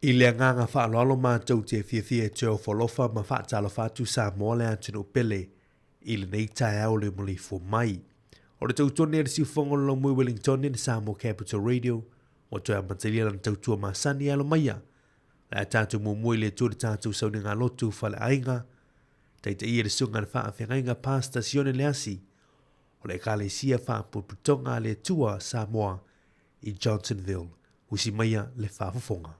I le agaga faaaloalo matou te fiafia e toe ofo alofa ma faatalofa atu Samoa le atunuu pele i lenei taeao le maleifua mai. O le tautuane a le siufofoga o le Lomui Wellingtonian Samoa Capital Radio ua toe amatalia lana tautua masani e alo maia. Le a tatou muamua i le Atua le tatou sauniga lotu faleaiga, taitaia le susuga i le faafeagaiga Pastor Sione Leasi o le Ekalesia Faaputuputoga a le Atua Samoa i Johnsonville. Usi maia le faafofoga.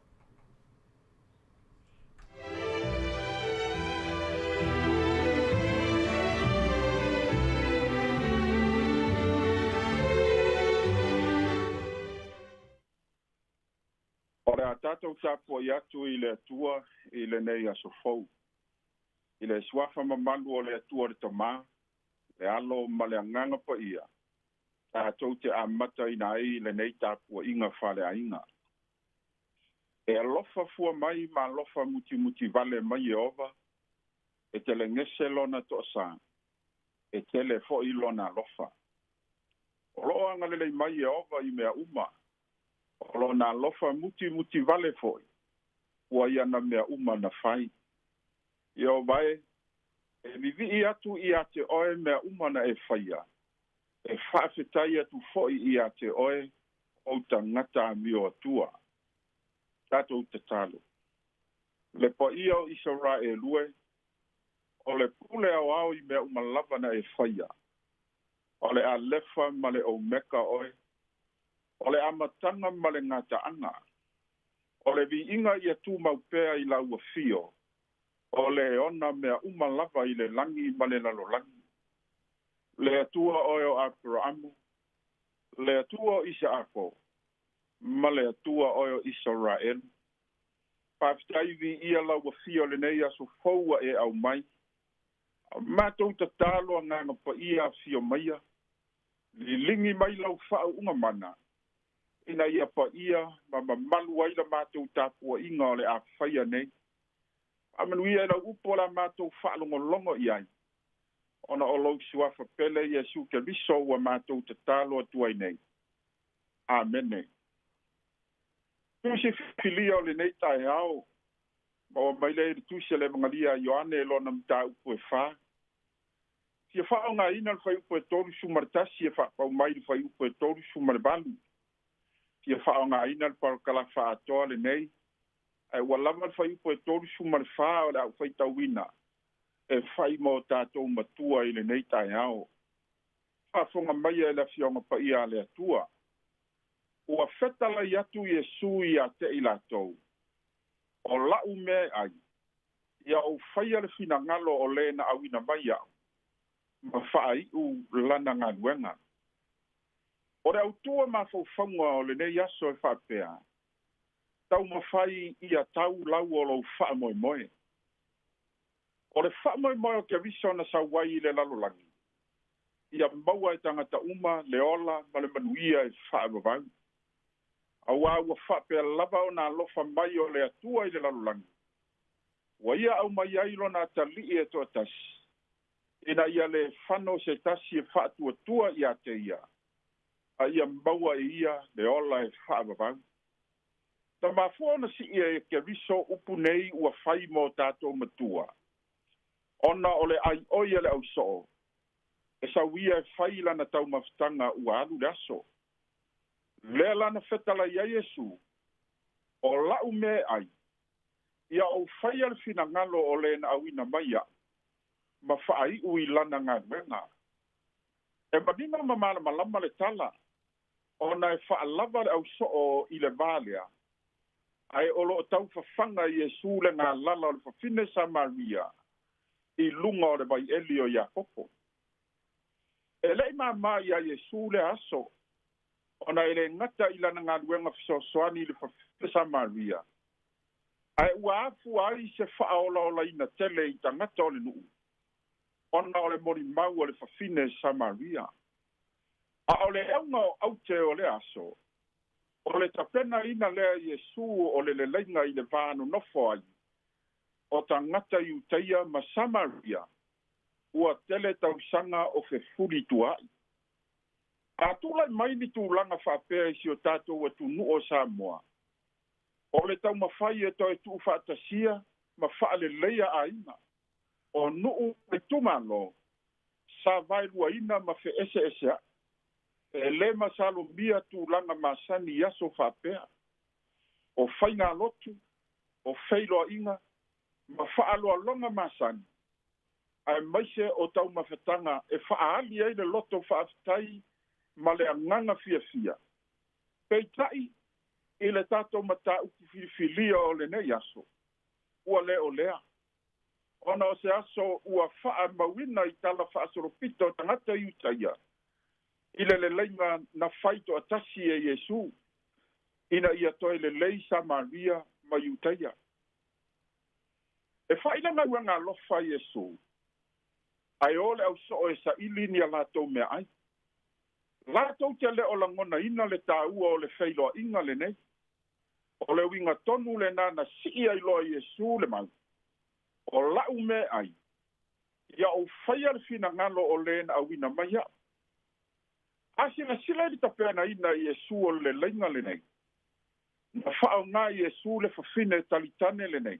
O le a tatou tapuai atu i le Atua i lenei aso fou. I le suafa mamalu o le Atua le Tama, le Alo ma le Agaga Paia, tatou te amataina ai lenei tapuaiga faaleaiga. E alofa fua mai ma alofa mutimutivale mai Ieova, e telegese lona toasā, e tele foi lona alofa. O loo agalelei mai Ieova i mea uma, o lona alofa mutimutivale foi, ua ia na mea uma na fai. Ieova e, e vivii atu ia te oe mea uma na e faia, e faafetai atu foi ia te oe o tagata amio atua. Tatou tatalo. Le paia o Isaraelu e, o le pule aoao i mea uma lava na e faia. O le Alefa ma le Omeka oe, o le amataga ma le gataaga. O le viiga ia tumau pea i lau afio, o le ona mea uma lava i le lagi ma le lalolagi. Le Atua oe o Aperaamu, le Atua o Isaako, ma le Atua oe o Isaraelu. Faafetai viia lau afio lenei aso fou ua e aumai. Matou tatalo agaga paia afio maia, liligi mai lau faauuga mana, ina ia paia ma mamalu ai la matou tapuaiga o le a faia nei. Faamanuia i lau upu o le a matou faalogologo i ai, ona o lou suafa pele Iesu Keriso ua matou tatalo atu ai nei. Amene. Tusi filia o lenei taeao, maua mai lea i le tusi a le Evangelia a Ioane lona mataupu e 4. Fia faaaogaina le fuaiupu e 31 e faapau mai le fuaiupu e 38. Fia faaaogaina le parakalafa atoa lenei, ae ua lava le fuaiupu e 34 o le a ou faitauina e fai mo tatou matua i lenei taeao. Faafofoga maia e le Afioga Paia a le Atua. Ua fetalai atu Iesu ia te i latou, o lau mea e ai, ia ou faia le finagalo o le na auina mai au, ma faaiu lana galuega. O le autua mafaufauga o lenei aso e faapea, taumafai ia tau lau o lou faamoemoe. O le faamoemoe o Keriso na sau ai i le lalolagi, ia maua e tagata uma le ola ma le manuia e faavavau. Auā ua faapea lava ona alofa mai o le Atua i le lalolagi, ua ia aumai ai lona atalii e toatasi, ina ia le fano se tasi e faatuatua ia te ia, a ia maua e ia le ola e faavavau. Na mafua ona siia e Keriso upu nei ua fai mo tatou matua, ona o le aioi a le ausoo, e sau ia e fai lana taumafataga ua alu le aso. Lea lana fetalai ai Iesu, o lau mea e ai, ia ou faia le finagalo o le na auina mai au, ma faaiu i lana galuega. E manino ma malamalama le tala, ona e faalava le ausoo i le vā lea, ae o loo taufafaga Iesu le galala o le fafine Samaria i luga o le vaieli o Iakopo. E le'i māmā iā Iesu lea aso, ona e le gata i lana galuega fesoasoani i le fafine Samaria, ae ua afua ai se faaolaolaina tele i tagata o le nuu, ona o le molimau o le fafine Samaria. A o le auga o aute o le aso, o le tapenaina lea Iesu o le leleiga i le va nonofo ai, o tagata Iutaia ma Samaria, ua tele tausaga o fefuli tuaai. A tulai mai ni tulaga faapea i si o tatou atunuu o Samoa, O le taumafai e toe tuufaatasia ma faaleleia aiga o nuu ma itumalo sa vaeluaina ma feeseesea'i. E lē masalomia tulaga masani i aso faapea. O faigalotu, o feiloaiga ma faaaloaloga masani, aemaise o taumafataga e faaali ai le loto faafetai ma le agaga fiafia. Peitai, i le tatou mataupu filifilia o lenei aso, ua le o lea. Ona o se aso ua faamauina i tala faasolopito o tagata Iutaia i le leleiga na fai toatasi e Iesu, ina ia toe lelei Samaria ma Iutaia. E fai le galuega alofa a Iesu, ae o le ausoo e saili ni a latou meaai. Latou te le o lagonaina le taua o le feiloaiga lenei. O le uiga tonu lenā na sii ai loa Iesu le mau, O la'u meaai, ia ou faia le finagalo o lē na auina mai a'u. A silasila i le tapenaina e Iesu o le leleiga lenei, na faaaogā Iesu le fafine talitane lenei,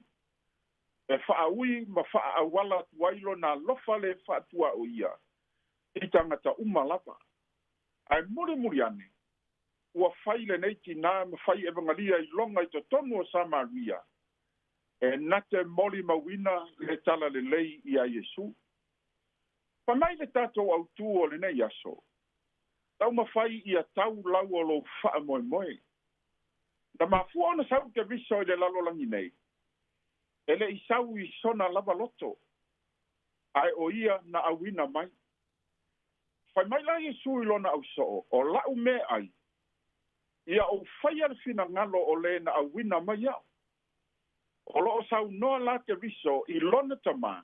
e faaui ma faaauala atu ai lona alofa le faatuaoia i tagata uma lava. Ae mulimuli ane, ua fai lenei tinā ma fai evagalia iloga i totonu o Samaria, e na te molimauina le talalelei iā Iesu. Fai mai le tatou autū o lenei aso, Taumafai ia tau lau o lou faamoemoe. Na mafua ona sau Keriso i le lalolagi nei, e le i sau i sona lava loto, ae o ia na auina mai. Fai mai la Iesu i lona ausoo, O la'u meaai, ia ou faia le finagalo o lē na auina mai a'u. O lo o saunoa la Keriso i lona Tamā,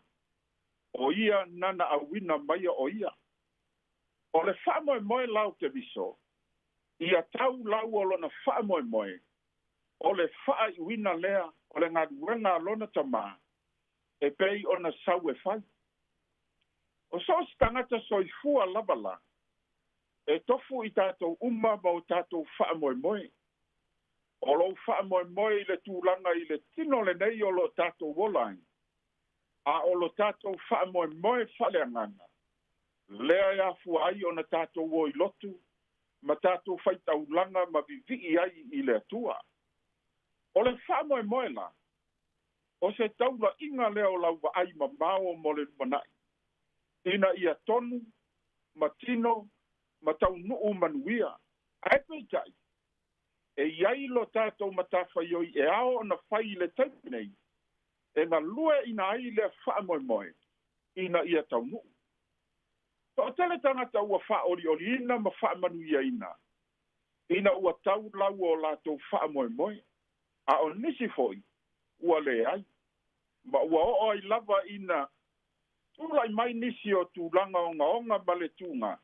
o ia nana auina maia o ia. O le faamoemoe la o Keriso, ia tau lau o lona faamoemoe, o le faaiuina lea o le galuega a lona Tamā e pei ona sau e fai. O so o se tagata soifua lava la, e tofu i tatou uma ma o tatou faamoemoe. O lou faamoemoe i le tulaga i le tino lenei o lo tatou ola ai, a o lo tatou faamoemoe faaleagaga, lea e afua ai ona tatou o i lotu ma tatou faitaulaga ma vivii ai i le Atua. O le faamoemoe la, o se taulaiga lea o lau vaai mamao mo le lumanai, ina ia tonu ma tino ma taunuu manuia. Ae peitai, e i ai lo tatou matafaioi e ao ona fai i le taimi nei, e galueaiina ai lea faamoemoe ina ia taunuu. Toatele tagata ua faaolioliina ma faamanuiaina ina ua tau lau o latou faamoemoe, a o nisi foi ua leai, ma ua oo ai lava ina tulai mai nisi o tulaga ogaoga ma le tuga,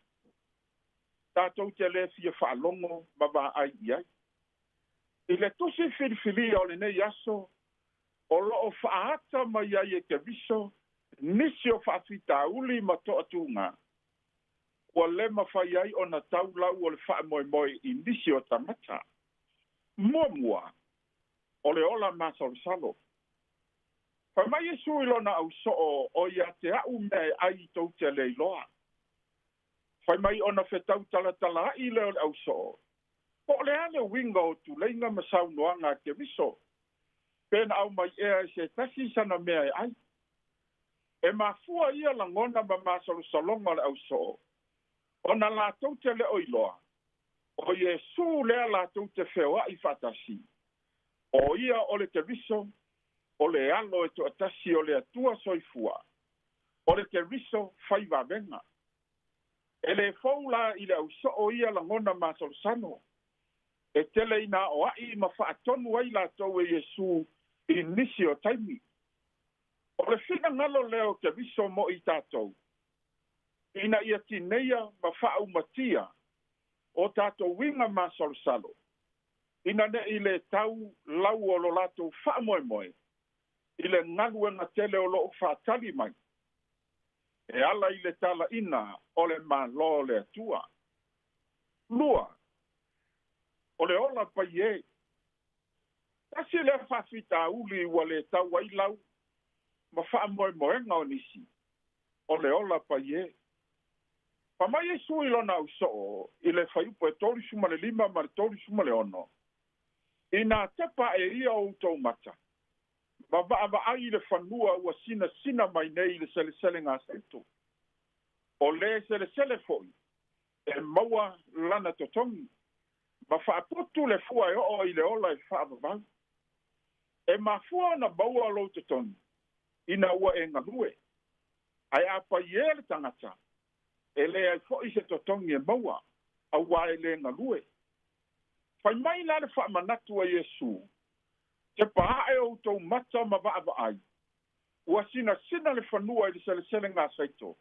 tatou te le fia faalogo ma vaai i ai. I le tusi filifilia o lenei aso, o lo o faaata mai ai e Keriso nisi o faafitauli ma toatuga ua le mafai ai ona tau lau o le faamoemoe i nisi o tagata. Muamua, o le ola masalosalo. Fai mai Iesu i lona ausoo, O ia te a'u mea e ai tou te le iloa. Fai mai ona fetau talatalaai lea o le ausoo, Po o le a le uiga o tuleiga ma saunoaga a Keriso, pe na aumai ea e se tasi sana mea e ai? E mafua ia lagona ma masalosaloga o le ausoo, ona latou te le o iloa, o Iesu lea latou te feoai faatasi, o ia o le Keriso, o le Alo e toatasi o le Atua soifua, o le Keriso fai vavega. E le fou la i le ausoo ia lagona masalosalo, e tele ina aoai ma faatonu ai latou e Iesu i nisi o taimi. O le finagalo lea o Keriso mo i tatou, ina ia tineia ma faaumatia o tatou uiga masalosalo, ina ne i le tau lau o lo latou faamoemoe i le galuega tele o lo o faatali mai e ala i le talaina o le Malo o le Atua. Lua, o le ola paiē. Tasi lea faafitauli ua lē tau ai lau ma faamoemoega o nisi o le ola paiē. Faamai Iesu i lona ausoo i le fuaiupu e 35 ma le 36, Inā tepa aʻe ia o outou mata, ma vaavaai i le fanua ua sinasina mai nei i le seleselega a saito. O lē selesele foʻi e maua lana totogi, ma faaputu le fua e oo i le ola e faavavau. E mafua ona maua lou totogi ina ua e galue, ae a paiē le tagata, e leai foʻi se totogi e maua, auā e lē galue. Fai mai la le faamanatu a Iesu, Tepa ae outou mata ma vaavaai, ua sinasina le fanua i le seleselega a saito,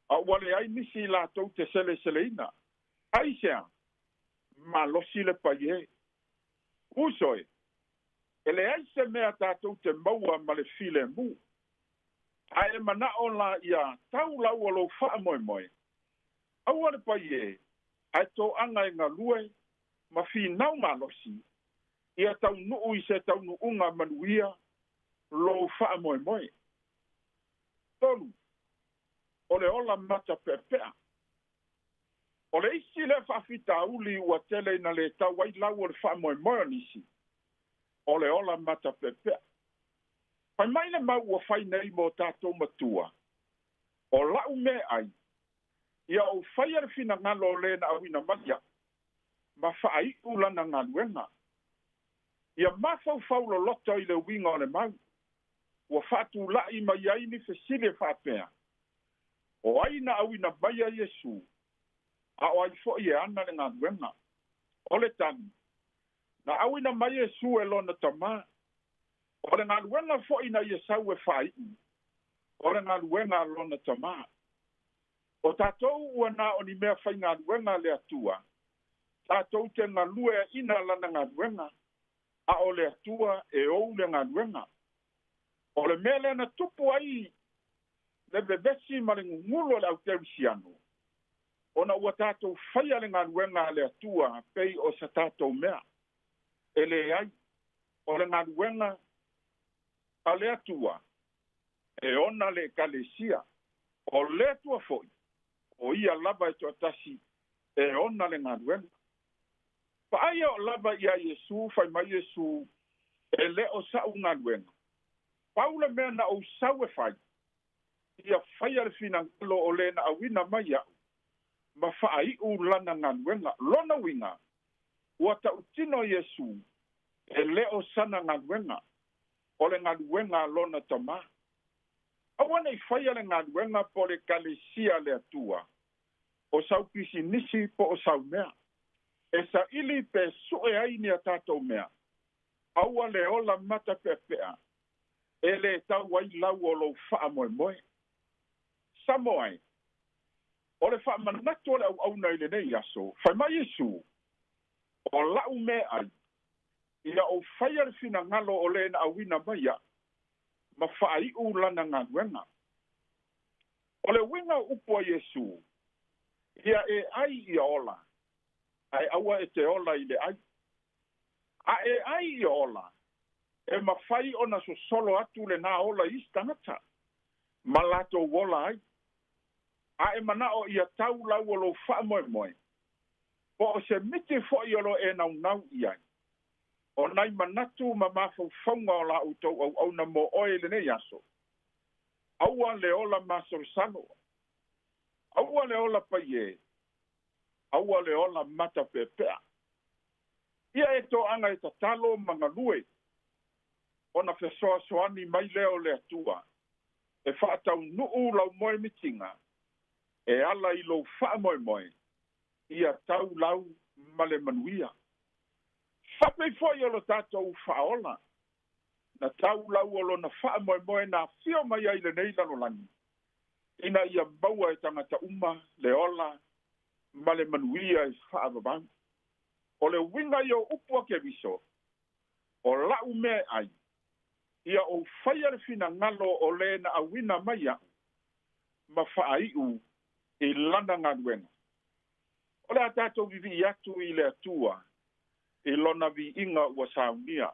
a ua leai nisi i latou te seleseleina. Aisea? Malosi le paiē. Uso e, e leai se mea tatou te maua ma le filemu. A e manao la ia tau lau o lou faamoemoe, aua le paiē, ae toaga e galue ma finau malosi, ia taunuu i se taunuuga manuia lou faamoemoe. 3, o le ola matapeapea. O le isi lea faafitauli ua tele ina lē tau ai lau o le faamoemoe o nisi, o le ola matapeapea. Fai mai le mau ua fai nei mo tatou matua, o la'u meaai, ia ou faia le finagalo o lē na auina mai iaʻu, ma faaiʻu lana galuega. Ia mafaufau loloto i le uiga o le mau, ua faatulaʻi mai ai ni fesili e faapea, O ai na auina maia Iesu, a o ai foʻi e ana le galuega? O le tali, na auina mai Iesu e lona Tamā. O le galuega foʻi na ia sau e faaiʻu, o le galuega a lona Tamā. O tatou ua na o ni mea faigaluega a le Atua, tatou te galueaʻina lana galuega, a o le Atua e ou le galuega. O le mea lea na tupu ai le vevesi ma le gugulu o le aukerisiano, ona ua tatou faia le galuega a le Atua pei o sa tatou mea. E leai, o le galuega a le Atua e ona le Ekalesia. O le Atua foʻi, o ia lava e toatasi e ona le galuega. Vaai e oo lava iā Iesu, fai mai Iesu, E lē o saʻu galuega. Pau le mea na ou sau e fai, ia faia le finagalo o lē na auina mai iaʻu, ma faaiʻu lana galuega. Lona uiga, ua tautino Iesu, e lē o sana galuega, o le galuega a lona Tamā. Aua ne i faia le galuega po o le Ekalesia a le Atua, o sau pisinisi po o sau mea, e saili pe sue ai ni a tatou mea. Aua le ola matapeapea e lē tau ai lau o lou faamoemoe. Samoa e, o le faamanatu o le auauna i lenei aso, fai mai Iesu, O la'u meaai, ia ou faia le finagalo o lē na auina mai iaʻu, ma faaiʻu lana galuega. O le uiga o upu a Iesu, ia e ai ia ola, ae aua e te ola i le ai. A e ai ia ola, e mafai ona sosolo atu lenā ola i isi tagata, ma latou ola ai. A e manao ia tau lau o lou faamoemoe, po o se miti foʻi o lo o e naunau i ai, o nai manatu ma mafaufauga o la outou auauna mo oe i lenei aso, aua le ola masalosalo, aua le ola paiē, aua le ola matapeapea. Ia e toaga e tatalo ma galue, ona fesoasoani mai lea o le Atua e faataunuu lau moemitiga e ala i lou faamoemoe ia tau lau ma le manuia. Faapei foʻi o lo tatou Faaola, na tau lau o lona faamoemoe na afio mai ai i lenei lalolagi, ina ia maua e tagata uma le ola ma le manuia e faavavau. O le uiga ia o upu a Keriso, o la'u mea e ai, ia ou faia le finagalo o lē na auina mai iaʻu, ma faaiʻu i lana galuega. O le a tatou vivii atu i le Atua i lona viiga ua saunia.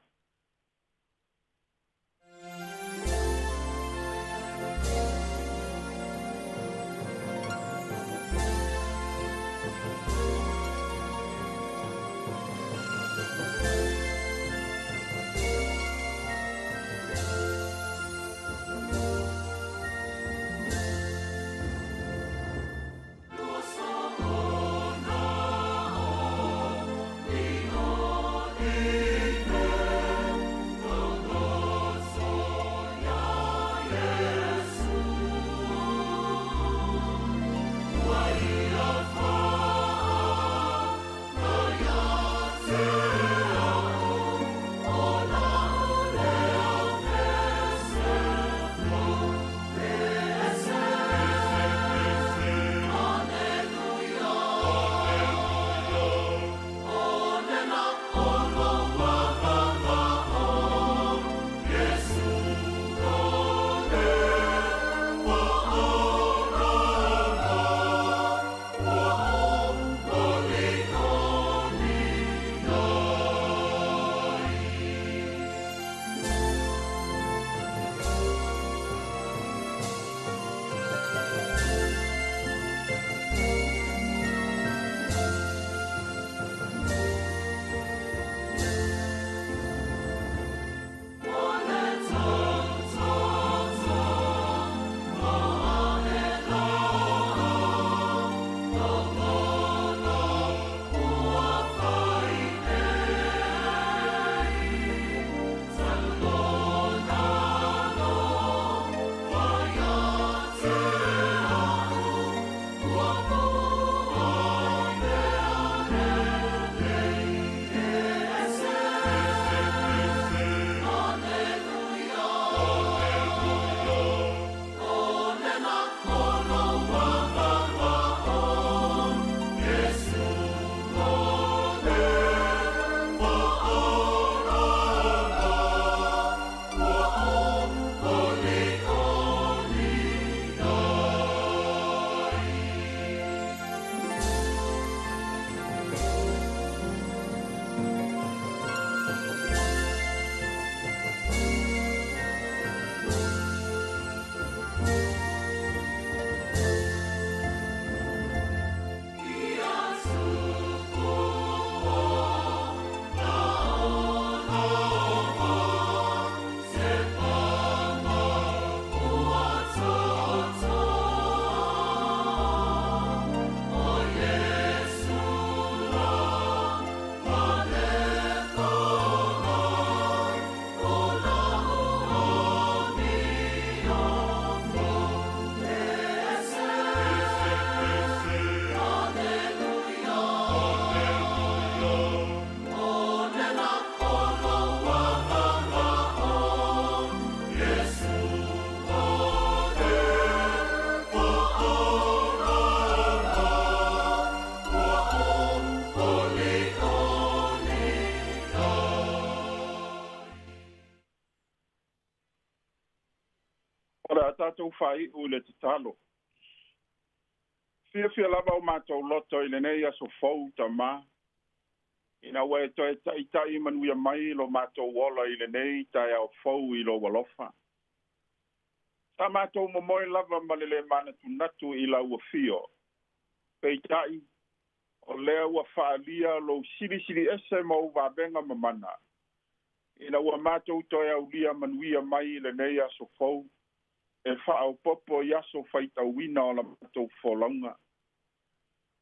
faai'u i le tatalo. Fiafia lava o matou loto i lenei aso fou Tamā, ina ua e toe ta'ita'i manuia mai lo matou ola i lenei taeao fou i lou alofa. Sa matou momoe lava ma le lē manatunatu i lau afio, peita'i o lea ua fa'aalia lou silisili ese ma ou vavega mamana, ina ua matou toe aulia manuia mai i lenei aso fou e faaopopo i aso faitauina o la matou folauga.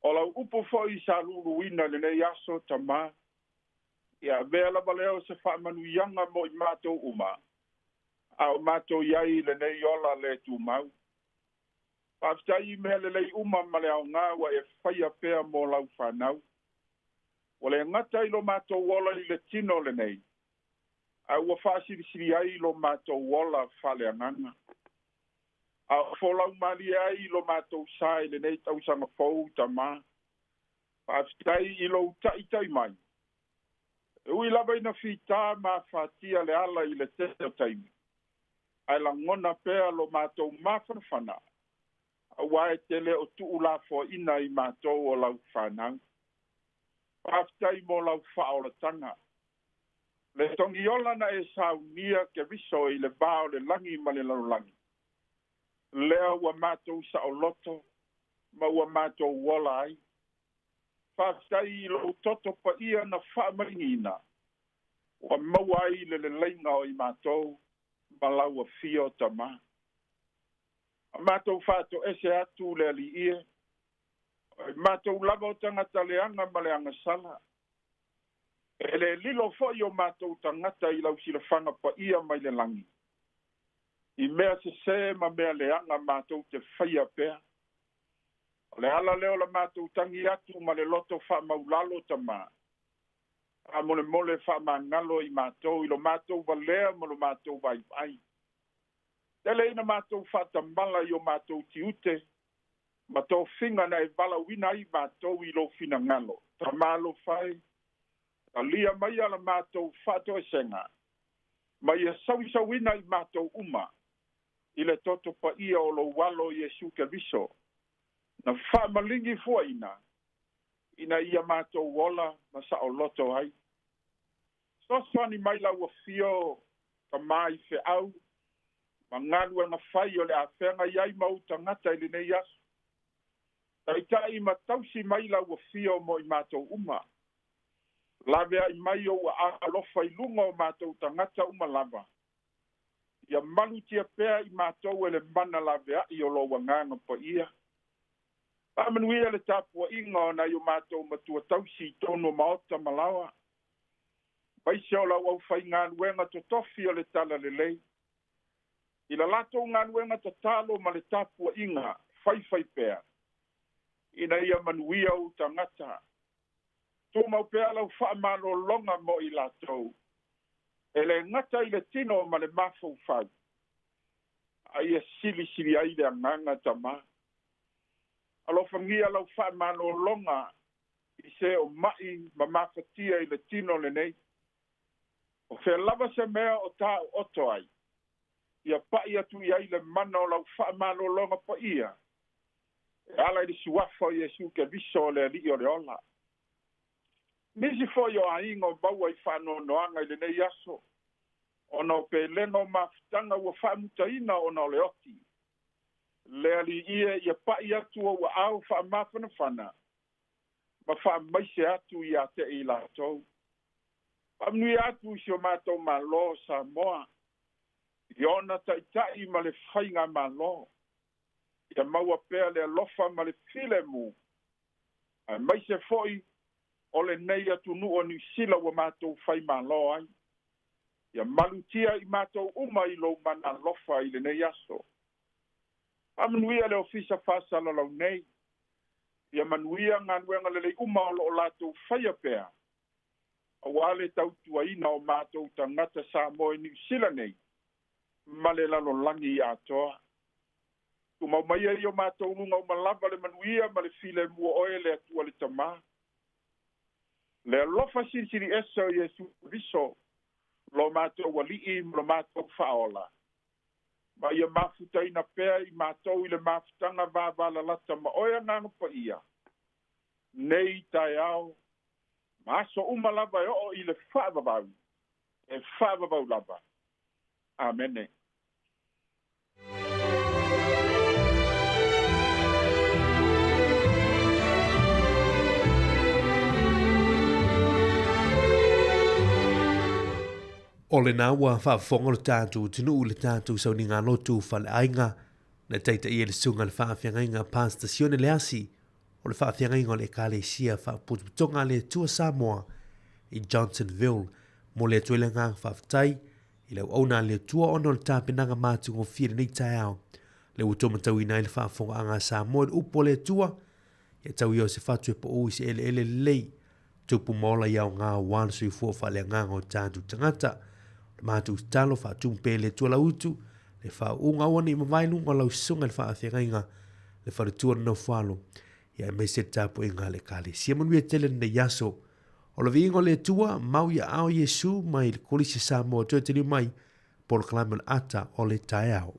O lau upu fo'i sa lu'uluina i lenei aso Tamā, ia avea lava lea o se faamanuiaga mo i matou uma, a o matou i ai i lenei ola lē tumau. Faafetai i mea lelei uma ma le aogā ua e faia pea mo lau fanau. Ua le gata i lo matou ola i le tino lenei, ae ua faasilisili ai lo matou ola faaleagaga. A o folau malie ai lo matou sa i lenei tausaga fou Tamā. Faafetai i lou ta'ita'i mai. E ui lava ina fitā ma afatia le ala i le tele o taimi, ae lagona pea lo matou mafanafana, auā e te lē o tu'ulafoaʻina i matou o lau fanau. Faafetai mo lau faaolataga. Le togiola na e saunia Keriso i le vā o le lagi ma le lalolagi, lea ua matou saoloto ma ua matou ola ai. Faafetai i lou toto paia na faamaligiina, ua maua ai le leleiga o i matou ma lau afio Tamā. A matou faatoese atu le Alii e, o i matou lava o tagata leaga ma le agasala. E lē lilo fo'i o matou tagata i lau silafaga paia mai le lagi, i mea sesē ma mea leaga matou te faia pea. O le ala lea o la matou tagi atu ma le loto faamaulalo Tamā, faamolemole faamagalo i matou i lo matou valea ma lo matou vaivai. Tele ina matou faatamala i o matou tiute ma tofiga na e valaauina ai matou i lou finagalo. Tamā alofa e, talia maia la matou faatoesega, ma ia sauisauina i matou uma i le toto paia o lou Alo Iesu Keriso, na faamaligi fuaina ina ia matou ola ma saoloto ai. Fesoasoani mai lau afio Tamā i feau ma galuega fai o le a feagai ai ma ou tagata i lenei aso. Ta'ita'i ma tausi mai lau afio mo i matou uma. Laveai mai ou aao alofa i luga o matou tagata uma lava. Ia malutia pea i matou e le mana laveai o lou Agaga Paia. Faamanuia le tapua'iga o nai o matou matua tausi i totonu o maota ma laoa, maise o lau aufaigaluega totofi o le Talalelei, i la latou galuega tatalo ma le tapua'iga faifaipea, ina ia manuia ou tagata. Tumau pea lau faamalologa mo i latou, e lē gata i le tino ma le mafaufau, a ia silisili ai le agaga Tamā. Alofagia lau faamalologa i se o ma'i ma mafatia i le tino lenei. O fea lava se mea o tāo'oto ai, ia pa'i atu i ai le mana o lau faamalologa paia, e ala i le suafa o Iesu Keriso o le Alii o le ola. Nisi fo'i o aiga o maua i faanoanoaga i lenei aso, ona o pelega o mafutaga ua faamutaina ona o le oti. Le Alii e, ia pa'i atu ou aao faamafanafana ma faamaise atu iā te i latou. Faamanuia atu i si o matou Malo o Samoa, i ona ta'ita'i ma le faigamālō. Ia maua pea le alofa ma le filemu, aemaise fo'i o lenei atunuu o Niusila ua matou faimālō ai. Ia malutia i matou uma i lou mana alofa i lenei aso. Faamanuia le ofisa faasalalau nei, ia manuia galuega lelei uma o loo latou faia pea, auā le tautuaina o matou tagata Samoa i Niusila nei ma le lalolagi atoa. Tumau maia i o matou luga uma lava le manuia ma le filemu o oe le Atua le Tamā. Le alofa silisili ese o Iesu Keriso, lo matou Alii ma lo matou Faaola, Ma ia mafutaina pea i matou i le mafutaga vavalalata ma oe Agaga Paia, nei taeao ma aso uma lava e oo i le faavavau, e faavavau lava. Amene. O lena ua faafofoga lo tatou atunuu i le tatou sauniga lotu faleaiga na taitaia e le Susuga i le Faafeagaiga Pastor Sione Leasi o le Faafeagaiga o le Ekalesia Faapotopotoga a le Atua Samoa i Johnsonville. Momoli atu ai le agaga faafetai i le auauna a le Atua ona o le tapenaga matagofie i lenei taeao lea ua taumatauina ai le faafofogaaga a Samoa i le upu a le Atua. Ia tau ia o se fatu e pau i se eleele lelei, tupu ma ola i aoga aua le soifua faaleagaga o tatou tagata. O le matou tatalo, faatumu pea i le Atua lau utu, le faauuga aua ne i mavae luga o lau susuga i le faafeagaiga, le faletua o le nofoalo, ia aemaise le tapuaiga a le Ekalesia. Manuia tele lenei aso. O le viiga o le Atua, mau i aao Iesu mai le Kolisi Samoa toe taliu mai, polokalame o le ata o le taeao.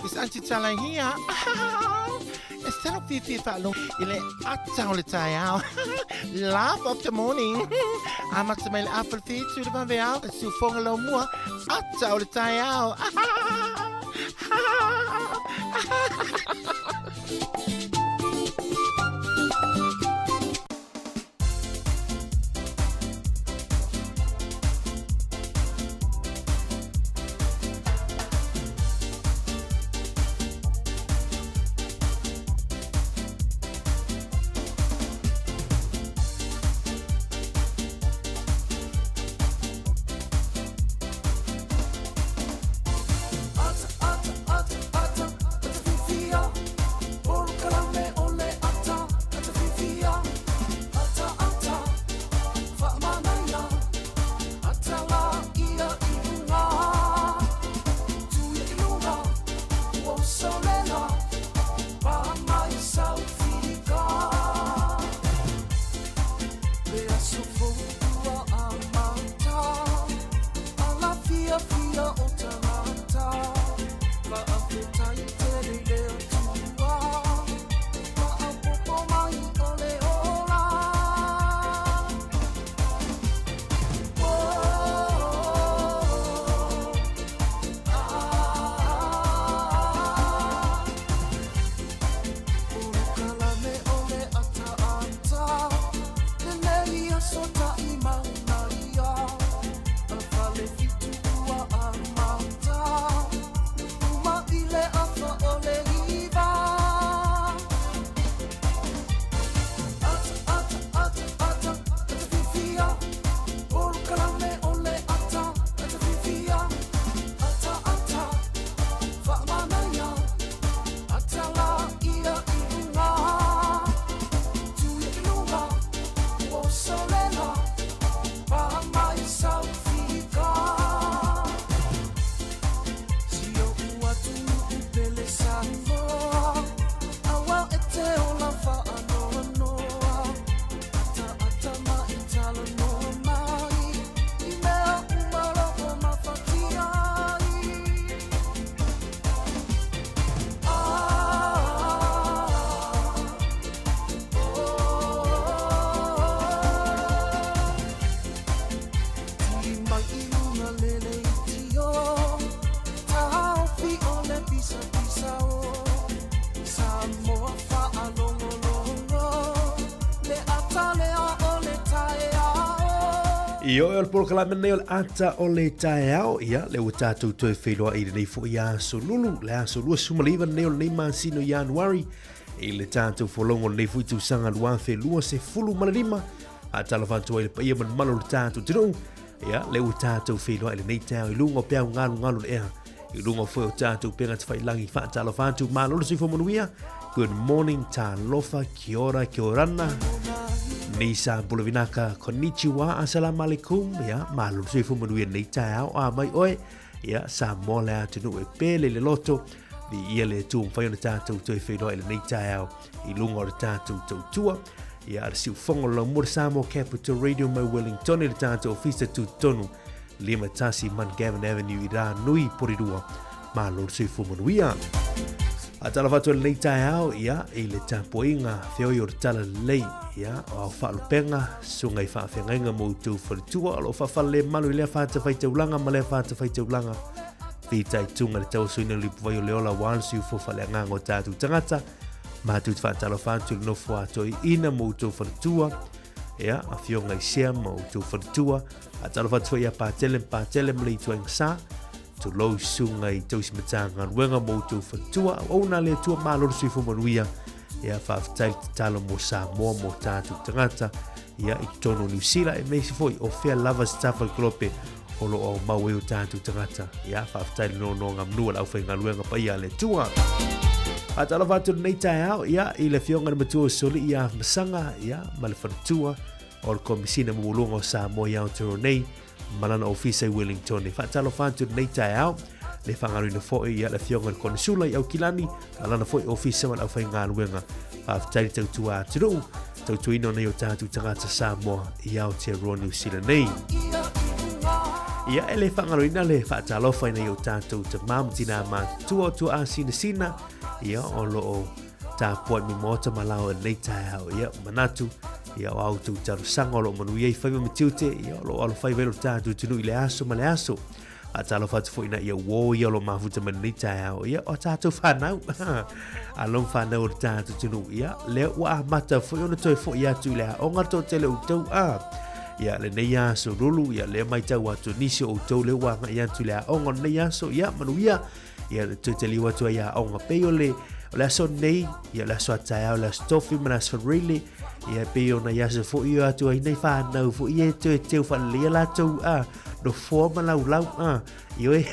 It's Aunty Tala here. E sala fiafia faalogo i le ata o le taeao. Laugh of the morning. Amata mai le afa le whitu le vaveao. Le siufoga lau mua. Ata o le taeao. Ioe o le polokalame nei o le ata o le taeao, ia, le ua tātou toe whailoa i lenei fo i aso lulu, le aso 29 nei o lenei masino Ianuari, i le tātou folongo lenei fo i tausaga 2025, a talo whantua i le paia ma le malo o le tātou tinuu, ia, le ua tātou whailoa i lenei taeao i lunga o peau ngalu ngalu le ea, I runga foi o tātou penga te whailangi whaatalofa atu mālolo soifua manuia. Good morning, talofa, kia ora, kia orana. Nisa Bulavinaka, konnichiwa, assalamu alaikum. Ya, mālolo soifua manuia nei taeao a mai oe. Ya, Samoa le atunuu e pele le loto. Ni ia le tu mwhai ona tātou toe whainoa i le nei taeao i lunga o le tātou tautua. Ia, le siufongo la mura Samoa Capital Radio mai Wellington i le tātou ofisa tūtonu. 51 Mount Gavin Avenue i Rānui, Porirua. Mālō le soifua manuia. A tala whatu lenei taeao, ia, i le tapuaiga wheoi o le tala lelei, ia, o au whaalupenga, sunga i whaawhengainga mō outou wharitua, o lo whawhale malu i lea whāta whaitaulanga ma lea whāta whaitaulanga, whitai tunga le tauasuina lipu vai o le ola wā le siufo whale anganga o tātou tangata, mātou te whaatalo whātu le nofo a toi ina mō outou wharitua, Ia, afioga i Sea ma outou faletua, a talofa atu foi ia Patele ma Patele ma le ituaiga sa, tulou susuga i tausi Matagaluega ma outou faletua, auauna le Atua malo le soifua manuia, ia faafetai le tatalo mo Samoa mo tatou tagata, ia i totonu o Niu Sila, e meisi foi o fea lava se tafa kolope o lo o aumau ai o tatou tagata. Ia, faafetai le nonoga manu a le aufaigaluega paia a le Atua. Faatalofa atu lenei taeao, ia, i le afioga i le matua o Solii ia Masaga, ia, ma le faletua o le Komisina Maualuga o Samoa i Aotearoa nei, ma lana ofisa i Wellington. E faatalofa atu lenei taeao, le faagaluina foi ia le afioga i le Konisula i Aukilani, ma lana foi ofisa ma le aufaigaluega. Faafetai le tautua atunuu, tautuaina o nei o tatou tagata Samoa i Aotearoa Niu Sila nei. Ia, e le faagaloina le faatalofa i nai o tatou tamā ma tinā matutua o Tuaasinasina, ia, o lo o tapuai mai maota ma lao i lenei taeao. Ia, manatu, ia, o a outou talosaga o lo o manuia ai faiva ma tiute, ia, o lo o alofaiva ai lo tatou atunuu i le aso ma le aso. Faatalofa atu foi ina ia uo ia o lo o mafuta mai lenei taeao, ia, o tatou fanau, alo ma fanau o le tatou atunuu, ia, lea ua amata foi ona toe foi atu i le aoga le toatele o outou, a, ia, lenei aso lulu, ia, lea matau atu nisi o outou lea ua agai atu i le aoga o lenei aso, ia, manuia, ia, le toe taliu atu ai aoga, pei o le, o le aso nei, ia, o le aso a taeao, le aso tofi ma le aso Farile, ia, pei o nai aso foi o atu ai nei fanau foi e toe teu faaleleia latou, a, nofoa ma laulau a ioe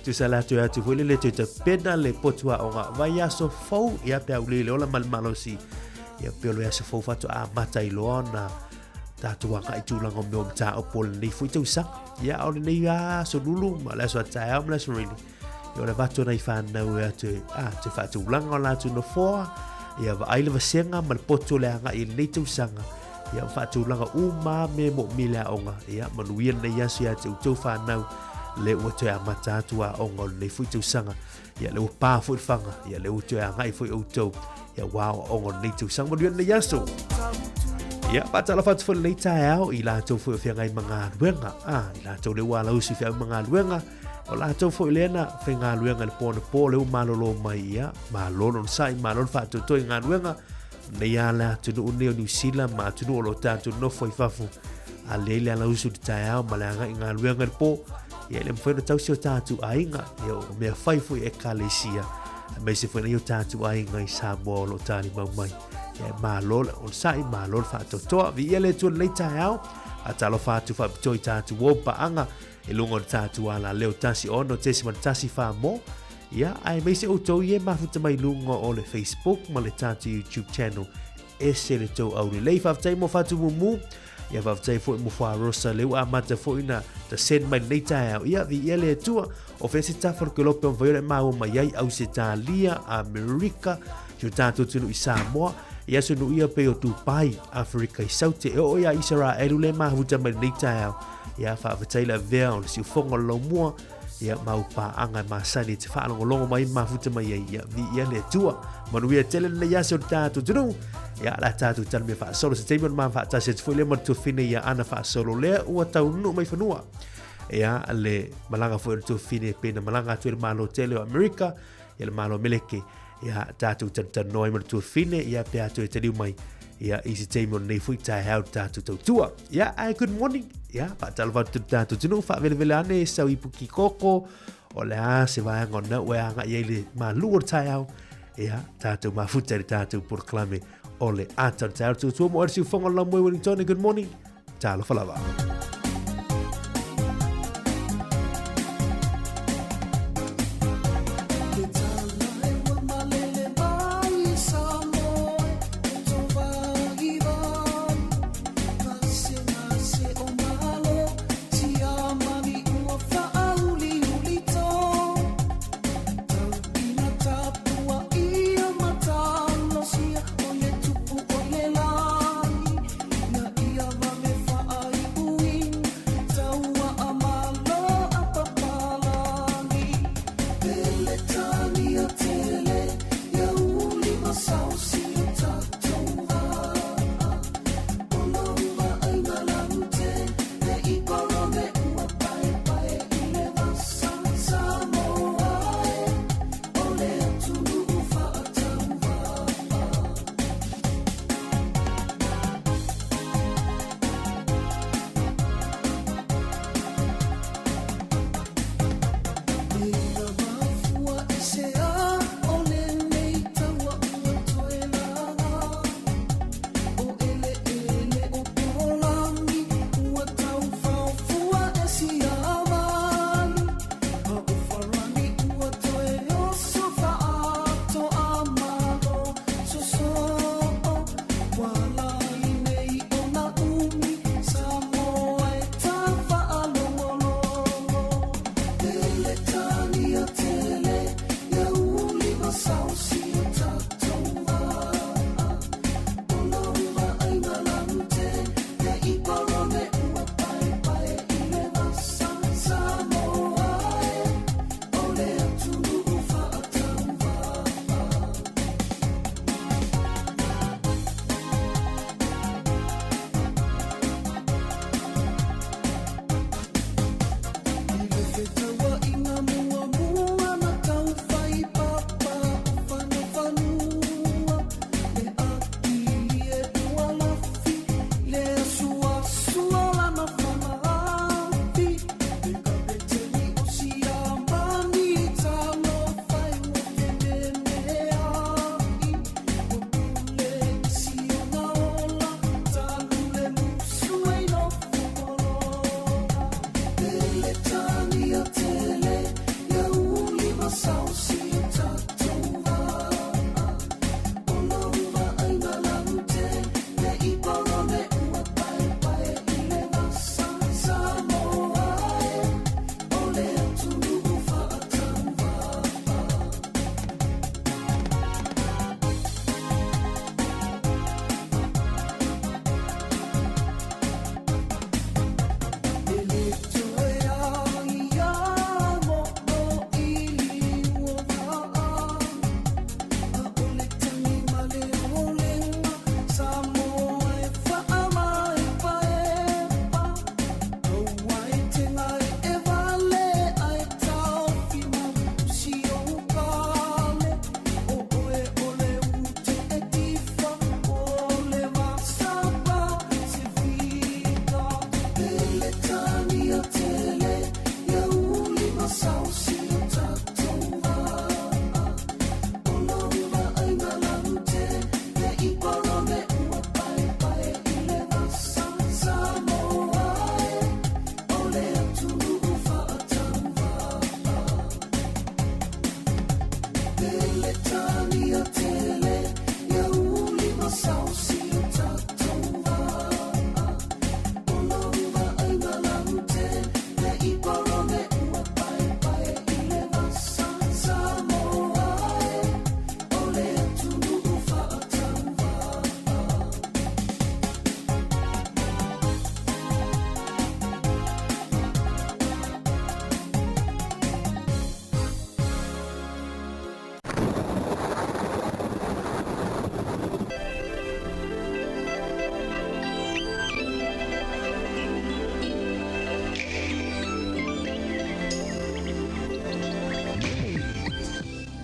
tusa la toe atu foi le le toe tapena le potu aoga vaiaso fou ia pe au le ola ma le malosi ia pe o le aso fou faatoa amata ai loa ona tatou agai tulaga o mea o mataupu o lenei foi tausaga ia o lenei aso lulu ma le aso a taeao ma le aso rili ia o le avatu nai fanau e atu a te faatulaga o latou nofoa ia vaai le vasega ma le potu o le agai i lenei tausaga ia faatulaga uma me moomia le aoga ia manuia lenei aso ia te outou fanau le ua toe amata atu aoga o lenei foi tausaga ia le ua pā foi le faga ia le ua toe agai foi outou ia ua aoaoga o lenei tausaga manuia lenei aso. Ia, faatalofa atu foi lenei taeao i latou foi o feagai ma galuega. Ah, i latou le ua alausi feagai ma galuega. O latou foi lea na faigaluega i le po anapo lea ua malolo mai ia, malo le onosai, malo le faatoatoa i galuega. Nei a le atunuu nei o Niu Sila ma atunuu o lo o tatou nofo i fafo. A lea i le alausu i le taeao ma le agai i galuega i le po, ia e le mafai ona tausi o tatou aiga, ia o mea fai foi e ekalesia, aemaise foi nai o tatou aiga i Samoa o lo o talimau mai. Ia e malo le onosai, malo le faatoatoa. Viia le Atua i lenei taeao, faatalofa atu faapitoa i tatou uo paaga i luga o le tatou alaleo 16.14 mo, ia, aemaise outou ia e mafuta mai luga o le Facebook ma le tatou YouTube channel. Ese le tou aulelei. Faafetai mo Whatumumu. Ia faafetai foi mo Wharosa le ua amata foi na ta send mai lenei taeao. Ia, viia le Atua. O fea se tafa o le kelope o mafai ona e maua mai ai, Ausetalia, Amerika, si o tatou atunuu i Samoa, i atunuu ia pei o Dubai, Aferika i Saute, e oo ia Isaraelu le mafuta mai lenei taeao. Ia, faafetai le avea o le siufoga o le laumua, ia mau paaga e masani e te faalogologo mai ma mafuta mai ai, ia, viia le Atua. Manuia tele lenei aso i le tatou atunuu. Ia, la tatou talamea faasolo se taimi ona ma faatasi atu foi lea ma le tuafine ia ana faasolo lea ua taunuu mai fanua. Ia, le malaga foi o le tuafine pei na malaga atu i le Malo tele o Amerika, ia le Malo Meleke, ia tatou talatalanoa ai ma le tuafine, ia pe a toe taliu mai, ia i se taimi o lenei foi taeao le tatou tautua. Ia, ae good morning. Ia, faatalofa atu i le tatou atunuu, faavelevele ane sau ipu kikoko, o le a se vaega o na ua e agai ai le malu o le taeao, ia, tatou mafuta i le tatou polokalame o le ata o le taeao. Tautua mo le siufoga o le laumoi Wellington, good morning. Talofa lava.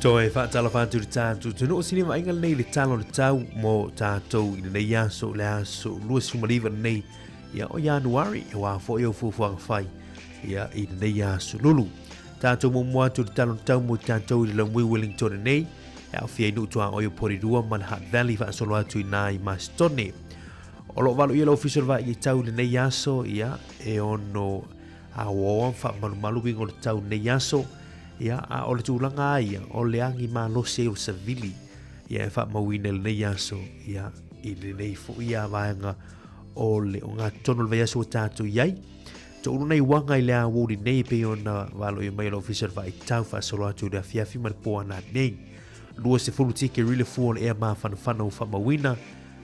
Toe faatalofa atu i le tatou atunuu sili vaaiga lenei le tala o le tau mo tatou i lenei aso le aso 29 lenei ia o Ianuari aua foi au fuafuaga fai ia i lenei aso lulu. Tatou muamua atu i le tala o le tau mo tatou i le Laumui Wellington nei e aofia ai nuu tuaoi o Porirua ma le Hutt Valley faasolo atu i nā i Mastone. O lo o valo ia le ofisa o le vaai tau i lenei aso ia e ono aoaoa ma faamalumalu uiga o le tau i lenei aso ia a o le tulaga lava ia o le agi malosi ai o le savili ia e faamauina i lenei aso ia i lenei foi a vaega o le ogatotonu o le vaiaso ua tatou i ai. Toulu nei uaga i le aoauli nei e pei ona valoia mai e le Ofisa o le Vaitau faasolo atu i le afiafi ma le po ana nei. 20 tikeri le fua o le ea mafanafana ua faamauina,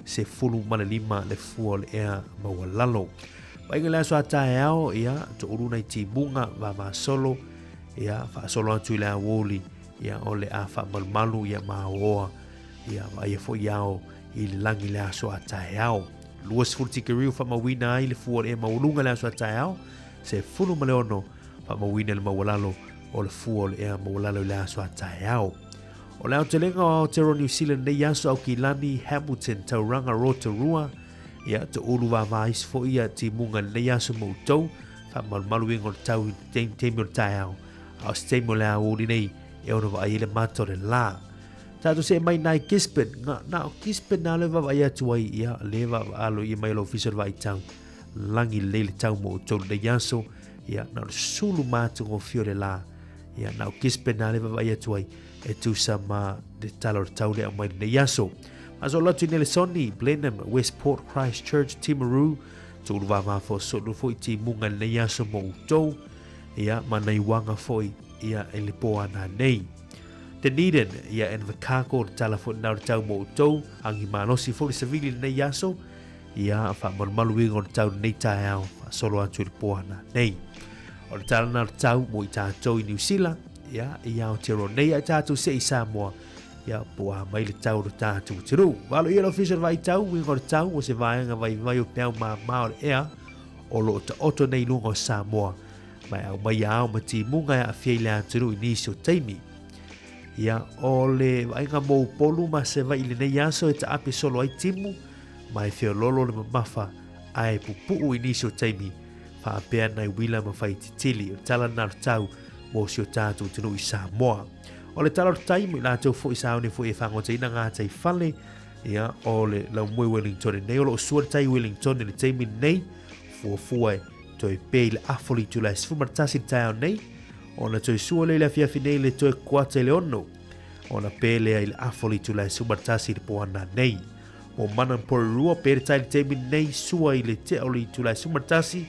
15 le fua o le ea maualalo. Vaaiga le aso a taeao, ia, toulu nai timuga vavasolo, ia, faasolo atu i le aoauli, ia, o le a faamalumalu, ia, maoa, ia, vaaia foi ao i le lagi le aso a taeao. 20 tikeri ua faamauina ai le fua o le ea maualuga i le aso a taeao, 16 faamauina le maualalo o le fua o le ea maualalo i le aso a taeao. O le aotelega o Aotearoa New Zealand nei aso Aukilani, Hamilton, Tauranga, Rotorua, ia, toulu vāvā isi foi ia timuga i lenei aso mo outou, faamalumalu uiga o le tau i le taimi o le taeao, a o se taimi o le aoauli nei e ono vaai ai le mata o le lā. Tatou see mai nai Gisborne, nga, na o Gisborne na le vaavaai atu ai, ia, le vaavaalo ia mai o le ofisa o le vaai tau, lagi lelei le tau mo outou lenei aso, ia, na o le sulu matagofie o le lā, ia, na o Gisborne na le vaavaai atu ai, e tusa ma le tala o le tau le aumai lenei aso. Masolo atu i Nelesoni, Blenheim, Westport, Christchurch, Timaru, toulu vāvā fo solu foi timuga i lenei aso mo outou, ia, ma nai uaga foi, ia, i le po ana nei. Dunedin, ia Invercargill, le tala foi lena o le tau mo outou, agi malosi foi le savili i lenei aso, ia faamalumalu uiga o le tau lenei taeao, faasolo atu i le po ana nei. O le tala lena o le tau mo i tatou i Niu Sila, ia i Aotearoa nei, a i tatou se i Samoa, ia po a mai le tau o le tatou atunuu. Valo ia le ofisa o le vaitau, uiga o le tau, o se vaega vaivai o peau māmā o le ea, o lo o taoto nei i luga o Samoa. Ma e aumai ao ma timuga e aafia i le atunuu i nisi o taimi. Ia, o le vaaiga mo Upolu ma Savaii i lenei aso e taape solo ai timu ma e feoloolo le mamafa ae pupuu i nisi o taimi faapea nai uila ma faititili. O le tala lena o le tau mo si o tatou atunuu i Samoa. O le tala o le tai mo i latou foi sauni foi e fagotaina gatai fale, ia, o le laumue Wellington nei, o lo o sua le tai Wellington i le taimi lenei, fuafua e toe pe i le afo le itula e 11 i le taeao nei, ona toe sua lea i le afiafi nei le toe kuata i le 6, ona pe lea i le afo le itula e 11 i le poana nei. Mo Mana ma Porirua, pe le tai i le taimi nei, sua i le tea o le itula e 11,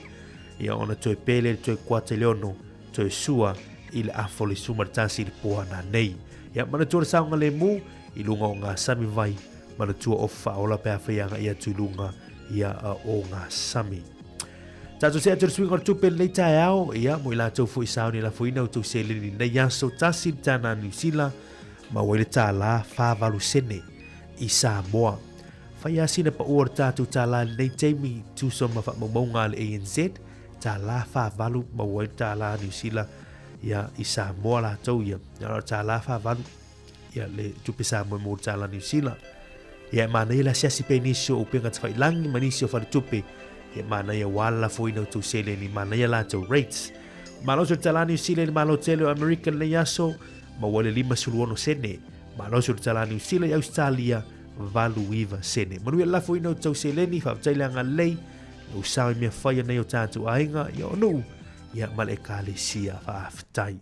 ia ona toe pe lea i le toe kuata i le 6, toe sua i le afo le 11 i le poana nei. Ia, manatua le saogalemu i luga o ngā sami vai, manatua o whaola pe a whaianga i atu i luga ia o ngā sami. Tātou se atu le suiga o le tupe lenei taeao, ia, mo i latou foi sauni lafoina o tou seleni nei aso, tasi le tāna Niu Sila, maua ai le tālā 48 sene i Samoa. Whai a sina pa ua le tātou tālā lenei taimi, tuso ma whaamaumauga a le ANZ, tālā 48 maua ai le tālā Niu Sila, ia, i Samoa latou ia. Ia, o le tālā 48, ia, le tupe Samoa mo le tālā Niu Sila. Ia e manaia le asiasi pea i nisi o upega tafailangi ma nisi o faletupe. Ia e manaia ua lafoina outou seleni, manaia latou rates. Malosi o le tala Niu Sila i le Malo tele o Amerika lenei aso, maua ai le 56 sene. Malosi o le tala Niu Sila i Ausetalia, 89 sene. Manuia le lafoina o outou seleni, faafetai le agalelei, lou sao i mea fai a nei o tatou aiga, ia o nuu, ia ma le ekalesia. Faafetai.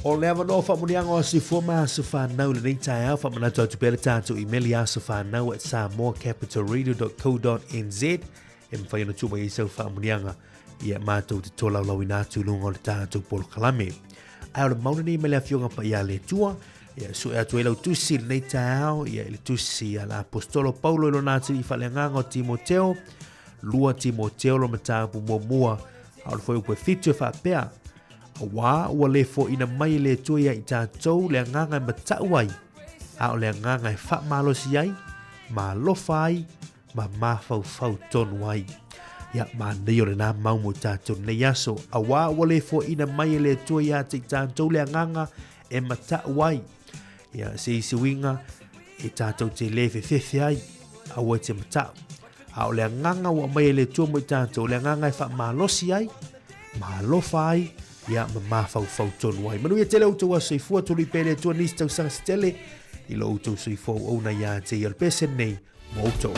O le avanoa faamuniaga o Aso Fua ma Aso Fanau lenei taeao, faamanatu atu pea le tatou imeli asofanau@samoacapitalradio.co.nz e mafai ona tuu mai ai sau faamuniaga ia matou te tolaulauina atu i luga o le tatou polokalame. Ae o le mau lenei mai le Afioga Paia a le Atua, ia sue atu ai lau tusi i lenei taeao, ia i le tusi a le Apostolo Paulo i lona atalii faaleagaga o Timoteo, 2 Timoteo lo mataupu muamua, a o le fuaiupu e 7 e faapea, Auā ua le foaina mai e le Atua ia i tatou le agaga e matau ai, a o le agaga e faamalosi ai, ma alofa ai, ma mafaufau tonu ai. Ia, manaia o lenā mau mo i tātou nei aso, auā ua le foaina mai e le Atua iā te i tātou le agaga e mata'u ai. Ia, se isi uiga, e tātou te lē fefefe ai, aua e te mata'u. A o le agaga ua aumai e le Atua mo i tātou, o le agaga e faamalosi ai, ma alofa ai, ia, ma mafaufau tonu ai. Manuia tele outou aso soifua, tului pea e le Atua nisi tausaga se tele, i lo outou soifua auauna iā te ia o le pese nei, mo outou.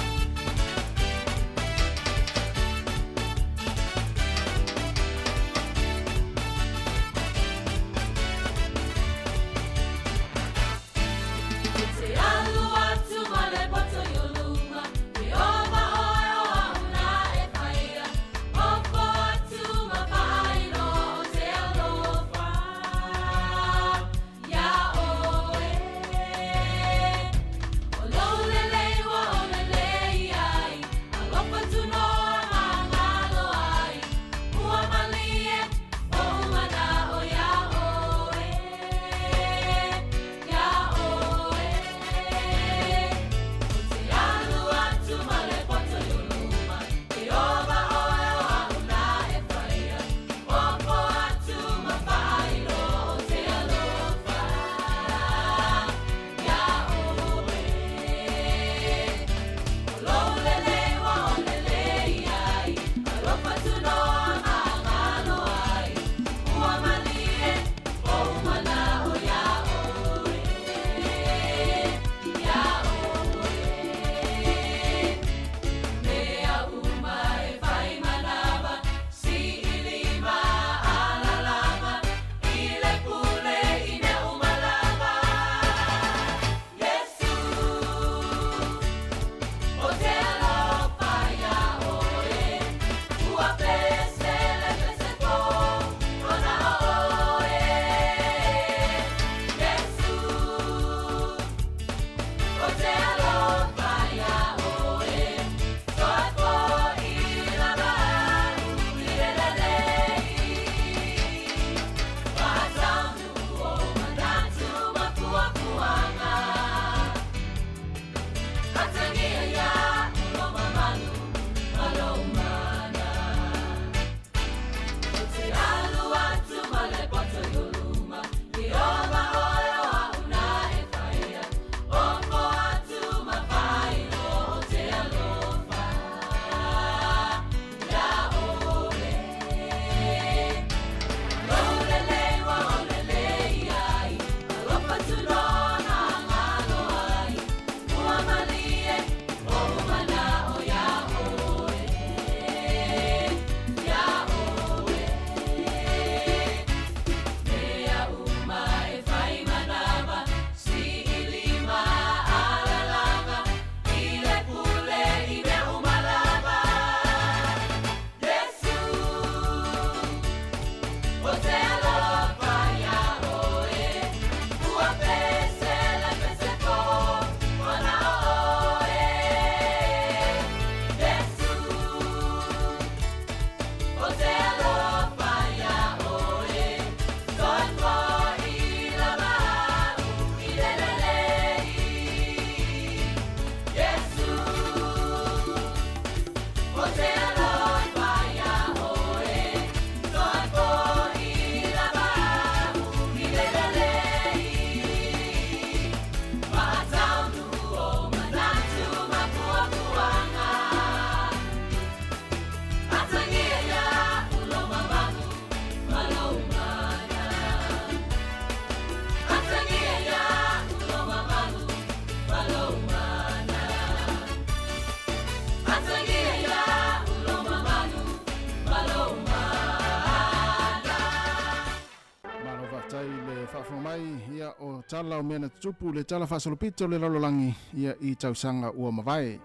Faafetai i le faafofoga mai ia o tala o mea na tutupu le tala faasolopito o le lalolagi ia i tausaga ua mavae.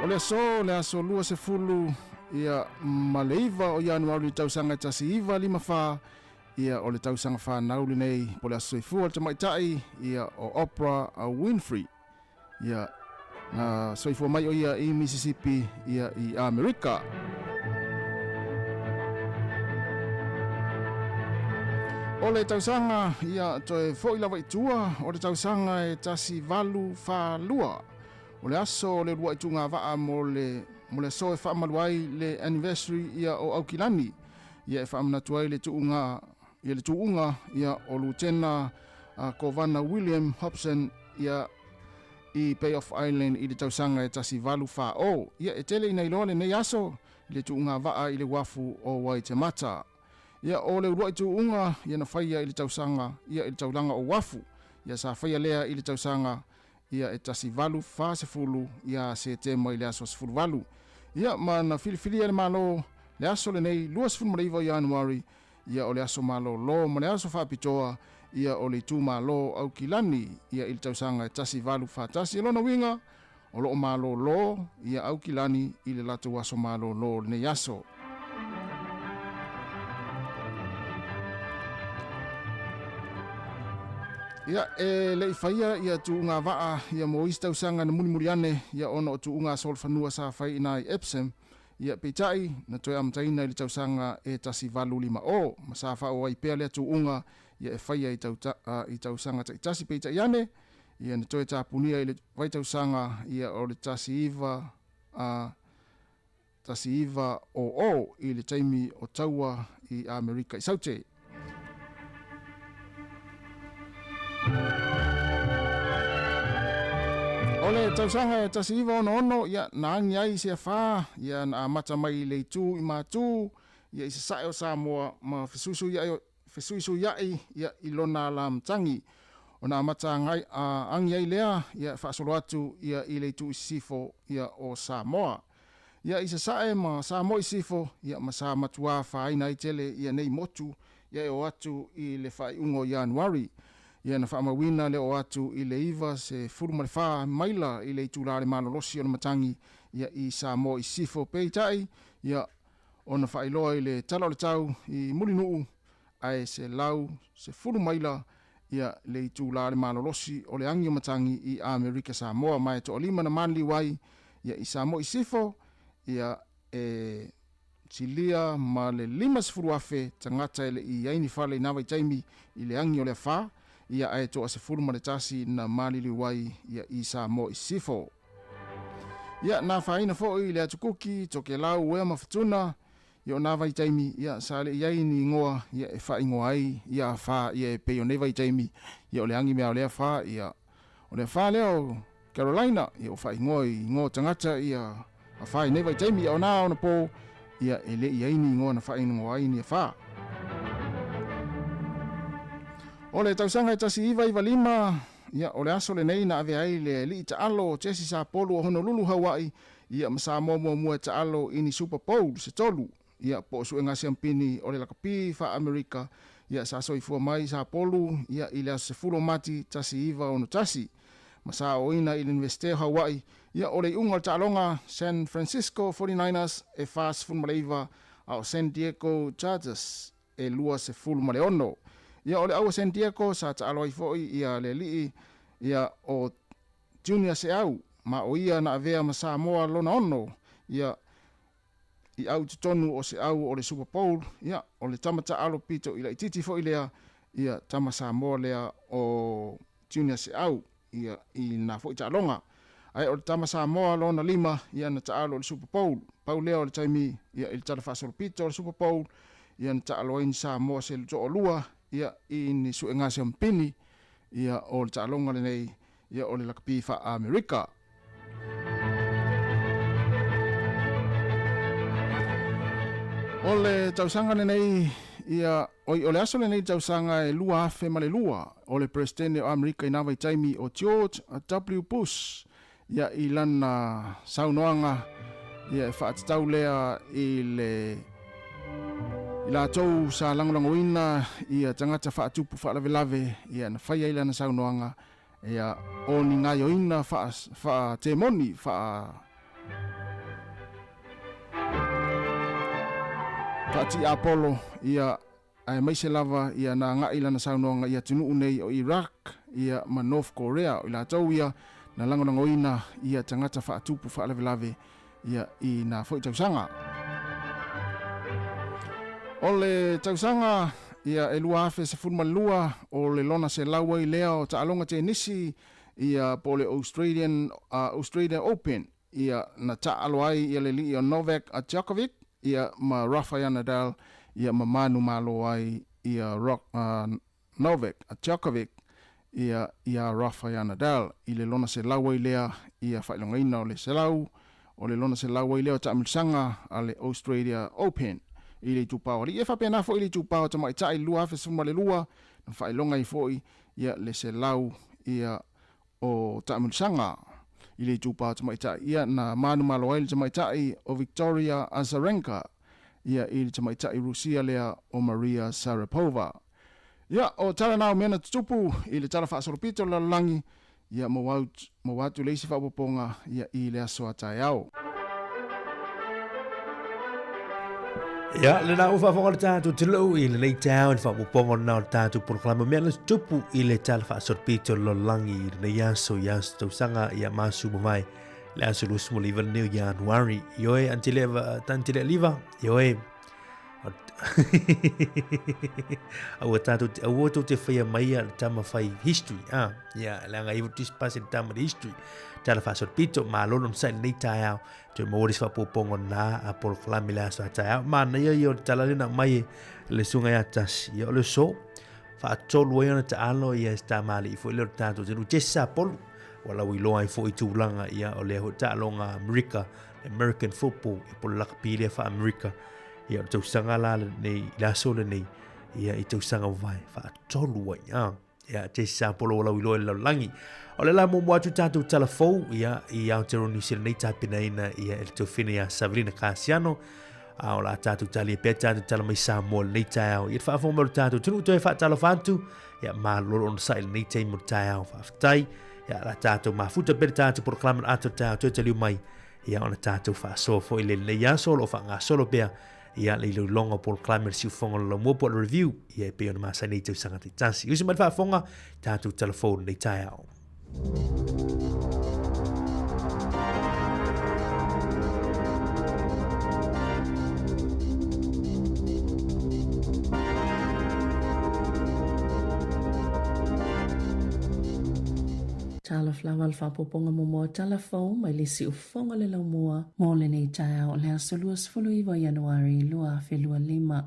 O le aso le aso 20 ia ma le 9 o Ianuari i le tausaga e 1954 ia o le tausaga fanau lenei po o le aso soifua o le tamaitai ia o Oprah Winfrey ia na soifua mai o ia i Mississippi ia i Amerika. O le tausaga ia toe fo'i lava i tua o le tausaga e 1842 o le aso o le ulua'i tugava'a mo le mo le aso e faamalu ai le anniversary ia o Aukilani ia e faamanatu ai le tuuga ia le tuuga ia o Lutena Kovana William Hobson ia i Bay of Island i le tausaga e 1840. Ia e tele ina iloa lenei aso i le tuuga vaa i le uafu o Waitemata. Ia o le uluai tuuga ia na faia i le tausaga ia i le taulaga o Uafu. Ia sa faia lea i le tausaga ia e 1840 ia Setema i le aso 18. Ia ma na filifilia e le Malo le aso lenei 29 o Ianuari ia o le aso malolo ma le aso faapitoa ia o le itumalo Aukilani ia i le tausaga e 1841. O lona uiga o lo o malolo ia Aukilani i le latou aso malolo o lenei aso. Ia, e le i faia ia tuuga vaa ia mo isi tausaga na mulimuli ane ia ona o tuuga solofanua sa fai i ina i Epsom, ia peitai na toe amataina i le tausaga e 1850 ma sa faaauau ai pea lea tuuga ia e faia i, tauta, i tausaga taitasi. Peitai ane ia na toe tapunia i le vaitausaga ia o le 19 1900 i le taimi o taua i Amerika i Saute. O le tausaga e 1966, ia, na agi ai se afa, ia, na amata mai i le itu i Matu, ia, i sasae o Samoa, ma fesuisuiai, fesuisuiai, ia, i lona ala matagi. Ona amata agai, a, agi ai lea, ia, e faasolo atu, ia, i le itu i sisifo, ia, o Samoa. Ia, i sasae ma Samoa i sisifo, ia, ma sa matuā afaina ai tele, ia, nei motu, ia, e oo atu i le faaiuga o Ianuari. Ia, na faamauina le oo atu i le 94 maila i le itula le malolosi o le matagi, ia, i Samoa i sisifo. Peitai, ia, ona faailoa i le tala o le tau i Mulinuu, ae 110 maila ia le itula le malolosi o le agi o matagi i Amerika Samoa, ma e toalima na manaliu ai ia i Samoa i sisifo, ia e silia ma le 50,000 tagata e le i ai ni fale i na vaitaimi i le agi o le afa, ia ae toa-11 na maliliu ai ia i Samoa i sisifo. Ia na afaina foi le Atukuki, Tokelau, Uea ma Futuna, ia o nā vaitaimi, ia sa le i ai ni igoa ia e faaigoa ai ia afa ia e pei o nei vaitaimi, ia o le agi mea o le afa, ia o le afa lea o Carolina, ia ua faaigoa i igoa o tagata ia afa i nei vaitaimi, ia o nā ona pō, ia e le i ai ni igoa na faaigoa ai ni afa. O le tausaga e 1995, ia o le aso lenei na ave ai le alii taalo Jesse Sapolu o Honolulu, Hawaii, ia ma Samoa muamua e taalo i ni Super Bowl se tolu, ia po o suega siampini o le lakapi faa-Amerika, ia sa soifua mai Sapolu ia i le aso 10 o Mati 1961 ma sa aoaoina i le Iunivesite o Hawaii. Ia o le iuga o le taaloga San Francisco 49ers e 49 a o San Diego Chargers e 26. Ia o le au a San Diego sa taalo ai foi ia le alii ia o Junior Seau, ma o ia na avea ma Samoa lona ono ia i au i totonu o se au o le Super Bowl, ia o le tama taalo pito i laitiiti foi lea ia tama Samoa lea o Junior Seau ia i na foi taaloga. Ae o le tama Samoa lona lima ia na taalo i le Super Bowl. Pau lea o le taimi ia i le tala faasolopito o le Super Bowl ia na taalo ai ni Samoa se toalua ia i ni suega siampini ia o le taaloga lenei ia o le lakapi faa-Amerika. O le tausaga lenei ia oi o le aso lenei tausaga e 2002 o le Peresetene o Amerika i na vaitaimi o George W Bush ia i lana saunoaga ia e faatatau lea i le I latou sa lagolagoina ia tagata faatupu faalavelave ia na faia ai lana saunoaga ia o ni gaioina faatemoni faa faatiapolo ia aemaise lava ia na agai lana saunoaga i atunuu nei o Iraq ia ma North Korea. O i latou ia na lagolagoina ia tagata faatupu faalavelave ia i na foi tausaga. O le tausaga ia e 2012 o le lona 100 ai lea o taaloga tenisi ia po o le Australian Australia Open ia na taalo ai ia le alii o Novak Djokovic ia ma Rafael Nadal ia ma manumalo ai ia Rock, Novak Djokovic ia iā Rafael Nadal i le lona 100 ai lea ia faailogaina o le 100 o le lona 100 ai lea o taamilosaga a le Australia Open i le itupa o alii. E faapena foi i le itupa o tamaitai i le 2012 na faailoga ai foi ia le 100 ia o taamilosaga i le itupa o tamaitai ia na manumalo ai le tamaitai o Victoria Azarenka ia i le tamaitai Rusia lea o Maria Sharapova. Ia, o tala na o mea na tutupu i le tala faasolopito o le lalolagi, ia maua atu le isi faaopoopoga ia i le aso a taeao. Ia, lena ua faafofoga le tatou atunuu i lenei taeao i le faaopoopoga o lena o le tatou polokalame mea na tutupu i le tala faasolopito o le lalolagi i lenei aso i aso tausaga ia masu mavae le aso 29 lenei o Ianuari. Ioe, Antile Liva, ioe, Aua tātou te, aua tou te whaia mai a le tama whai history. Ah, ia, leaga i tis pasi le tama le history. Tala whaasol pito, ma lolo msa i nei taeao. Toe maua ris whaapopongo nā a polokalame le aso a taeao. Ma na ia ia o le tala lena mai e le sunga ia tasi. Ia o le so, whaatolu ai ona taalo ia se tamali i fo i le o le tātou te nu. Jesse sa polu, wala ui loa i fo i tūlanga ia o le ho taaloga Amerika American football e po le lakapi lea faa-Amerika. Ia o le tausaga la lenei, i le aso lenei, ia i tausaga mavae faatolu ai. Ah, ia te sa polo o lau iloa i le lalolagi. O le la muamua atu tatou tala fou, ia i Aotearoa New Zealand nei tapenaina ia e le tofina ia Savelina Kasiano. A o la tatou talia pea tatou tala mai Samoa lenei taeao. Ia te faafofoga mai o le tatou atunuu toe faatalofa atu. Ia malolo ona sai lenei taimi o le taeao. Faafetai. Ia la tatou mafuta pea le tatou polokalame o le ata o le taeao toe taliu mai. Ia ona tatou faasoa foi le lenei aso o lo o faagasolo pea ia le iloiloga o polokalame o le siufofoga o le laumua po o le review ia e pei ona masani ai i tausaga taitasi. Usi mai le faafofoga, tatou tala fou lenei taeao. Talofa lava le faaopoopoga muamua o tala fou mai le siufofoga o le laumua mo lenei taeao o le aso 29 o Ianuari 2025.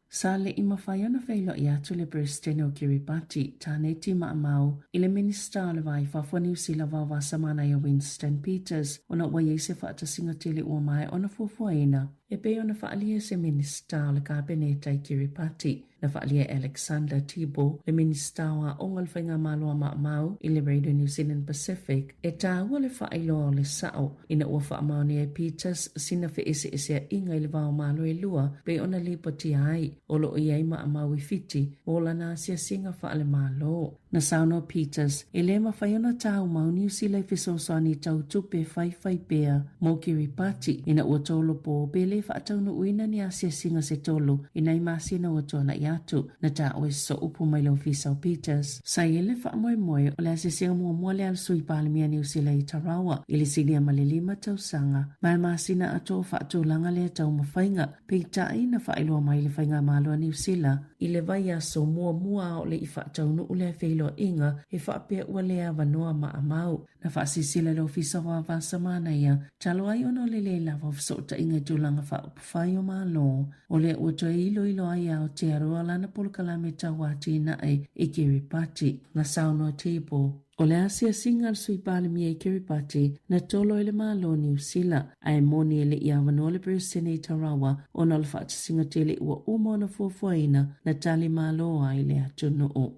Sa le i mafai ona feiloai atu le Peresetene o Kiribati, Taneti Maamau, i le Minisita o le Va i Fafo o Niu Sila Vaovasa-Manaia Winston Peters ona ua i ai se faatasiga tele ua maea ona fuafuaina e pei ona faaalia e se Minisita o le Kapeneta i Kiribati. Na faaalia e Alexander Tibor, le Minisita o Aoga o le Faigamalo a Maamau i le Radio New Zealand Pacific, e tāua le faailoa o le sa'o ina ua faamaonia e Peters sina feeseesea'iga i le va o Malo e lua pei ona lipotia ai o lo o i ai Maamau i Fiti mo lana asiasiga faale-Malo. Na saunoa Peters, e lē mafai ona tāumau Niu Sila i fesoasoani tau tupe faifai pea mo Kiribati ina ua tolopō pe lē faataunuuina ni asiasiga se tolu i nai masina ua tuana'i atu. Na taua e sosoupu mai le ofisa o Peters. Sa i ai le faamoemoe o le asiasiga muamua lea a le Sui Palemia Niu Sila i Tarawa i le silia ma le 5 tausaga ma le masina atoa o faatulaga lea taumafaiga, peitai na faailoa mai le Faigamalo a Niu Sila i le vaiaso muamua a o le i faataunuu lea feiloaiga e faapea ua le avanoa maamau. Na faasilasila le Ofisa o Vavasa Manaia talu ai ona o le lē lava o fesootaiga i tulaga faaupufai o Malo. O lea ua toe iloilo ai e Aotearoa lana polokalame tau atinae i Kiribati. Na saunoa Tibor, O le asiasiga a le Sui Palemia i Kiribati, na tolo e le Malo o Niu Sila, ae moni e le i avanoa le Peresetene i Tarawa ona o le faatasiga tele ua uma ona fuafuaina na tali malo ai le atunuu.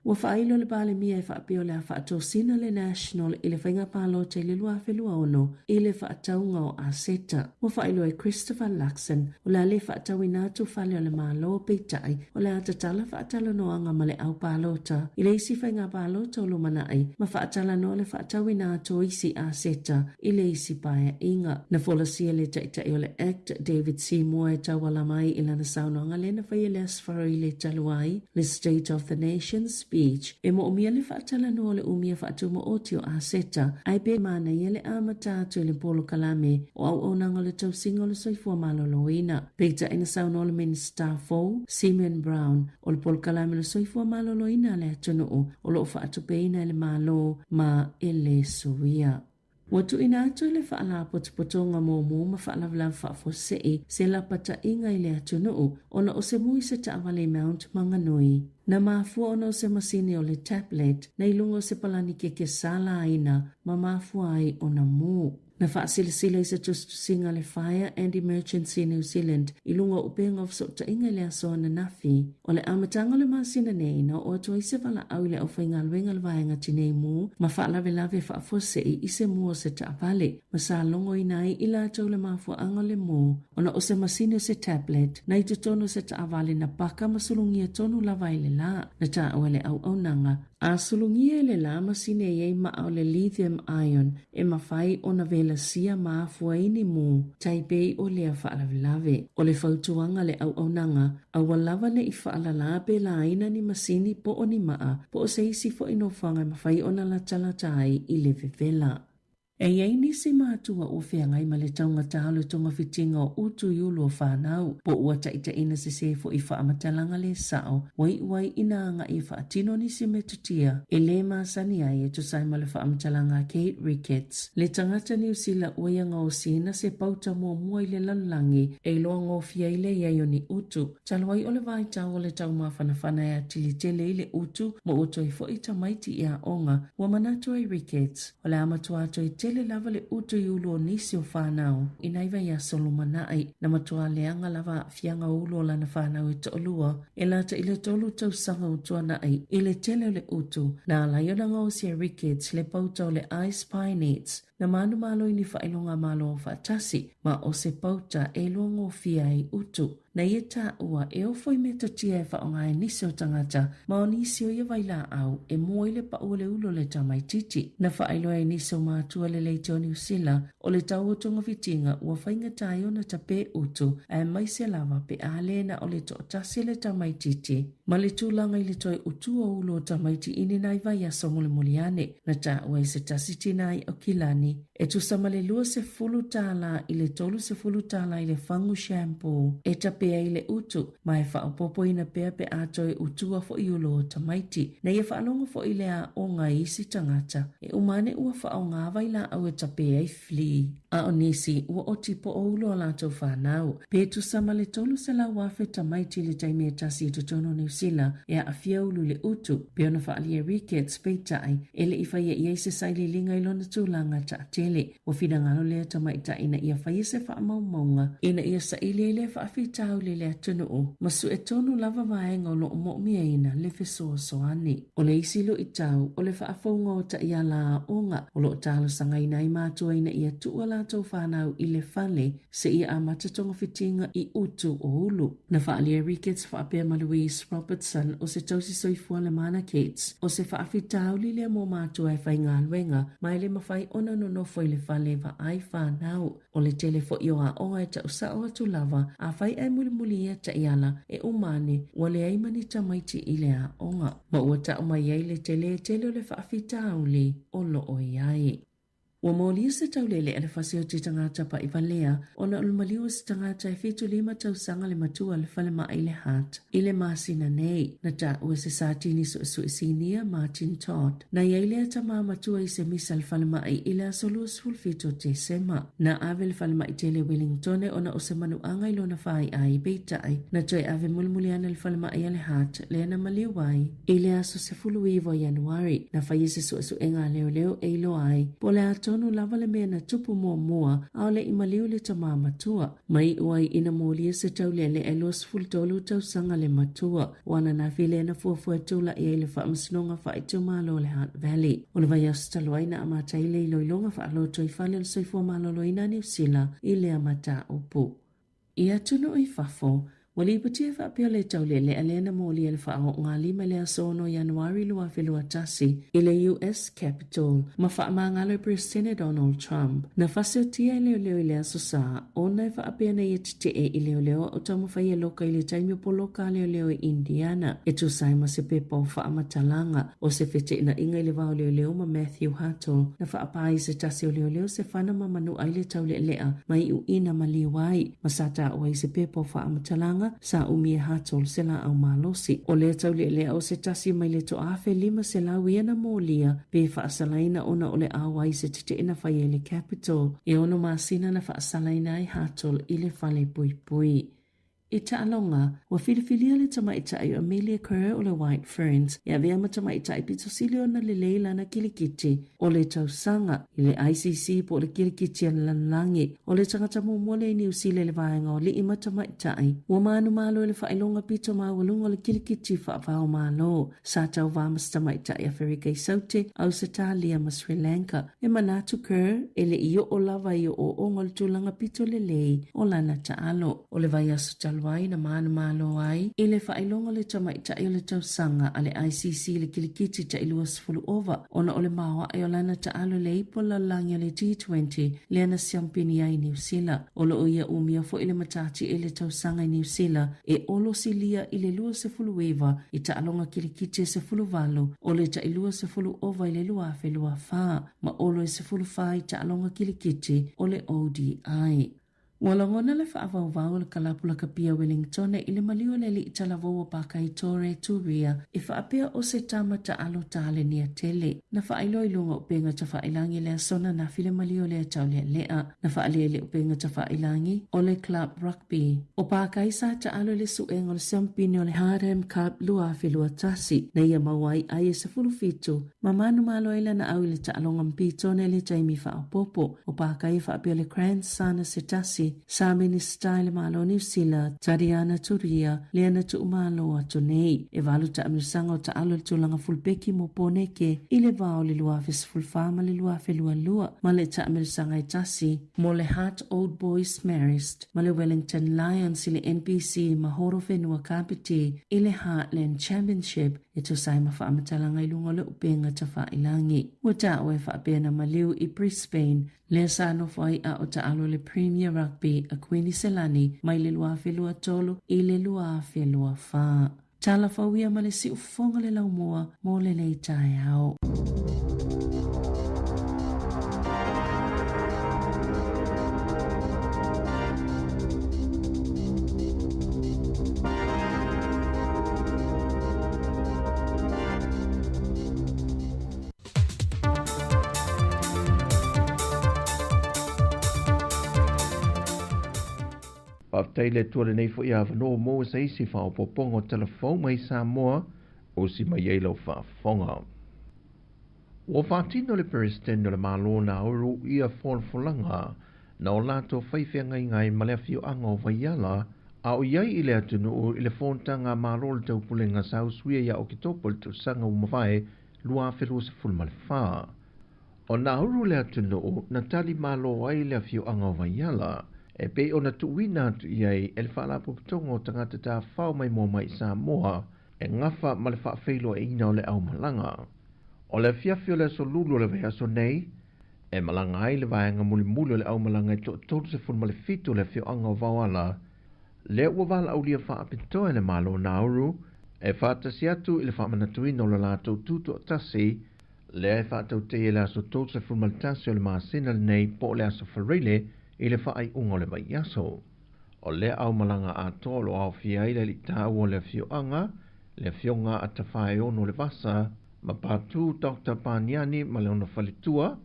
Ua faailo le Palemia e faapea o le a faatosina le National i le faiga palota i le 2026 i le faatauga o aseta. Ua faailoa e Christopher Luxon o le a le faatauina atu fale o le Malo peitai o le a tatala faatalanoaga ma le au palota i le isi faiga palota o lumanai ma faatalanoa le faatauina atu o isi aseta i le isi paeaiga. Na folasia le Taitai o le Act, David Seymour e tauala mai i lana saunoaga lea na faia i le Aso Faraile talu ai, le State of the Nation Speech, e moomia le faatalanoa o le umia faatumaoti o aseta, ae pe manaia le amata atu i le polokalame o auaunaga o le tausiga o le soifua maloloina. Peitai na saunoa le Minisita fou, Simeon Brown, o le polokalame o le soifua maloloina a le atunuu o lo o faatupeina e le Malo ma e lē suia. Ua tuuina atu e le Faalapotopotoga Mumu ma Faalavelave Faafuasei se lapataiga i le atunuu ona o se mu i se taavale i Mount Maunganui. Na mafua ona o se masini o le tablet na i luga o se palani keke sa laina ma mafua ai ona mu. Na faasilasila i se tusitusiga a le Fire and Emergency New Zealand i luga o upega o fesootaiga i le aso ananafi. O le amataga o le masina nei, na oo atu ai se valaau i le aufaigaluega a le Vaega Tinei Mu ma Faalavelave Faafuasei i se mu o se taavale, ma sa logoina ai i latou le mafuaaga o le mu ona o se masini o se tablet na i totonu o se taavale na paka ma sulugia tonu lava i le la. Na taua e le auaunaga A sulugia e le la masini e i ai maa o le lithium ion e mafai ona velasia ma afua ai ni mu tai pei o lea faalavelave. O le fautuaga a le auaunaga, aua lava ne i faalala pe laina ni masini po o ni maa po o se isi foi nofoaga e mafai ona latalata ai i le vevela. E i ai nisi matua ua feagai ma le taugata o le togafitiga o utu i ulu o fanau, po ua taitaiina sesē foi i faamatalaga le sao ua iu ai ina agai e faatino nisi metotia e lē masani ai e tusa ai ma le faamatalaga a Kate Ricketts, le tagata Niu Sila ua ia gaosiina se pauta muamua i le lalolagi e iloa gofie ai le i ai o ni utu Talu ai o le vaitau o le taumafanafana e atili tele i le utu ma ua toe foi tamaiti i aoga, ua manatu ai Ricketts, o le a matua toe tele lava le utu i ulu o nisi o fanau i nai vaiaso lumanai. Na matua leaga lava aafiaga o ulu o lana fanau e toalua e lata i le 3 tausaga ua tuanai i le tele o le utu na ala ai ona gaosi e Ricketts le pauta o le Ice Pine Nets na manumalo i ni faailoga Malo faatasi ma o se pauta e luagofie ai utu. Na ia taua e ofo i metotia e faaaoga ai nisi o tagata ma o nisi o ia vailaau e mua i le pau o le ulu o le tamaitiiti. Na faailoa e nisi o matua le leitio o Niu Sila o le tau o togafitiga ua faigata ai ona tapē utu aemaise lava pe a lē na o le toatasi le tamaitiiti ma le tulaga i le toe utu o ulu o tamaiti i ni nai vaiaso mulimuli ane. Na taua e se tasi tinā i Aukilani E tusa ma le $20 i le $30 i le fagu shampoo e tape ai le utu, ma e faaopoopoina pea pe a toe utua foi ulu o tamaiti. Na ia faalogo foi le aoga i isi tagata, e uma ane ua faaaoga vailaau e tape ai flea. A o nisi, ua oti po o ulu o latou fanau. Pe tusa ma le 300,000 tamaiti i le taimi e tasi i totonu o Niu Sila e aafia ulu i le utu, pei ona faaalia e Ricketts, peitai, e le i faia i ai se sailiiliga i lona tulaga taatele. Ua finagalo lea tamaitai ina ia faia se faamaumauga ina ia saili ai lea faafitauli i le atunuu ma sue tonu lava vaega o lo o moomiaina le fesoasoani. O le isi luitau, o le faafouga o taiala aoga o lo o talosagaina ai matua ina ia tuu a latou fanau i le fale seia amata togafitiga i utu o ulu. Na faaalia e Ricketts faapea ma Louise Robertson o se tausi soifua le Mana Kids, o se faafitauli lea mo matua e faigaluega ma e le mafai ona nonofo i le fale vaai fanau. O le tele foi o aoga e tau sao atu lava, afai ae mulimuli ia taiala, e uma ane ua leai ma ni tamaiti i le aoga. Ma ua tau mai ai le tele tele o le faafitauli o lo o i ai. Ua molia se taulele a le fasi o te tagata paʻivalea ona o le maliu o se tagata e 75 tausaga le matua o le falemai i le Hutt i le masina nei. Na taua e se satini suesue sinia Martin Todd. Na i ai lea tama matua i se misa le falemai i le aso 27 o Tesema. Na ave le falemai tele Wellingtone ona o se manuaga i lona faaiai, peitai, na toe ave mulimuli ana le falemai a le Hutt lea na maliu ai i le aso 19 o Ianuari. Na faia se suesuega a leoleo e iloa ai po o le a tonu. tonu lava le mea na tupu muamua a o le i maliu le tama matua. Ma iu ai ina molia se taulealea e 23 tausaga le matua. O ananafi lea na fuafua e tula'i ai le Faamasinoga Faaitumalo o le Hutt Valley. O le vaiaso talu ai na amata ai le iloiloga faalotoifale o le Soifua Maloloina a Niu Sila i lea mataupu. I atunuu i fafo, ua lipotia faapea le taulealea lea na molia i le faaoogalima i le aso 6 Ianuari 2021 i le US Capitol ma faamagalo e Peresetene Donald Trump. Na fasiotia e leoleo i le Aso Sa ona e faapea na ia tetee i leoleo a o taumafai e loka i le taimi o poloka a leoleo i Indiana e tusa ai ma se pepa o faamatalaga o se feteenaiga i le va o leoleo ma Matthew Hutto na faapā i se tasi o leoleo se fana ma manu'a ai le taulealea ma iuina maliu ai ma sa taua i se pepa o faamatalaga sa umi e Hutto se laau malosi. O lea taulealea o se tasi mai le 1500 ia na molia pe faasalaina ona o le ao ai se teteena fai ai le Capitol. E ono masina na faasalaina ai Hutto i le fale puipui. I taaloga, ua filifilia le tamaitai o Amelia Kerr o le White Ferns e avea ma tamaitai pito sili ona lelei lana kilikiti o le tausaga i le ICC po o le kilikiti a le lalolagi. O le tagata muamua lea i Niu Sila i le vaega o alii ma tamaitai. Ua manumalo i le faailoga pito maualuga o le kilikiti faava-o-Malo. Sa tauva ma se tamaitai Aferika i Saute, Ausetalia ma Sri Lanka. E manatu Kerr, e le i oo lava i ooooga o le tulaga pito lelei o lana taalo. O le vaiaso talu ai na manumalo ai i le faailoga o le tamaitai o le tausaga a le ICC i le kilikiti tai 20 ova ona o le maoae o lana taalo i le ipu lalolagi o le T20 lea na siampini ai i Niu Sila. O lo o ia umia foi le matati i le tausaga i Niu Sila e olosilia i le 29 i taaloga kilikiti e 18 o le tai 20 ova i le 2024 ma olo e 14 i taaloga kilikiti o le ODI. Ua lagona le faavauvau o le kalapu lakapia Wellingtone i le maliu o le alii talavou o Pakai Tore Turia e faapea o se tama taalo talenia tele. Na faailoa i luga o upega tafailangi le aso ananafi le maliu o lea taulealea. Na faalia i le upega tafailangi o le Club Rugby o Pakai sa taalo i le suega o le siampini o le Hardham Cup 2021 na ia maua ai ai e 17 ma manumalo ai lana au i le taaloga mpitone i le taimi faaopoopo. O Pakai e faapea le grandson a se tasi sa Minisita i le Malo o Niu Sila, Tariana Turia, lea na tuumalo atu nei. E valu taamilosaga o taalo i le tulaga fulupeki mo Poneke i le va o le 2014 ma le 2022 ma le taamilosaga e tasi mo le Hutt Old Boys Marist ma le Wellington Lions i le NPC ma Horowhenua Kapiti i le Heartland Championship e tusa ai ma faamatalaga i luga o le upega tafailangi. Ua taua e faapea na maliu i Brisbane lea sa nofo ai a o taalo le Premier Rugby a Kuiniselani mai le 2023 i le 2024. Tala fou ia ma le siufofoga le laumua mo lenei taeao. Faafetai le Atua lenei foi avanoa maua se isi faaopoopoga o tala fou mai Samoa osi mai ai lau faafofoga. Ua faatino le Peresetene o le Malo Nauru ia folafolaga na o latou fai feagaiga ai ma le afioaga o Vaiala a o i ai i le atunuu i le fonotaga a Malo o le Taupulega sa usuia ia Oketopa i le tausaga ua mavae 2024. O Nauru le atunuu na tali malo ai le afioaga o Vaiala e pei ona tuuina atu i ai e le Faalapotopotoga o Tagata Tafafao Maimoa Mai i Samoa e gafa ma le faafeiloaiina o le aumalaga. O le afiafi o le aso Lulu o le vaiaso nei, e malaga ai le vaega mulimuli o le aumalaga e toa-37 o le afioaga o Vaoala, lea ua valaaulia faapitoa e le Malo o Nauru e faatasi atu i le faamanatuina o le latou tutoatasi lea e faatautaia i le aso 31 o le masina lenei po o le aso Faraile i le faaiuga o le vaiaso. O lea aumalaga atoa o lo o aofia ai le alii taua o le afioaga, le afioga a Tafaeono o le Vasa, ma Patu Doctor Paniani ma le ona faletua,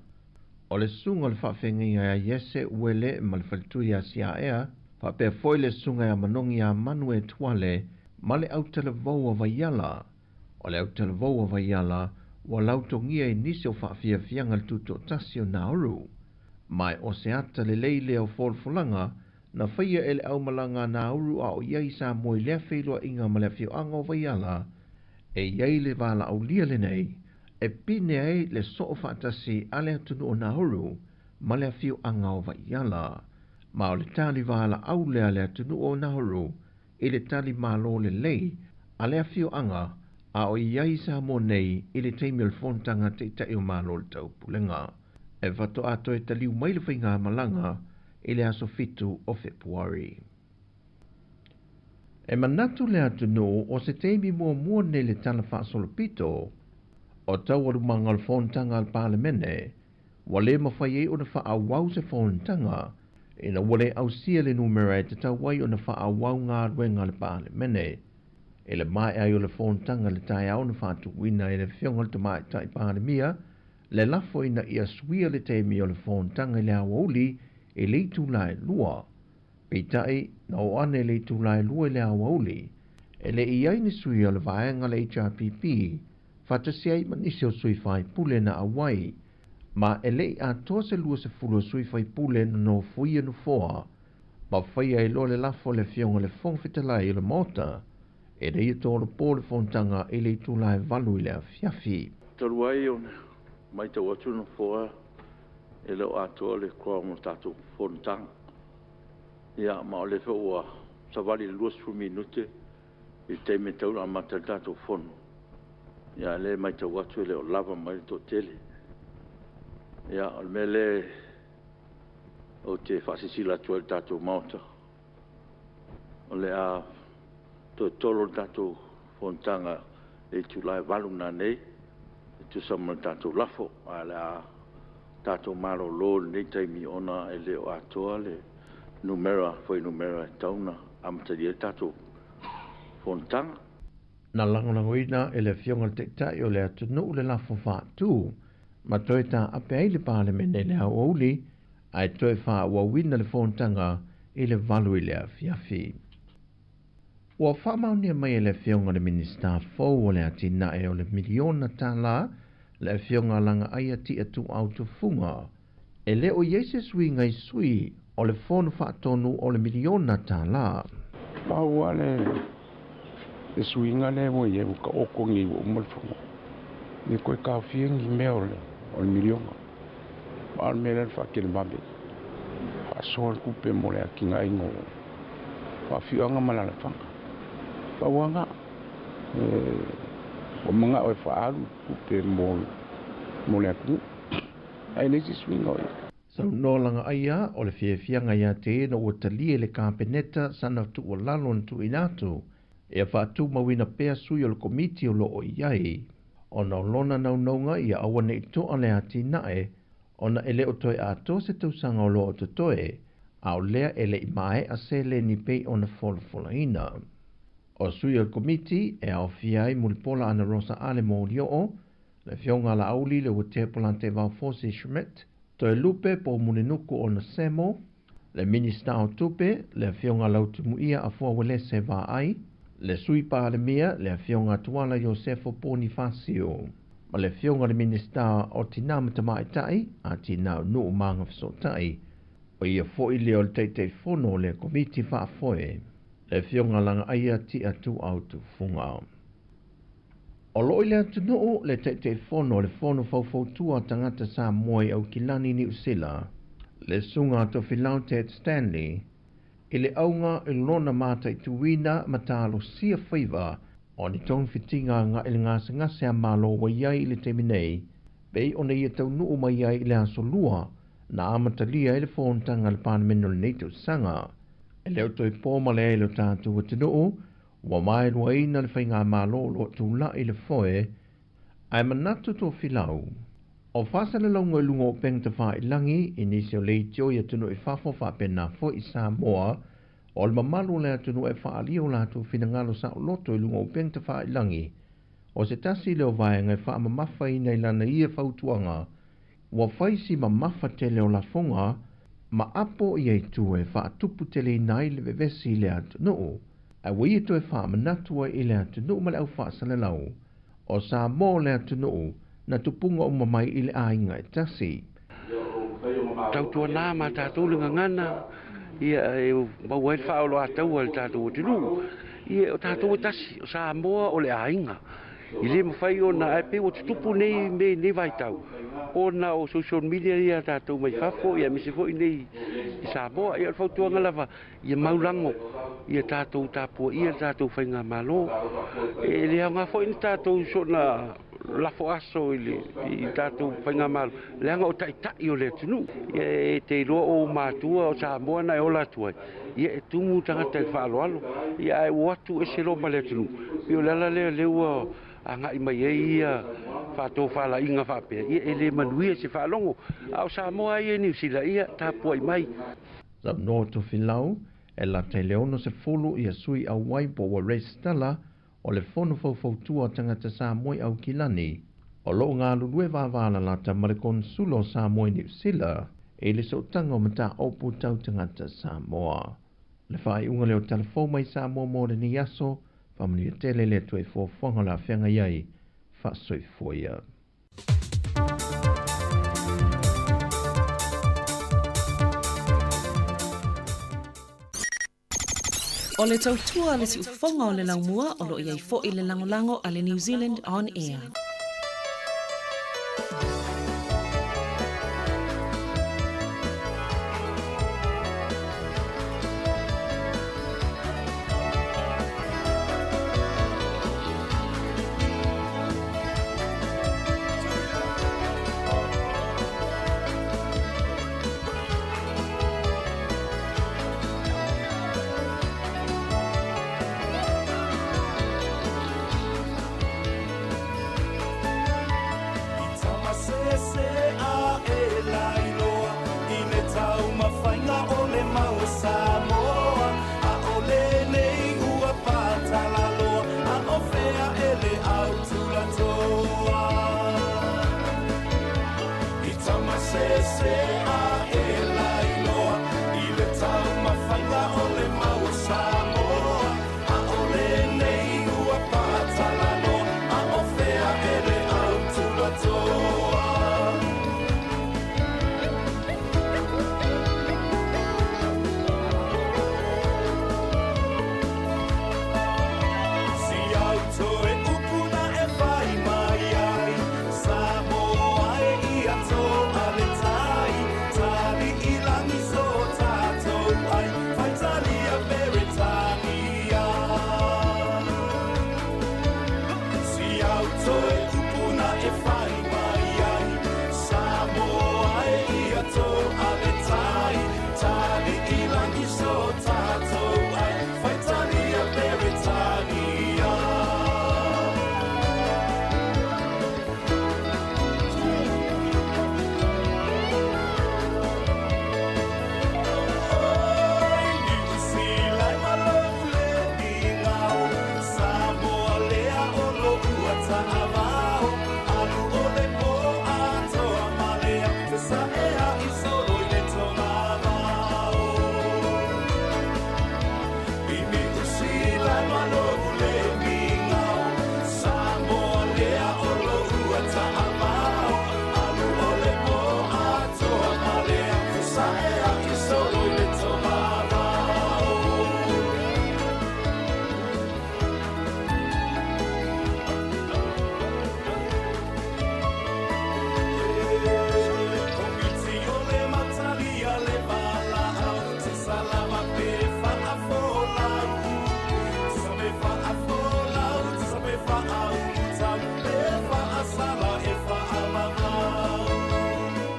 o le susuga o le faafeagaiga ia Iese Uele ma le faletua ia Siaea, faapea foi le susuga ia Manogi ia Manu e Tuale ma le autalavou a Vaiala. O le autalavou a Vaiala, ua lautogia i nisi o faafiafiaga le Tutoatasi o Nauru. Ma o se ata lelei lea o folafolaga na faia e le aumalaga a Nauru a o i ai Samoa i lea feiloaiga ma le afioaga o Vaiala, e i ai le valaaulia lenei e pine ai le soo faatasi a le atunuu o Nauru ma le afioaga o Vaiala. Ma o le tali valaau lea a le atunuu o Nauru i le tali malo lelei a le afioaga a o i ai Samoa nei i le taimi o le fonotaga a Taitai o Malo o le Taupulega. E faatoa toe taliu mai le faigamalaga i le aso 7 o Fepuari. E manatu le atunuu o se taimi muamua nei le Tala Faasolopito o taualumaga o le fonotaga a le Palemene ua le mafai ai ona faaauau se fonotaga ina ua le ausia le numera e tatau ai ona faaauau galuega a le Palemene. I le maea ai o le fonotaga i le taeao na faatuina e le Afioga i le Tamaitai Palemia le lafo ina ia suia le taimi o le fonotaga i le aoauli i le itula e 2. Peitai, na oo ane i le itula e 2 i le aoauli, e le i ai ni sui o le vaega a le HRPP faatasi ai ma nisi o sui faipule na auai, ma e le i atoa se 20 o sui faipule na nofoia nofoa, ma faia ai loa le lafo a le Afioga i le Fofoga Fetalai o le Maota ina ia tolopo le fonotaga i le itula e 8 i le afiafi. Talu ai ona matau atu le Nofoa e le o atoa le quorum o le tatou fonotaga. Ia, ma o lea foi ua savali i le 20 minute i le taimi e tatau ona amata ai le tatou fono. Ia, a o lea e matau atu e le o lava mai le toatele. Ia, o le mea lea ou te faasilasila atu ai i le tatou Maota, o le a toe tolo le tatou fonotaga i le itula e 8:00 nanei e tusa ma le tatou lafo. Ae o le a tatou malolo i lenei taimi ona e le o atoa le numera, fuainumera e tatau ona amatalia ai le tatou fonotaga. Na lagolagoina e le Afioga i le Taitai o le atunuu le lafo faatu ma toe taape ai le Palemene i le aoauli ae toe faaauauina le fonotaga i le 8 i le afiafi. Ua faamaonia mai e le Afioga i le Minisita fou o le atinae o le miliona tala le Afioga Lagaaia Tia Tuuau Tufuga. E le o i ai se suiga i sui o le Fono Faatonu o le miliona tala. Pau lava le suiga lea ua i ai ua taoto nei ua uma le fono. E toe taofia ni mea o le miliona. A o le mea lea o le faatelevave. Faasoa le tupe mo le atinaeina o afioaga ma alaalafaga. Pau lava lena. Ua manao e faaalu tupe mo le atunuu. Ae leai se suiga o i ai. Saunoa Lagaaia o le fiafiaga ia te ia ina ua talia e le Kapeneta sana tuualalo na tuuina atu ia faatumauina pea sui o le Komiti o lo o i ai, ona o lona naunauga ia aua ne i toa le atinae ona e le o toe atoa se tausaga o lo o totoe, a o lea e le i maea seleni pei ona folafolaina. O sui o le Komiti e aofia ai Mulipola Anarosa Ale Molioo, le Afioga a Laauli Leuatea Polataivao Fosi Schmidt, Toelupe Poumulinuku Onesemo, le Minista o Tupe, le Afioga Lautimuia Afoa Uelese Vaai, le Sui Palemia, le Afioga Tuala Iosefo Ponifasio, ma le Afioga i le Minista o Tina ma Tamaitai, Atinae o Nuu ma Agafesootai, o ia foi lea o le Taitaifono o le Komiti Faafoe, le Afioga Lagaaia Tia Tuuau Tufuga. O lo o i le atunuu le Taitaifono o le Fono Faufautua a Tagata Samoa i Aukilani, Niu Sila, le Susuga a Tofilau Ted Stanley, i le auga i lona mataituina ma talosia faiva o ni togafitiga agai i le gasegase a Malo ua i ai i le taimi nei, pei ona ia taunuu mai ai i le aso Lua na amatalia ai le fonotaga a le Palemene o lenei tausaga. E le o toe po ma leai lo tatou atunuu, ua maeluaina le faigamalo o lo o tulai i le foe, ae manatu Tofilau, o faasalalauga i luga o upega tafailagi i nisi o leitio i atunuu i fafo faapena foi i Samoa, o le mamalu o le atunuu e faaalia o latou finagalo saoloto i luga o upega tafailagi, o se tasi lea o vaega e faamamafaina i lana ia fautuaga, ua fai si mamafa tele o lafoga ma apo ia i tua e faatuputeleina ai le vevesi i le atunuu, ae ua ia toe faamanatu ai i le atunuu ma le au faasalalau, o Samoa o le atunuu na tupuga uma mai i le aiga e tasi. Tautuana ma tatou le gagana ia e maua ai le faaoloataua i le tatou atunuu. Ia o tatou e tasi, o Samoa o le aiga. E le mafai ona, ae pei ua tutupu nei mea i lenei vaitau ona o social media ia a tatou mai fafo ia aemaise foi nei i Samoa. Ia o le fautuaga lava, ia maulago ia tatou tapuaia le tatou faigamalo. E le aoga foi ni tatou soona lafo aso i le i tatou faigamalo, leaga o taitai o le atunuu. Ia e te iloa o ou matua o Samoa na e ola atu ai, ia e tumu tagata i le faaaloalo, ia ae ua o atu ese loa ma le atunuu. Pei o le ala lea o lea ua agai mai ai ia faatofalaiga faapea, ia e le manuia se faalogo. A o Samoa ia i Niu Sila, ia tapuai mai. Saunoa Tofilau, e lata i le 60 ia sui auai po ua resitala o le Fono Faufautua o Tagata Samoa i Aukilani, o lo o galulue vavalalata ma le Konesula o Samoa i Niu Sila i le sootaga o mataupu tau tagata Samoa. O le faaiuga lea o Tala Fou mai Samoa mo lenei aso, faamanuia tele le Atua i fuafuaga o le a feagai ai, faasoifua ia. O le tautua a le siufofoga o le laumua o lo o i ai foi le lagolago a le New Zealand On Air.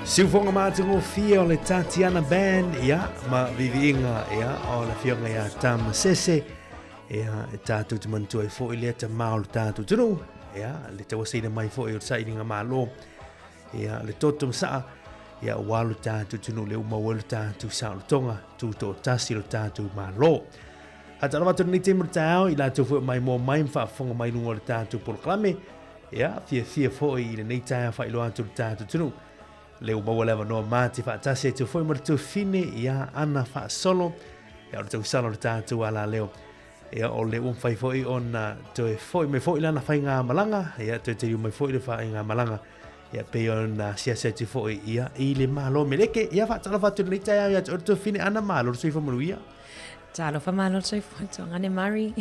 Siufoga matagofie o le Tatiana Band, ia, ma viviiga, ia, o le afioga ia Tamasese, ia, e tātou te manatua ai foi lea tamā o le tātou atunuu, ia, le tauasaina mai foi o le sailiga malo, ia, le toto ma saa, ia, ua lo tātou atunuu le uma ua lo tātou saolotoga, tutoatasi lo tātou Malo. Faatalofa atu lenei taimi o le taeao i latou foi o maimoa mai ma faafofoga mai luga o le tatou polokalame. Ia, fiafia foi i lenei taeao faailoa atu le tatou atunuu. Le ua maua le avanoa mā te faatasi atu foi ma le tuafafine ia Ana Faasolo. Ia, o le tausala o le tatou alaleo. Ia, o le ua mafai foi ona toe foi mai foi lana faigamalaga. Ia, toe taliu mai foi le faigamalaga. Ia pei ona asiasi atu foi ia i le Malo o Meleke. Ia faatalofa atu i lenei taeao ia te oe le tuafafine Ana, malo le soifua manuia. Talofa malo le soifua Tuagane Murray.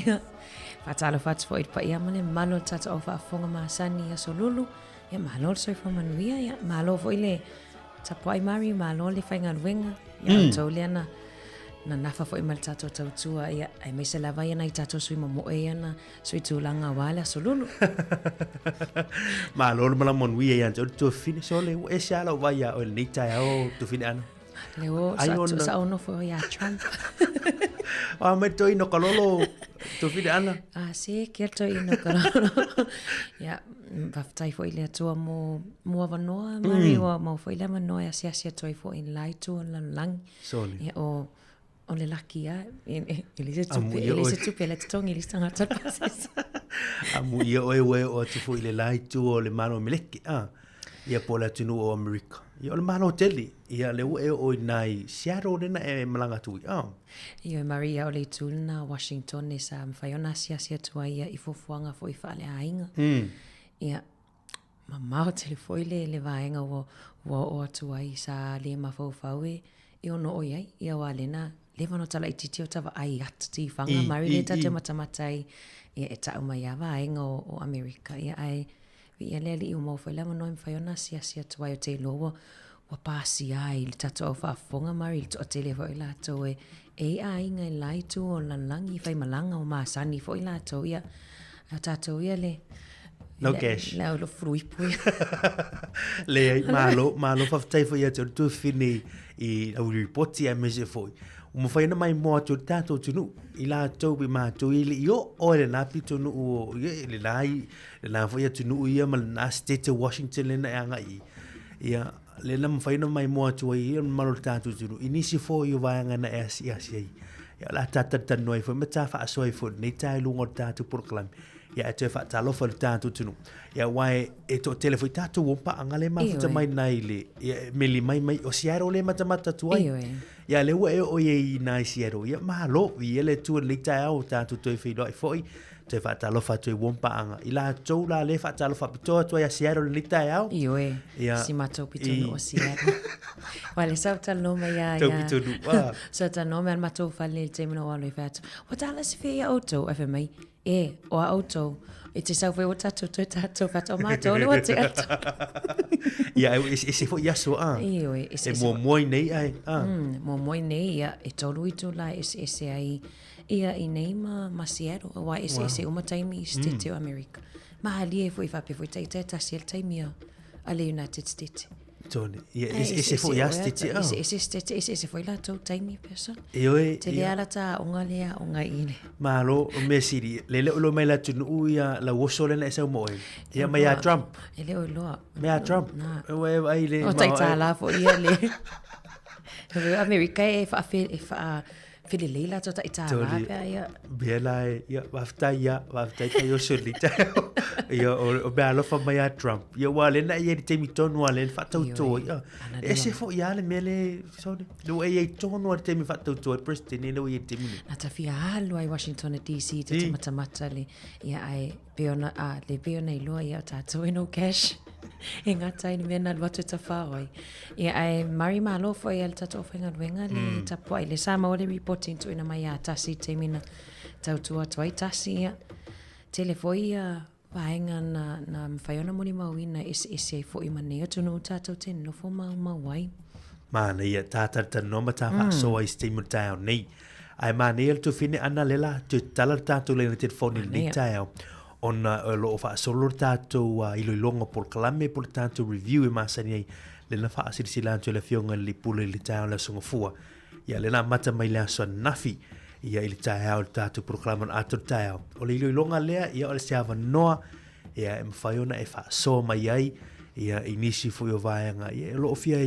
Faatalofa atu foi i le paia ma le mamalu o le tatou au faafofoga masani i Aso Lulu. Ia malo le soifua manuia, ia malo foi le tapuai Murray, malo le faigaluega. Ia outou lea na na nafa foi ma le tatou tautua, ia aemaise lava ia nai tatou sui momoe ia na sui tulaga aua le Aso Lulu. Malo le malama manuia ia te oe le tuafafine. Sole, ua ese lava lau vaai ia oe i lenei taeao tuafafine Ana. Le o, Ai sa, ona- sa ono foi ia Trump. A mai toi no ka lolo tuafafine Ana. A se, kia toi ino ka lolo. Ia, faafetai foi i le Atua mo, mo avanoa, Mari, ua mau foi le avanoa e asiasi atu ai foi i le la itu o le lalolagi. Sole. Ia, o, o le laki lava, e leai se tupe, Amuia e leai oe. se tupe la e totogi i le isi tagata le pasese. Amuia oe ua e oo atu foi i le la itu o le Malo o Meleki, a. Ia po o le atunuu o Amerika. Ia o le Malo tele. Ia lea ua e oo i nai Seattle lena e malaga atu ai, a. Ioe Maria, o le itu lena o Washington e sa mafai ona asiasi atu ai ia i fuafuaga foi faaleaiga. Ia, mamao tele foi le, le vaega ua, ua oo atu ai sa le mafaufau e, e ono oo i ai. Ia aua lena, leva ona talaitiiti o ta vaai atu tifaga Mari lea ta te matamata ai, ia e tau mai lava vaega o, o Amerika. Ia ae Viia le Alii ua maua foi le avanoa e mafai ona asiasi atu ai, ou te iloa ua, ua pasia ai le tatou au faafofoga Mari i le toatele foi o latou e, e i aiga i le la itu o le lalolagi i faimalaga ua masani foi latou, ia, a o tatou ia le, No le, cash. le au fuluipu ia. Leai, malo, malo faafetai foi ia te oe le tuafafine i lau ripoti aemaise foi ua mafai ona maimoa atu ai le tatou atunuu i latou i matou e le i oo i lena pitonuu o ia i lena lena foi atunuu ia ma lena state o Washington lena e agai i ai. Ia, lea na mafai ona maimoa atu ai le mamalu o le tatou atunuu i nisi foi o vaega na e asiasi ai. Ia, o le a ta talatalanoa ai foi ma ta faasoa ai foi i lenei tae i luga o le tatou polokalame. Ia, ae toe faatalofa i le tatou atunuu. Ia, aua e, e toatele foi tatou ua paaga lea e mafuta Ioe. mai nai le, ia, e meli mai mai o Seattle lea e matamata atu ai. Ioe. Ia, lea ua e oo i ai i nai Seattle. Ia, malo, viia le Atua i lenei taeao ua tatou toe feiloai foi. Toe faatalofa atu ai ua paaga. I latou la lea e faatalofa faapitoa atu ai ia Seattle i lenei taeao. Ioe, Ia, si matou pitonuu i- o Seattle. Aua lea sa ou talanoa mai ia Tau ia. pitonuu, ah. Sa ou talanoa mai le matou fale i le taimi na ou alu ai fai atu, ua tala se fea ia outou? Ae fai mai, e, o a outou? E te sau foi ua tatou toe tatou fai atu, o matou le ua te atu. Ia, e eseese foi aso, ah. Ioe, E eseese. muamua i nei ai, ah. Muamua i nei, ia, e tolu itula e eseese ai Ia i nei ma, ma Seattle, aua e eseese uma taimi i Sitete o Amerika. Mahalie foi faapea foi taitai tasi ai le taimi a, a le United States. Tony, ia Ae eseese foi a Sitete, ah. Eseese Sitete, eseese foi latou taimi pea Ioe, Tele ia. lava lata aoga lea aoga i le. Malo, o mea sili, le le o iloa mai le atunuu ia lau oso lea na e sau mo oe. Ia mai ia Trump. E le o iloa. Mai ia Trump. Na. Ua e vaai le O taitala foi ia le. Amerika e whaafe, e whaa, Felelei latou taitala pea ia. Mea la e, ia, faafetai ia, faafetai tai oso i lenei taeao. Ia, o, o mea alofa mai a Trump. Ia, ua le na i ai le taimi tonu a le le faatauto ai. Ia, e ese foi a le mea le, sorry, le ua e i ai tonu a le taimi faatauto ai le president le ua i ai le taimi nei. Na ta fia alu ai Washington DC te matamata le, ia ai, pei ona, a, le pei ona iloa ia o tatou e no cash. E gata ai le mea na alu atu e tawhao ai. Ia ae mari malo foi a le tatou aufaigaluega le tapuai le sa maua le reporting tuuina mai ia Tasi i taimi na tautua atu ai Tasi ia. Tele foi ia vaega na, na mafai ona molimauina e eseese ai foi ma nei atunuu tatou te nofo maumau ai. Manaia, tā talatalanoa ma tā faasoa i se taimi o le taeao nei. Ae manaia le tuafine ana lea la toe tatala le tatou laina telefoni i lenei taeao ona o lo o faasolo le tatou iloiloga o polokalame po o le tatou review e masani ai lea na faasilasila atu e le Afioga i le Pule i le taeao o le Aso Gafua. Ia lea na amata mai le aso ananafi ia i le taeao i le tatou polokalame o le ata o le taeao. O le iloiloga lea ia o se avanoa ia e mafai ona e faasoa mai ai ia i nisi foi o vaega ia o lo o fia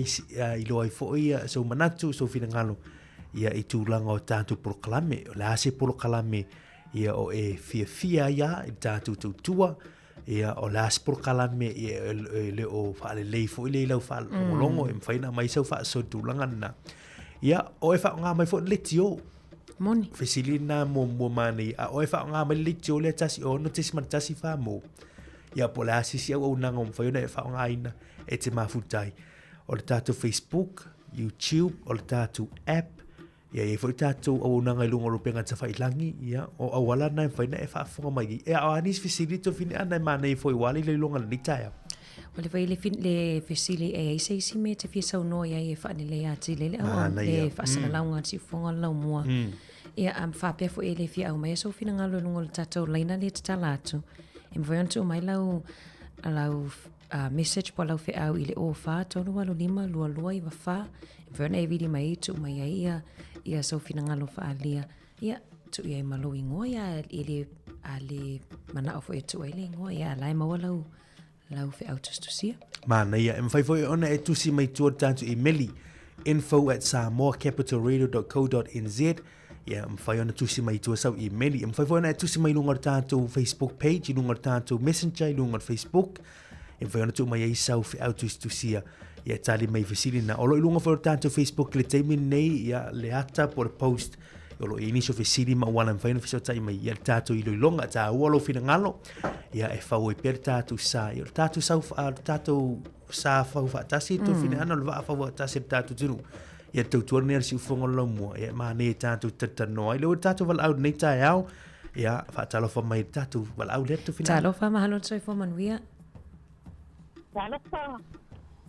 iloa ai foi ia sou manatu, sou finagalo ia i tulaga o tatou polokalame. O le a se polokalame ia o e fiafia ai a i le tatou tautua, ia o le a se polokalame ia e le o faalelei foi lea i lau faalogologo e mafai ona aumai sau faasoa i tulaga lena. Ia, o e faaaoga mai foi le leitio. Moni. Fesili lena muamua manaia, a o e faaaoga mai le leitio lea 16.14 mo. Ia, po o le a se isi auaunaga ua mafai ona e faaaogaina e te mafuta ai. O le tatou Facebook, YouTube, o le tatou app, ia, e i ai foi le tatou auaunaga i luga o upega tafailagi, ia, o auala na e mafai ona e faafofoga mai ai. Ia, o a nisi fesili Tofine ana e manaia foi aua le iloiloga o lenei taeao? O le foi le, le fesili e i ai se isi mea e te fia saunoa i ai e faaleleia atili ai le auau, le faasalalauga a le siufofoga o le laumua. Ia, a faapea foi e le fia aumaia sou finagalo i luga o le tatou laina lea e tatala atu, e mafai ona tuu mai lau, lau message po o lau feau i le 04 385 2294, e mafai ona e vili mai ai tuu mai ai ia, ia sou finagalo faaalia. Ia, tuu i ai ma lou igoa, ia, e le, a le manao foi e tuu ai le igoa, ia, a la e maua lau, lau feau tusitusia. Manaia. E mafai foi ona e tusi mai tua le tatou imeli info@samoacapitalradio.co.nz. Ia, mafai ona tusi mai tua sau imeli. E mafai foi ona e tusi mai i luga o le tatou Facebook page, i luga o le tatou Messenger, i luga o le Facebook. E mafai ona tuu mai ai sau feau tusitusia. Ia, e tali mai i fesili na. O lo o i luga foi o le tatou Facebook i le taimi lenei, ia, le ata po o le post o lo o i ai nisi o fesili ma auala e mafai ona fesootai mai ia le tatou iloiloga. E taua lou finagalo, ia e fau ai pea le tatou sa. Ia o le tatou sau, le tatou sa fau faatasi, mm. tofine ana o le vaa fau faatasi le tatou atunuu. Ia tautua lenei a le siufofoga o le laumua, ia e manaia i tatou talatalanoa ai. Lea ua tatou valaau i lenei taeao, ia faatalofa mai i le tatou valaau lea tofine. Talofa, mahalo le soifua manuia. Talofa,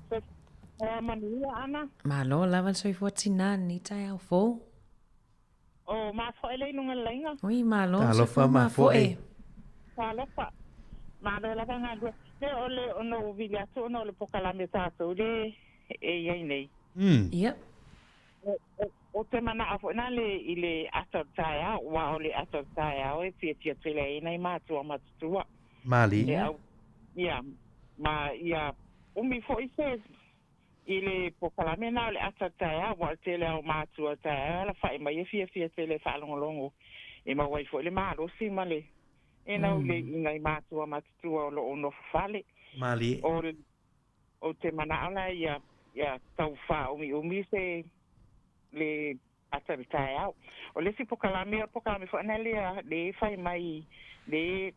soifua manuia Ana. Malo lava le soifua tinā i lenei taeao fou. O Mafoe lea i luga o le laina. Ui, malo. Talofa Mafoe. Talofa. Malo lava galue. Le o le ona ou vili atu ona o le pokalame tatou le e i ai nei. Mm. Yep. O te manao foi na le i le ata o le taeao, aua o le ata o le taeao e fiafia tele ai nai matua matutua. Malie. E au, ia, ma ia umi foi se I le pokalame na o le ata taeao, aua o le tele lava o matua taeao e alafai mai e fiafia tele e faalogologo e maua ai foi le malosi ma le e nau i le i nai matua matutua o lo o nofo fale. Malie. O Ou te manao la ia ia tau faaumiumi se le ata le taeao. O le isi pokalame, o le pokalame foi na lea le fai mai le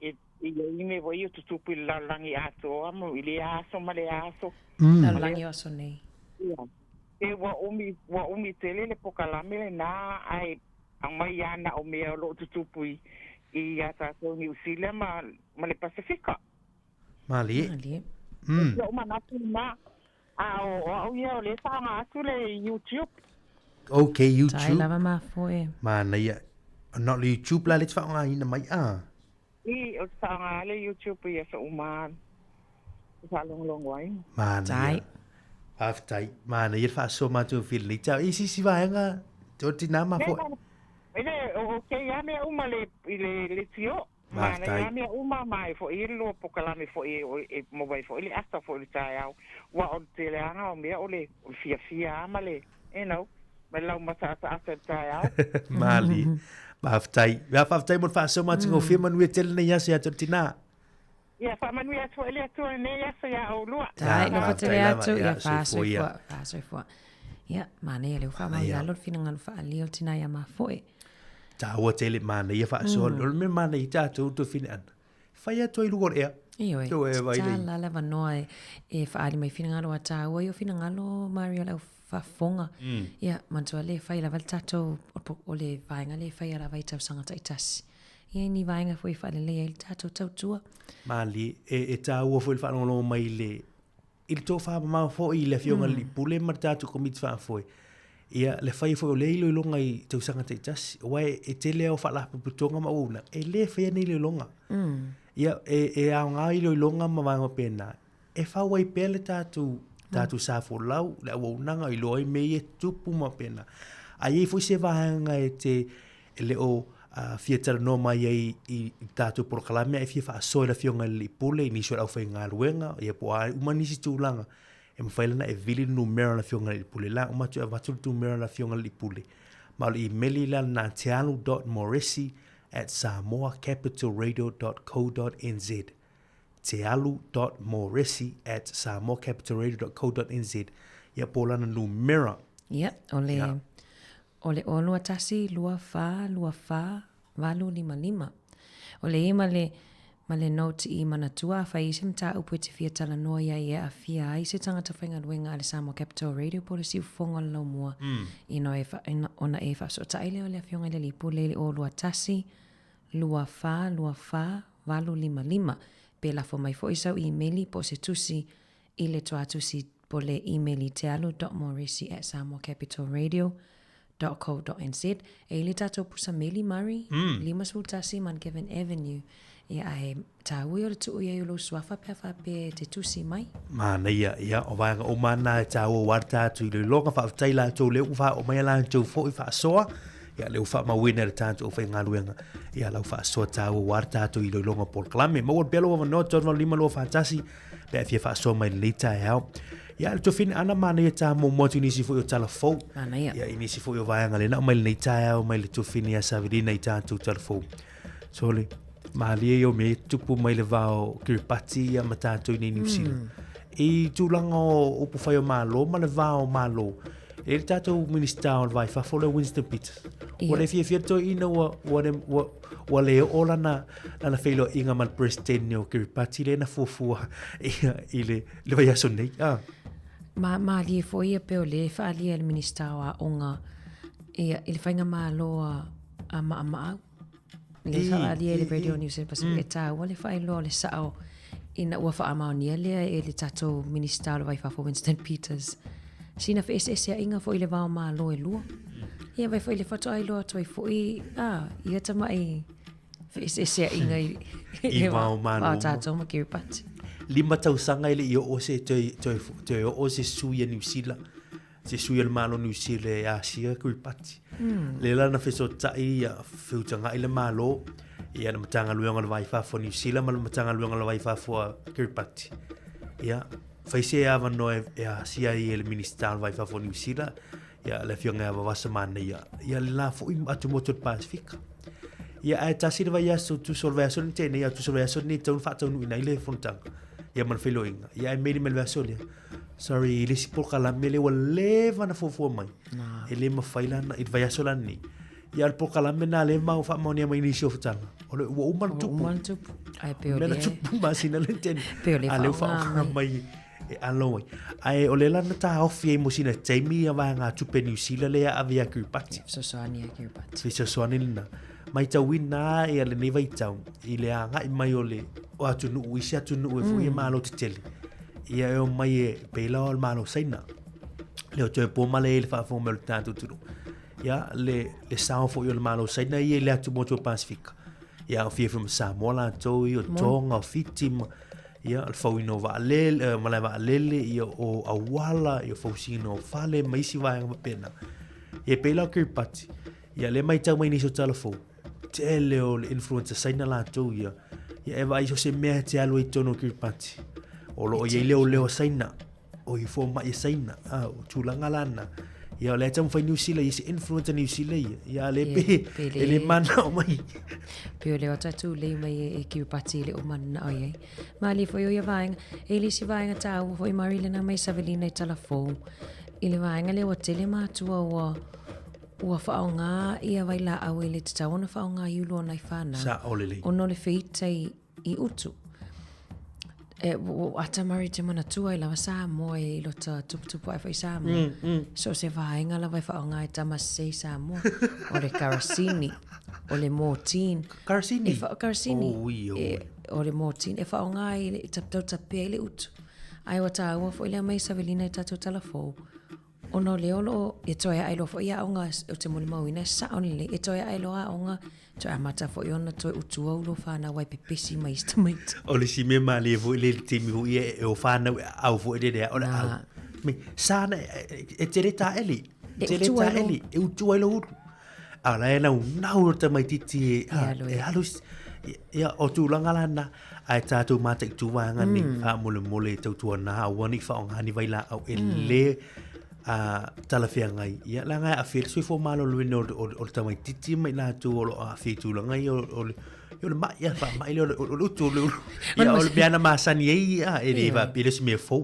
e i ai mea foi ia tutupu i le lalolagi atoa mo i lea aso ma lea aso. Lalolagi o aso nei. Ia. E ua umi, ua umi tele le pokalame lenā ae aumai lava na o mea o lo o tutupu i i a tatou Niu Sila ma ma le Pasefika. Malie. Malie. Mm. Lou manatu lena. A o au ia o lea e faaaoga atu le YouTube. Ok, YouTube. Tai lava mafoe. Manaia. Na o le YouTube la lea e te faaaogaina mai a? I, ou te faaaoga le YouTube i aso uma e faalogologo ai. Manaia. Tai. Faafetai. Manaia le faasoa matou i lenei taeao. I se isi vaega o tinā mafoe? E le, o kēia mea uma le, i le leitio. Faafetai. Manaia mea uma ma e foi i le lua pokalame foi e maua ai foi le ata foi o le taeao aua o le teleaga o mea o le fiafia a ma le you know ma le laumata ataata i le taeao. Malie. Faafetai. Ia faafetai mo le faasoa matagofie manuia tele lenei aso ia te oe tinā. Ia faamanuia atu foi le Atua i lenei aso iā oulua. Tai, nofo tele atu, ia soifua ia. Faasoifua. Ia, manaia lea ua faamau i lalo le finagalo faaalia o le tinā ia Mafoe. Tāua tele manaia faasoa. Mm. O le mea manaia i tātou tofine ana. Whai atu ai luga o le ea. Ioe, Tō e vai lei. tatala le avanoa e, e faaali mai finagalo a tāua i o finagalo Mario le au faafofoga. Mm. Ia, manatua le fai lava le tatou, o le vaega lea e faia lava i tausaga taitasi. Ia, ni vaega foi e faaleleia ai le tatou tautua. Malie, e, e tāua foi le faalogologo mai i le, i le tofamamao foi i le Afioga i le Alii Pule ma le tatou Komiti Faafoe, ia, le fai foi o lea iloiloga i tausaga taitasi, aua e, e tele lava o faalapotopotoga ma auaunaga e le faia ni iloiloga. Ia, e, e aoga iloiloga ma vaega faapena, e fau ai pea le tatou, tatou sa folau, le auaunaga, iloa ai mea ia e tutupu ma faapena. A i ai foi se vaega e te, e le o fia talanoa mai ai i le tatou polokalame ae fia faasoa i le Afioga i le Alii Pule i nisi o le aufaigaluega, ia po o a uma nisi tulaga, e mafai la ona e vili le numera o le Afioga i le Alii Pule. La uma atu e avatu le numera o le Afioga i le Alii Pule. Ma o le imeli la lena tealu.moresi at samoacapitalradio dot co dot nz. tealu.moresi at samoacapitalradio.co.nz ia po o lana numera. Ia, o le, yeah. O le 0 1 2 4 2 4 8 5 5. O le ima le, Ma le note i manatua afai i se mataupu e te fia talanoa i ai e aafia ai se tagata faigaluega a le Samoa Capital Radio po o le siufofoga o le laumua, ina e ona e faasootai lea o le Afioga i le Alii Pule i le 021 24 24 855 pe lafo mai foi sau imeli po o se tusi i le tuatusi po le imeli tealu.moresi@samoacapitalradio .co.nz E i le tatou pusa meli Murray, mm. 51 Mount Avenue. Ia ae tāua ia o le tuu i ai o lou suafa pe a faapea e te tusi mai. Manaia, ia, o vaega uma na e tāua ua tātou i iloiloga, faafetai latou lea ua faaoo mai a latou foi faasoa, ia lea ua faamauina e le tatou aufaigaluega, ia lau faasoa tāua ua tātou i iloiloga polokalame. Maua pea lou avanoa 385 241, pe a fia faasoa mai lenei taeao. Ia, le tofine ana manaia tā momo atu i nisi foi o tala fou. Manaia. Ia, i nisi foi o vaega lena o mai lenei taeao mai le tofine ia Savelina i tātou tala fou. Sole, malie i o me tupu mai le vao Kiribati ia ma tātou i nei New Zealand. I tulaga o upu whai o Malo ma le vao o Malo, e le tātou minista o le vai fafo le Winston Peters. Ua le fiafia toeaina ua, ua, le, ua, ua le oo lana, lana feiloaiga ma le Peresetene o Kiribati lea na fuafua ia, i le, le vaiaso nei. Ah. Ma, malie foi ia pei o lea e faaalia e le Minista o Aoga ia, i le faigamalo a, a Maamaau. Le faaalia i le Radio New Zealand Pacific, e tāua le faailoa o le sao ina ua faamaonia lea e le tatou Minista o le Vai Fafo Winston Peters. Sina feeseeseaiga foi i le va o Malo e lua. Ia vai foi le faatoa iloa atu ai foi, ah, ia tamai feeseeseaiga i, I va o Malo. Va o tātou ma Kiribati. Lima tausaga e le i oo se toe, toe, toe oo se sui a New Zealand se sui o le Malo Niu Sila e asia Kiribati. Mm. Le la na fesootai ia feutaga'i le Malo ia le Matagaluega o le Va i Fafo a Niu Sila ma le Matagaluega o le Va i Fafo a Kiribati. Ia, fai se avanoa e, e asia ai e le Minista o le Va i Fafo a Niu Sila, ia le Afioga ia Vavasa Manaia, ia le la foi atumotu o le Pasifika. Ia, ae tasi le vaiaso, tusa o le vaiaso ni tēnei, a tusa o le vaiaso ni tau na faataunuuina ai le fonotaga. Ia ma le feiloaiga. Ia, ae maili mai le vaiaso lea. Sorry, i le isi polokalame lea ua leva na fuafua mai. E le mafai la i le vaiaso la lenei. Ia o le polokalame na lea mau faamaonia mai nisi o futanga. O le ua uma na tupu. Ua uma na tupu. Ai pe o le. Mea na tupu masina le tene. Pe o le A lea ua faaaoga mai e alo ai. Ae o le la na taofi ai mo sina taimi ia vaega tupe Niu Sila lea ave ia Kiribati. Fesoasoani ia Kiribati. Fesoasoani lena. Maitauina ia lenei vaitau i le agai mai o le o atunuu, isi atunuu e foi e malo tetele. Ia e omai e pei la o le Malo Saina. Le o toe po male i le faafofoga mai o le tatou atunuu. Ia le, le sao foi o le Malo Saina ia i le atumotu o Pasifika. Ia o fiafia ma Samoa latou ia, o Tonga, o Fiti ma ia le fauina o vaalele, eh, malae vaalele, ia o auala, ia o fausiina o fale ma isi vaega faapena. Ia e pei la o Kiribati, ia lea maitau mai nisi o tala fou, tele o le influencer Saina latou ia, ia e vaai so se mea e te alu ai i totonu o Kiribati. O lo o i ai leoleo a Saina, o i fomai a Saina, a, o tulaga la na. Ia o lea e taumafai Niu Sila ia se influencer Niu Sila ia. Ia a le pe, e le manao mai. Pe o le o tatou lei mai e, e Kiribati e le o manao i ai. Malie foi o ia vaega. E le isi vaega tāua foi Marilena mai Savelina i Talafou. I le vaega lea ua tele matua ua Ua faaaoga ia vailaau e le tatau ona faaaoga i ulu o nai whanau. Sa'o lelei. Ona o le feita i, i utu. E, ua ata mari te manatua i lava Samoa e i lota tuputupu ae foi Samoa. Mm, mm. So se vaenga lava e faaaoga e tama sese i Samoa. O le karasini, o le mortine. Karasini? E wha, karasini. Oh, ui, oh, E, o le mortine. E faaaoga i le tau tapea i le utu. Ai ua tāua foi lea mai Savelina i tātou talafou. Ona o lea o lo o, e toe ae loa foi aoga, ou te molimauina e sao lelei, e toe ae loa aoga, toe amata foi ona toe utua ulo whanau ai pepesi mai isi tamaiti. O le isi mea malie foi le taimi foi e o whanau e au foi le lea o le au. Me, sana e tele taeli, tele taeli, e utua ai lo ulu. A la e nau nau o tamaititi e, e alu, ia, o tulaga lana, ae tātou mataitu vaega nei, faamolemole e tautuana aua ne i faaaoga ni vailaau e le talafeagai. Ia, leaga e aafia le soifua maloloina o le tamaititi ma i latou o lo o aafia i tulaga ia o le o le mai, ia, faamai lea o le utu o le ulu. Ia, o le mea na masani ai, ia, e le faapea e le o se mea fou.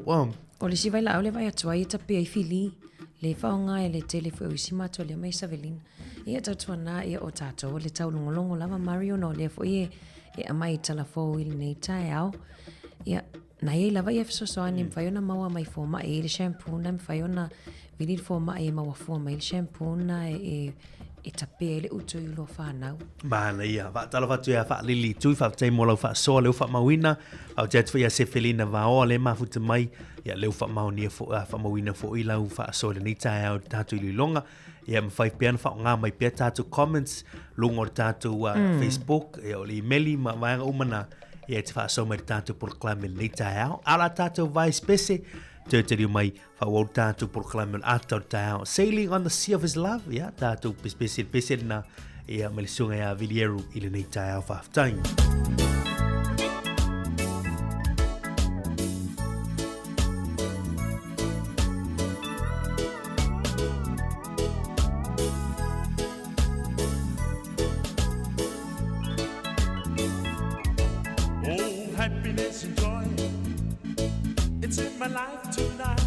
O le isi vailaau lea e vaai atu ai e tapea i Fili, le faaaoga e le tele foi o isi matou lea mai Savelina. Ia tautuana ia o tatou o le taulogologo lava Mario ona o lea foi e e aumai i tala fou i lenei taeao. Ia, na i ai lava ia fesoasoani e mafai ona maua mai fomai e i ai le shampoo na e mafai ona vili le fomai e maua fua mai le shampoo na e, e, e tape ai le utu i lua fanau. Manaia. Faatalofa atu ia Faalili Tui, faafetai mo lau faasoa lea ua faamauina. Faafetai atu foi ia Sefelina Vaoa lea e mafuta mai, ia lea ua faamaonia foi, faamauina foi lau faasoa i lenei taeao i le tatou iloiloga. Ia mafai pea ona faaaoga mai pea tatou comments luga o le tatou Facebook, ia o le imeli ma vaega uma na, ia e te faasoa mai i le tatou polokalame i lenei taeao. A o la tatou vice pese, toe taliu mai faaauau le tatou polokalame o le ata o le taeao. Sailing on the sea of his love, ia tatou pesepese i le pese lena, ia ma le susuga ia Vilieru i lenei taeao. Faafetai. Oh, happiness and joy, it's in my life tonight.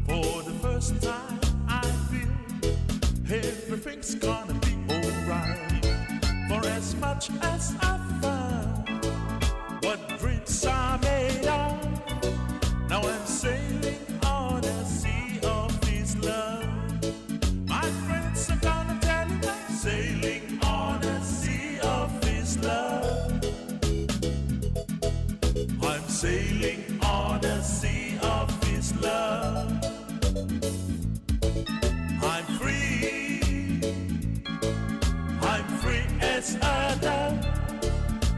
For the first time, I feel everything's gonna be alright. For as much as I found what dreams are made of, now I'm sailing on a sea of this love. My friends are gonna tell you I'm sailing on a sea of this love. I'm sailing on a sea of this love. I'm free. I'm free as a dove.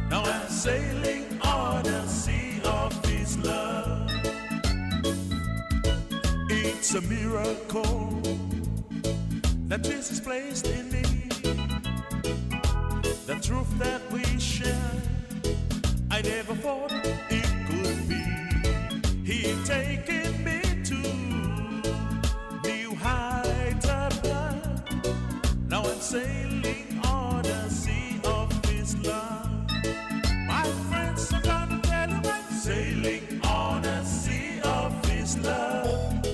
Now I'm sailing on a sea of this love. It's a miracle that Jesus placed in me. The truth that we share, I never thought it could be. He taken me to new heights above. Now I'm sailing on a sea of His love. My friends, I'm gonna tell you I'm sailing on a sea of His love.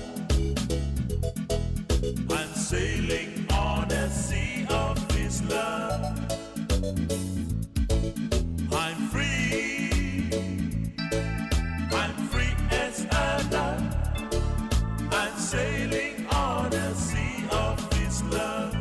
I'm sailing on a sea of His love. I'm free. I'm free as a dove. I'm sailing on a sea of His love.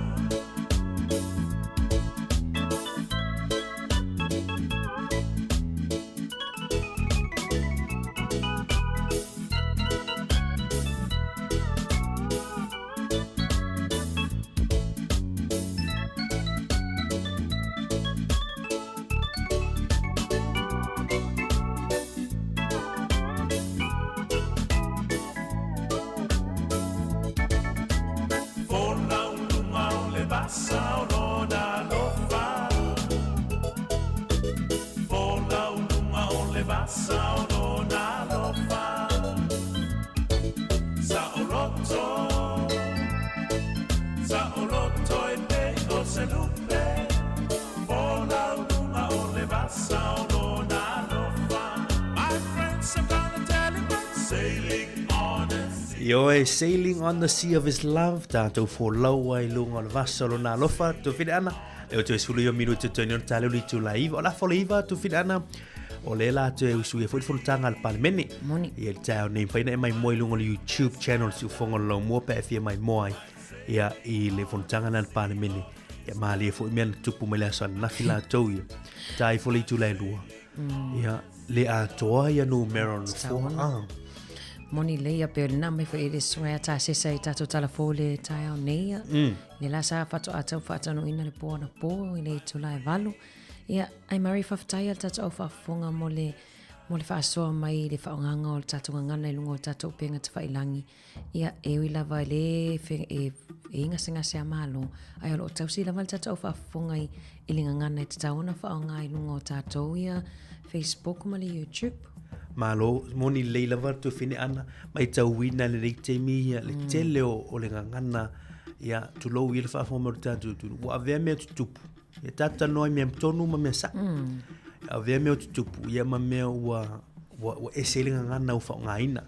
Folau luga o le vasa o lona alofa. Folau luga o le vasa o lona alofa. Saoloto, saoloto e pei o se lupe. Folau luga o le vasa o lona alofa. My friends, I'm gonna tell you I'm sailing on a sea. Ioe, sailing on the sea of his love, tatou folau ai i luga o le vasa o lona alofa, Tufina Ana, lea ua toe 19 minute totogi ona taleu le itula e 9, o le afa o le 9, Tufina Ana, o lea la toe usuia foi le fonotaga a le Palemene. Moni. Ia i le taeao nei, mafai ona e maimoa i luga o le YouTube channel Siufofoga o le Laumua pe a e fia maimoa ai ia i le fonotaga lena a le Palemene. Ia malie foi mea na tupu mai le aso ananafi latou ia. Ta ifo le itula e 2. Ia, le atoa ia numera o le nofoa. Ah. Moni lei ia pe o lena mai foi e le susuga ia Tasesa i tatou tala fou le taeao nei ia. Le la sa faatoa tau faataunuuina le po anapo i le itula e 8. Ia, ai Murray faafetai ia le tatou au faafofoga mo le mo le faasoa mai i le faaaogaga o le tatou gagana i luga o le tatou upega tafailagi. Ia, e ui lava e le e, e gasegase a Malo, ae o lo o tausi lava le tatou au faafofoga i, i le gagana e tatau ona faaaoga i luga o tatou ia Facebook ma le YouTube. Malo, moni lelei lava le tuafine ana, maitauina lenei taimi ia, le tele o, o le gagana, ia, tulou ia le faafofoga mai o le tatou atunuu, ua avea mea tutupu. Ia tatou talanoa i mea tonu ma mea sao. Avea mea tutupu, ia ma mea ua, ua, ua ese ai le gagana ua faaaogaina.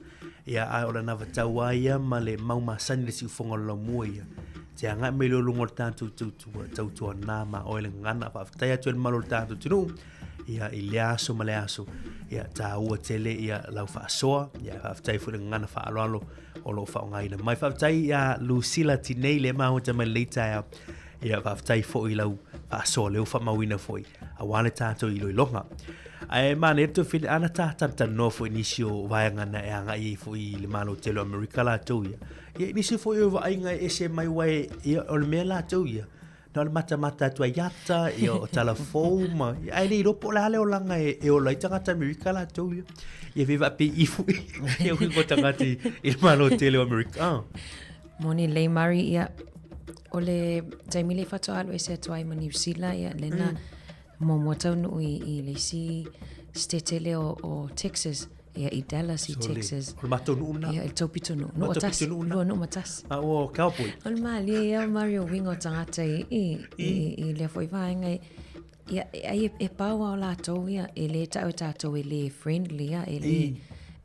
Ia, ae o le anavatau lava ia ma le mau masani i le siufofoga o le laumua ia. Te agai mai loa i luga o le tatou tautua, tautuana ma oe le gagana. Faafetai atu e le mamalu o le tatou atunuu, ia, i lea aso ma lea aso, ia, taua tele ia lau faasoa, ia, faafetai foi le gagana faaaloalo o lo o faaaogaina mai. Faafetai ia Lucilla Tinei le mahuta mai lenei taeao. Ia, faafetai foi i lau faasoa lea ua faamauina foi aua le tatou iloiloga. Ae manaia le Toefili, ana ta talatalanoa foi i nisi o vaega na e agai ai foi i le Malo tele o Amerika latou ia. Ia, i nisi foi o vaaiga e ese mai aua e, ia, o le mea latou ia, na o le matamata atu ai ata, ia, o tala fou ma, ia, ae le iloa po o le a le olaga e, e ola ai tagata Amerika latou ia. Ia pei faapei foi, ia uiga o tagata i, i le Malo tele o Amerika. Ah. Moni lelei Murray, ia, o le taimi lea faatoa alu ese atu ai ma Niu Sila, ia, lena muamua taunuu i, i le isi state lea o, o Texas, ia, i Dallas i Sole. Texas. O le matou nuu lena. Ia, i le tou pitonuu. Nuu o Matou tasi, pitonuu lena. lua nuu ma tasi. A ua cowboy. O le mālie ia Murray o uiga o tagata i, i, i, i lea foi vaega i, Ia, ai e, e pau lava o latou ia, e le tau e tatou e le friendly ia, e le,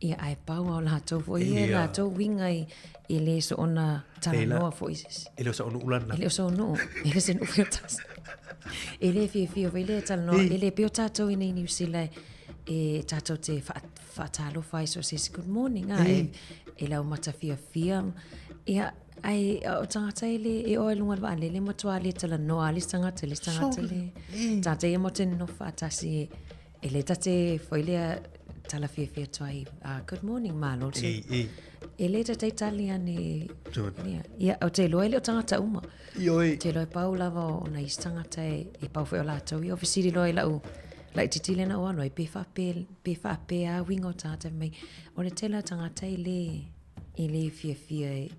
ia, ae pau lava o latou foi ia, Ia. latou uiga i, e le soona talanoa foi i se isi. E le o sa nuu lana. E le o sou nuu, e le se nuu foi o tasi. E le fiafia foi le talanoa, e le pei o tatou i nei Niu Sila e, e tatou te wha, whaatalofa ai so se isi good morning, a, e, e lau mata fiafia, ia, Ai, o tagata e le, e oe lunga le vaalele matua le talanoa le isi tagata, le isi tagata le, tagata ia mo te nofo faatasi e, e le tate foi lea tala fiafia atu ai, good morning, malo le Ei, ei. E le tate tali ane, ia, ia, o te iloa e le o tagata uma. Ioe. Te iloa e pau lava o nai isi tagata e, e pau foi o latou ia, o fesili loa i lau, laitiiti lea na ou alu ai, pe faape, pe faapea a uiga o tagata mai, o le tele o tagata e le, E le fiafia e,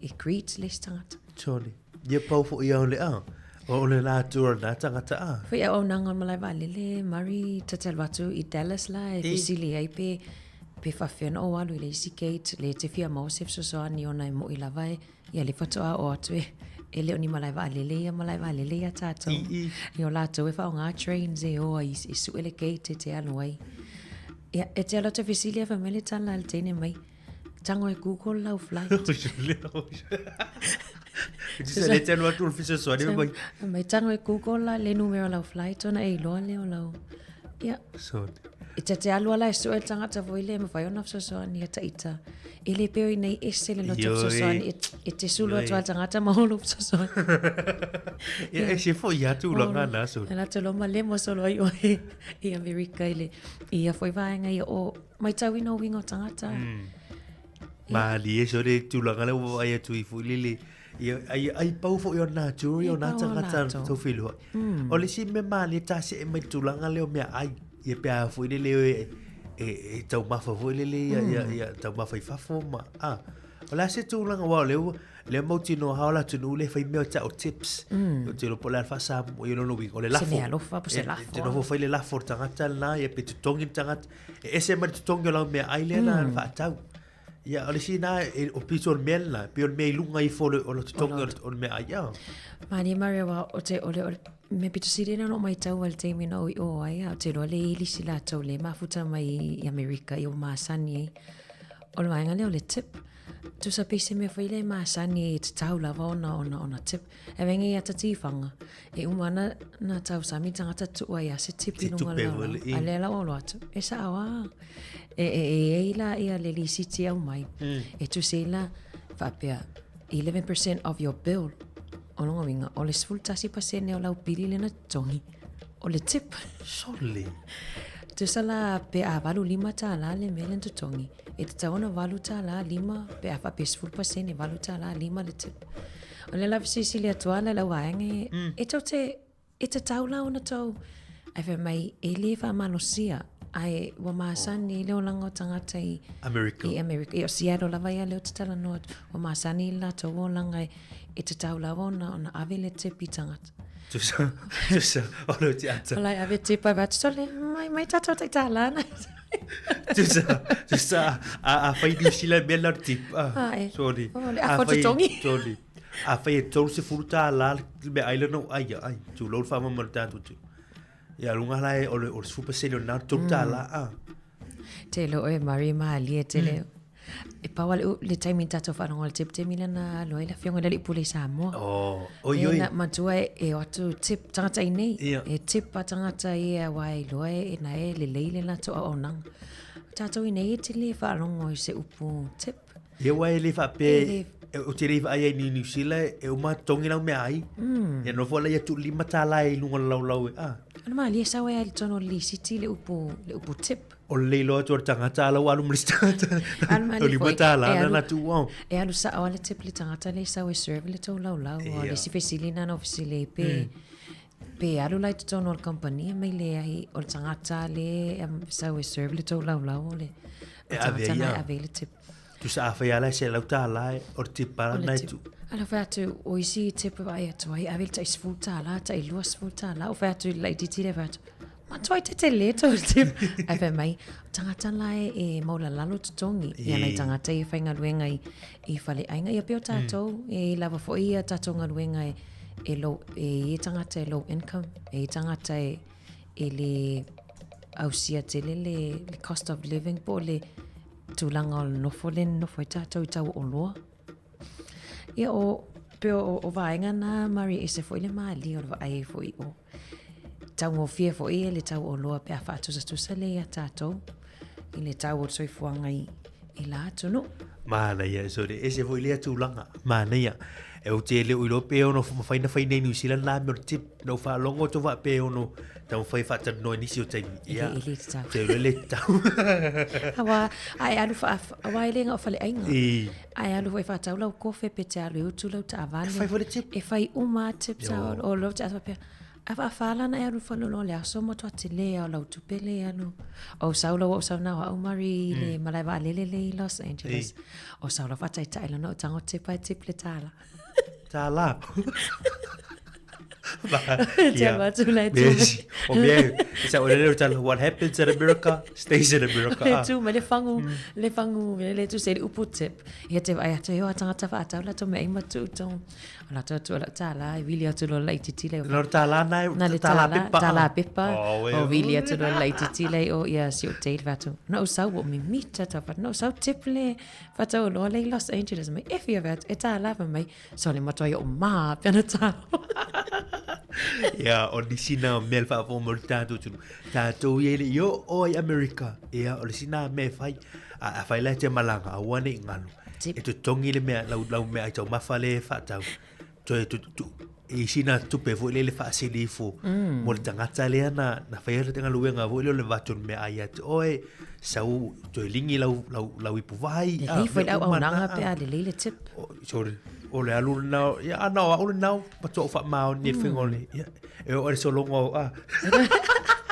e greet le isi tagata. Sorry. Ia pau foi au le a. O le latou o lena tagata a. Foi auaunaga o le malae vaalele, Murray, ta te alu atu i Dallas la e fesili ai pe, pe faapefea ona ou alu i le isi gate, le te fia maua se fesoasoani ona e mo'i lava e, ia le faatoa oo atu e, e le o ni malae vaalele ia malae vaalele ia tatou. Ia o latou e faaaoga trains e o ai e sue le gate e te alu ai. Ia, e te alu atu e fesili ae fai mai le tala a le teine mai, Tago e Google lau flight. Se le te alu atu o le fesoasoani mai. Mai tago e Google la le numera lau flight ona e iloa lea o lau. Ia. So. E te te alu ala e sue le tagata foi lea e mafai ona fesoasoani ia taita. E le pei o i nei ese le loto fesoasoani e, e te sulu atu a le tagata ma olo fesoasoani. Ia ese foi ia tulaga na so. E latou loa ma lemo solo ai oe i Amerika i le i ia foi vaega ia o Maitauina o uiga o tagata. Mm. Malie so le tulaga lea ua vaai atu i foi lele. Ia, ai, ai pau foi o nā turi o nā tagata tau whiloa. O le isi mea malie ta see mai le tulaga lea o mea ai. Ia pe a foi lele e, e, e taumafa foi lele ia, ia, ia taumafa i fafo ma, a. O le a se tulaga aua o lea ua, lea mautinoa lava o le atunuu lea e fai mea o tau tips. Ou te iloa po o le a le faa-Samoa i lona uiga, o le lafo. Se mea alofa po o se lafo. E te nofo fai le lafo o le tagata lena, ia pe totogi le tagata. E ese mai le totogi o lau meaai lea na faatau. Ia, o le isi na, e, o pito o le mea lena, pei o le mea i luga ifo o le, o le totogi o le, o le meaai. Ia. Malie Maria aua o te, o le, o le mea pito sili lena na ou maitau ai i le taimi na ou i o ai, a ou te iloa le ilisi latou le mafuta mai i Amerika i o masani ai. O le vaega lea o le tip. Tusa pei se mea foi lea e masani e tatau lava ona, ona, ona tip. E venga ia ta tiwhanga. E uma ana na tausami tangata tua ia se tip i lunga lau lau. A lea lau olo atu. E sao a. E, e, e ei la ia le lisiti au mai. E tusi la whaapea 11% of your bill. O longa winga, o le 11% o lau pili lena totogi. O le tip. Sole. Tusa la pe a 85 tālā le mea lena totogi. E tatau ona $8 lima pe a faapea 10% $8 lima le tip. O le la fesilisili atu lava le au vaega e, mm. e tou te, e tatau la ona tou, ai fai mai, e le faamalosia, ai ua masani oh. le olaga o tagata i America. I America. I o Seattle lava ia lea ou te talanoa atu. Ua masani i le latou olaga e, e tatau lava ona, ona ave le tip i tagata. Tusa, tusa, o le te ata. Lai ave tip ai vatu sole, mai, mai tatou tai tālā na. Tusa, tusa, a, a whai New Zealand mea lau tip. Ah, Ah, e. sorry. Oh, le afa totogi. Sorry. A whai e 30 tālā le mea ai lana o ai, ai. Tu lou whaama ma le tātou tu. Ia lunga la e o le, o le 10% o nā 3 tālā, ah. Te lo e Marie Malie, te le. E pau lava le taimi na tatou faalogo i le tip taimi lea na alu ai le afioga i le alii pule i Samoa. Oh, oi oi. Na matua e o atu tip tagata i nei. Ia. E tip a tagata ia aua e iloa e na e lelei le latou auaunaga. O tatou i nei e te le faalogo i se upu tip. Ia aua e le faapea ou te le i vaai ai i Niu Sila e uma totogi lau meaai. Ia nofo la ia tuu $5 i luga o le laulau e a. O le malie sau ai lava i totonu o le lisiti le upu tip. O le iloa atu o le tagata a la ua alu ma le isi tagata. Alu O $5 na na tuu au. E alu sao lava le tip i le tagata lea e sau e serve le tou laulau. O le isi fesili lena na ou fesili ai pe pe alu la i totonu o le kamupani mai leai o le tagata lea e sau e serve le tou laulau o le tagata lena e ave ai le tip. Tusa a fai ala e $100 o le tip lava lena e tuu. Ala fai atu o isi tip e vaai atu ai ave le tai $10 tai $20 ou fai atu i le laitiiti lea fai atu matuai tetele tou tip. Ae fai mai o tagata la e maulalalo totogi ia nai tagata ia e faigaluega i faleaiga ia pei o tatou e lava foi ia tatou galuega e low e i ai tagata e low income e i ai tagata e le ausia tele le cost of living po o le tulaga o le nofo lea na nofo ai tatou i tau o oloa. Ia o, pei o, o vaega na Mari ese foi le malie o le vaai ai foi o taugofie foi e le tau o oloa pe a faatusatusa lea ia tatou i le tau o le soifuaga i, i la atunuu. Manaia, sorry, ese foi lea tulaga, manaia. E ou te le o iloa pe ono mafai na fai nei New Zealand la mea o le tip. Na ou faalogo atu faapea e ono taumafai e faatalanoa i nisi o taimi. Ia, e le tatau. Te iloa e le tatau. Aua, a e alu faa, aua e le na o faleaiga. I. A e alu foi e faatau lau kofe pe te alu e utu lau taavale. E fai foi le tip. E fai uma lava tips a o lau te faapea, a faafa la ona e alu i faleoloa i le aso matua tele lava o lau tupe lea e alu. Ou sau loa ua ou sau na o au Mari i le malae vaalele lea i Los Angeles. Ou sau loa faataitai loa na ou tago tip ae tip le $1. $1. Te atu lai tu. O mea, sa o le tala, what happens in America stays in America. Le tu mai le fangu, le fangu, le tu se le upu tip. Ia te vai atu e o tangata whaatau la to me ai matu tō. O la tō tu la tāla, e wili atu lo lai titi le. No tāla nai, Na le tāla tāla, pepa. tāla pepa. Oh, O wili atu lo lai titi le o ia si o teil whatu. Na o sau o mi mita ta whatu. Na o sau tip le whatau loa le Los Angeles mai. E whia whatu, e tāla mai. So le matua i o mā, pena tālo. Ia, o nisi na o mea le faafofoga mai o le tatou atunuu. Tatou i ai le i oo ai Amerika, ia, o le isi na mea e fai, a, a fai la e te malaga, aua ne i galo. Tip. E totogi le mea, lau, lau meaai taumafa lea e faatau, toe tu, tu, i sina tupe foi lea le faasili ifo mo le tagata lea na, na faia le galuega foi lea o le avatu o le meaai ia te oe, sau toe ligi lau, lau, lau ipuvai. Lelei foi le auaunaga pe a lelei le tip. Sorry, o le alu lena, ia, ana o au lena, matua ou faamaoni i le faiga o le, ia, e oo i le sologa o, a.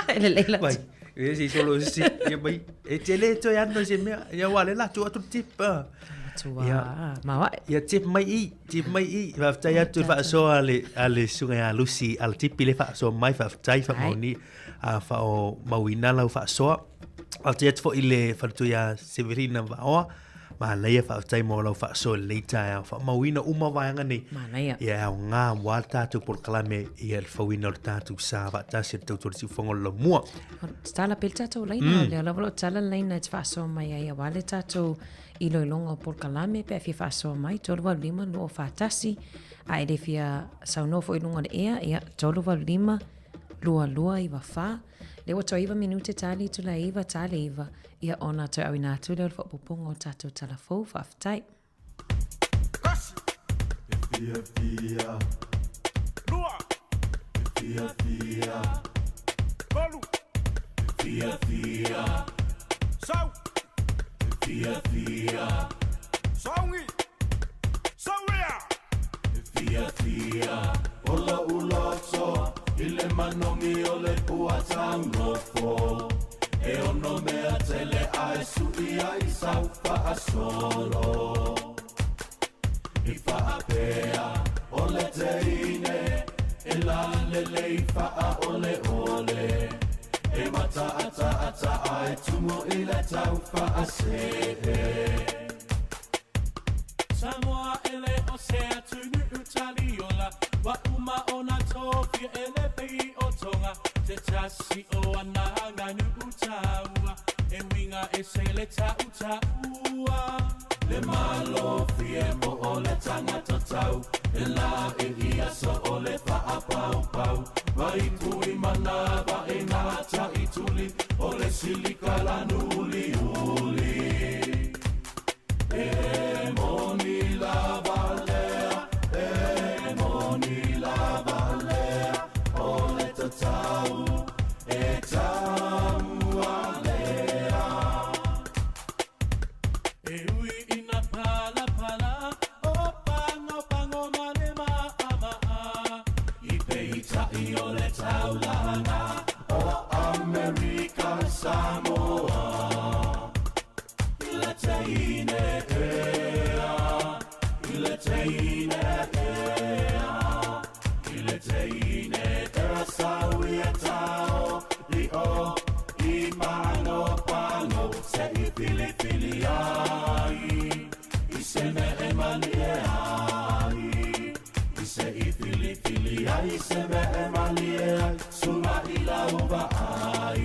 E lelei la Mai, e se i solo se si, ia mai, e te le toe ano i se mea, ia ua le la tuu atu le tip, a. Matua, Ia. maoae. Ia tip mai i, tip mai i, faafetai atu i le faasoa a le, a le susuga ia Lucy Alatipi le faasoa mai, faafetai, faamaoni, a faaomauina lau faasoa. Faafetai atu foi i le faletua ia Severina Vaoa, manaia faafetai mo lau faasoa i lenei taeao. Faamauina uma vaega nei. Manaia. Ia e aoga aua le tatou polokalame ia le fauina o le tatou sa faatasi i le tautua le siufofoga o le laumua. Tatala pea le tatou laina, mm. lea lava o lo o tatala le laina e te faasoa mai ai aua le tatou iloiloga o polokalame pe a fia faasoa mai 385 241 a e le fia saunoa foi i luga o le ea, ia 385 2294. Lea ua toe iva minute tali itula e iva tali iva, ia ona toe auina atu lea o le faaopoopoga o tatou tala fou. Faafetai. E fiafia. Lua. E fiafia. Tolu. E fiafia. Sau. E fiafia. Sauni. Sauia. E fiafia. O lo'u loto i le manogi o le puataunofo E ono mea tele a e su'i ai sau faasolo I faapea o le teine e lalelei faaoleole E mataataata a e tumu i le tau faasee Samoa e le o se atunuu taliola Ua uma ona tofia e le pei o Tonga Se tasi o ana aganuu taua E uiga ese le ta'uta'ua Le malofie mo o le tagata tau E la e i aso o le fa'apaupau Vai tui manava e gata i tuli O le silika lanuliuli E moni lava lea E moni lava lea O le tatau e ta'ua lea E ui ina palapala O pago pago ma le ma'ama'a I peita'i o le taulaga O Amerika Samoa I le teine ea I le teine ea I le teine ea saui e tao I o i pago pago Se i filifili ai I se mea e malie ai I se i filifili ai I se mea e malie ai Suga i lau vaai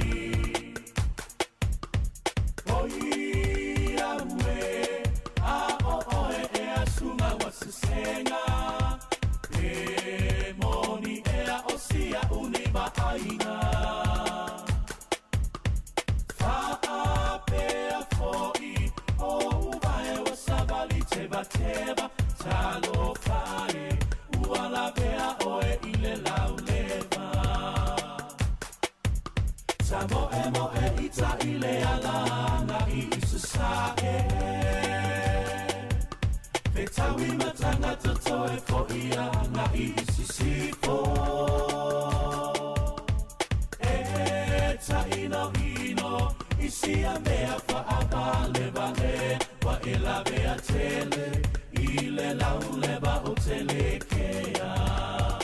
O ia ue A o oe ea suga ua sesega Pe moni ea o sia uni vaaiga Fa'apea fo'i o uvae ua savali tevateva Talofa e ua lavea oe i le lauleva Tamoemoe i ta'i le ala agai i Sasa'e Fetaui ma tagata toe fo'i agai i Sisifo E ta'ino'ino i sia mea fa'avalevale Ua e lavea tele i le lauleva o Telekea.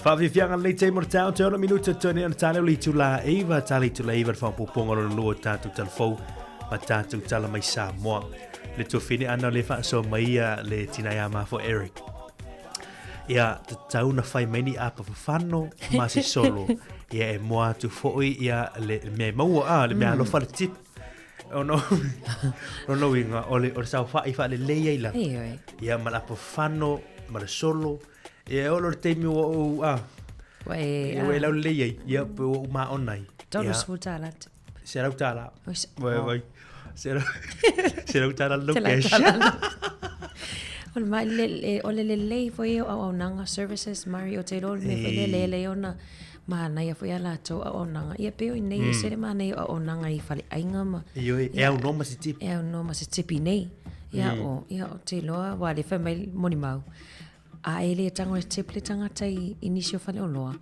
Faafiafiaga lenei taimi o le taeao, toe 6 minute totoe nei ona ta lea o le itula 9, ta le itula 9 le faaopoopoga lona lua o tatou talafou ma tatou tala mai Samoa. Le tuafine ana o le faasoa mai ia le tina ia ma fo Eric. Ia tatau na fai mai ni apa fafano ma se solo. Ia e moa atu foi ia le mea e maua a le mea alofa le tip. Ono ono uiga o le o le saofa'i faalelei ai lava. Ioe. Ia ma le apa fafano ma le solo. Ia e oo loa i le taimi ua ou a Ua e ia ua e laulelei ai ia pe ua ou maona ai. Tolu $10 tip. $100. Oi se- Vai oh. vai. $100 no Selau cash. tala. O le ma- le- le- o le lelei foi o auaunaga services Mari o te iloa o le mea foi lea e lelei ona manaia foi a latou auaunaga. Ia pei o i nei e ese le manaia o auaunaga i faleaiga ma Ioe, e aunoa ma se tipi. e aunoa ma se tipi nei. Ia o, ia o te iloa ua le fai mai molimau. A e le tago e tip le tagata i, i nisi o faleoloa,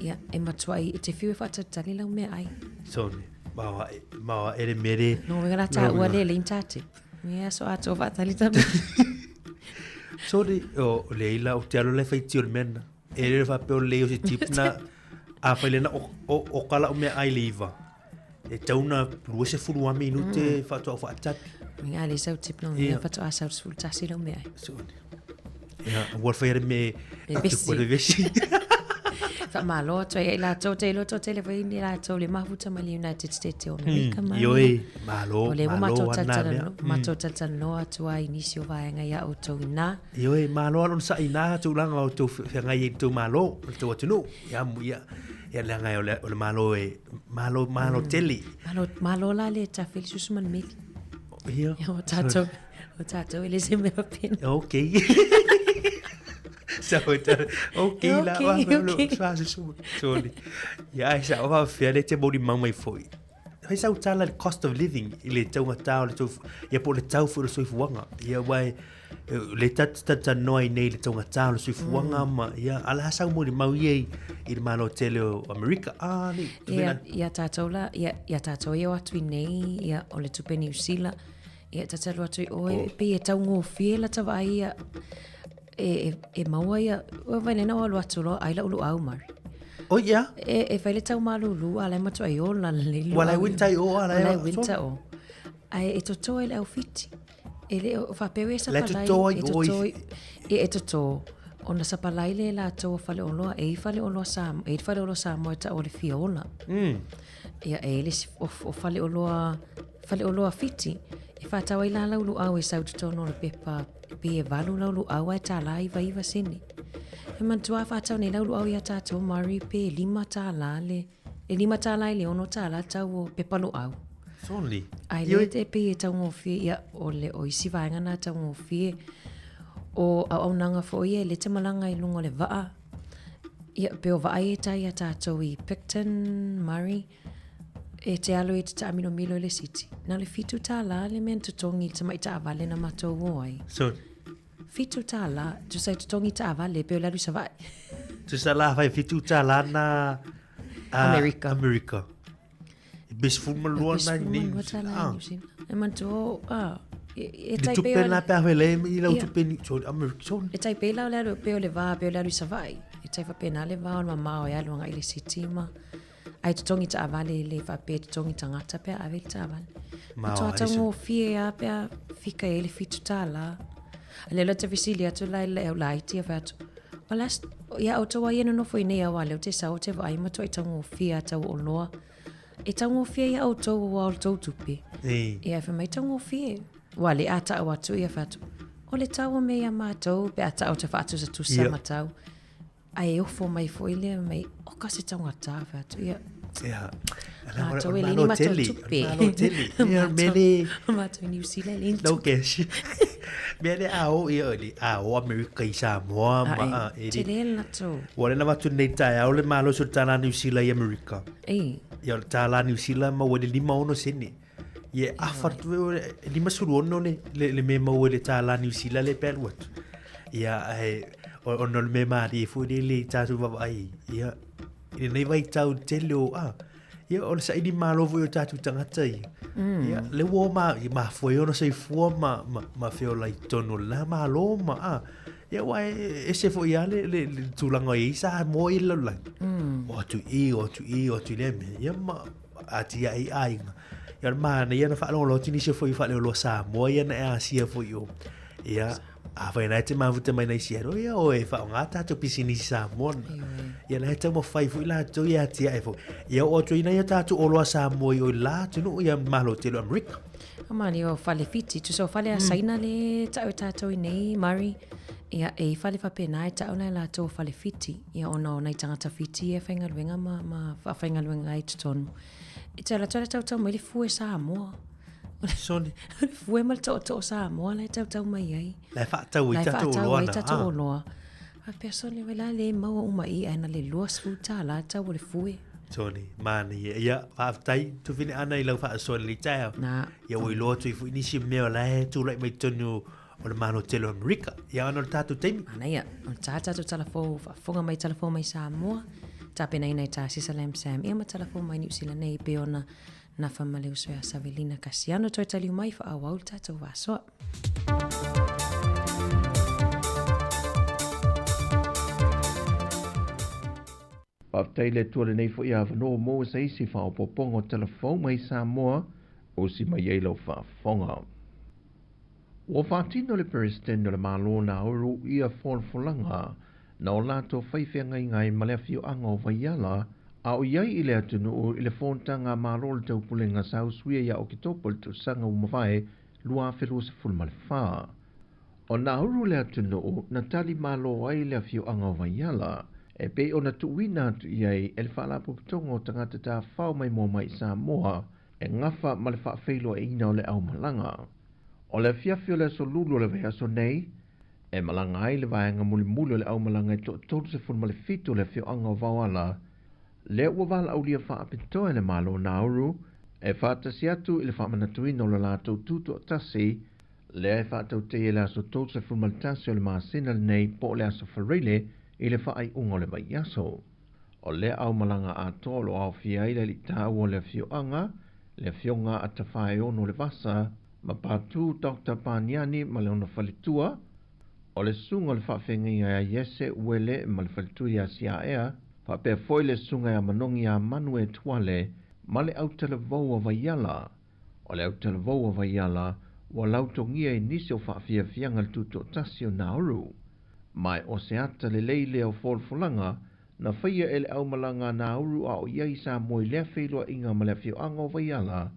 ia e matuai e te fiu e faatalitali lau meaai. Sone, maoa e, maoa e le mere. No uiga la taua le le ta tip. Ia aso atoa faatalitali. Sone, o le ila o te alo le fai tio le mena. E le faapea o le o se tip na a fai lena o, o, o kala o mea ai le iva. E tau na 20 minute mm. faatoa faatali. Uiga le sau tip no Ia. ia faatoa sau 11 lau meaai. Sone. Ia, ua fai le me Le vesi. Le vesi. Faamalo atu ai ia i latou te iloa tele foi ni latou le mafuta mai le United States o Amerika mai. Ioe, malo, O lea ua malo matou ana mea. talatalanoa, matou talatalanoa atu ai i nisi o vaega ia outou ina. Ioe, malo ala ona sa'i ina tulaga o tou feagai ai i le tou malo, o le tou atunuu. Ia, mu- ia, ia leaga o le, o le malo e, malo, malo tele. Malo, malo la le tafe le susu ma le meli. Ia. Ia, o tatou, o tatou e le se mea pena. Ok. Sa o ta, ok la, Ok, wa, lo, ok. sa se su. Sorry. Ia, ai sa o va fea le te mori mau mai foi. Fai sau tala le cost of living i le taugata o le tau, ia po o le tau foi o le soifuaga. Ia wai, le tatanoa i nei le taugata o le soifuaga ma, ia, ala sau mori mau ia i, i le malo tele o Amerika. Ah, ni, Ia, tuvena. ia tatou la, ia, ia tatou ia o atu i nei, ia o le tupe Niu Sila, ia tatalo atu i oe, pei e taugofie la ta vaai ia, e, e, e maua ia, ua vai nena o alu atu loa, ai lau luau mari. Oh, ia. E, e fai le tau malūlū, a lai matua i o la le Ua lai winter i o, a lai- Ua lai winter o. Ai e toto e le au fiti. E le o faapea e Lai sapalai. toto ai e o toto i- i- e, e toto. Ona sapalai le latou o faleoloa, e i faleoloa Samoa, e i faleoloa Samoa e ta'u o le fia ola. Ia e le si- o, o faleoloa faleoloa Fiti, e faatau ai la lau luau e sau i totonu o le pepa pe e 8 lau luau ae $1.99 sene. E manatua a faatau nei lau luau ia tatou Murray pe $5 le e $5 i le $6 le tau o pepa luau. Sorry. Ai le te pei e taugofie ia o le o isi vaega na taugofie o auaunaga foi ia e le te malaga i luga o le vaa. Ia pe o vaa ia e tai ia tatou i Picton, Murray, e te alo e te taamilomilo i le city. Na o le $7 le mea na totogi i le tamai taavale na matou o ai. Sorry. $7, tusa e totogi taavale pe o le alu i Savaii. Tusa la fai $7 na Amerika. Amerika. E pe 12 na i New Zealand. E manatua, ah, e tai pei o le... pea le i lau tupe ni sorry, Amerika. Sorry. E tai pei la o le alu, pe o le vā, pe o le alu i Savaii. E tai faapena le vā o le mamao e alu agai i le city ma... Ai totogi taavale e le faapea totogi tagata pe a ave le taavale. Matua taugofie a pe a fika e le $7. A le la te fesili atu la i le au laiti a fai atu. O la ia outou ai e nonofo i nei aua lea ou te sau ou te vaai matuai taugofie a tau oloa. E taugofie ia outou aua o le tou tupe. Ia e fai mai taugofie. Ua le a tau atu ia fai atu. O le tau o mea ia matou pe a tau te faatusatusa ma tau. Ae e ofo mai foi lea mai, oka se taugata, fai atu, ia. Ia. Mātou e le ni mātou tupe. Malo tele. Ia, mele. Mātou New Zealand, le ni No cash. Mea le a o, ia, le a o Amerika i Samoa. Ma, a, e Tele le latou. Ua le na watu nei tae au le malo so tāla New Zealand i Amerika. Ei. Ia, o le tāla New Zealand ma ua le 56 sene. Ia, a whatu e, 56 le, le, le me maua le tāla New Zealand le pēlu atu. Ia, e, o, o no le me māri e fui le le tātou wawai. Ia, i lenei vai tau tele o, a, ia, o le saili malo foi o tātou tangata ia. Ia, le ua ma, i mafua i ona soifua ma, ma, ma feola i tonu la malo ma, a, ia, ua e, ese foi a le, le, le tulaga i sa moa i le lalolagi. O atu i, o atu i, o atu i lea mea. Ia, ma, atiae i aiga. Ia o le mānaia na faalogologo atu nisi o foi faaleoloa Samoa ia na e asia foi o. Ia, a whai nai te mafuta mai nei sia ia o e whaonga tātou pisinisi Samoa. Ia na he taumawhai foi lātou ia atiae foi. Ia o atu ina ia tātou oloa Samoa i oi la atunuu ia malo tele o Amerika. O mani o fale Fiti, tusa o fale a Saina le tau e tātou i nei, Murray. Ia, e i fale whapena e tau nei lātou o fale Fiti. Ia ona o nei tangata Fiti e whaingaluenga ma, ma whaawhaingaluenga ai totonu. E te ala tau tau mai le fue Samoa. Soni. Le fue ma le to'oto'o Samoa la e tautau mai ai. La e whaatau i tatou oloa na. Tatou oloa. A pea soni wai la le maua uma i ai na le $20 tau o le fue. Soni, māna ia. Ia, whaaftai, tuwhine ana i lau whaasoa le taeao. Nā. Ia ua iloa atu i fui nisi mea o la e tūlai mai tonu o le malo tele o Amerika. Ia ana o le tātou taimi. Ana ia, o le tā tātou talafou, whaafonga mai talafou mai Samoa, tāpenaina i tā Sisa Lam Sam, ia ma talafou mai Niu Sila nei, pe ona nafa ma le uso ia Savelina Kasiano toe taliu mai whaawau le tātou vasoa. Faafetai i le Atua lenei foi avanoa ua maua se isi faaopoopoga o tala fou mai Samoa osi mai ai lau faafofoga. Ua faatino le Peresetene o le Malo Nauru ia folafolaga na o latou fai feagaiga ai ma le afioaga o Vaiala a o i ai i le atunuu i le fonotaga a Malo o le Taupulega sa usuia ia Oketopa i le tausaga ua mavae 2024. O Nauru le atunuu na tali malo ai le afioaga o Vaiala e pei ona tuuina atu i ai e le Faalapotopotoga o Tagata Tafao Maimoa mai i Samoa e gafa ma le faafeiloaiina o le aumalaga. O le afiafi o le aso Lulu o le vaiaso nei, e malaga ai le vaega mulimuli o le aumalaga e toa-37 o le afioaga o Vaoala, lea ua valaaulia faapitoa e le Malo o Nauru e faatasi atu i le faamanatuina o le latou tutoatasi lea e faatautaia i le aso 31 o le masina lenei po o le aso Faraile i le faaiuga o le vaiaso. O lea aumalaga atoa o lo o aofia ai le alii taua o le afioaga, le afioga a Tafaeono Levasa, ma Patu Doctor Paniani ma le ona faletua, o le susuga o le faafeagaiga ia Iese Uele ma le faletua ia Siaea, faapea foi le susuga ia Manogi ia Manue Tuale ma le autalavou a Vaiala. O le autalavou a Vaiala ua lautogia i nisi o faafiafiaga le tutoatasi o Nauru. Ma e o se ata lelei lea o folafolaga na faia e le aumalaga a Nauru a o i ai Samoa i lea feiloaiga ma le afioaga o Vaiala.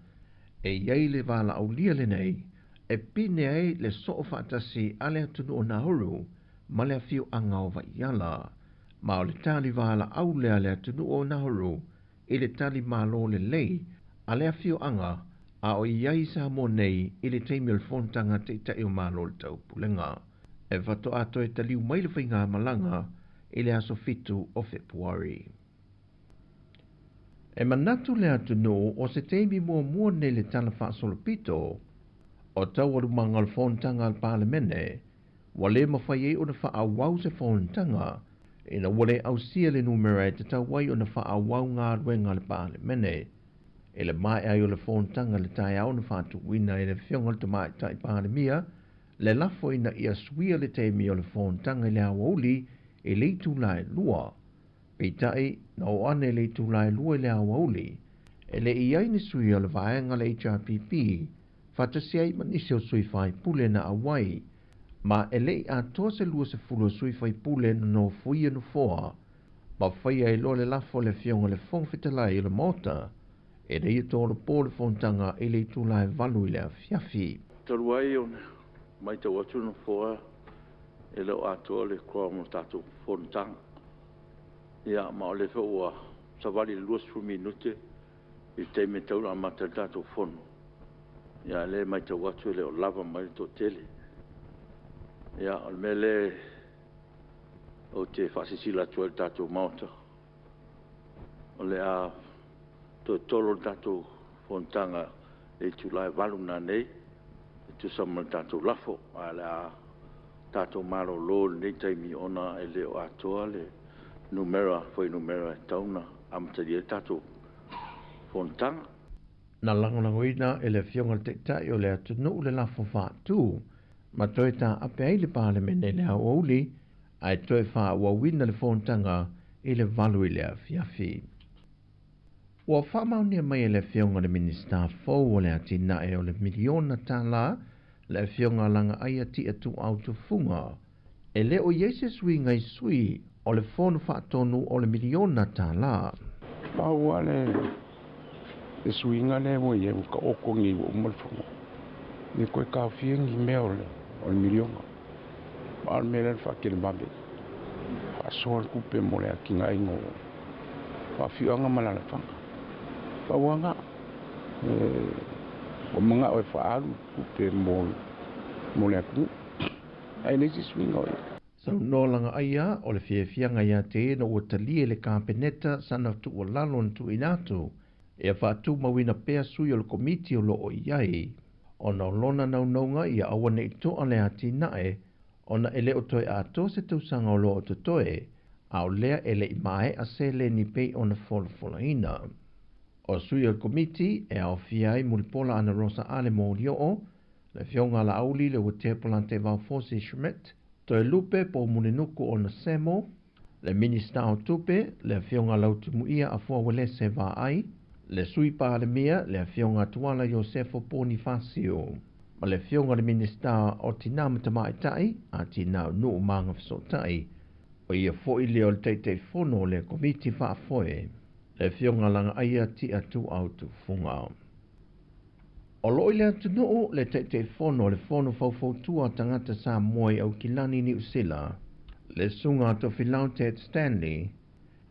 E i ai le valaaulia lenei e pine ai le soo faatasi a le atunuu o Nauru ma le afioaga o Vaiala. Ma o le tali valaau lea a le atunuu o Nauru i le tali malo lelei a le afioaga a o i ai i Samoa nei i le taimi o le fonotaga a Taitai o Malo o le Taupulega. E faatoa toe taliu mai le faigamalaga i le aso 7 o Fepuari. E manatu le atunuu o se taimi muamua nei le Tala Faasolopito o taualumaga o le fonotaga a le Palemene ua le mafai ai ona faaauau se fonotaga ina ua le ausia le numera e tatau ai ona faaauau galuega a le Palemene. I le maea ai o le fonotaga i le taeao na faatuina e le Afioga i le Tamaitai Palemia le lafo ina ia suia le taimi o le fonotaga i le aoauli i le itula e 2. Peitai, na oo ane i le itula e 2 i le aoauli, e le i ai ni sui o le vaega le HRPP faatasi ai ma nisi o sui faipule na auai, ma e le i atoa se 20 o sui faipule na nofoia nofoa, ma faia ai loa le lafo a le Afioga i le Fofoga Fetalai o le Maota, ina ia tolopo le fonotaga i le itula e 8 i le afiafi. Talu ai ona matau atu le Nofoa e le o atoa le quorum o le tatou fonotaga. Ia, ma o lea foi ua savali i le 20 minute i le taimi e tatau ona amata ai le tatou fono. Ia, a o lea e matau atu e le o lava mai le toatele. Ia, o le mea lea ou te faasilasila atu ai i le tatou Maota, o le a toe tolo le tatou fonotaga i le itula e 8:00 nanei e tusa ma le tatou lafo. Ae o le a tatou malolo i lenei taimi ona e le o atoa le numera, fuainumera e tatau ona amatalia ai le tatou fonotaga. Na lagolagoina e le Afioga i le Taitai o le atunuu le lafo faatu ma toe taape ai le Palemene i le aoauli ae toe faaauauina le fonotaga i le 8 i le afiafi. Ua faamaonia mai e le Afioga i le Minisita fou o le atinae o le miliona tala le Afioga Lagaaia Tia Tuuau Tufuga. E le o i ai se suiga i sui o le fono faatonu o le miliona tala. Pau lava le suiga lea ua i ai ua taoto nei ua uma le fono. Le toe taofia ni mea o le miliona. Ma o le mea lea na faatelevave. Faasoa le tupe mo le atinaeina o afioaga ma alaalafaga. Pau lava na, ua manao e faaalu tupe mo le atunuu. Ae leai se suiga o i ai. Saunoa Lagaaia o le fiafiaga ia te ia ina ua talia e le Kapeneta sana tuualalo na tuuina atu ia faatumauina pea sui o le Komiti o lo o i ai, ona o lona naunauga ia aua ne i toa le atinae ona e le o toe atoa se tausaga o lo o totoe, a o lea e le i maea seleni pei ona folafolaina. O sui o le Komiti e aofia ai Mulipola Anarosa Ale Molioo, le Afioga Laauli Leuatea Polataivao Fosi Schmidt, Toelupe Poumulinuku Onesemo, le Minista o Tupe, le Afioga Lautimuia Afoa Uelese Vaai, le Sui Palemia, le Afioga Tuala Iosefo Ponifasio, ma le Afioga le Minista o Tina ma Tamaitai, a Tina o Nuu ma Agafesootai, o ia foi lea o le Taitaifono o le Komiti Faafoe, le Afioga Lagaaia Tia Tuuau Tufuga. O lo o i le atunuu le Taitaifono o le Fono Faufautua a Tagata Samoa i Aukilani, Niu Sila, le Susuga a Tofilau Ted Stanley,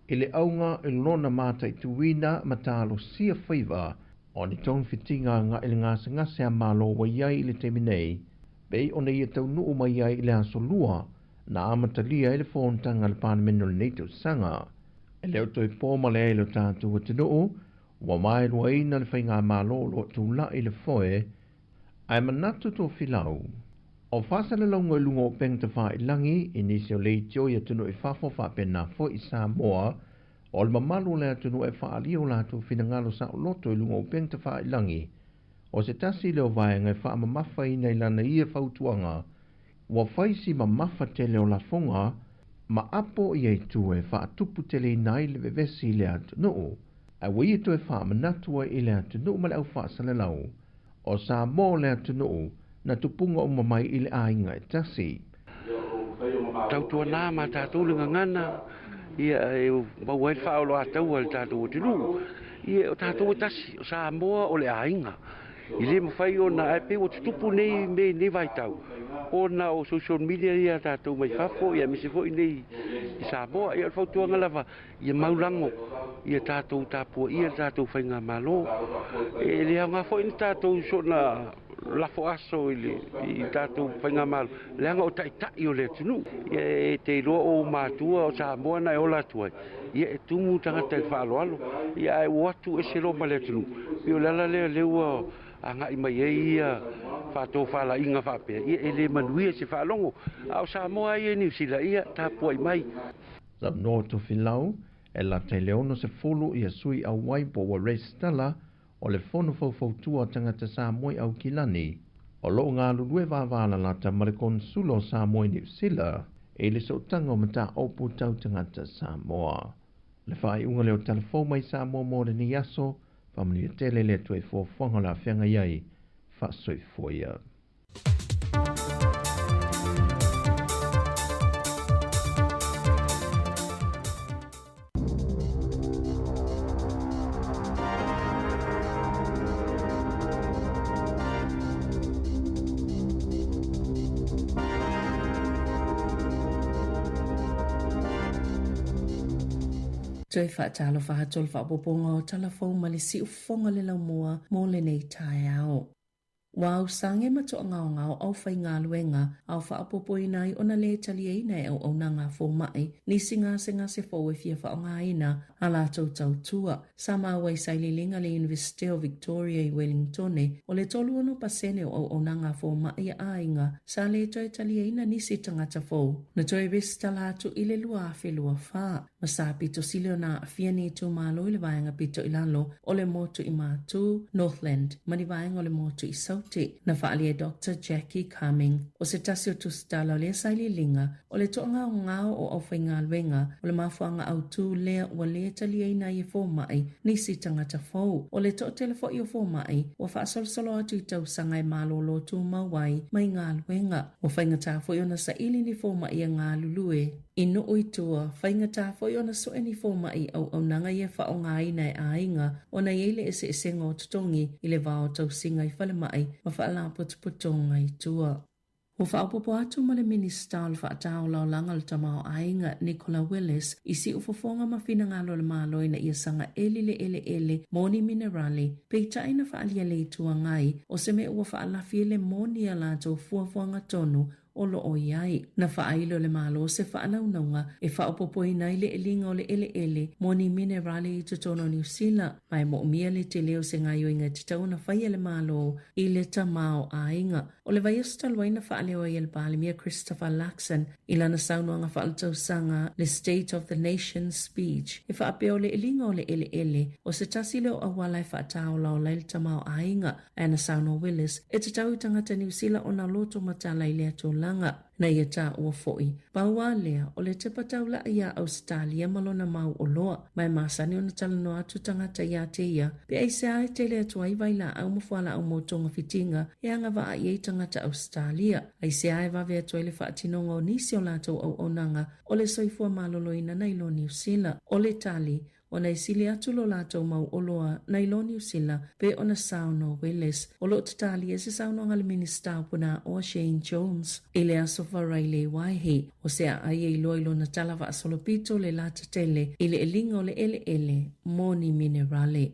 i le auga i lona mataituina ma talosia faiva o ni togafitiga agai i le gasegase a Malo ua i ai i le taimi nei, pei ona ia taunuu mai ai i le aso Lua na amatalia ai le fonotaga a le Palemene o lenei tausaga. E le o toe po ma le ai lo tatou atunuu, ua maeluaina le faigamalo o lo o tulai i le foe, ae manatu Tofilau, o faasalalauga i luga o upega tafailagi i nisi o leitio i atunuu i fafo faapena foi i Samoa, o le mamalu o le atunuu e faaalia o latou finagalo saoloto i luga o upega tafailagi, o se tasi lea o vaega e faamamafaina i lana ia fautuaga, ua fai si mamafa tele o lafoga ma apo ia i tua e faatupu teleina ai le vevesi i le atunuu, ae ua ia toe faamanatu ai i le atunuu ma le aufaasalalau, o Samoa o le atunuu na tupuga uma mai i le aiga e tasi. Tautuana ma tatou le gagana ia e maua ai le faaoloataua i le tatou atunuu. Ia o tatou e tasi, o Samoa o le aiga. E le mafai ona, ae pei ua tutupu nei mea i lenei vaitau ona o social media ia a tatou mai fafo aemaise foi nei i Samoa. Ia o le fautuaga lava, ia maulago, ia tatou tapuaia le tatou faigamalo. E le aoga foi ni tatou soona lafo aso i le i tatou faigamalo, leaga o taitai o le atunuu. Ia e te iloa o ou matua o Samoa na e ola atu ai, ia e tumu tagata i le faaaloalo, ia ae ua o atu ese loa ma le atunuu. Pei o le ala lea lea ua agai mai ai ia faatofalaiga faapea, ia e le manuia se faalogo. A o Samoa ia i Niu Sila, ia tapuai mai. Saunoa Tofilau, e lata i le 60 ia sui auai po ua resitala o le Fono Faufautua o Tagata Samoa i Aukilani, o lo o galulue vavalalata ma le Konesula o Samoa i Niu Sila i le sootaga o mataupu tau tagata Samoa. Le faaiuga lea o Tala Fou mai Samoa mo lenei aso, faamanuia tele le Atua i fuafuaga o le a feagai ai, faasoifua ia. Toe faatalofa atu o le faaopoopoga o Tala Fou ma le Siufofoga le Laumua mo lenei taeao. Ua ausage ma toagaogao aufaigaluega ao faaopoopoina ai ona lē taliaina e auaunaga a fomai nisi gasegase fou e fia faaaogaina a latou tautua. Sa maua i sailiiliga le Iunivesite o Victoria i Wellingtone, o le 36% o auaunaga a fomai a aiga sa lē toe taliaina nisi tagata fou na toe resitala atu i le 2024. Ma sa pito sili ona aafia ni itumalo i le vaega pito i lalo o le motu i Matu, Northland, ma ni vaega o le motu i Saute. Na faaali e Doctor Jackie Cumming, o se tasi o tusitala o lea sailiiliga, o le toagaogao o aufaigaluega o le mafuaaga autū lea ua lē taliaina ai e fomai nisi tagata fou. O le toatele foi o fomai ua faasolosolo atu i tausaga e malōlō tumau ai mai galuega. Ua faigata foi ona saili ni fomai e galulue. I nuu i tua, faigata foi ona sue ni fomai i auaunaga ia faaaogaina e aiga ona i ai le eseesega o totogi i le va o tausiga i falemai ma faalapotopotoga i tua. Ua faaopoopo atu ma le Minisita o le Faataolaolaga o le Tamaoaiga, Nicola Willis, i siufofoga ma finagalo o le Malo ina ia sagaeli le eleele mo ni minerale, peitai na faaalia le Itu Agai o se mea ua faalafi ai le moni a latou fuafuaga tonu o lo o i ai. Na faailo e le Malo se faanaunauga e faaopoopoina ai le eliga o le eleele mo ni minerale i totonu o Niu Sila, ma e moomia le tele o se gaoioiga e tatau ona faia e le Malo i le tamaoaiga. O le vaiaso talu ai na faaleo ai e le Palemia Christopher Luxon i lana saunoaga faaletausaga le State of the Nation Speech e faapea o le eliga o le eleele o se tasi lea o auala e faataolaola ai le tamaoaiga. Ae na saunoa Willis, e tatau i tagata Niu Sila ona loto matala i lea tulaga. Na ia taua foi, pau a lea, o le tepa taulai iā Ausetalia ma lona mau oloa, ma e masani ona talanoa atu tagata iā te ia, pe aisea e tele atu ai vailaau ma fualaau mo togafitiga e agavaa i ai tagata Ausetalia, aisea e vave atu ai le faatinoga o nisi o latou auaunaga o le soifua maloloina nai lo Niu Sila. O le tali, Ona e sili atu lo latou mau oloa nai lo Niu Sila pe ona saunoa Willis. O lo o tatalia se saunoaga a le Minisita o Punaoa Shane Jones i le aso Faraile i Waihi, o se aai e iloa i lona tala faasolopito le lata tele i le eliga o le eleele mo ni minerale.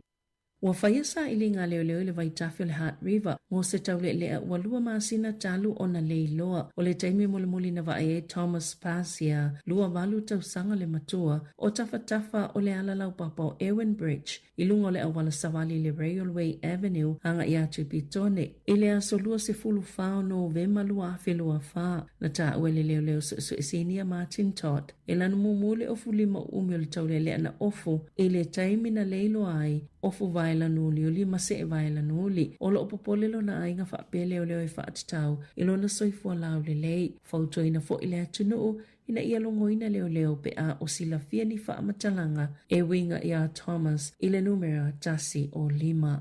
Ua faia sailiga a leoleo i le vaitafe o le Hutt River mo se taulealea ua lua masina talu ona le iloa. O le taimi mulimuli na vaai ai Thomas Pasia, 28 tausaga le matua, o tafatafa o le ala laupapa o Irwin Bridge i luga o le auala savali i le Railway Avenue agai atu i Petone i le aso 24 o Novema 2024. Na taua e le leoleo suesue sinia Martin Todd E lanu mumu le ofu lima uumi o le taulealea na ofu i le taimi na le iloa ai, ofu vaela nuliuli ma see vaela nuli. O loo popole lona aiga faapea leoleo e faatatau i lona soifua laulelei. Fautuaina foi le atunuu ina ia logoina leoleo pe a o silafia ni faamatalaga e uiga iā Thomas i le numera 105.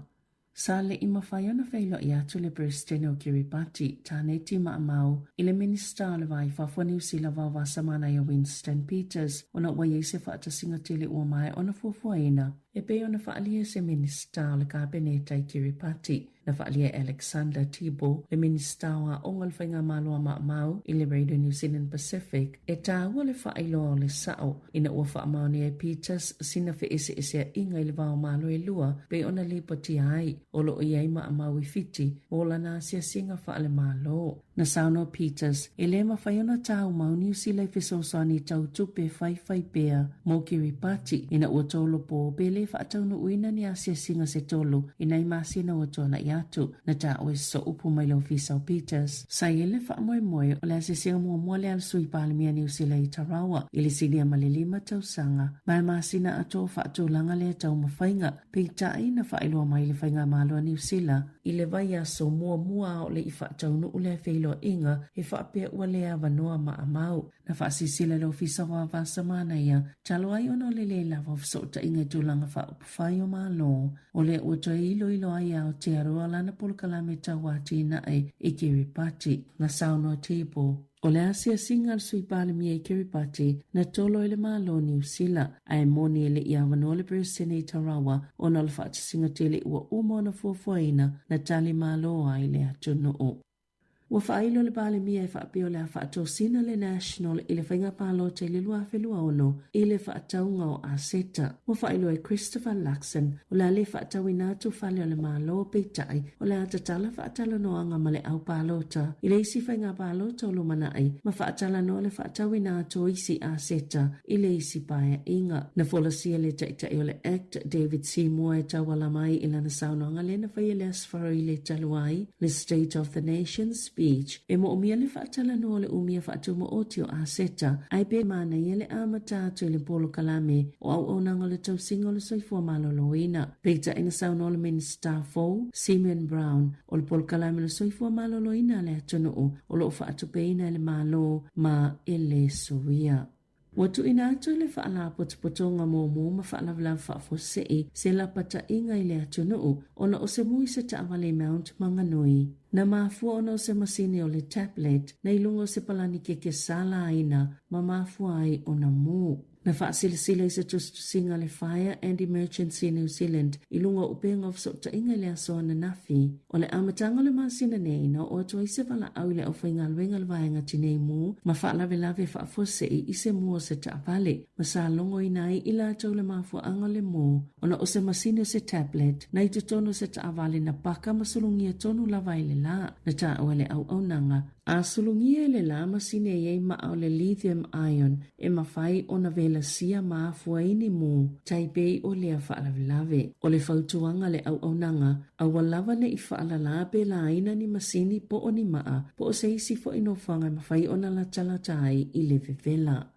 Sa le i mafai ona feiloai atu le Peresetene o Kiribati, Taneti Maamau, i le Minisita o le Va i Fafo a Niu Sila Vaovasa Manaia Winston Peters ona ua i ai se faatasiga tele ua maea ona fuafuaina. e pei ona faaalia e se Minisita o le Kapeneta i Kiribati. Na faaalia e Alexander Tibor, le Minisita o Aoga o le Faigamalo a Maamau i le Radio New Zealand Pacific, e taua le faailoa o le sa'o ina ua faamaonia e Peters sina feeseesea'iga i le va o Malo e lua pei ona lipotia ai o lo o i ai maamau i Fiti mo lana asiasiga faale-Malo. Na saunoa Peters, e le mafai ona tāumau Niu Sila i fesoasoani tau tupe faifai pea mō Kiribati ina ua tolopo pe le faataunuuina ni asiasiga se tolu i nai masina ua tuana'i atu. Na taua e sosoupu mai le ofisa o Peters. Sa i ai le faamoemoe o le asiasiga muamua lea a le Sui Palemia Niu Sila i Tarawa i le silia ma le 5 tausaga ma e masina atoa o faatulaga lea taumafaiga. Peitai, na faailoa mai le Faigamalo a Niu Sila i le vaiaso muamua a o le i faataunuu lea feiloaiga e faapea ua le avanoa maamau. Na faasilasila le Ofisa o Avasa Manaia talu ai ona o le le lava o fesootaiga i tulaga faaupufai o Malo. O lea ua toe iloilo ai e Aotearoa lana polokalame tau atinae i Kiribati. Na saunoa Tibor. O le asiasiga a le Sui Palemia i Kiribati na tolo ai le Malo o Niu Sila, ae moni e le i avanoa le Peresetene i Tarawa ona o le faatasiga tele ua uma ona fuafuaina na tali malo ai le atunuu. Ua faailo le Palemia e faapea o le a faatosina le National i le faiga palota i le 2026 i le faatauga o aseta. Ua faailoa e Christopher Luxon o le a le faatauina atu fale o le Malo peitai o le a tatala faatalanoaga ma le au palota i le isi faiga palota o lumanai ma faatalanoa le faatauina atu o isi aseta i le isi paeaiga. Na folasia le Taitai o le Act, David Seymour e tauala mai i lana saunoaga lea na faia i le Aso Faraile talu ai, le State of the Nation Speech, e moomia le faatalanoa o le umia faatumaoti o aseta, ae pe manaia le amata atu i le polokalame o auaunaga o le tausiga o le soifua maloloina. Peitai na saunoa le Minisita fou, Simeon Brown, o le polokalame o le soifua maloloina a le atunuu o lo o faatupeina e le Malo ma e le suia. Ua tuuina atu e le Faalapotopotoga Mumu ma Faalavelave Faafuasei se lapataiga i le atunuu ona o se mui se taavale i Mount Maunganui. Na mafua ona o se masini o le tablet na i luga o se palani keke sa laina ma mafua ai ona mu. Na faasilasila i se tusitusiga a le Fire and Emergency New Zealand i luga o upega o fesootaiga i le aso ananafi. O le amataga o le masina nei, na oo atu ai se valaau i le aufaigaluega a le Vaega Tinei Mu ma Faalavelave Faafuasei i se mu o se taavale, ma sa logoina ai i latou le mafuaaga o le mu ona o se masini o se tablet na i totonu o se taavale na paka ma sulugia tonu lava i le la. Na taua e le auaunaga A sulugia e le la masini e i ai maa o le lithium ion e mafai ona velasia ma afua ai ni mu tai pei o lea faalavelave. O le fautuaga a le auaunaga, aua lava ne i faalala pe laina ni masini po o ni maa po o se isi foi nofoaga e mafai ona latalata ai i le vevela.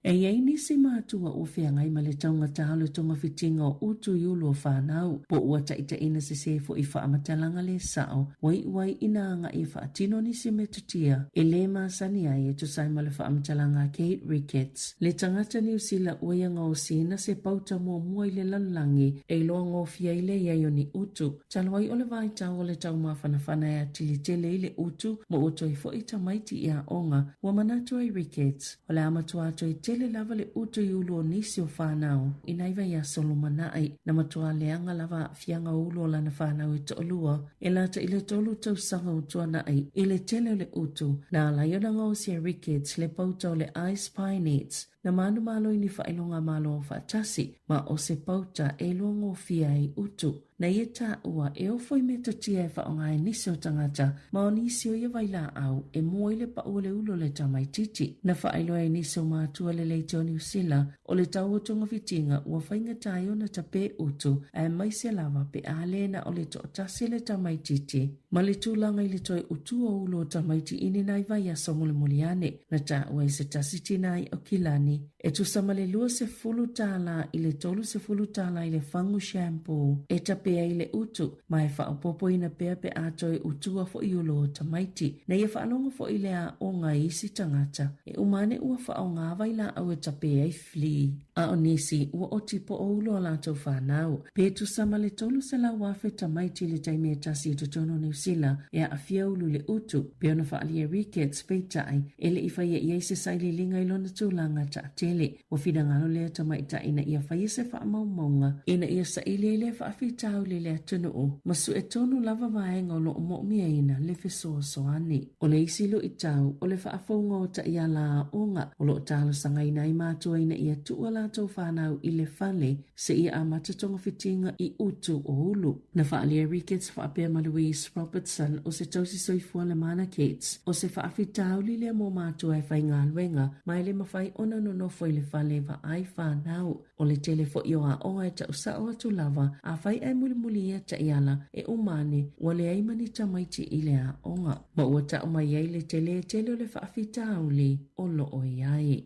E i ai nisi matua ua feagai ma le taugata o le togafitiga o utu i ulu o fanau, po ua taitaiina sesē foi i faamatalaga le sao ua iu ai ina agai e faatino nisi metotia e lē masani ai e tusa ai ma le faamatalaga a Kate Ricketts, le tagata Niu Sila ua ia gaosiina se pauta muamua i le lalolagi e iloa gofie ai le i ai o ni utu talu ai o le vaitau o le taumafanafana e atili tele ai le utu ma ua toe foi tamaiti i aoga, ua manatu ai Ricketts. O le a matua toe tele lava le utu i ulu o nisi o fanau i nai vaiaso lumanai. Na matua leaga lava aafiaga o ulu o lana fanau e toalua e lata i le 3 tausaga ua tuanai i le tele o le utu. Na ala ai ona gaosi e Ricketts le pauta o le Ice Pie Nets na manumalo i ni faailoga malo faatasi ma o se pauta e luagofie ai utu. Na ia taua e ofo i metotia e faaaoga ai nisi o tagata ma o nisi o ia vailaau e mua i le pau o le ulu o le tamaitiiti. Na faailoa e nisi o matua le leitio Niu Sila o le tau o togafitiga ua faigata ai ona tape utu aemaise lava pe a le na o le toatasi le tamaitiiti ma le tulaga i le toe utu o ulu o tamaiti i ni nai vaiaso mulimuli ane. Na taua e se tasi tina i Aukilani E tusa ma le 20 tālā i le 30 tālā i le fagu shampoo e tape ai le utu, ma e faaopoopoina pea pe a toe utua foi ulu o tamaiti. Na ia faalogo foi le aoga i isi tagata, e uma ane ua faaaoga vailaau e tape ai flea. A o nisi, ua oti poʻoulu a latou fanau. Pe tusa ma le 300,000 tamaiti i le taimi e tasi i totonu o Niu Sila e aafia ulu i le utu, pei ona faaalia e Ricketts, peitai, e le i faia i ai se sailiiliga i lona tulaga taatele. Ua finagalo lea tamaitai ina ia faia se faamaumauga ina ia saili ai lea faafitauli i le atunuu ma sue tonu lava vaega o lo o moomiaina le fesoasoani. O le isi luitau, o le faafouga o taiala aoga o lo o talosagaina ai matua ina ia tuu a latou fanau i le fale seia amata togafitiga i utu o ulu. Na faaalia Ricketts faapea ma Louise Robertson o se tausi soifua le Mana Cates, o se faafitauli lea mo matua e faigaluega ma e le mafai ona nonofo i le fale vaai fanau. O le tele foi o aoga e tau sao atu lava, afai ae mulimuli ia taiala e uma ane ua leai ma ni tamaiti i le aoga, ma ua tau mai ai le tele tele o le faafitauli o lo o i ai.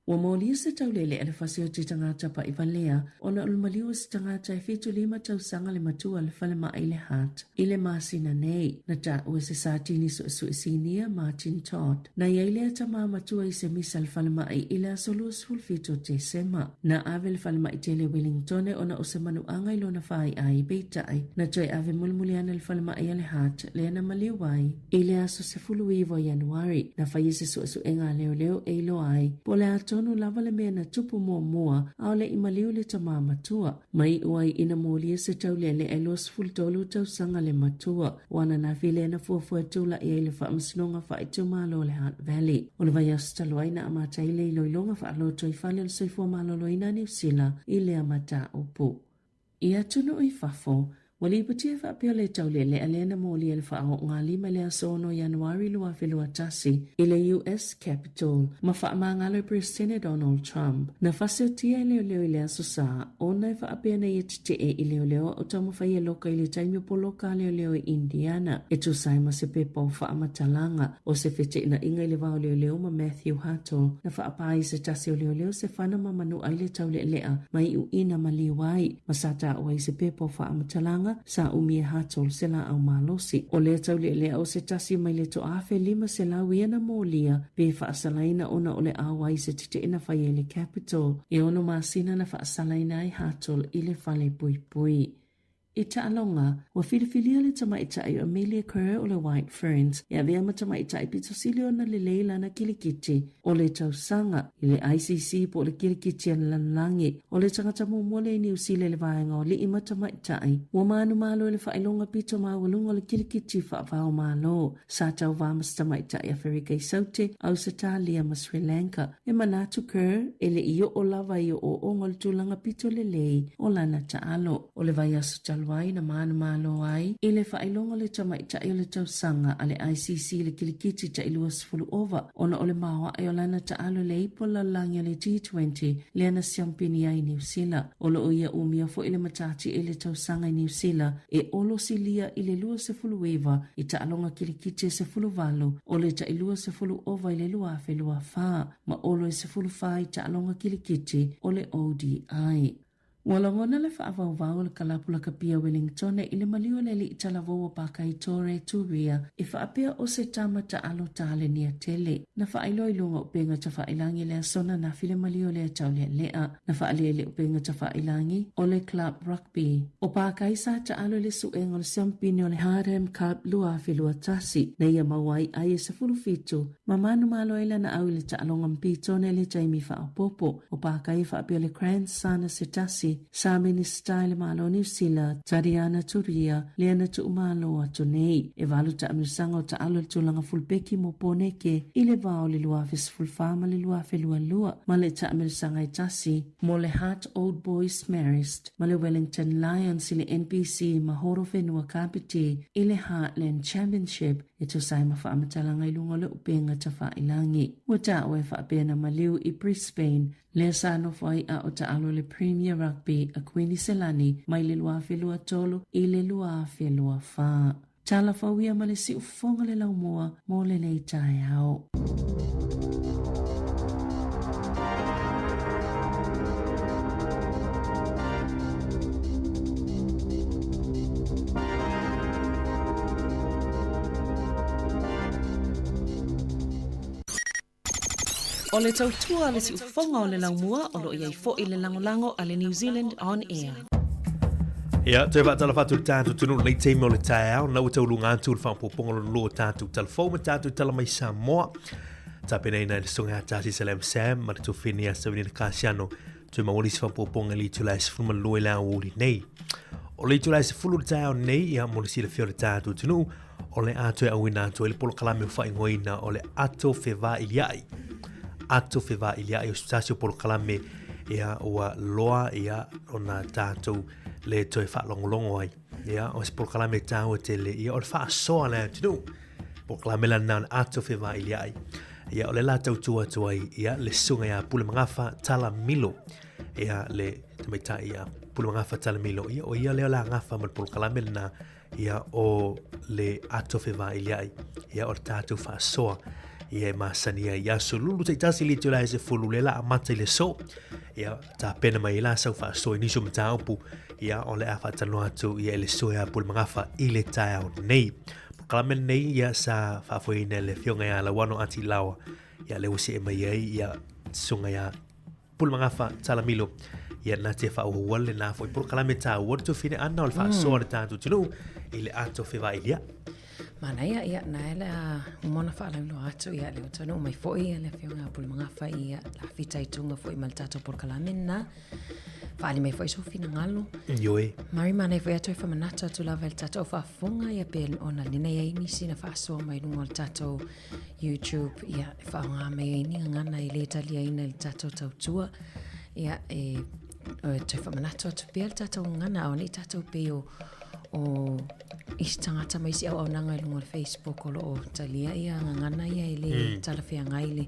Ua molia se taulele a le fasi o te tagata paʻivalea ona o le maliu o se tagata e 75 tausaga le matua o le falemai i le Hutt i le masina nei. Na taua e se satini suesue sinia Martin Todd. Na i ai lea tama matua i se misa i le falemai i le aso 27 o Tesema. Na ave le falemai tele Wellingtone ona o se manuaga i lona faaiai, peitai, na toe ave mulimuli ana i le falemai a le Hutt lea na maliu ai. I le aso 19 o Ianuari, na faia se suesuega a leoleo e iloa ai po o le a tonu lava le mea na tupu muamua a o le i maliu le tama matua. Ma iu ai ina molia se taulealea e 23 tausaga le matua. O ananafi lea na fuafua e tula'i ai le Faamasinoga Faaitumalo o le Hutt Valley. O le vaiaso talu ai na amata ai le iloiloga faalotoifale o le soifua maloloina a Niu Sila i lea mataupu. I atunuu i fafo, ua lipotia faapea le taulealea lea na molia i le faaoogalima i le aso 6 Ianuari 2021 i le US Capitol ma faamagalo e Peresetene Donald Trump. Na fasiotia e leoleo i le Aso Sa ona e faapea na ia tetee i leoleo a o taumafai e loka i le taimi o poloka a leoleo i Indiana e tusa ai ma se pepa o faamatalaga o se feteenaiga i le va o leoleo ma Matthew Hutto na faapā i se tasi o leoleo se fana ma manu'a i le taulealea ma iuina maliu ai ma sa taua i se pepa o faamatalaga sa umi e Hutto se laau malosi. O lea taulealea o se tasi mai le 1500 ia na molia pe faasalaina ona o le ao ai se teteena fai ai le Capitol. E ono masina na faasalaina ai Hutto i le fale puipui. I taaloga, ua filifilia le tamaitai o Amelia Kerr o le White Ferns e avea ma tamaitai pito sili ona lelei lana kilikiti o le tausaga i le ICC po o le kilikiti a le lalolagi. O le tagata muamua lea i Niu Sila i le vaega o alii ma tamaitai. Ua manumalo i le faailoga pito maualuga o le kilikiti faava-o-Malo. Sa tauva ma se tamaitai Aferika i Saute, Ausetalia ma Sri Lanka. E manatu Kerr, e le i oo lava i ooooga o le tulaga pito lelei o lana taalo. O le vaiaso talu ai na manumalo ai i le faailoga o le tamaitai o le tausaga a le ICC i le kilikiti tai 20 ova ona o le maoae o lana taalo i le ipu lalolagi o le G20 lea na siampini ai i Niu Sila. O lo o ia umia foi le matati i le tausaga i Niu Sila e olosilia i le 29 i taaloga kilikiti e 18 o le tai 20 ova i le 2024 ma olo e 14 i taaloga kilikiti o le ODI. Ua lagona le faavauvau o le kalapu lakapia Wellingtone i le maliu o le alii talavou o Pakai Tore Turia e faapea o se tama taalo talenia tele. Na faailoa i luga o upega tafailangi le aso ananafi le maliu o lea taulealea. Na faaalia i le upega tafailangi o le Club Rugby o Pakai sa taalo i le suega o le siampini o le Hardham Cup 2021 na ia maua ai ai e 17 Ma manumalo ai lana au i le taaloga mpitone i le taimi faaopoopo. O Pakai e faapea le grandson a se tasi sa Minisita i le Malo o Niu Sila, Tariana Turia, lea na tuumalo atu nei. E valu taamilosaga o taalo i le tulaga fulupeki mo Poneke i le va o le 2014 ma le 2022 ma le taamilosaga e tasi mo le Hutt Old Boys Marist ma le Wellington Lions i le NPC ma Horowhenua Kapiti i le Heartland Championship e tusa ai ma faamatalaga i luga o le upega tafailangi. Ua taua e faapea na maliu i Brisbane, lea sa nofo ai a o taalo le Premier Rugby a Kuiniselani mai le 2023 i le 2024. Tala fou ia ma le siufofoga le laumua mo lenei taeao. O le tautua a le siufofoga o le laumua o lo o i ai foi le lagolago a le New Zealand On Air. Ia, toe faatalofa atu i le tatou atunuu i lenei taimi o le taeao, na ua tauluga atu le faaopoopoga lona lua o tatou talafou ma tatou tala mai Samoa. Tapenaina e le Susuga ia Tasi Salam Sam ma le Tuafine ia Savinina Kasiano. Toe maua nisi faaopoopoga i le itula e 12 i le aoauli nei. O le itula e 10 i le taeao nei, ia mo le silafia o le tatou atunuu, o le a toe auina atu ai le polokalame o faaigoaina o le Ato Fevailia'i. Ato Fevailia'i o se tasi o polokalame ia ua loa ia ona tatou le toe faalogologo ai. Ia o se polokalame tāua tele ia o le faasoa le atunuu. Polokalame lana o le Ato Fevailia'i. Ia o le la tautua atu ai ia le susuga ia Pule Magafa Tala Milo. Ia le tamaitai ia Pule Magafa Tala Milo. Ia o ia lea o le a gafa ma le polokalame lena ia o le ato fevailia'i ia o le tatou faasoa ia e masani ai ia sululu taitasi le itula e 10 le la amata i le so ia tapena mai la sau faasoa i nisi o mataupu ia o le a faatalanoa atu ia i le so ia Pule Magafa i le taeao nei. Polokalame lenei ia sa faafoeina e le afioga ia Lauano Ati Laoa ia lea ua see mai ai ia susuga ia Pule Magafa Talamilo ia na te whaohua le nā foi polokalame tāua le tofine ana o le whaasoa le tātou atunuu i le ato whewailia. Manaia, ia, na e le a umona whaalauloa atu, ia, le utonu mai foi, ia, le afioga a Pule Magafa, ia, la fita i tunga foi ma le tātou polokalame na. Whaali mai foi so finangalo. Ioe. Mari manaia foi atu e whamanatu atu lava i le tātou whaafonga, ia, pe ona lena ia nisi na whaasoa mai lunga o le tātou YouTube, ia, e whaonga mai ai ni ngana i le taliaina i le tātou tautua, ia, e, e toe whamanatu atu pea le tātou ngana, au nei tātou pei o, o isi tangata mai isi auaunaga i luga o le Facebook o lo o talia ia gagana ia e le talafeagai le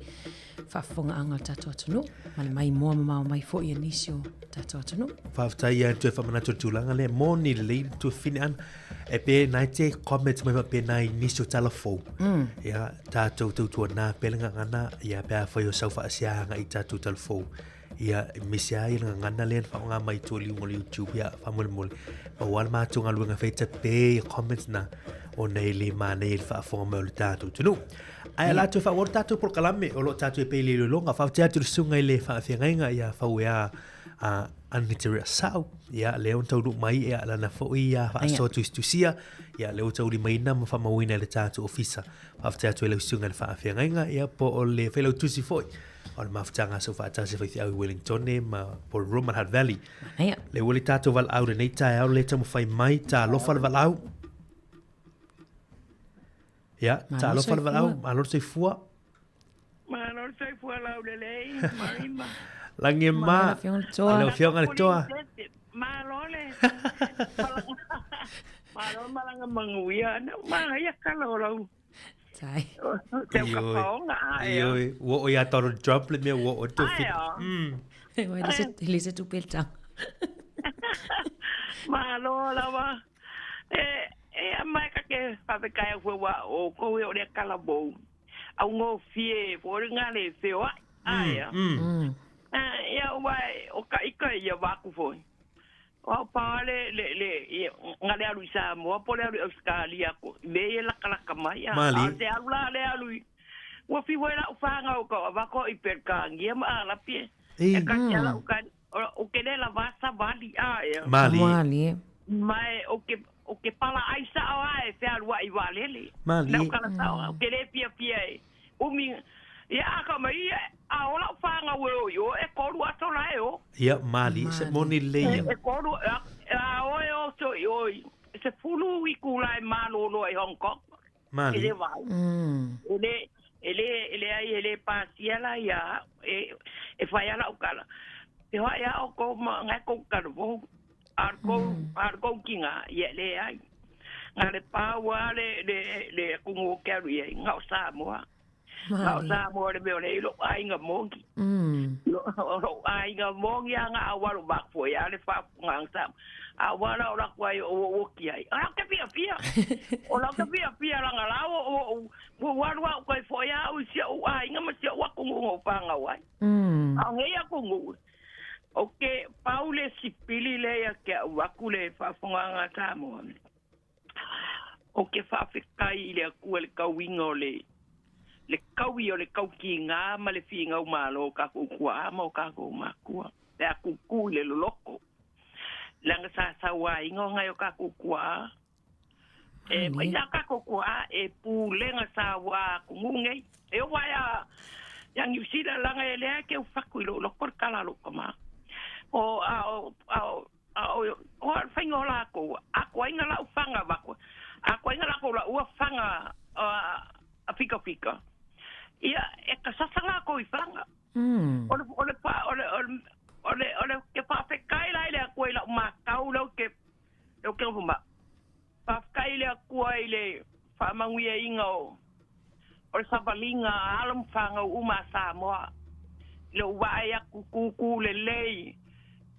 faafofogaaga o le tatou atunuu ma le maimoa mamao mai foi a nisi o tatou atunuu. Faafetai ia toe faamanatu i le tulaga lea, moni lelei le tuafafine ana, e pe nai te comment mai faapena i nisi o tala fou. Ia, tatou tautuana pea le gagana, ia pe afai o sau faasiaga i tatou tala fou. Ia, e misi lava ia le gagana lea na faaaoga mai i tua i le iuga o le YouTube, ia, faamolemole, maua le matou galuega e fai tape ia comments na, ona e le manaia i le faafofoga mai o le tatou atunuu. Ae o le a toe faaauau le tatou polokalame o lo o tatou e pei i le iloiloga. Faafetai atu i le susuga i le faafeagaiga ia Fauea a Anita Sau, ia lea ua taunuu mai ia lana foi ia faasoa tusitusia, ia lea ua taulimaina ma faamauina e le tatou ofisa. Faafetai atu i lau susuga i le faafeagaiga, ia po o le failautusi foi o le mafutaga a Soofaatasi Faifeau i Wellingtone ma Porirua ma le Hutt Valley. Manaia. Le ua le tatou valaau lenei taeao le taumafai mai, talofa le valaau. Ia, talofa le valaau, malo le soifua. Malo le soifua laulelei, Marima. Lagi e ma, lau afioga le toa. Malo le, malo malaga manuia, manaia kala o lau. Tai. Te ukapaonga ae. Ioe, ua o ia Donald Trump le mea ua o te Ae. E le se tupe le tanga. Malo lava. E, e a mai ka ke whawhekai au hua o kou e o lea kalamou. Au ngōfie, fo ore ngā le wheo ai. Ae. Ia ua o ka ika ia waku foi. O au pā le, le, le, ia, nga le alu i Samoa po le alu i Ausetalia ko, i mea ia e lakalaka mai a. Mali. A o te alu la le alu i, ua fiu ai la'u fāgau ka avako i Pelekānia ma Ālapi e, e kati a la'u kani, o, o ke le lava savali a ea. Mali. Mali. Ma e, o ke, o ke pala ai sa'o a e fealua'i vaalele. Mali. La'u kala sa'o a, o ke lē fiafia e umi, ia a ka mai ia, a o la'u fāgau e o i o, ʻekolu aso la e o. Ia, mali, se moni lelei ia. ʻEkolu, a o e oso i o i 10 itulā e malōlō ai Hong Kong. Mali. E le vai. E le, e le, e leai e le pasia la ia a'u, e, e fai a la'u kala. E hoaʻi a ʻoukou ma ngai kou kalawou, a o le kou, a o le kou kina, ia e leai. Na le pau a le, le, le atunuu ou te alu i ai, na o Samoa. Na o Samoa le mea o le i lo'u aiga moni. O lo'u aiga moni a na aualo makua ia le faafofoga Samoa. A ua la o latou ai o ou oti ai. O lau te fiafia. O lau te fiafia laga la o ou ua alu au kai foi au i si o'u aiga ma si o'u atunuu na ou fanau ai. A o nei atunuu, o ke pau le sipili lea ia te a'u aku le faafofogaaga a Samoa. O ke faafetai i le Atua i le tauiga o le Le kaui o le kaukiga ma le figau malo o kakou kuaʻa ma o kakou makua pe a kukū i le loloko leaga sa sauāiga o gai o kakou kuaʻa e mai la kakou kuaʻa e pulega sauā atunuu nei e oo ae a ia Niu Sila laga e leai ke ufaku i lou loko le kala a lou kamā o a o a o a o o a faiga o lakou a koaiga lau faga avatu a koaiga lakou laua faga a fikafika ia e ka sasa lakou i faga o le o le pa o le o le o le ke faafetai la i le Atua i la'u matau lea ou te lea ou te nofo ma faafetai i le Atua i le faamanuiaina o o le savaliga a alo ma fanau uma a Samoa i lou vaai atu tūtū lelei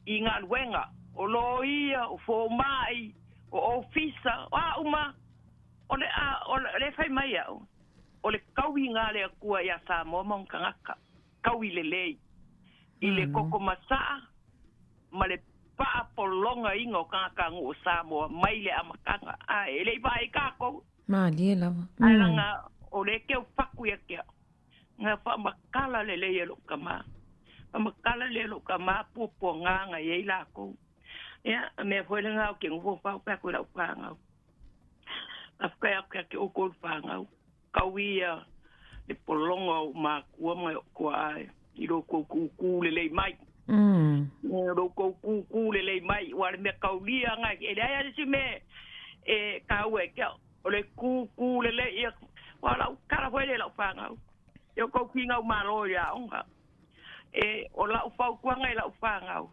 i galuega o loia o fomai o ofisa o a uma o le a o le fai mai a'u o le tauiga a le Atua iā Samoa ma ona tagata taui lelei i le koko masa'a ma le paapologaina o tagatanuu o Samoa mai le amataga ae e le i vaai kākou. Malie lava. Ae laga o le keu fatu ia te a'u na faamatala lelei e lo'u kamā faamatala lelei e lo'u kamā puapuagā na i ai lakou ia mea foi lena ou te nofo faaopea atu i la'u fanau faafetai atu ia te outou le fanau tau ia le pologa o ou makua ma o'u tua'a i lo outou kūkū lelei mai lo outou kūkū lelei mai ua le mea taulia na e leai a se isi mea e taua e te a'u o le kūkū lelei ia ua la'u tala foi lea i la'u fanau e outou figau malo i le aoga e o la'u fautuaga i la'u fanau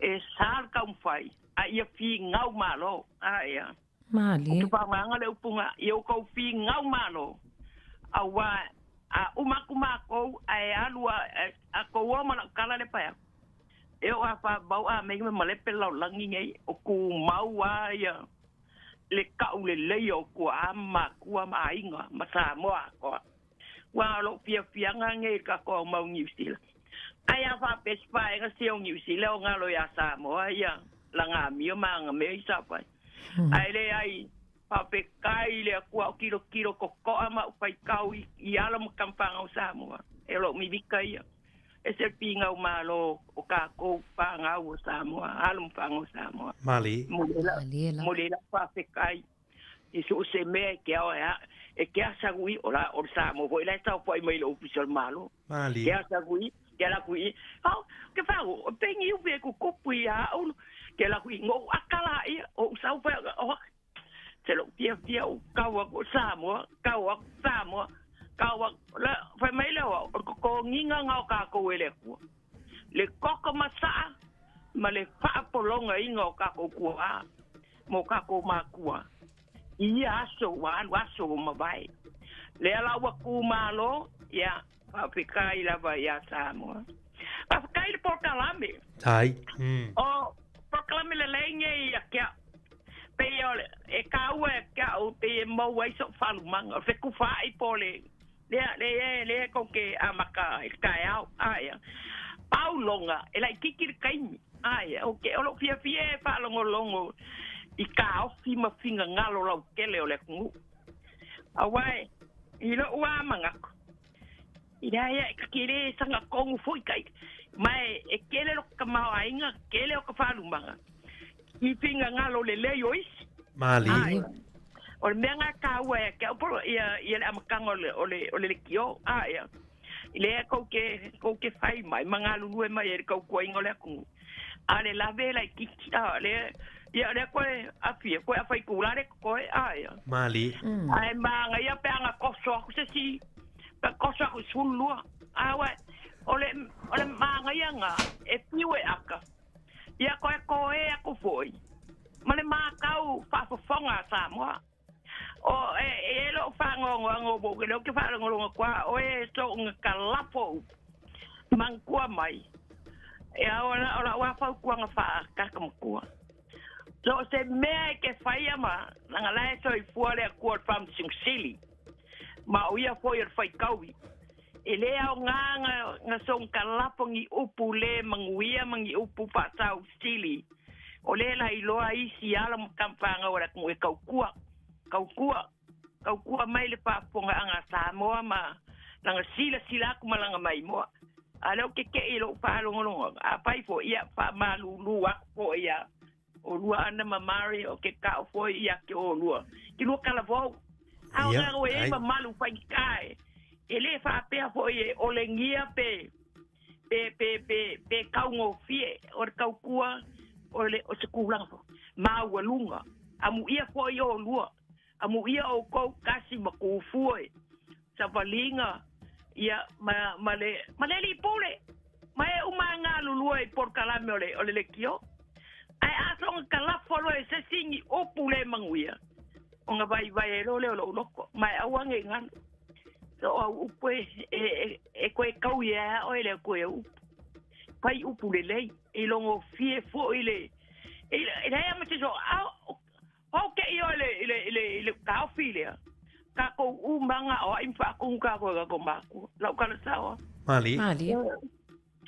e sa le taumafai a ia figau malo ae a Malie. Ou te faaaogaina le upu na ia outou figau malo auā a uma atu makou ae alu a tou o ma la'u tala lea pae atu e oo a faamau a meinga ma malepe le lalolagi nei o tumau a ia le taʻuleleia o tuaʻa ma makua ma aiga ma Samoa atoa. Ua o loʻu fiafiaga nei i le tatou aumau Niu Sila. Ae a faapea se vaega sia o Niu Sila o galo iā Samoa ia laga amio ma aga mea i sa fai. Ae leai, faafetai i le Atua o tilotilo totoa ma ou faitau i alo ma tamafanau o Samoa. E o loʻu mivita ia. E se pigau malo o kakou fanau o Samoa, alo ma fanau o Samoa. Malie. Momoli momoli lau faafetai i so o se mea e ke ao e a e ke asa ui o la o le Samoa foi la e saofai mai i le Ofisa o le Malo. Malie. Ke asa ui, ke ala aku i, au, ke whau, o pengi upi e kukupu i a ulu, ke ala aku i ngou akala ia, o usau whai, o, se lou fiafia o kau aku o Samoa, kau aku Samoa, kau aku, la, whai mai lea o, o le kokogiga nga o kakou e le Atua. Le koko masa'a ma le faapologaina o kakou kuaʻa ma o kakou makua i ia aso ua alu aso ua mavae. Lea la ua kū malo, ia, faafetai lava iā Samoa. Faafetai i le polokalame. Tai. O polokalame lelei nei ia te a'u. Pei o le, e kāua e te a'u pei e maua ai so'u faalumaga. O le fetufaai po o le, lea, lea, lea tou te amata i le taeao. Ae, pau loga, e laitiiti le taimi. Ae, ou te, o lou fiafia e faalogologo i taofi ma finagalo lautele o le atunuu. Auā i lo'u lava manatu, i leai ae ta te lē sagatonu foi kai, ma e tele lo tamaoaiga, tele o ka faalumaga i finagalo lelei o isi. Malie. Ae, o le mea na e taua ia te a'u po ia ia le amataga o le o le o le lekiō, ae, i lea tou te tou te fai mai ma galulue mai ai i le tautuaina o le atunuu, a o le lave e laitiiti, a lea ia o lea koe afia koe afaitulā le totoe, ae. Malie. Ae manaia pe ana toso atu se isi pe toso atu i 12. A ua o le o le manaia na e fiu e aka ia koe koe atu foi ma le matau faafofoga a Samoa. O e e lo'u faanoanoaga o ou lea ou te faalogologo atu a oe e soʻu ka lafo upu manatua mai e ao o la'u a fautuaga faakaka matua. So o se mea e ke faia ma laga la e soifua le Atua o le Faamasino Sili ma o ia foi o le faitaui e lē aogā na na soʻu ka lafo ni upu lē manuia ma ni upu faasausili o lē la iloa isi ala ma tamafanau a le atunuu e tautua tautua. Taukua mai le faafofogaaga a Samoa ma lana silasila atu ma lana maimoa. A o lea ou te te'i i lou faalogologo, afai foi, ia faamalulu atu foi ia olua Ana ma Mary, ou te ta'o foi ia te olua ki lua talavou. A o lea e i ai mamalu faigata e, e le faapea foi e olegia pe, pe, pe, pe, pe taugofie, o le tautua o le, o se tulaga foi maualuga. Amuia foi olua Amuia oukou kasi ma kufue savaliga ia ma ma le ma le alii pule ma e uma e galulue i polokalame o le o le lekiō. Ae a soga kalafo loa e se isi ni upu le manuia, ona vaivai ai loa lea o lou loto, ma e aua nei galu. So o au upu e e e e toe taui ai lava oe i le Atua i au upu. Fai upu lelei, e logofie foi le e leai lava ma se so Pau ke i o le i le i le i le taofi lea. Kākou uma nga o ai mawhaakunu kākou e kākou mākua. Lau kala saoa. Mali. Mali.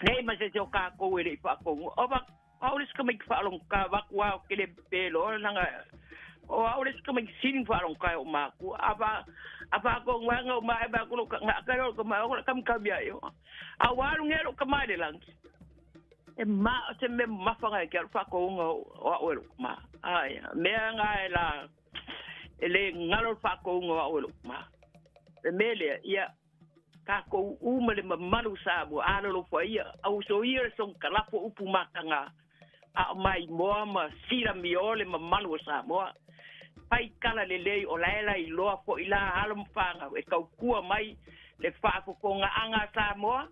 Nei ma se se o kākou e le i whaakonu. O va, au le sika mai ki whaalongo ka waku au ke le pelo nanga o au le sika mai ki sini whaalongo ka o mākua. A wha, a whaakonu anga o maa e whaakonu ka ngā kare o ka maa o ka kamia i o. A waru ngero ka mai le langi. E ma o se mea mamafa e ke alu whakouga o a'u e lo'u ma. Ai, mea nga e la e le ngalo le whakouga o a'u e lo'u ma. Le mea lea, ia kākou uma le mamalu Samoa, alolofa ia, auso ia le song kalafo upu makaga, a o maimoa ma silamio le mamalu o Samoa. Pai kala lelei o lae la iloa fo'i la alo ma whāngau e taukua mai le faafofogaaga a Samoa,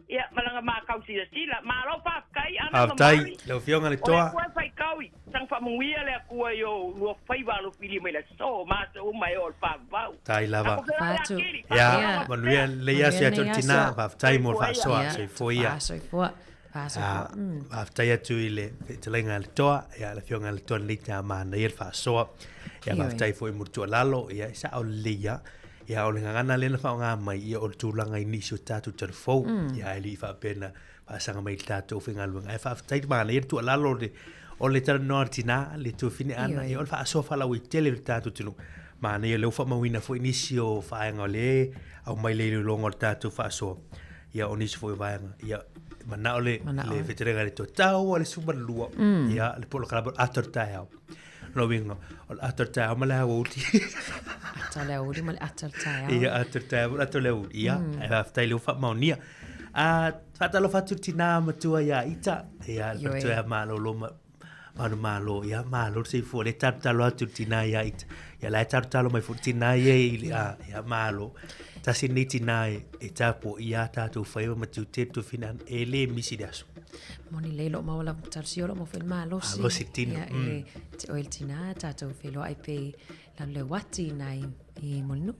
Ia, ma lana makau silasila. Malo faafetai, Ana ma Faafetai, Mary. lau Afioga le O le Toa. Atua e faitau i saga faamanuia le Atua i o lua faiva alofili mai le aso ma aso uma e oo i le faavavau. Tai lava. Tatou feiloai Fatu. Akili, Ia, faamalolo manuia pea. lenei aso Manuia ia te lenei tina, aso. faafetai mo le Soifua ia. faasoa, Ia, soifua ia. faasoifua. Faasoifua. Faafetai atu i le fetalaiga a le Toa, ia le Afioga i le Toa lenei taeao manaia le faasoa. Ia Ioe. faafetai foi mo le tuualalo, ia e sao lelei lava. Ia o le gagana lea na faaaoga mai, ia o le tulaga i nisi o tatou talafou, ia ae le i faapea na faasaga mai i le tatou faigaluega. Ae faafetai le manaia le tuualalo o le, o le talanoa a le tina, le tuafine Ana, ia o le faasoa faalauaitele o le tatou atunuu. Manaia o lea ua faamauina foi nisi o vaega o lea e aumai le iloiloga o le tatou faasoa, ia o nisi foi o vaega, ia manao le, le fetalaiga i le Atua, tau a le 12, ia le polokalame o le ata o le taeao. Lona uiga, o le ata o le taeao ma le aoauli. Ata o le aoauli ma le ata o le taeao. Ia, ata o le taeao ma le ata o le aoauli. Ia, ae faafetai lea ua faamaonia. A, faatalofa atu i le tina matua ia Ita, ia, le matua ia Malolo ma Manumalo, ia, malo le soifua, lea e talotalo atu i le tina ia Ita. Ia, la e talotalo mai foi le tina ia i le, a, ia, malo. Tasi lenei tina e, e tapuaia a tatou faiva ma tiute le tuafina, e le misi le aso. Moni lei lo maua lava talosia o lo mau foi le malosi. Malosi tino. Ia, e te oe le tina, tatou feiloai pe lalo le uati i nai i Mulinuu.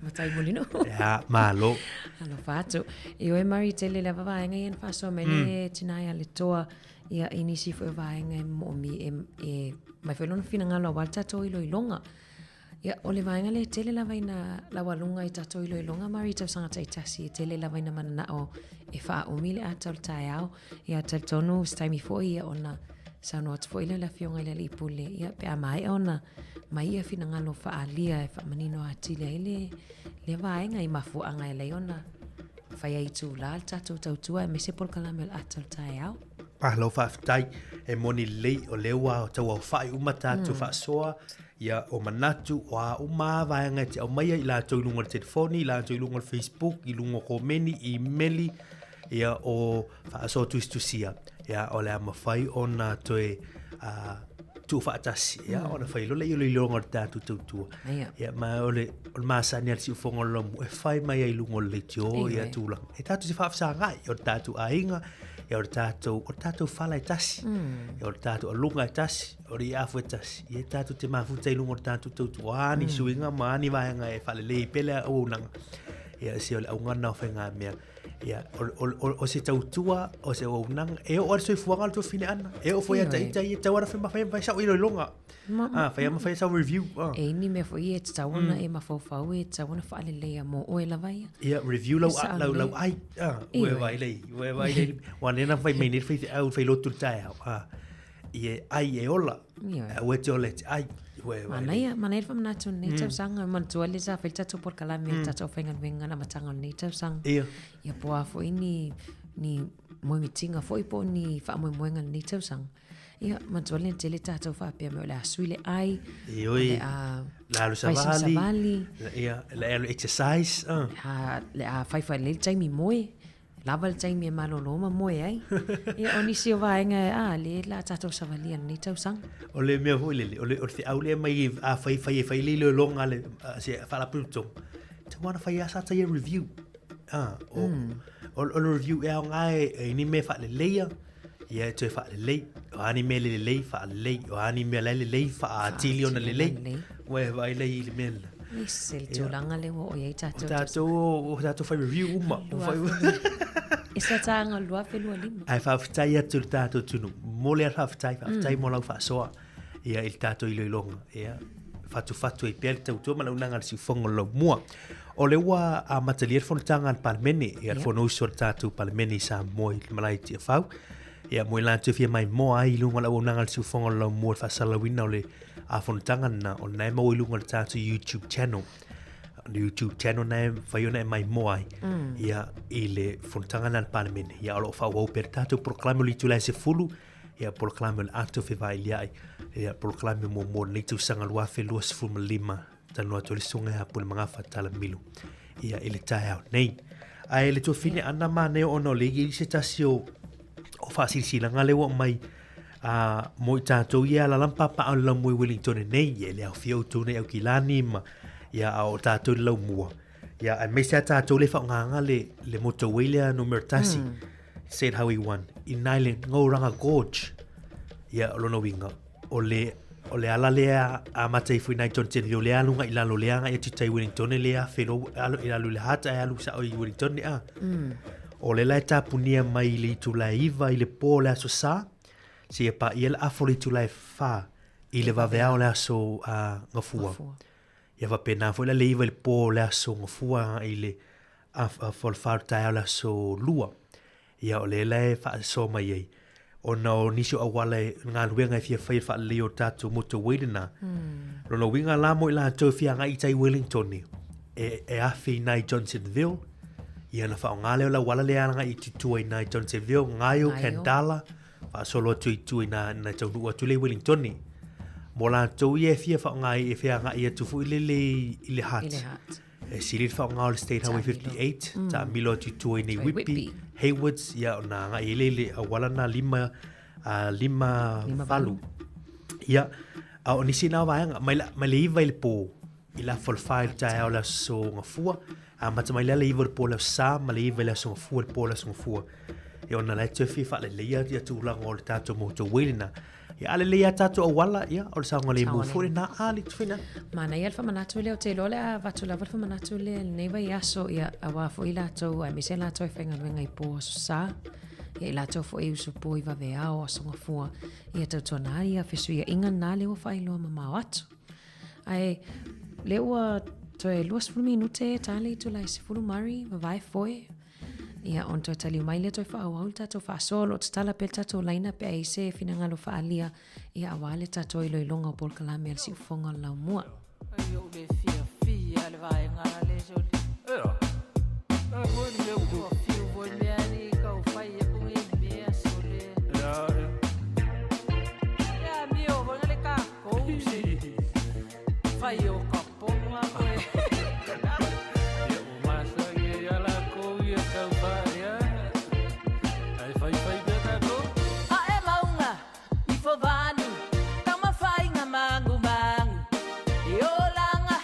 Matai Mulinuu. Ia, malo. Alofa atu. I oe Mary tele lava vaega ia na faasoa mai le tina ia le toa ia i nisi foi o vaega e moomi e, e mai foi lona finagalo aua le tatou iloiloga. Ia, o le vaega lea e tele lava ina laualuga i tatou iloiloga Mari i tausaga taitasi, e tele lava ina mananao e faaumi le ata o le taeao. Ia, talitonu se taimi foi ia ona saunoa atu foi lea le Afioga i le Alii Pule, ia, pe a maea ona mai ia finagalo faaalia e faamanino atili ai le, lea vaega i mafuaaga e alai ona fai ai itulā le tatou tautua aemaise polokalame o le ata o le taeao. Malo faafetai, e moni lelei o lea ua tauaofai uma tatou faasoa, ia o manatu, o a uma lava vaega e te aumaia i latou i luga o le telefoni, i latou i luga o le Facebook, i luga o komeni, imeli, ia o faasoa tusitusia, ia o le a mafai ona toe tuufaatasi, ia ona fai loa lea o le iloiloga o le tatou tautua. Ia ma o le o le masani a le siufofoga o le lomu e fai mai ai i luga o le leitio ia tulaga. E tatou te faafesagai o le tatou aiga, ia o le tatou, o le tatou fala e tasi, ia o le tatou aluga e tasi, o le iafu e tasi, ia tatou te mafuta i luga o le tatou tautua, o a ni suiga ma a ni vaega e faalelei pea le auaunaga. Ia se o le auga lena o faigamea. Ia, o, o, o, o se tautua, o se auaunaga, e oo lava le soifuaga o le tuafine Ana, e oo foi ia te ita ia e tau lava ona fai ma fai sau iloiloga. Ah, fai ma fai sau review. Ah. E ni mea foi e tatau ona e mafaufau e tatau ona faaleleia mo oe lava ia. Ia, review lau, lau, lau ai. Ah, ue vai lei, ue vai lei. Ua nena fai mai nei fai au fai lotu le taeao. Ah, i e ai e ola. Ua te ola e te ai. Ua e Manaia, manaia le faamanatu o lenei tausaga. E manatua le sa fai le tatou polokalame i le tatou aufaigaluega i le amataga o lenei tausaga. Ia. Ia po o a foi ni, ni moemitiga foi po o ni faamoemoega i lenei tausaga. Ia, manatua le tele tatou faapea mai o le a sui le ai, Ioe. o le a Le alu fai sina savali. savali. Ia, le alu exercise. A, le a fai fai lelei le taimi moe. Lava le taimi e malolo ma moe ai. Ia, o nisi o vaega, a, le la tatou savalia i lenei tausaga. O le mea foi lele, o le, o le feau lea mai a fai, fai e fai le iloiloga a le, a se faalapotopotoga, e tatau lava ona fai lava sa taia review. A, o, o, o le review e aoga e, e ni mea faaleleia, ia e toe faalelei. O a ni mea le lelei, faalelei. O a ni mea la e lelei, faaatili ona lelei. Ua e vaai lea i le mea lena. Ese le tulaga lea ua oo i ai tatou. O tatou, o tatou fai review uma. E sa tānga 2025. Ae faafetai atu i le tatou tunu. Mo le faafetai, faafetai mo lau faasoa. Ia i le tatou iloiloga. Ia fatufatu ai pea le tautua ma le auaunaga a le siufofoga o le laumua. O lea ua amatalia le fonotaga a le Palemene, ia le Fonousu a le tatou Palemene i Samoa i le malae i Tiafau. Ia mo i latou e fia maimoa ai i luga o le auaunaga a le siufofoga o le laumua i le faasalalauina o le fonotaga lena, o lena e maua i luga o le tatou YouTube channel. O le YouTube channel lena e mafai ona e maimoa ai ia, i le fonotaga lena a le Palemene. Ia o lo o faaauau pea le tatou polokalame o le itula e 10, ia polokalame o le ato fevailiai, ia polokalame muamua o lenei tausaga 2025, talanoa atu ai le susuga ia Pulemagafa Talamilo ia i le taeao nei. Ae le tuafine ana manaia ona o lea e i ai se tasi o o faasilasilaga lea ua aumai a mo i tatou ia alaala ma papaaao i le laumua i Wellington nei, ia e le aofia outou nei Aukilani ma ia a o tatou i le laumua. Ia aemaise lava tatou lea e faaaogaina le le motorway lea numera tasi. State Highway 1 i na i le Ngauranga Gorge. Ia o lona uiga, o le o le ala lea amata ifo i nai Johnsonville lea alu agai i lalo lea agai atu i tai Wellington lea felo alu i alu i le Hutt ae alu sao i Wellington a. O lea la e tapunia mai i le itula e 9 i le po o le aso Sa, seia paia le afa o le itula e 4 i le vaveao o le aso Gafua. Ia faapena foi la le 9 i le po o le aso Gafua agai i le afa o le 4 o le taeao o le aso Lua. Ia o lea la e faasoa mai ai, ona o nisi o auala e galuega e fia fai e faaleleia o tatou motorway lena. Lona uiga la mo i latou e fia agai i tai Wellington e, e afe i nai Johnsonville, ia ona faaaoga lea o le auala lea agai i tua i nai Johnsonville, Ngaio, Khandallah, faasolo atu i tua ina, ina taunuu atu lea i Wellington. Mo latou ia e fia faaaoga e fia agai atu foi lele i le Hutt. I le Hutt. E sili le faaaoga o le State Highway 58, taamilo atu i tua i nei Whitby, Haywards, ia ona agai ai lea i le auala lena 5, 5 8. Ia, a o nisi na o vaega, mai, mai le 9 i le pō, i le afa o le 4 i le taeao o le aso Gafua, amata mai lea le 9 i le pō o le aso Sa, ma le 9 i le aso Gafua i le pō o le aso Gafua. Ia ona la e toe fia faaleleia ia tulaga o le tatou motorway lena. Ia, a lelei a tatou auala, ia, o le saogalemu foi lena, a le tuwhina. Manaia le faamanatu lea, ou te iloa o le a avatu lava le faamanatu lea i lenei vaiaso, ia, aua foi latou, aemaise latou e faigaluega i po aso Sa, ia, i latou foi e usu po i vaveao, aso Gafua, ia tautuana ai ia fesuiaiga na lea ua faailoa mamao atu. Ae, lea ua toe 20 minute e ta le itula e 10 Mari, vavae foe, Ia, ona toe taliu mai lea toe faaauau le tatou faasoa, o lo o tatala pea le tatou laina pe a i ai se finagalo faaalia, ia aua le tatou iloiloga o polokalame a le Siufofoga o le Laumua. Ai ou le fiafia le vaega le soli. Ea. A foi le mea ua fiu foi mea ni kau fai e ku ngi mea sole. Ea. Ea mio foi le ka kou se. Fai o ka ponga koe. Ia ua masani ai a lakou ia kau faea. Ae faifai pea tatou. Ae maunga i Fovanu, Taumafaiga magumagu, E olaga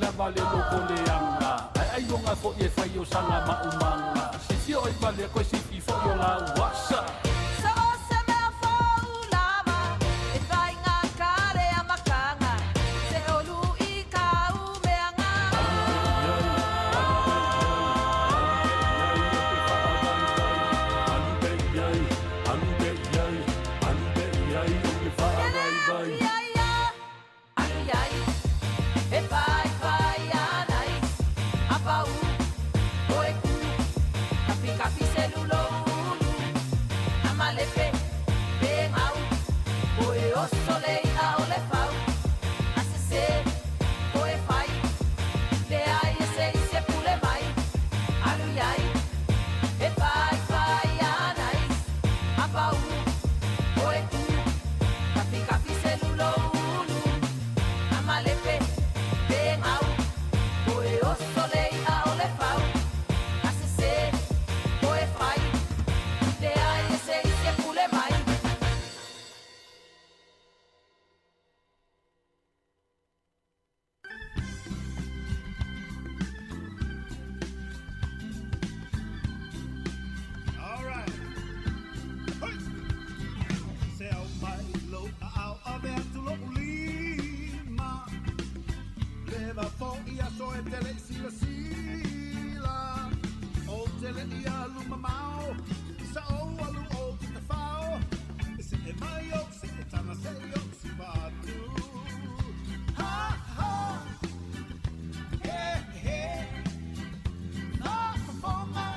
lava le loko leaga Ae ailoga foi e fai o sana maumaga Sifio ai ma le koe sifi foi o lauasa. So o se mea fou lava e faigata le amataga, se olu i kāu meaga. Kele atu ia ia, alu iai, e whaiwhai ana i a pau, o e ku, kapikapi selulo ulu, a malepe, pe ngau, o e oso le i'a o le fau, a sese, o e whai, leai e se i se pule mai, alu iai, e whaiwhai ana i a pau, o e ku, kapikapi selulo ulu, a malepe, pe ngau, o e oso le i'a o le fau, a sese, o e whai, leai e se i se pule mai. Se au mai lou aao ave atu lo'u lima Leva fo'i aso e te le'i silasila Ou te le'i alu mamao Sa ou alu ou te tafao E se'e mai ou se'e taga se'i ou siva atu Ha ha He he Faafofoga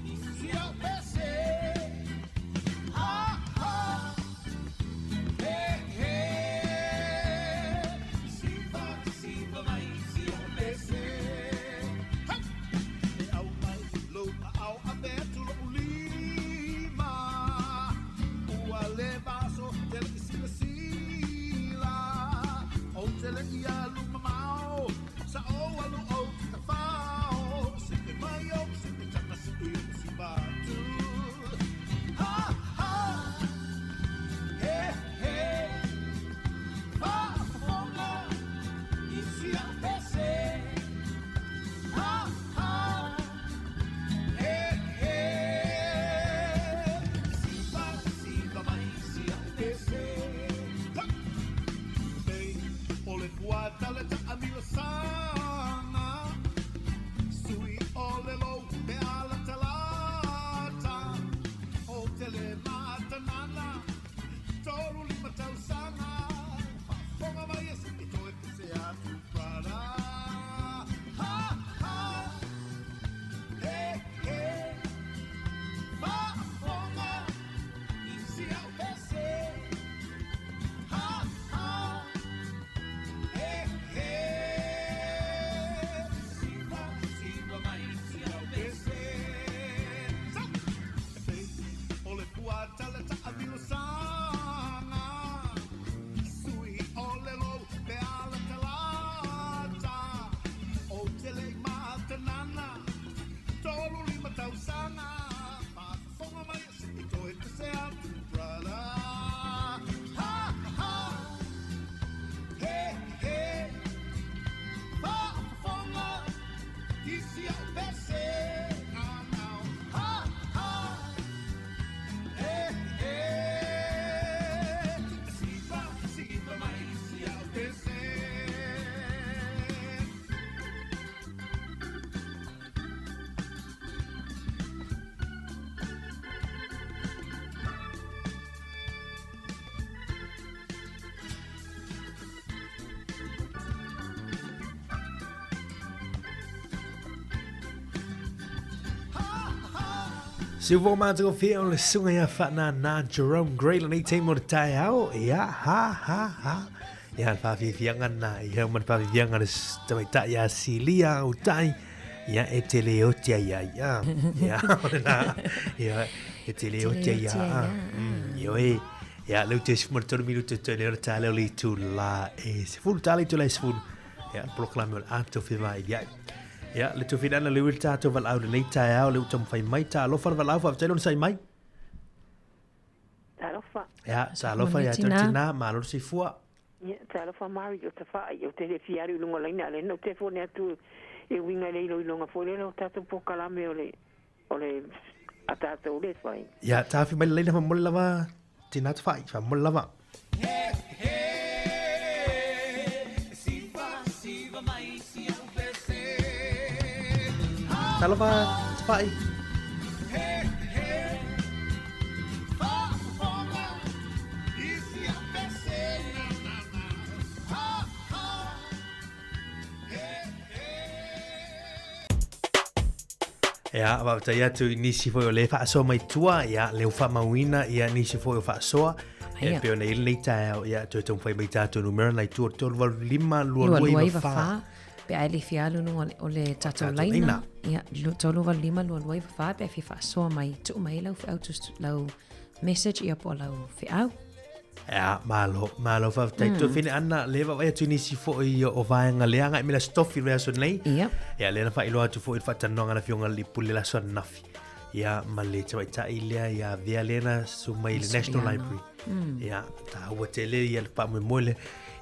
i si au pese Ha ha He he Siva siva mai si au pese Ha! E au mai lou aao ave atu lo'u lima Ua leva aso te le'i silasila Ou te le'i alu mamao Sa ou alu ou te tafao Se'e mai ou se'e taga se'i ou siva atu Ha ha He he Faafofoga i si au pese Ha ha He he Siva siva mai si au pese Ha! Pei o le fuata le taamilosaga Sui o le lou pe a latalata Ou te le matanana 35 tausaga Faafofoga mai e se i toe pese atu brother Ha ha He he Faafofoga i si au pese Ha ha He he Siva siva mai si au pese Sa! E pei o le fuata le taamilosaga Sui o le lou pe a latalata Ou te le'i matanana 35 tausaga Faafofoga mai e se i toe pese atu brother Ha ha He he Faafofoga i si au pese Ah now Ha ha He he Siva siva mai si au pese. Siufoga matagofie o le susuga ia Faanana Jerome Gray lenei taimi o le taeao. Ia, ha, ha, ha. Ia, le faafiafiaga lena. Ia, ma le faafiafiaga le tamaitai ia Silia Utai. Ia, e te le oti ai ia ia. Ia, o lena. Ia, e te le oti ai ia. Ia, oe. Ia, leu te 13 minuta toe nei o le taeao leo le itula e 10 tala itula e 10. Ia, le polokalame o le Ata o Fevailia'i. Ia, le tofinana le ui le tatou valaau lenei taeao, le ua taumafai mai. Talofa le valaau, faafetai lona sai mai. Talofa. Ia, talofa ia tau tina, malo le soifua. Ia, talofa Mari, o Tafa'i, ou te le fia alu i luga o laina, a o lea na ou telefoni atu e uiga i le iloiloga foi lea o tatou polokalame o le, o le, a tatou lea e fai. Ia, taofi mai le laina faamolemole lava, tēnā Tafa'i, faamolemole lava. Talofa Tafa'i. Ia, faafetai atu i nisi foi o le faasoa mai tua, ia, le ua faamauina, ia, nisi foi o faasoa. Ia, pei ona i ai lenei taeao, ia, toe taumafai mai tatou numera nai tua 385 2294. Pe a e le fia alu luga o le tatou laina, ia, 385 2294, pe a fia faasoa mai, tuu mai lau feau, lau message ia po o lau feau. Ia, malo, malo faafetai. Mm. Tuafine Anna, le vaavaai atu i nisi foi o vaega le agai mai le Aso Tofi le aso nei. Ia. Ia, lea na faailoa atu foi i le faatalanoaga a le Afioga i le Alii Pule le aso ananafi. Ia, ma le tamaitai lea ia avea lea na susu mai i le National Library. Ia, taua tele ia le faamoemoe lea.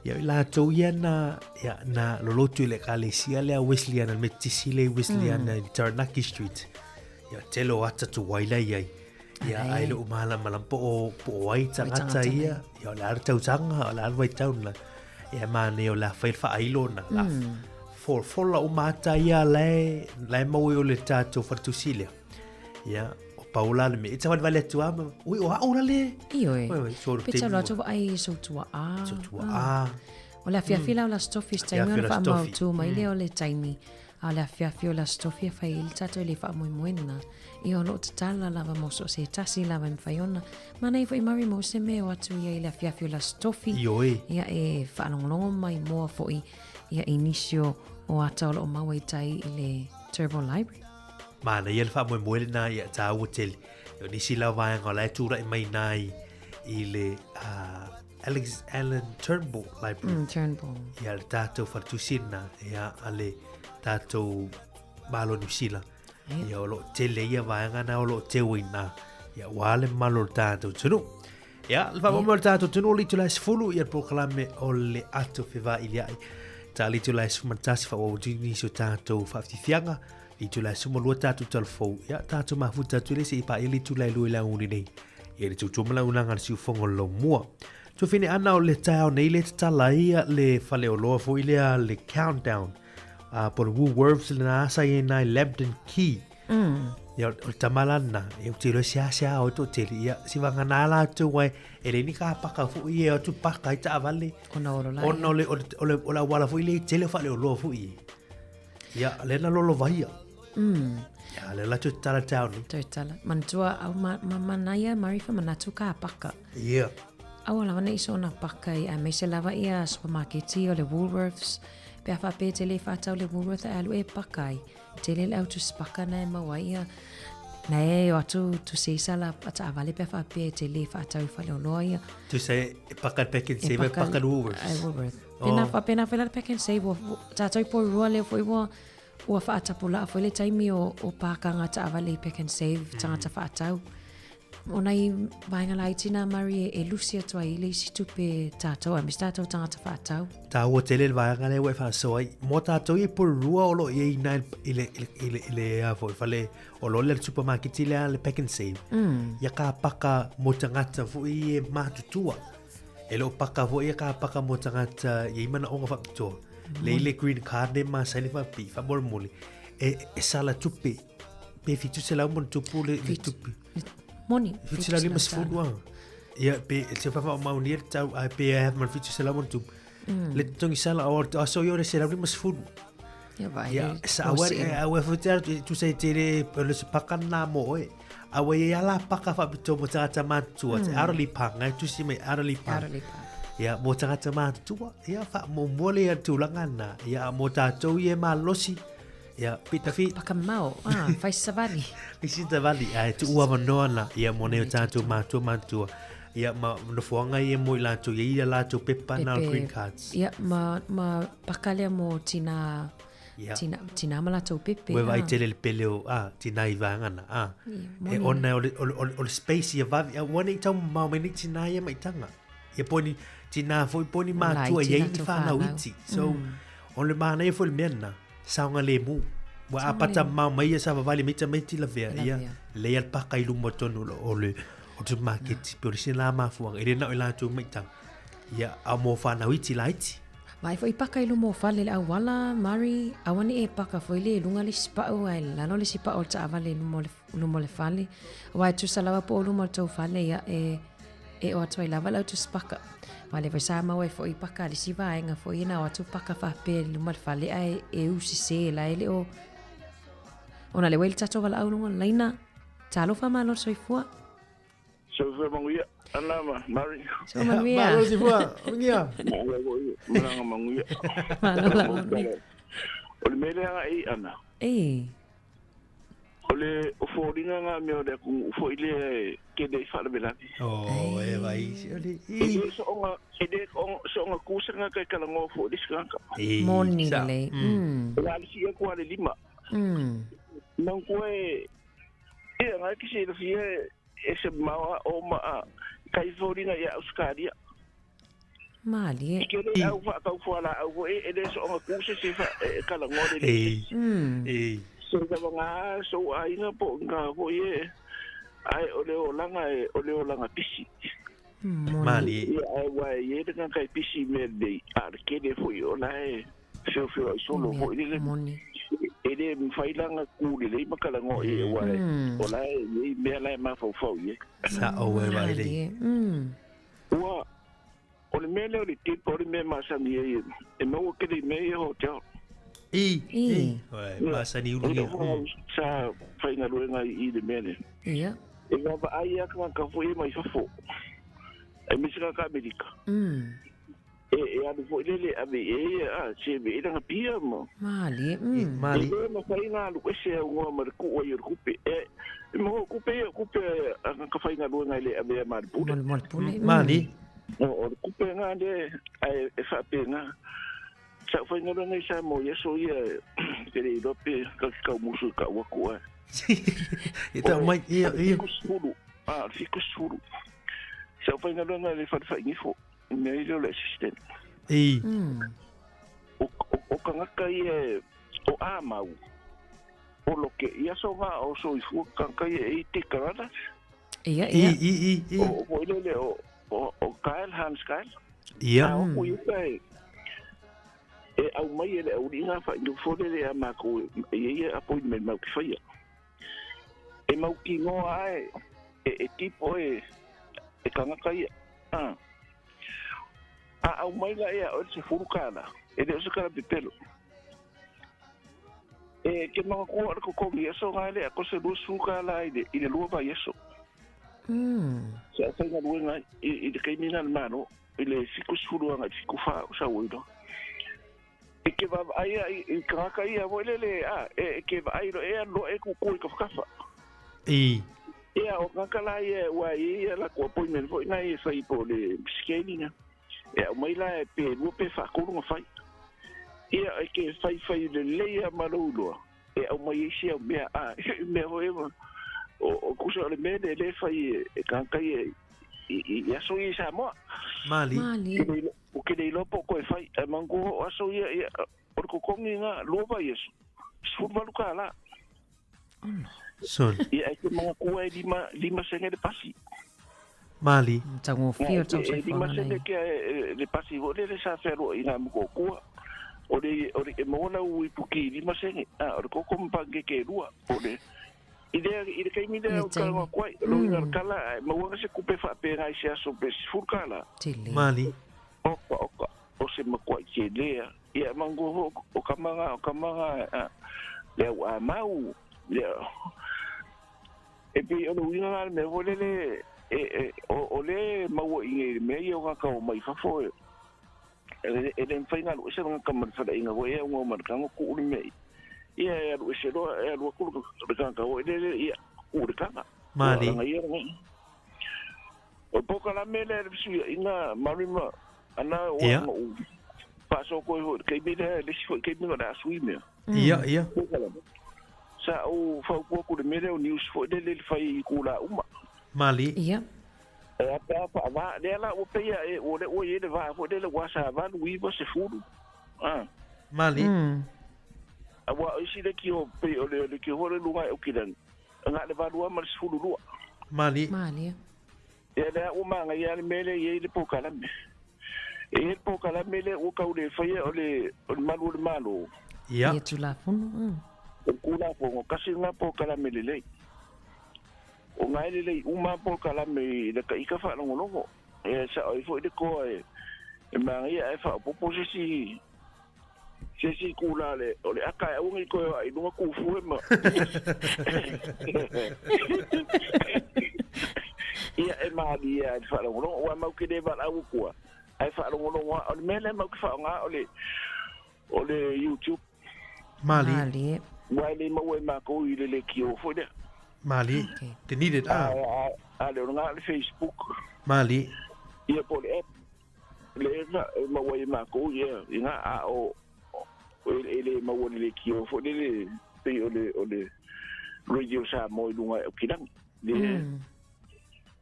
Ia, i latou ia na, ia, na lolotu i le ekalesia lea Wesleyana, le Metotisi lea i Wesleyana i Taranaki Street. Ia, tele o ata tuai la i ai. Ia, ai le o malamalama po o, po o ai tagata ia, ia o le a le tausaga, o le a le vaitau na. Ia manaia o le a fai le faailo na. La, fola uma ata ia la e maua i o le tatou faletusi lea. Ia, o pau la le mea. E tawalewale atu a, ui, o au la le. Ioe. Pe talo atu vaai so tua a. So tua a. O le afiafi la o le Aso Tofi, se taimi ona faamautu mai lea o le taimi. A o le afiafi o le Aso Tofi e fai ai le tatou le faamoemoe lena. Ia o lo o tatala lava mo so o se tasi lava e mafai ona. Manaia foi Murray mo se mea e o atu ia i le afiafi o le Aso Tofi. Ioe. Ia e faalogologo mai moa foi ia i nisi o o ata o lo o maua i tai i le Turnbull Library. Manaia le faamoemoe lena ia tāua tele. O nisi la vaega o la e tulai mai nā i le Alex Allan Turnbull Library. Turnbull. Ia le tātou whaletusi na, ia a le tātou Malo New Zealand. Ia o loo tele ia vaega na o loo teu ai na. Ia ua le malo le tātou tunu. Ia, le whaamama le tātou tunu o le itula e sefulu ia le polokalame o le ato fevailia'i. Ta le itula e 11 whaawau nisi o tātou whaawhitiwhianga. Le itula e 12 tātou talafou. Ia, tātou mafuta atu le se i pā ia le itula e lua i le auni nei. Ia le tautua ma launaga le siufogo o le laumua. Tuafine Ana o le taeao nei le tatala ia le faleoloa foi lea le countdown. Po le Woolworths lena sa i ai nai Lambton Quay. Ia o le tama la lena, ia ou te iloa e seasea o e toatele. Ia si vagana latou ai, e leai ni kapaka foi e o atu paka ai taavale. Ona o lo la. Ona o le, o le, o le, o le auala foi lea e tele o faleoloa foi e. Ia, lea na lolovaia. Ia, lea la toe tatala taeao nei. Toe tatala. Manatua au ma, ma manaia Murray whamanatu ka paka. Ia. Aua lava nei soona paka i aemaise lava ia supermarketi o le Woolworths. Pe a faapea e te le whaatau le Woolworth e alu e paka ai. Tele le au tusipaka na e maua ai ia. Na e o atu tuseisa la a taavale pe a faapea e te le whaatau i faleoloa ia. Tusa e paka le Pak'nSave e paka le Woolworths. Ai Woolworth. Pena, oh. Pena whela le Pak'nSave, tātou Porirua lea foi ua, ua whaatapulaa foi le taimi o, o pākanga taavale i Pak'nSave, tangata whaatau. O nai vaega laiti nā Murray e lusi atu ai i le isi tupe tātou, aemaise tātou tagata whaatau. Tāua tele le vaega lea ua e faasoa ai. Mo tātou i Porirua o lo o i ai nā i le, i le, i le, i le, a foi, fale, o lo o le supermarket lea le Pak'nSave. Ia ka paka mo tagata foi e matutua. E le o paka foi ia ka paka mo tagata i ai manaoga faapitoa. Le i le green card le masani faapi, faamolemole. E, e sala tupe Pe 700 mo le tupu le, le tupe. Moni. 750 a. Ia, pe se whawha le tau, ai pe e ma le 700 mo le tupu. Le tongi sala o a so i ore 150. Ia vai. Ia, sa aua e aua fo te tu se tele le se paka nā mo oe. Aua ia ala paka whapito mo tagata mātua, te arali panga, tu si mai arali panga. Arali panga. Ia, mo tagata mātua, ia, wha, mo mua le ia tūlanga nā. Ia, mo tātou i e malosi, Ia, pita fi. Pakamau, ah, whai savali. Whai savali, ai, tu ua manoa na, ia, mo nei o tātou mātua mātua. Ia, ma nofoanga ia mo i lātou, ia ia lātou pepa nā green cards. Ia, ma, ma pakalea mo tina, ia. tina, tina ma lātou pepe. Ue vai tele le pele o, ah, tina i vāngana, ah. Ia, e ona o le, o le, o le, o le space ia vavi, a ua nei tau mamao mai nei tina ia maitanga. Ia po ni, tinā foi po o ni matua e i ai ni fanau iti. So, o le manaia foi le mea lena, saogalemu. Ua a pata mamao mai ia savavali mai tamaiti lavea, ia, lelei a le paka i luma tonu o le o le supamaketi, pe o le isi la mafuaaga, e le na o i latou maitaga, ia, a mo fanau iti laiti. Vaai foi paka i luma o fale le auala, Murray, aua ne i e paka foi le i luga le isi pau ae lalo le isi pau o le taavale i luma o le luma o le fale. Aua e tusa lava po o luma o le tou fale, ia, e, e o atu ai lava le au tusi paka. Aua lea foi sa maua ai foi paka a le isi vaega foi na o atu paka faapea i luma o le fale ae e usese la e le o ona lea ua i le tatou valaau luga o le laina. Talofa malo le soifua. Soifua manuia. Ana ma Mary. Soifua manuia. Malo soifua. Manuia. Malo foi. Malaga manuia. Malo la manuia. O le mea lea e ana. E. O le o foliga nga mea o le atunuu foi lea e tele ai faalavelave. Oh, e vai. O le E le soonga, e le soonga ku se tagata e talanoa foi i le isi tagata. E. Moni lelei. Mm. O le a le sii atu lava le lima. Manatua e, e aga ke silafia e se mamao a o ma a kai foliga ia Ausetalia. Malie. I ke le au whaatau fualaau foi e le soonga ku se se fa e talanoa le le. E. Se lava ngā sou aiga po o ngā foi e ai o le olaga e o le olaga pisi. Malie. Ia ai wa e ie le ngaka e pisi me nei a le kele foi o la e feofeo ai solo foi le Moni. E le mawhai langa ku le lei makala ngō e wa e o la e iei mea la e mafaufau i e. Sa o e vai lei. Ua o le mea lea o le tip o le mea masani ai e maua kele i mea ia hotel. I, i. Oi, masani ulu ia. Sa whaingaluenga i le mea lea. Ia. E vaavaai a tagata foi e mai fafo. Aemaise tagata Amerika. E e alu foi lele ave i e a se ave i lana pia ma. Malie. Malie. E le mafai ona alu ese au ngoa ma le kuu ai o le kupe. E e maua kupe ia o kupe a tagata faigaluega e le avea ma le pule. Mo le pule. Malie. O le kupe na le ae e faapena. Sa ou faigaluega i Samoa i aso ia e le iloa pe ta te taumusu i kau atu ae. E tau mai, ia, ia. 70, a, 70. Sa ou faigaluega i le fale faigifo, i mea ai lea o le assistant. I. O tagata ia o amau, o loke, i aso nga o soifua tagata ia e i te karana. Ia, ia. I, i, i, i. O, o, le, o, o Kyle, Hans Kyle. Ia. A o ku i uka e, e aumai e le aualii ngā whainofo lele a mākou e i ia appointment mau ki whaia. E mau ki ngoa ai, e, e tipo e, e kangaka ia. A, a aumai la ia o se furu kāla, e le o se kala pepelo. E ke mga kua o le kokongi aso ngā le ako se lua su kāla i le, i le lua vai aso. Sa whaingaluenga i, i le kaimina le malo, i le 70 aga i le 74 o sau ai loa. E ke vaavaai a i, i tagata ia foi lele, a, e, e ke vaai loa e alu loa e kuku i kafakafa. I. Ia, o tagata la ia ua i ai ia latou appointment foi na ia e fai po o le scanning. E aumai la e pe lua pe faatolu na fai. Ia, e ke faifai lelei a ma lou iloa, e aumai ai si au mea, a, mea foi e o, o kusa o le mea lea e fai e, e tagata ia i, i, i aso ia i Samoa. Mali. Mali. O ke le iloa po o koe fai, ae manatua o aso ia, ia, o le kokogi na, lua vaiaso, 18 kālā. Son. Ia, e te manatua e lima, lima sene le pasi. Mali. Taugofie o tau E lima soifuaga sene nei. ke e, le pasi foi lele sa fealoai i ngā mokokua. O le, o le, e maua lau ipuki i lima sene. A, o le koko ma pankeke e lua. O le, i le, i le taimi lea I le o talanoa taimi. atu ai, lo ina le kala, ae maua se kupe faapena i se aso pe sefulu kālā. Tele. Mali. Oka, oka, o se makuaʻi tele a. Ia, manatua foi o kama ngā, o kama ngā, a, le au amau, le, e pei o le uiga ngā le mea foi lele, e, e, o, o le maua i nei le mea ia o ngā kao mai fafo e, e, e le mawhai ngā ese ngā kama le wharainga foi e au ngā mana kanga ku le mea i. Ia e alu ese loa, e alu aku le kanga foi lele, ia, ku le kanga. Mali. Ua ia nga. O pokalame lea le fesuiaiga marima ana ua Ia. na ou faasoko ai foi i le taimi lea, le isi foi taimi o le a sui mea. Ia, ia. Pokalame. Sa ou fautua atu i le mea lea o news foi lele i le fai i itulā uma. Mali. Ia. E a pe a faavā lea la ua pei a e ua le ua i ai le vaa foi lele ua sa 8 90. A. Malie. Auā o isi lekiō pei o le lekiō foi le luga e Aukilani, na o le 8 lava ma le 12. Malie. Malie. Ia lea ua magaia le mea lea e i ai le polokalame. E i ai le polokalame lea ua tau le faia o le o le malu o le Malo. Ia. Ia Tulafono. O le Tulafono, tasi lena polokalame lelei. O na e lelei uma lava polokalame i le taita faalogologo. Ia e sao ai foi le toa e e manaia ae faaopoopo se isi se isi itulā o le ata e aua ne i toe o ae i luga tufue ma Ia e malie lava i le faalogologo aua matou te le valaau atua ae faalogologo lava. O le mea lea matou te faaaoga o le o le YouTube. Malie. Malie. Aua e le maua e matou i le lekiō foi lea. Malie. Te needed a. A le o lena o le Facebook. Malie. Ia po o le app lea e maua ai e matou ia i ina a o e le maua i le lekiō foi lele pei o le o le Radio Samoa i luga e Aukilani. Le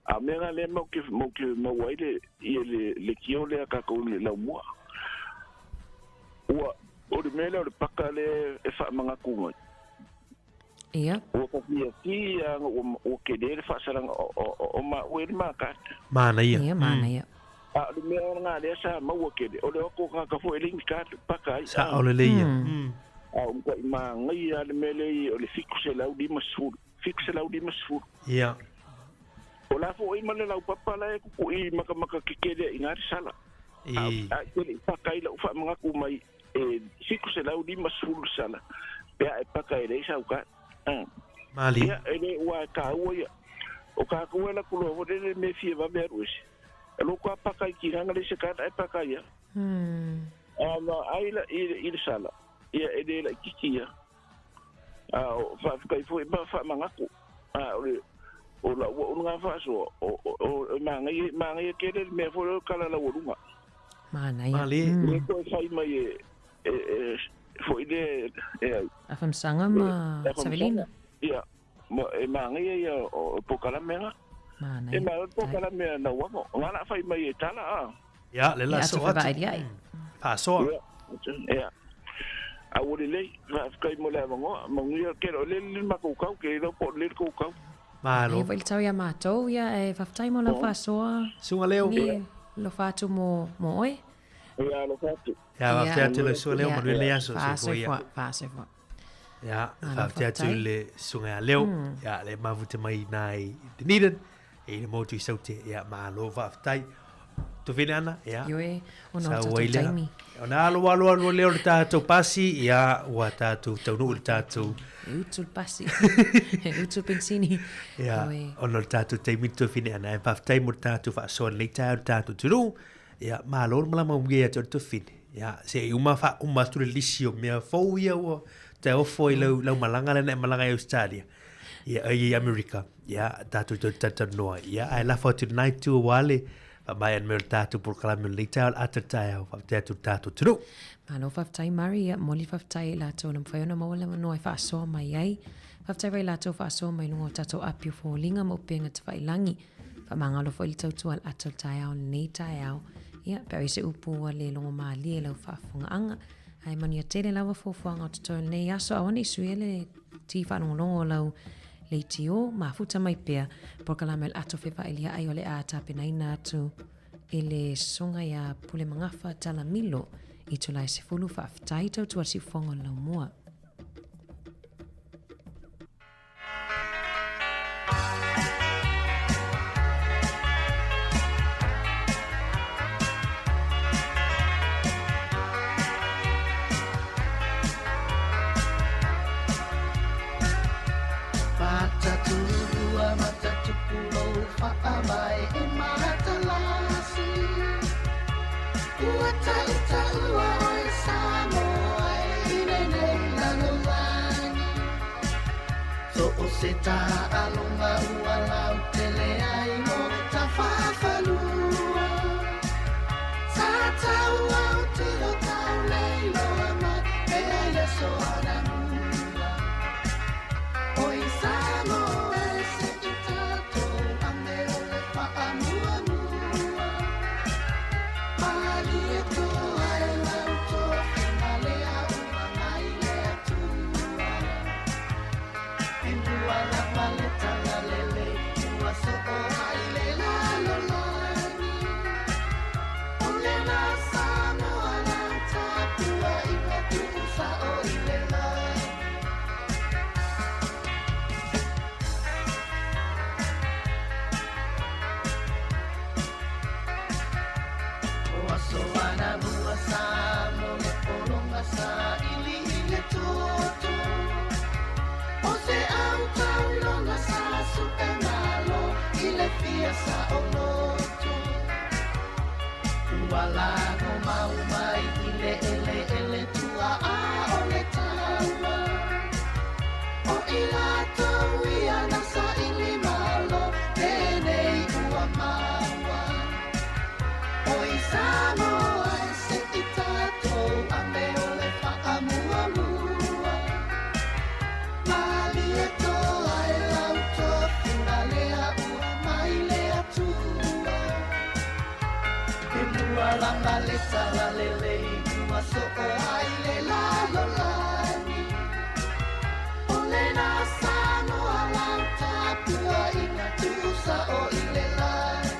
a o mea na lea matou te matou te maua ai le ia le lekiō lea a tatou i le laumua. Ua o le mea lea o le paka lea e faamanatu mai. Ia. Ua ta fiafia lava ona ua tele le faasalaga o maua i le makati. Manaia. Ia, manaia. A o le mea lena lea sa maua tele, o le o atu o tagata foi e leai ni card paka ai. Sao lelei ia. A o matuai manaia lava le mea lea i o le 750, 750. Ia. O la foi ma le laupapa la e tutu'i matamata tetele ai i ina le sala. A e te le i paka ai lau faamanatu mai e 750 le sala pe a e paka e leai sau card. Malie. Ia, e le ua e taua ia. O tatou e alu atu loa foi lele mea e fia vave alu ese. E loko a paka i tinaga leai se card ae paka ai lava. A na ai la i le sala, ia e le laitiiti ia. A o faafetai foi ma faamanatu. A o le o lau ua lena faasoa, o o e manaia manaia tele le mea foi lea o le tala laualuga. Manaia. Malie. Le toe fai mai e e e foi lea e ai. Afamasaga ma Savelina. Ia, ma e manaia ia o polokalame na. Manaia. E malo le polokalame a Nauano. O na la fai mai e tala a. Ia, le la Ia, so atu atu. fevailiai. Faasoa. Ia, ia. A ua lelei, faafetai mo le avanoa. Manuia tele, o lea le matou kau, ke iloa po o lelei le tou kau. Malo. Ia foi le tau iā matou, ia, e faafetai mo lau faasoa. Suga leo. Ni alofa atu mo, mo oe. Ia, alofa atu. Ia, faafetai atu lau susuga Leo, manuia lenei aso. Soifua ia. Faasoifua, faasoifua. Ia, Malo faafetai atu faafetai. le susuga ia Leo. Ia, le mafute mai i nā i Dunedin, i le motu i Saute. Ia, malo faafetai. Tofine ana, ia. Ioe, ona o le Sau tatou ai lea. taimi. Ona alo alo alo lea o le tatou pasi, ia, ua tatou taunuu i le tatou... E utu le pasi, e utu le penisini. Ia, Ioe. ona o le tatou taimi Tofine ana, e faafetai mo le tatou faasoa lenei taeao i le tatou atunuu. Ia, malo le malama manuia ia te oe le Tofine. Ia, se i uma faauma atu le lisi o mea fou ia ua toe ofo i lau, lau malaga lea na e malaga i Australia. Ia, i Amerika. Ia, tatou toe talatalanoa. Ia, ae lafo atu i lena itu aua le faamaea mai o le tatou polokalame o lenei taeao o le ata o le taeao. Faafetai atu i le tatou atunuu. Malo faafetai Murray, ia momoli le faafetai i latou na mafai ona maua le avanoa e faasoa mai ai. Faafetai foi i latou faasoa mai luga o tatou api o foliga ma upega tafailagi. Faamagalo foi le tautua a le ata o le taeao i lenei taeao. Ia, pe au i se upu ua le logomalie i lau faafofogaaga. Ae manuia tele lava fuafuaga o totoe o lenei aso. Aua ne i suia le ti faalogologo o lau leitio, mafuta mai pea polokalame o le ato fevailia'i o le a tapenaina atu i le Susuga ia Pulemagafa Talamilo i Tulae 10. Faafetai tautua siufofoga o le laumua. Mataturua, matatupu lou faavae e matalasi. Ua tautaua oe Samoa i lenei lalolagi. So o se taaloga ua lautele ai mo tafafalua. Sa taua o tilo tau leiloa mai pea i aso anamua. Oi Samoa e se i tatou ame o le faamua. lago mau mai i le ʻeleʻele puaʻa o le taua. O i latou ia na saili malo lenei ua maua. O i Samoa e se i tatou ame o le faamuamua. Malie toa e lau tofiga lea ua mai le Atua. E mua lava le talalelei ua soo ai le lalolagi. O lena Samoa lau tapuaiga tuusao i le lagi.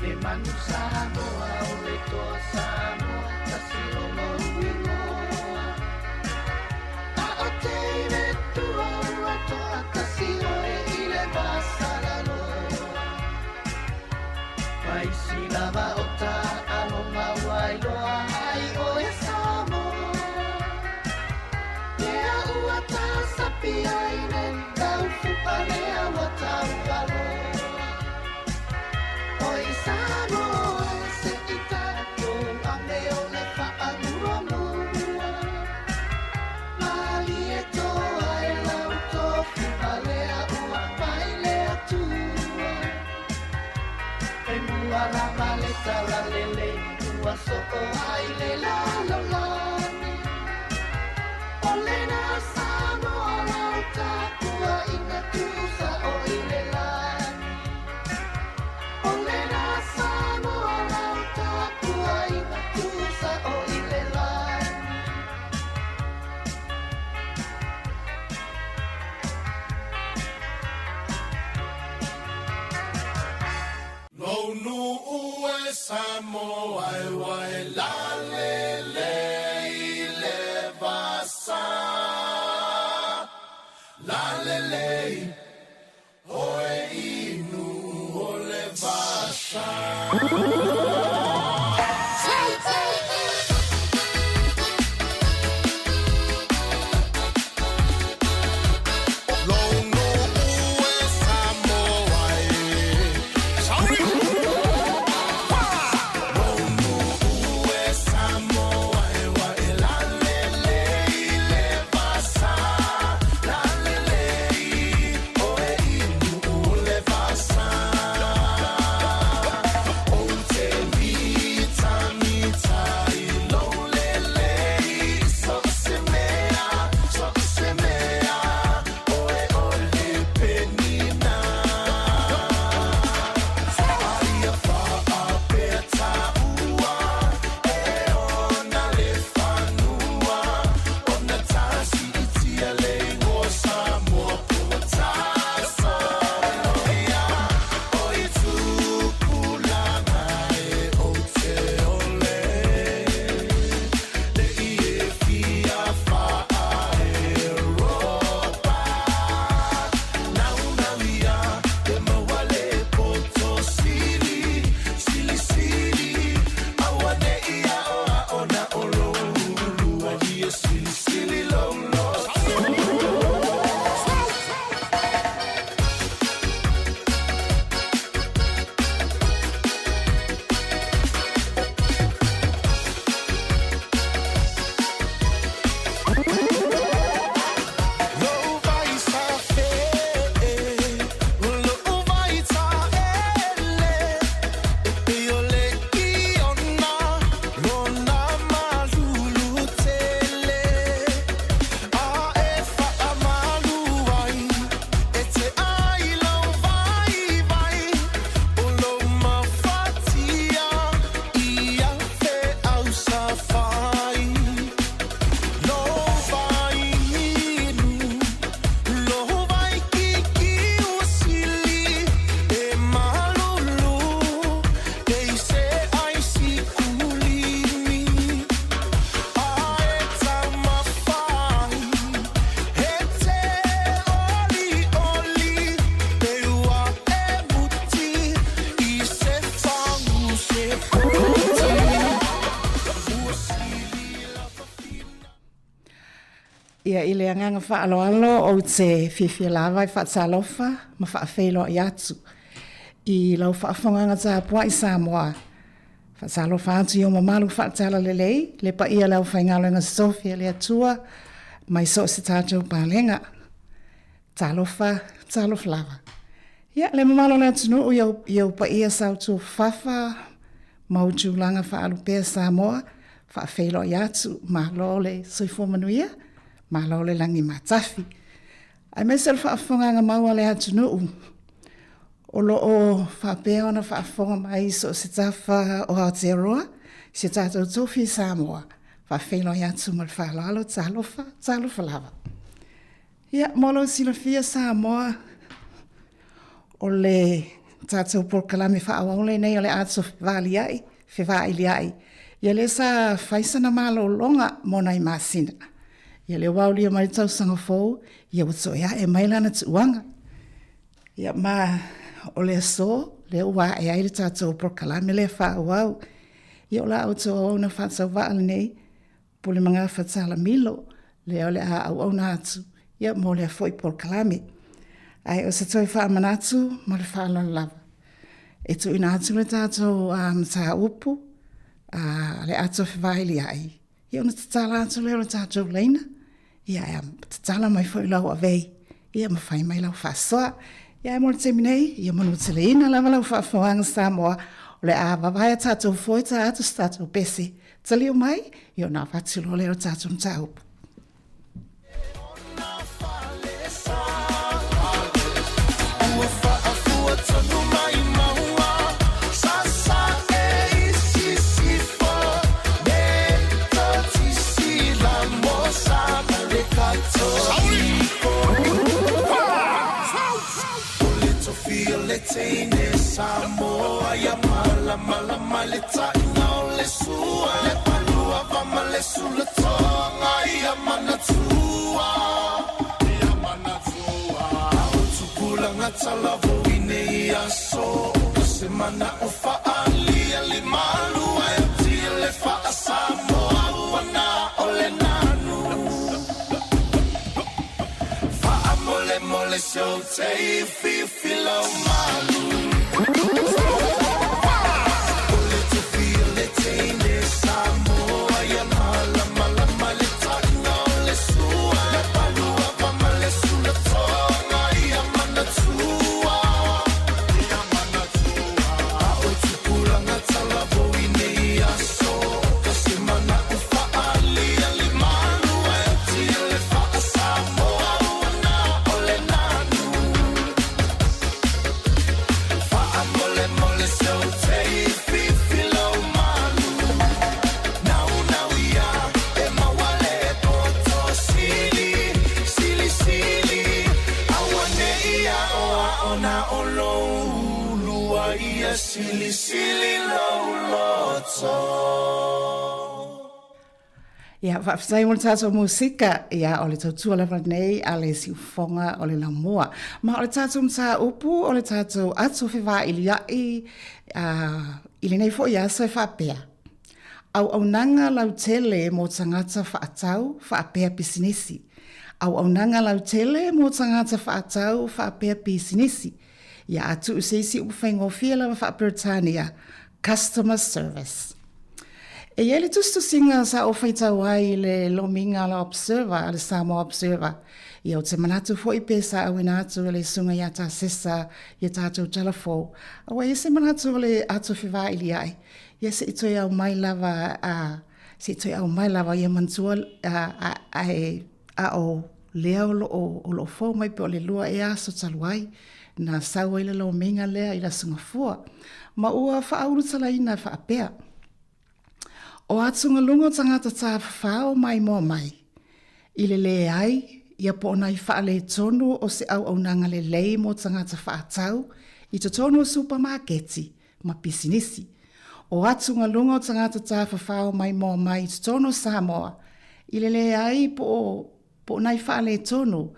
Le manu Samoa o le toa Samoa tasi lona uigoa. A o teine tua ua toatasi oe i le vasalaloa. Vaisi lava o taaloga ua iloa ai oe Samoa. Lea ua tasapi ai le taufu'a lea ua taualoa. O i Samoa e se i tatou ame o le faamuamua. Malie toa e lau tofiga lea ua mai le Atua. E mua lava le talalelei ua soo ai le lalolagi. O lena Samoa lau tapuaiga tuusao i le lagi. O lena Samoa lau tapuaiga tuusao i le lagi. Lou nuu e Samoa e ua e lalelei i le vasa. Lalelei, oe inu o le vasa. Lou nuu e Samoa e. Sauri! Lou nuu e Samoa e ua e lalelei i le vasa. Lalelei, oe inu o le vasa. Ou te mitamita i lou lelei, so se mea, so se mea, oe o le penina. Aia faapea taua, e ona le fanua, ona tasi i tia le igoa Samoa po ua tasaloia. O i tupulaga e ou te ole, le i e fia faa-Europa. Naunau ia e maua le poto sili, sili sili, aua nei aoao na o lou ulua ia sili sili lou loto. Lou vai sa fe, lou vai sa ele, e pei o le iona, lona malulu tele. Ia, i le agaga faaaloalo ou te fiafia lava e faatalofa ma faafeiloai atu i lau faafofogaga tapuai Samoa. Faatalofa atu i ou mamalu faatalalelei, le paia o le aufaigaluega totofi a le Atua mai so o se tatou palega. Talofa, talofa lava. Ia, le mamalu o le atunuu i ou paia sautuafafafa ma ou tulaga faalupea Samoa, faafeiloai atu, malo le soifua manuia, malo le lagi matafi. Aemaise o le faafofogaaga mau a le atunuu o lo o faapea ona faafofoga mai i so o se tafa o Aotearoa, i si o tatou tofi i Samoa, faafeiloai atu ma le faaaloalo, talofa, talofa lava. Ia, mo lou silafia Samoa, o le tatou polokalame faaauau lenei o le Aso Fevaliai, Fevailiai, ia lea sa fai sana malologa mo nai masina. Ia lea ua aulia mai le tausaga fou, ia ua toe ae mai lana tuuaga. Ia ma o le aso lea ua ae ai le tatou polokalame lea faaauau. Ia o la outou auauna faatauvaa lenei, Pulemagafa Talamilo, lea o le a auauna atu ia mo lea foi polokalame. Ae o se toe faamanatu ma le faaaloalo lava, e tuuina atu le tatou mataupu a le ato fevailiai, ia ona tatala atu lea o le tatou laina, ia ae tatala mai foi lau avei, ia ma fai mai lau faasoa. Ia ae mo le taimi nei, ia manuteleina lava lau faafofoga Samoa, o le a vavae a tatou foe ta atu se tatou pese Taliu mai, ia ona avatu loa lea o le tatou mataupu. Ia, faafetai mo le tatou musika, ia, o le tautua lava nei a le siufofoga o le laumua. Ma o le tatou mataupu, o le tatou ato fevailiai i lenei foi aso e faapea, Auaunaga lautele mo tagata faatau faapea pisinisi. Auaunaga lautele mo tagata faatau faapea pisinisi. Ia a tuu se isi upu faigofie lava faa-Peretania, customer service. E i ai le tusitusiga sa ou faitau ai i le lomiga a le Observer, a le Samoa Observer, ia ou te manatu foi pe sa auina atu e le Susuga ia Tasesa ia tatou tala fou, a ua i ai se manatu o le ato fevailiai, ia se i toe aumai lava a, se i toe aumai lava ia manatua a, ae a o lea o lo o, o lo o fou mai pe o le lua ea aso talu ai na sau ai le lomiga lea i le Aso Gafua, ma ua faaulutalaina faapea, O atugaluga o tagata tafafao maimoa mai, i le leai ia po o nai faaletonu o se auaunaga lelei mo tagata faatau i totonu o supamaketi ma pisinisi. O atugaluga o tagata tafafao maimoa mai i totonu o Samoa, i le leai po o po o nai faaletonu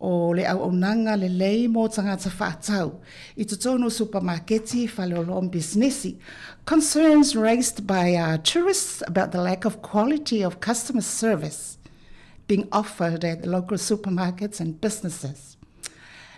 o le auaunaga lelei mo tagata faatau i totonu o supamaketi, faleoloa ma pisinisi. Concerns raised by tourists about the lack of quality of customer service. being offered at the local supermarkets and businesses.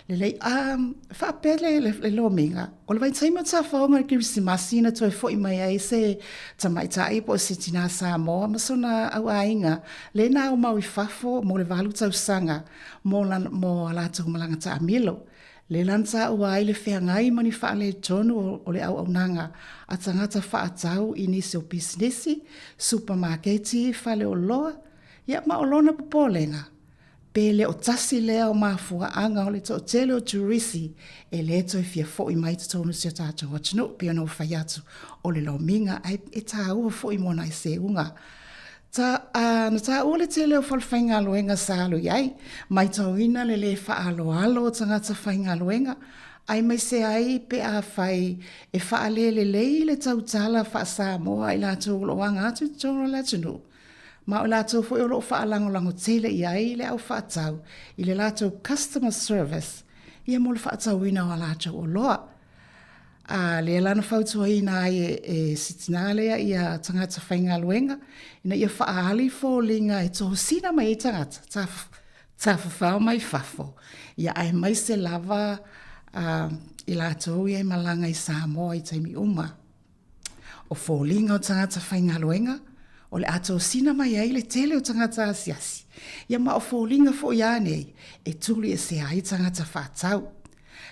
Lelei, a faapea le, le, le lomiga, o le vaitaimi o tafaoga i le Kerisimasi na toe fo'i mai ai se tamaitai po o se tinā Samoa ma sona auaiga le na aumau i fafo mo le valu tausaga mo, lana, mo a latou malaga taamilo. Le la na taua ai le feagai ma ni faaletonu o, o le auaunaga a tagata faatau i nisi o pisinisi, supamaketi, faleoloa, ia ma o lona popolega, Pe le o tasi lea o mafuaaga o le toatele o turisi e le toe fia fo'i mai i totonu o si o tatou atunuu, pei ona ou fai atu, o le lomiga ae e taua foi mo nai seuga. Ta, a, na taua le tele o falefaigaluega sa alu i ai, maitauina le lē faaaloalo o tagata faigaluega, aemaise ai pe afai e faalelelei le tautala faa-Samoa a i latou o lo o aga atu i totonu o le atunuu. Ma o i latou foi o lo o faalagolago tele i ai le au faatau i le latou customer service ia mo le faatauina o a latou oloa. A lea la na fautuaina ai e, e si tinā lea ia tagata faigaluega ina ia faaali foliga e tosina mai ai tagata taf, tafafao mai fafo, ia aemaise lava a, i latou ia e malaga i Samoa i taimi uma. O foliga o tagata faigaluega, o le a tosina mai ai le tele o tagata asiasi, ia ma o foliga foi a nei e tuli esea ai tagata faatau.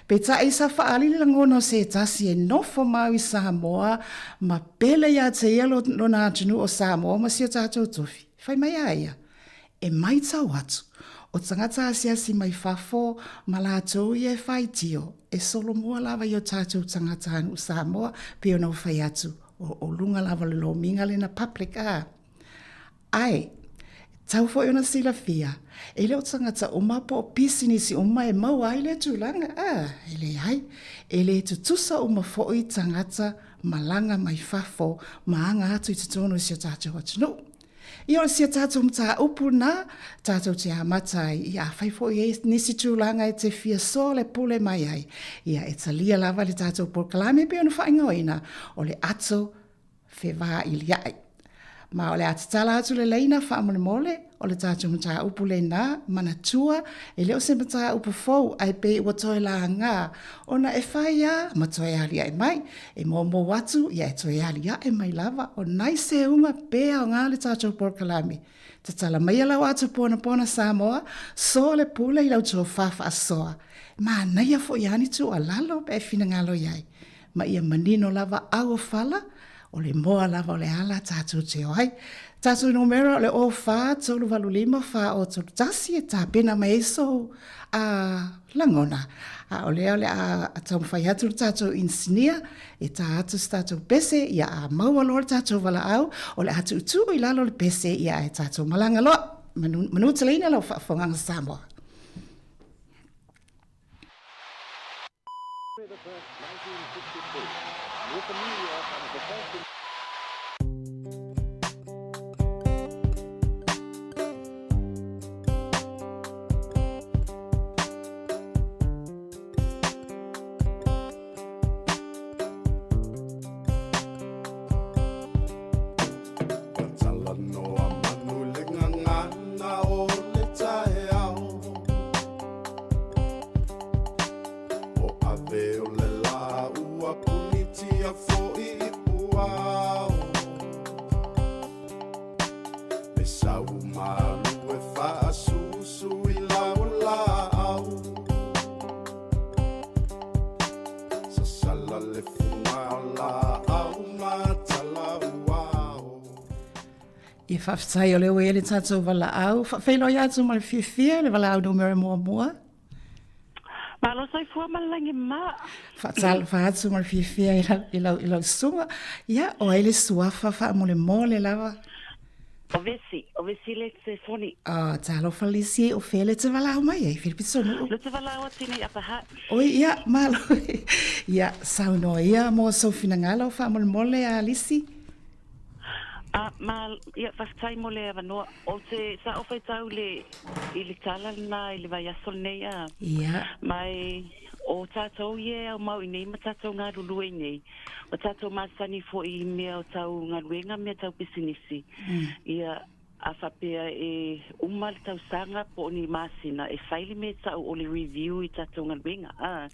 Peitai sa faaali le lagona o se tasi e nofo mau i Samoa ma pele ia te ia lona atunuu o Samoa ma si o tatou tofi. Fai mai a ia, E maitau atu, o tagata asiasi mai fafo ma latou ia e faitio, e solomua lava i o tatou tagatanuu Samoa, pei ona ou fai atu, o, o luga lava o le lomiga lena public a. Ae, e tatau foi ona silafia, e le o tagata uma po o pisinisi uma e maua ai lea tulaga, a, e leai. E le tutusa uma foi tagata malaga mai fafo ma aga atu i totonu o si o tatou atunuu. Ia o si a tatou mataupu lena, tatou te amata ai, ia afai foi e i ai nisi tulaga e te fia soa le pule mai ai, ia e talia lava le tatou polokalame pei ona faaigoaina o le ato fevailia'i. Ma o le a tatala atu le laina faamolemole o le tatou mataupu lena, manatua e le o se mataupu fou ae pei ua toe laga ona e fai lava ma toe aliae mai. E moumou atu, ia e toe aliae mai lava, o nai seuga pe aoga le tatou polokalame. Tatala maia lau ato ponapona Samoa, soa le pule i lau tofa faasoa. E manaia foi a ni tuualalo pe a e finagalo i ai. Ma ia manino lava au o fala, o le moa lava o le ala tatou te o ai. Tatou numera o le 04 385 4031 e tapena mai ai sou a lagona. A o lea o le a taumafai atu le tatou inisinia e tā atu se tatou pese, ia a maua loa le tatou valaau, o le a tuutuu i lalo le pese, ia ae tatou malaga loa. Manu, manuteleina lau faafofogaga Samoa. Talanoa manu le gagana o le taeao O ave o le lā ua punitia foi i puao Me sau malu e faasusu i lau laau Sasala le fuga laau ma talauao Ia faafetai o lea ua i ai le tatou valaau. Faafeiloai atu ma le fiafia le valaau numera muamua. Malo soifua ma le lagi mama. Faatalofa atu ma le fiafia i lau, i lau, i lau susuga. Ia, o ai le suafa faamolemole lava? O Vesi, o Vesi le telefoni. Oh, talofa Lisi, o fea le te valaau mai ai, fea le pitonuu? Le te valaau atu nei Upper Hutt. Oi, ia, malo. Ia, saunoa ia mo sou finagalo faamolemole a Lisi. A, ma, ia, faafetai mo le avanoa. Ou te, sa ou faitau i le, i le tala lena i le vaiaso lenei, a. Ia. Ma e, o tatou ia e aumau i nei ma tatou galulue i nei, ua tatou masani foi i mea o tau galuega, mea tau pisinisi. Ia. A faapea e uma le tausaga po o ni masina e fai le mea e tau o le review i tatou galuega, a.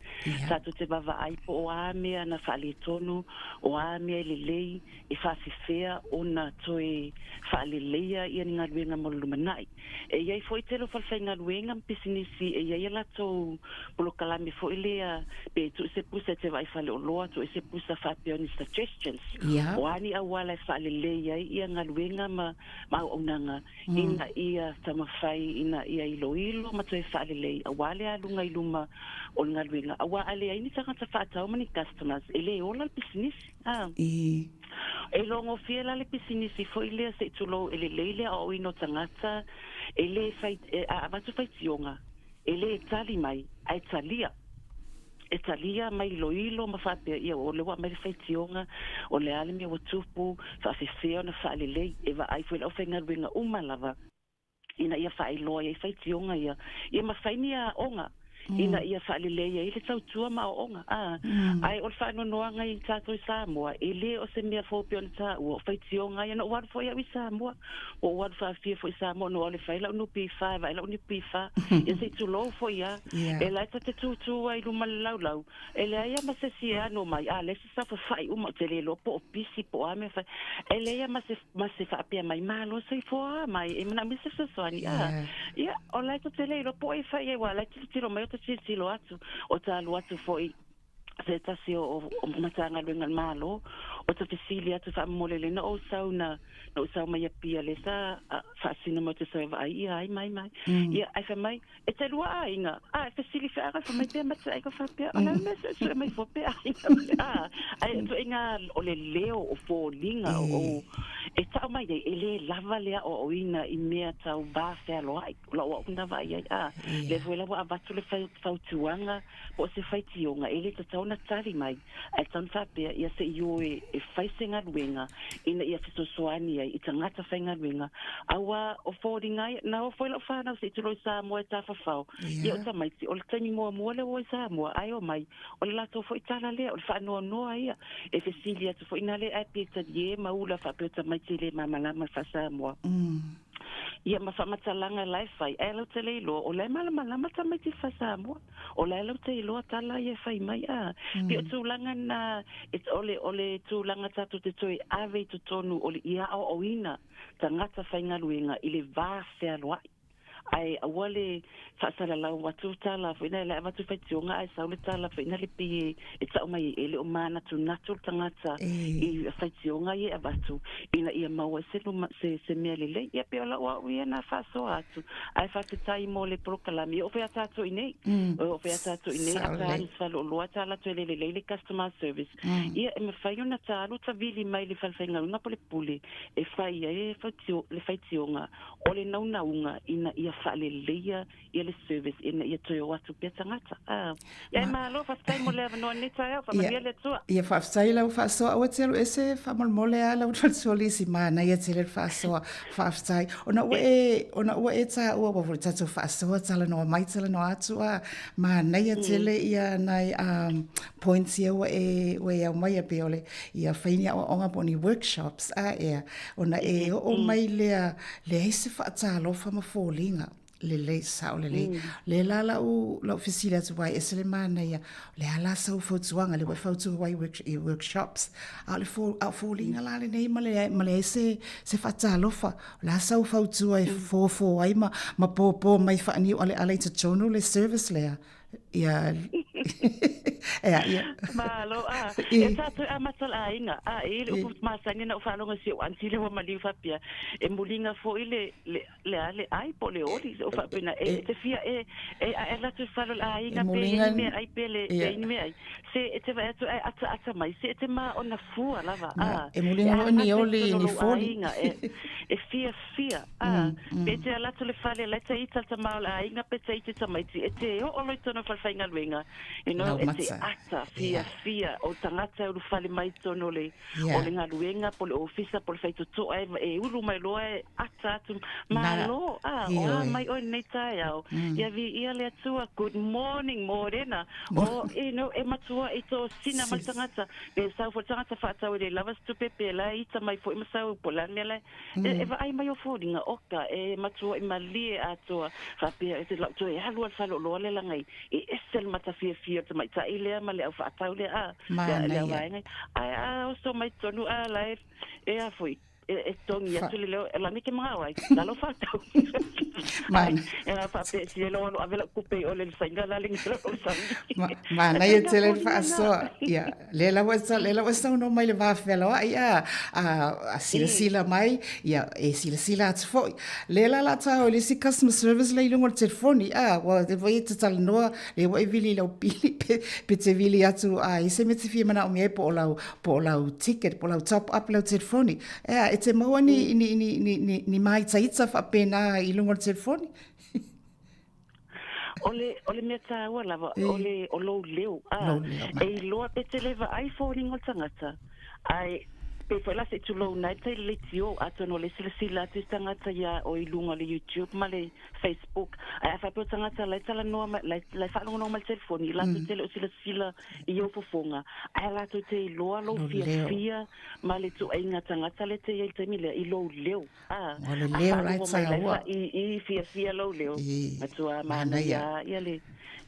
Tatou te vaavaai po o a mea na faaletonu, o a mea e lelei, e faafefea ona toe faaleleia ia ni galuega mo le lumanai. E i ai foi tele o falefaigaluega ma pisinisi e i ai a latou polokalame foi lea pe tuu se pusa e te vaai faleoloa, tuu ai se pusa faapea o ni suggestions, o a ni auala e faalelei ai ia galuega ma ma auaunaga ina ia taumafai ina ia iloilo ma toe faalelei aua le aluga i luma o le galuega, aua a leai ni tagata faatau ma ni customers, e le ola le pisinisi. A. E iloagofie la le pisinisi foi lea se i tulou e lelei le aoaoina o tagata, e le fai, a avatu faitioga, e le tali mai, ae talia. E talia ma iloilo ma faapea, ia, o lea ua aumai le faitioga, o le a le mea ua tupu, faafefea ona faalelei, e vaai foi le aufaigaluega uma lava ina ia faailoa i ai faitioga ia, ia ma fai ni aoga ina ia faalelei ai le tautua ma aoaoga. A, ae o le faanoanoaga i tatou i Samoa, e le o se mea fou pei ona taua, o faitioga ia. Na ou alu foi au i Samoa, Ua ou alu faafia foi i Samoa na ou alu e fai lau NPF, e vaai lau NPF. Ia se i tulou foi a. E la e ta te tūtū ai i luma le laulau, e leai a ma se isi e ano mai, a lea se saofafai uma, ou te le iloa po o pisi po o a mea fai. E leai a ma se, ma se faapea mai, malo soifua mai, e manaomia se fesoasoani, a. Ia, o la e ta te le iloa po o ai e fai i ai, aua o la e tilotilo mai o ta tilotilo atu, o ta alu atu foi se tasi o Matagaluega a le Malo, o ta fesili atu faamolemole na ou sau na na ou sau mai Apia lea sa faasino mai ou te sau e vaai ia ai mai mai. Ia ae fai mai, e te lua aiga, a e fesili feaga fai mai pea ma te aiga faapea, o le a le mea suesue mai fua pe aiga a ae ituaiga o le leo o foliga o e tau mai ai e le lava le aoaoina i mea tau va fealoai, o lau au na vaai ai a lea foi la ua avatu le fautuaga po o se faitioga, e le tatau ona tali mai, ae tatau ona faapea, ia se i o e fai se galuega ina ia fesoasoani ai i tagata faigaluega, aua o foliga ia, na o foi lau fanau se i tulou i Samoa e tafafao, ia o tamaiti, o le taimi muamua lea ua o i Samoa, ae omai, o le latou foi tala lea, o le faanoanoa ia, e fesili atu foi na le ae pe talie ma ula faapea o tamaiti e le malamalama i le faa-Samoa. Ia ma faamatalaga la e fai, ae lau te le iloa, o la e malamalama tamaiti faa-Samoa. O la e lau te iloa tala ia e fai mai, a. Pei o tulaga na, o le, o le tulaga tatou te toe ave i totonu o le, ia aoaoina tagata faigaluega i le va fealoai. Ae aua le faasalalau atu tala foi na, la e avatu faitioga ae sau le tala foi na le pei e tau mai e le o manatunatu le tagata i faitioga ia e avatu ina ia maua ai se luma, se, se mea lelei. Ia pei o lau au ia na faasoa atu. Ae faafetai mo le polokalame. E oo foi ia tatou i nei. E oo foi ia tatou i nei, a ta alu i se faleoloa ta alu atu e le lelei le customer service. Ia e mafai ona ta alu ta vili mai le falefaigaluega po o le pule e fai ai le le faitioga o le naunauga ina ia faaleleia ia le service ina ia toe o atu pea tagata. Ah. Ia e malo, faafetai mo le avanoa nei taeao, faamanuia le Atua. Ia faafetai lau faasoa, aua te alu ese faamolemole a lau faletua manaia tele le faasoa, faafetai. Ona ua e, ona ua e taua ua foi tatou faasoa talanoa mai talanoa atu a, manaia tele ia nai um, points ia ua e, ua e aumaia pei o le, ia fai ni aoaoga po o ni workshops a ea, ona e oo mai lea, leai se faatalofa ma foliga. Lelei, sao lelei. Mm. Le la lau, lau fesili atu ai, ese le manaia, le a la sau fautuaga, le ua e fautua ai work, i workshops, a o le fo, a o foliga la lenei ma le, ma leai se, se faatalofa, o le a sau fautua e fofo ai ma, ma pōpō mai faaniu aleale i totonu le service lea. Ia, ea, ia. Malo, a, e tātou e amata le aiga, a, e i le upu masani na ou faalogo i si ou aunty lea ua maliu faapea, e muliga foi le, le, le a le ai po o le oli o faapena e te fia e e ae alu atu i fale o le aiga pe i ai ni meaai pe le pe ai ni meaai se e te vaai atu ae ataata mai se e te maona fua lava a E muliga loa ni oli ni foli. Aiga e e fiafia a pe te ala atu le fale la e te ita le tama o le aiga pe te ita tamaiti e te oo loa i totonu o le fale faigaluega you know e te Lau mata. ata fiafia o tagata e ulufale mai i totonu o le o le galuega po o le ofisa po o le faitotoa e e ulu mai loa e ata atu, Malo, a, o a mai oe i lenei taeao? Ia viia le Atua, good morning, mōrena. O, you know, e matua i tōsina mai le tagata, pe sau foi le tagata faatau e le lava se tupe, pe la e ita mai foi ma sau, po o le a le mea la e, e vaai mai o foliga, oka, e matuai malie atoa, faapea, e lau toe alu lava i le faleoloa lea laga e ese le matafiafia o le tamaitai lea ma le au faatau lea, a, le au vaega, ae a oso mai totonu, a la e, e a foi, e togi atu le leo, e lani ke mga ai, lalo whātau. Mana. E ngā whāpe, si e loa ave lau kupe i ole le sainga la lengi lau sangi. Manaia tele le faasoa. Ia, lea lava lea lava saunoa mai le va fealoai a, a silasila mai, ia, e silasila atu foi. Lea la la tau i le isi customer service lea i luga o le telefoni, a, ua te foi e te talanoa, lea ua e vili i lau pili, pe, pe te vili atu a i se mea te fia manaomia ai po o lau, po o lau ticket, po o lau top up i lau telefoni. Ea, e te maua ni, ni, ni, ni, ni, ni māitaita faapena i luga o le telefoni? O le, o le mea tāua lava, o le, o lou leo, a, Lou leo, e iloa pe te le vaai foliga o le tagata, ae pei foi la se i tulou nai tai le leitio, atonu o le silasila atu i se tagata iā oe i luga o le YouTube ma le Facebook, ae a faapea o tagata la e talanoa mai, la e, la e faalogologo mai i le telefoni, latou te le o silasila i ou fofoga, ae latou te iloa lou fiafia ma le ituaiga tagata lea te i ai i le taimi lea, i lou leo. A, O le a leo la e faalogo mai la e taua. faaii fiafia lou leo, matua Manaia. manaia ia le,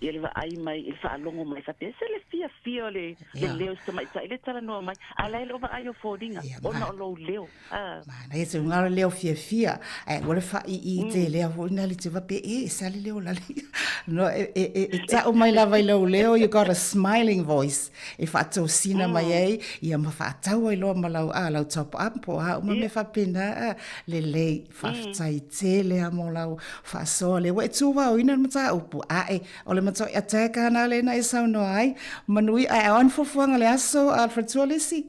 ia le vaai mai i le faalogo mai faapea, ese le fiafia o le, le leo i se tamaitai lea e talanoa mai, a la e le o vaai ou foliga, ona o lou leo. A. Manaia te unga o le leo fiafia, ae ua le faaii tele a foi na le te faapea, e, e sa le leo la le. No, e, e, e, e tau mai lava i lou leo, you got a smiling voice, e faatosina mai ai, ia ma faatau ai loa ma lau, a, lau top up, po o a uma mea faapena, a, lelei, faafetai tele a mo lau faasoa lea ua e tuvaoina le mataupu, ae, o le matua attack ana lena e saunoa ai, manuia, ae ao ni fuafuaga o le aso, a le faletua le isi?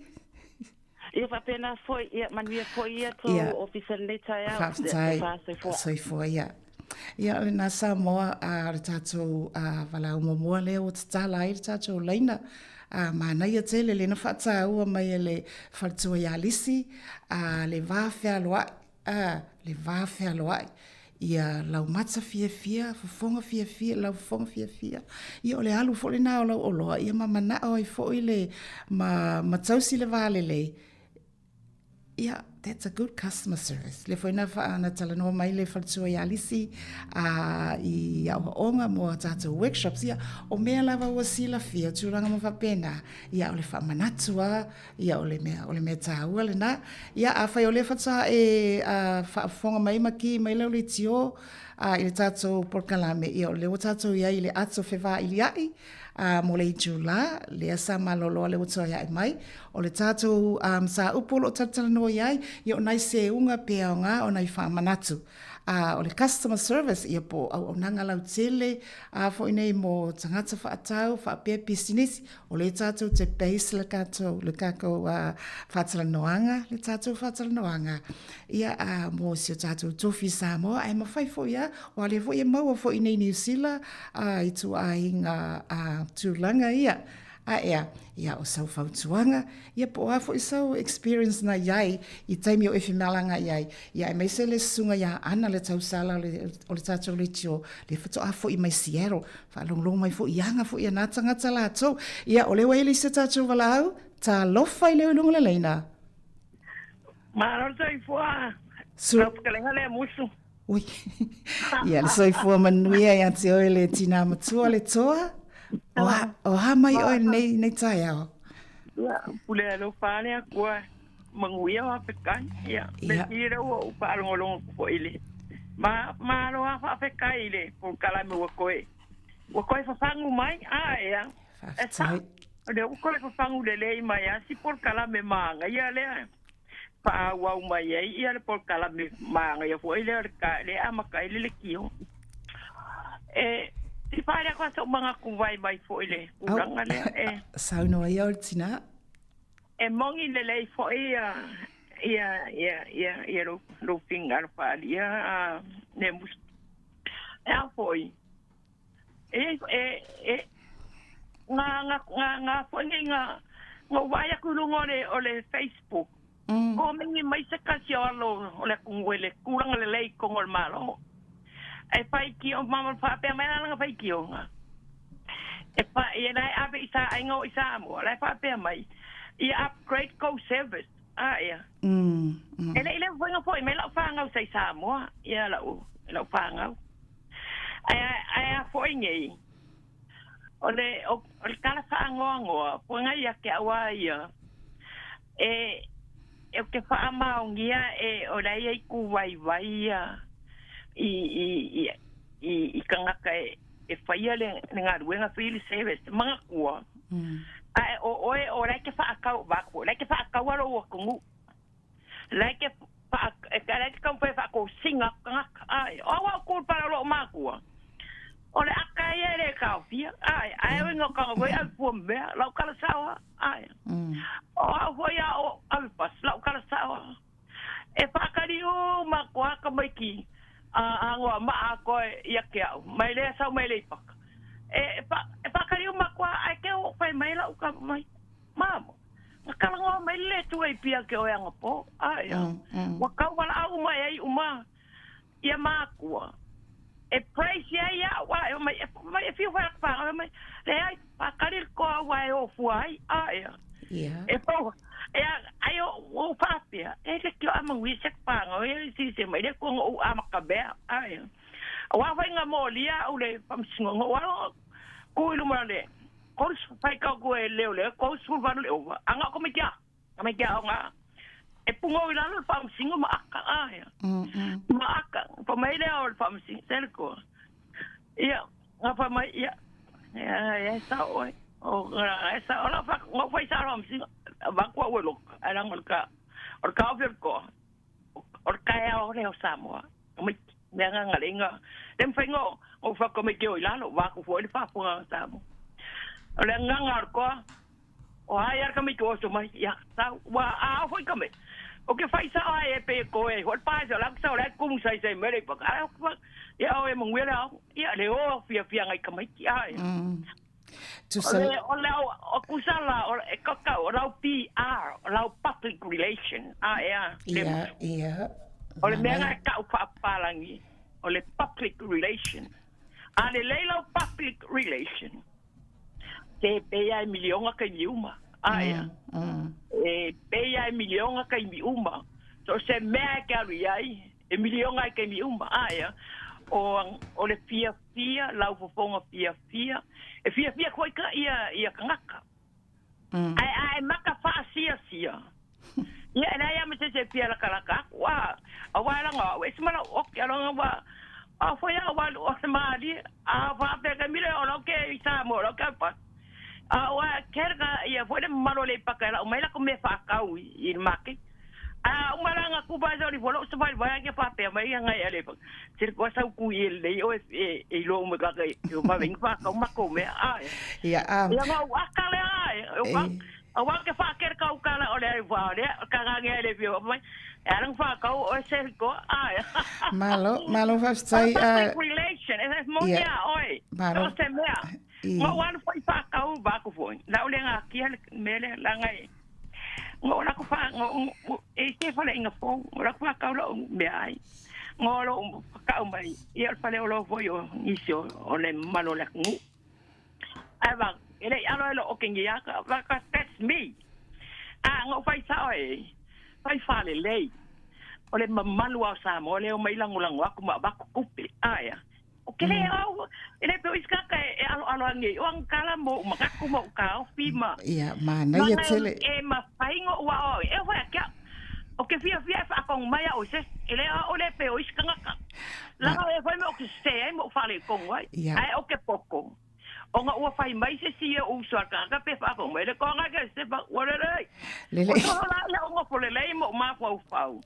Ia faapena foi, ia manuia foi ia tou ofisa i lenei taeao. Faafetai. Tofa soifua. Soifua ia. Ia o lena Samoa a o le tatou valaau muamua lea ua tatala ai le tatou laina. A manaia tele lea na faataua mai e le faletua ia Lisi a le va fealoai a le va fealoai ia lau mata fiafia, fofoga fiafia, lau fofoga fiafia, ia o le alu foi lena o lau oloa, ia ma manao ai foi le, ma, ma tausi le va lelei, ia, that's a good customer service. Lea foi na, wha, na talanoa mai le faletua ia Lisi a, i aoaoga mo a tātou workshops, ia, o mea lava ua silafia, tulaga ma faapena, ia, o le faamanatu a, Ia, o le mea, o le mea tāua lena. Ia, afai o lea faatoa e faafofoga mai ma ki mai lau leitio i le tatou polokalame, ia o lea ua tatou i ai i le ato fevailia'i mo le itulā, lea sa malolo a lea ua toe ae mai. O le tatou mataupu o lo o talatalanoa i ai, ia o nai seuga pe aoga o nai faamanatu. A o le customer service, ia po o auaunaga lautele a foi nei mo tagata faatau faapea pisinisi, O lea tatou te base le tatou, le tatou faatalanoaga, le tatou faatalanoaga, ia, mo si o tatou tofi Samoa, ae mafai foi lava, aua o lea foi e maua foi i inei i Niu Sila i ituaiga tulaga ia. Ae a, ia, o sau fautuaga, ia po o a foi sau experience na i ai i taimi o e femalagaai ai, ia aemaise le susuga ia Ana le tausala o le tatou leitio, lea faatoa foi mai Seattle, Faalogologo mai foi i aga foi a nā tagata latou. Ia, o lea ua eli se tatou valaau, talofa i leo i luga o le laina. Malo le soifua. Su... Lau fetalaiga lea Musu. Ui. Ia, le soifua manuia ia te oe le tinā matua le toa. O a, o a mai oe nei, nei taeao? Ia, pule alofa le Atua. Manuia faafetai. Ia, me sili lea ua ou faalogologo atu foi i le ma, malo lava faafetai i le polokalame ua toe, ua toe fafagu mai. A ea, e sao, o lea ua toe fafagu lelei mai lava si polokalame manaia lea e faaauau mai ai ia le polokalame manaia foi lea o le ta, lea e amata ai le leitio. E, i faaali atu lava sou manatu vaivai foi i le tulaga lea. E. Saunoa ia o le tinā. E moni lelei foi ia ia ia ia ia lou lou finagalo faaalia a le musu. E a foi, e e e. Nga nga nga nga foi nei nga nga vaai aku i luga o le o le Facebook. Komeni mai se tasi o alo o le atunuu i le tulaga lelei i totonu o le Malo. E faitio ma faapea mai la lana faitioga. E fa ia la e ave i sa aiga o i Samoa, la e faapea mai, ia upgrade kou service. A ia. E le i leva foi ona foi mai lau fanau sa i Samoa, ia lau lau fanau. Ae ae a foi nei, O le, o, o le tala faanoanoa, poina ia te au a ia, e, e o te faamaonia e o la ia i tūwaiwai ia i, i, i, i, i tangata e, e whaia le, le galuega field service, manatua, a e o oe o la e te whaakau, vaku, la e te whaakaua lou atunuu. La e te wha, e, la e te taumafai e whaakosina tagata, ae, o au au kū pala o loo mākua. O le aka ia e le taofia, ae, ae o inga o kanga foi au pua mea, lau kala sao a, ae. O au foi a o au pas, lau kala sao a. E whaakari u ma ko aka mai ki, a, a ngoa maa koe ia ke au, mai lea sau mai le ipaka. E, e, wha, e whaakari u ma koa, ai ke o whai mai lau ka mai. Mamo, na talanoa mai le Atua i pia ke oe anapo, aia, ua kauwalaʻau uma e ai uma ia mākua. E praise ia ia au, ae mai, e, mai e whiu whai aku whānau, mai, leai, whakari le koa ua e ōfua ai, aia. Yeah. E pau, e a, ai o, o whāpea, e le kio amanui se whānau, e si se mai le kuanga o amaka mea, aia. Wā whai ngā mōlia au le whamsingo, ngā waro, ku i luma le, Kou fai kau koe e leo leo, kou 18 le ova. Anga ko me kia, me kia o nga. E pungo i lalo le whaamasingo ma aka, aia. Ma aka, pa mai lea o le whaamasingo, sele koa. Ia, nga pa mai, ia, ia, ia, sa oe. O, nga, e sa, o la wha, nga whai sa whaamasingo, wakua ue loka, ai ranga o le ka, o le ka ofi o le koa. O le kaea o leo Samoa. Mai, mea nganga le inga. Le mwhai ngo, o whaka mai ke o i lalo, wāku fo i le whāpunga o Samoa. O le nganga o le koa, o hai ara ka mai ke oso mai, ia, sa, wa, a au foi ka mai. O ke whai sa ai e pe ko e, ho le pae sa lau sa o le kumu sai sai mere pa ka, ia o e manguia le au, ia le o fia fia ngai ka mai ki ai. Tusa... O le, o le au, o kusala, o e kakau, o lau PR, o lau public relation, a ea. Ia, ia. O le mea nga e kau whaapalangi, o le public relation. A le lei lau public relation, te peia e milionga kai miuma. A ea. E peia e milionga kai miuma. So se mea e ke alu iai, e milionga e kai miuma. A ea. O, o le fiafia, lau fofoga fiafia, e fiafia koe ka ia, ia kangaka. Ae, ae maka whaasiasia. Ia, e leai a me se se pia lakalaka aku, a, a wā langa au, e sima lau oki, a longa wā, a whai a wā o te mārie, a whāpea ka mire o lau ke i Samoa, lau ke au pa. A wā, ke raka, ia, whai le mamalo le paka, lau mai lako me whakau i, i le make. A uma la nga kupa sa oli folo sa vai vai ke whāpea mai ia ngai a le paka. Se le koa sau kui e lei o e, e, e ilo ume kaka i, o mawe inga whakau mako mea, a, Ia, a. Ia ngā uaka le a, e, o ka, Aua ke whakere kau kala o le ai wha o lea, ka ngange ai le whio mai. E arang whakau o e se hiko, ai. Malo, malo whawhitai. Public relation, e se moni a oe. Malo. O se mea. Ngā wanu whai whakau wāku fo. La ole ngā kia le mele la ngai. Ngā ora ko wha, ngā, e te whale inga fo, ngā ora ko whakau la mea ai. Ngā ora whakau mai, ia o whale o lo fo i o nisi o, o le malo le ngu. Ai va, e le alo e lo o kengi aka, va ka that's me. A ngo fai sao e, fai fale lei. O le mamalu ao Samoa le o mai langolango aku ma vaku kupe, aia. O ke le au, e le pe o iskaka e alo alo ange, o ang kala mo, ma kaku mo ka o fi ma. Ia, manaia tele. E ma whaingo ua o, e whai kia, o ke fia fia e whaakong mai a o se, e le o le pe o iskangaka. Langa e whai me o ke se ai mo whale kongo ai, ai o ke poko. O nga ua whai mai se si e uso a kaka pe whaakong mai le konga ke se pa ua le rei. Lele. O tolo la le ongo fo le lei mo ma fau fau.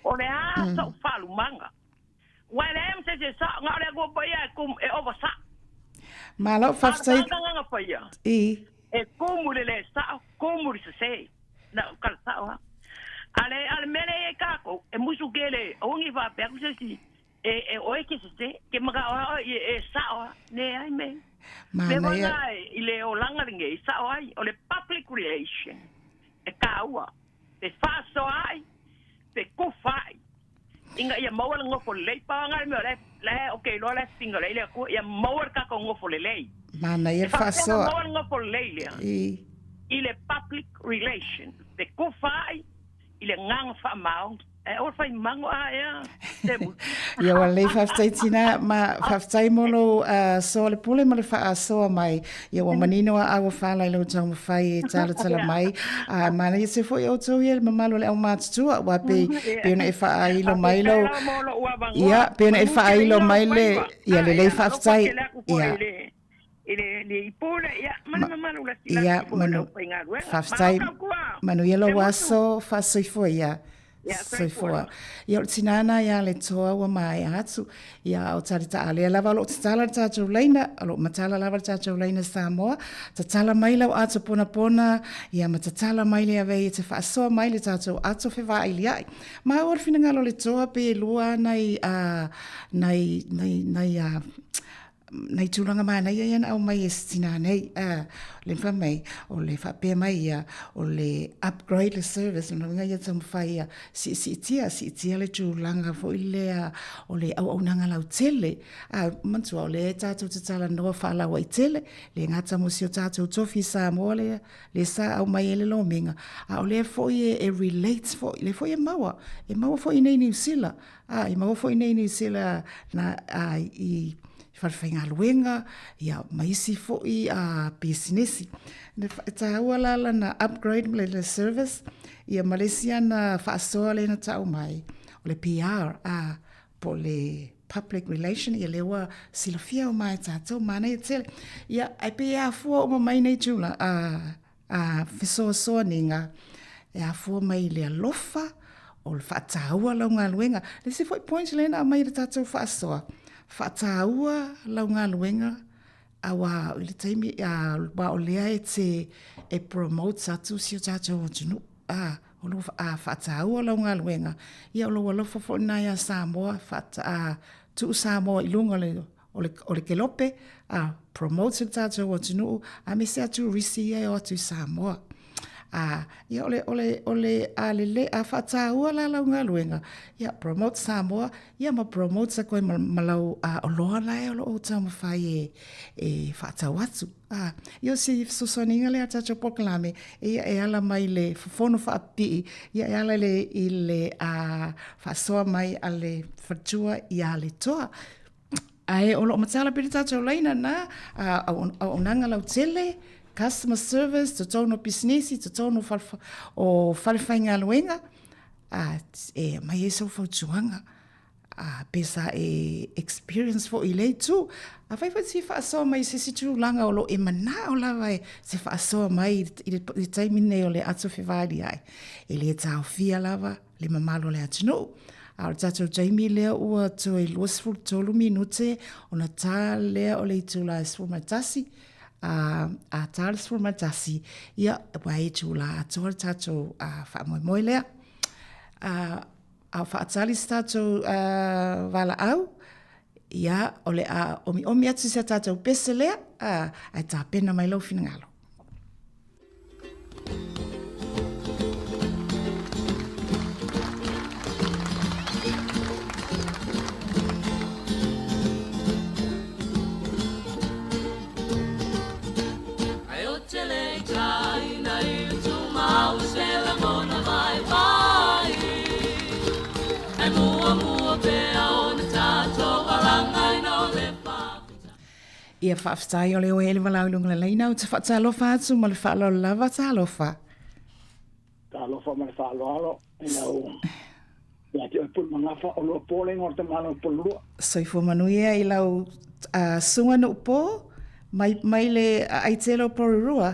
O le a sa u whalu manga. Ua le em se se sa nga le kua pa ia e kum e ova sa. Malo whawhtai. Nga nga pa ia. I. E kumu le le sa, kumu le se se. Na kala sa o ha. Ale ale mele e kako, e musu ke le, o ngi wha pe aku se si. E, e oe ke se se, ke maka oa e, e sa oa, ne ai me. Manaia. Me wanga i le olanga. nofo lelei. Pau lava lena o le mea o la e, la e, ou te iloa la e finagalo i ai le Atua, ia maua le tatou nofo lelei. Manaia E le faapefea ona faasoa. maua le nofo lelei lea? I. I le public relation, fetufaai i le agaga faamaoni. Ae aua le fai mago a ea Temu. Ia ua lelei faafetai Tina ma faafetai mo lou soa le pule ma le faasoa mai. Ia ua manino a au fala i lou taumafai e talatala mai. A manaia se foi outou ia le mamalu o le aumatutua aua pei pei ona e faailo mai lou ia pei ona e faailo mai le ia lelei faafetai ia i le, le ipu le, ia, ma le mamalu lasilasi Ia, foi o le manu, aufaigaluega. faafetai, Malo tautua, manuia lou Temutu. aso, faasoifua ia. Ia, soifua. Soifua. Ia, o le tinā na ia le toa ua maea atu. Ia, a o tali taalea lava o lo o tatala le tatou laina, o lo o matala lava le tatou laina Samoa. Tatala mai lau ato ponapona, ia ma tatala mai le avei e te faasoa mai le tatou ato fevailia'i. Maua le finagalo o le toa pe lua nai, a, nai, nai, nai, a, nai tulaga manaia ia na aumai e si tinā nei. A, le fai mai, o le faapea mai ia, o le upgrade le service, lona uiga ia taumafai ia siisiitia, siitia le tulaga foi lea o le auaunaga lautele. A, manatua o lea tatou te talanoa faalauaitele, le gata mo si o tatou tofi i Samoa lea, lea sa aumai ai le lomiga, a o lea foi e relate foi, lea foi e maua, e maua foi i inei i Niu Sila. Ā, i maua foi nei i Niu Sila nā, ā, i falefaigaluega, ia, ma isi foi ā, pisinisi. E tāua la lana upgrade ma le service, ia ma le isi ana faasoa lea na tau mai, o le PR, ā, po o le public relation, ia lea ua silafia uma e tātou, manaia tele. Ia, ae pei e afua uma mai nei tulaga, ā, A fesoasoaniga e afua mai i le alofa o le faataua lau galuega. Le isi foi point lea na aumai i le tatou faasoa, faataua lau galuega aua i le taimi aua o lea e te e promote atu si o tatou atunuu. A, o lou a faataua lau galuega, ia o lou alofa foi lena ia Samoa, faata, a, tuu Samoa i luga o le o le, o le kelope, a promote le tatou atunuu, aemaise a turisi ia e o atu i Samoa. A, ia o le, o le, o le, a lele, a faataua la lau galuega, ia promote Samoa, ia ma promote koe ma, ma lau a, oloa la e o lo o taumafai e, e faatau atu. A, ia o si fesoasoaniga lea a tatou polokalame, ia e ala mai le fofono faapipii, ia e ala i le, i le a, faasoa mai a le faletua ia Letoa. Ae o lo o matala pea le tatou laina na, auaunaga lautele, customer service, totonu o pisinisi, totonu o fale, o falefaigaluega, a, e aumai ai sau fautuaga. A, pe sa e experience foi i lea itu. Afai foi e te fia faasoa mai i se isi tulaga o lo o e manao lava e te faasoa mai i le taimi lenei o le ato fevailiai, e le taofia lava le mamalu o le atunuu. A o le tatou taimi lea ua toe 23 minute ona tā lea o le itula e 11, a, a tā le 11, ia, ua e itula atoa le tatou faamoemoe lea. A, a o faatali se tatou valaau, ia, o le a omiomi atu si a tatou pese lea, a, ae tapena mai lou finagalo. Ia faafetai o le oe e le valaau i luga o le laina ou te faatalofa atu ma le faaaloalo lava talofa. Talofa ma le faaaloalo i lau ia te oe Pule Magafa o lua po le igoa o le tamaloa o Pulelua. Soifua manuia i lau susuga Nuupo mai mai le aai tele o Porirua.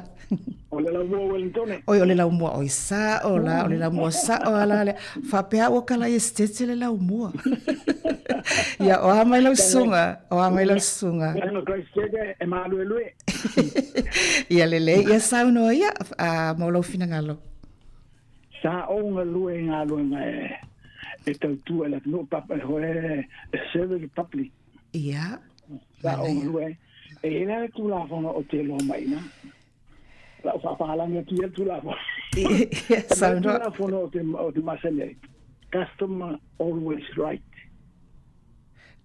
O le laumua o Wellingtone. Oi o le laumua oi sao la o le laumua sao a la lea. Faapea ua kala i esetete le laumua. Ia o a mai lau susuga, o a mai lau susuga. Ia Christchurch e maluelue. Ia lelei, ia saunoa ia a, mo lou finagalo. Sa ou galue i galuega e tautua i le atunuu papa e hoe e serve the public. Ia. Sa ou galue ai. E i ai la le Tulafono o te iloa mai ina. Lau faapalagi atu ia le Tulafono. Ia, saunoa. Le Tulafono o te masani ai, customer always right.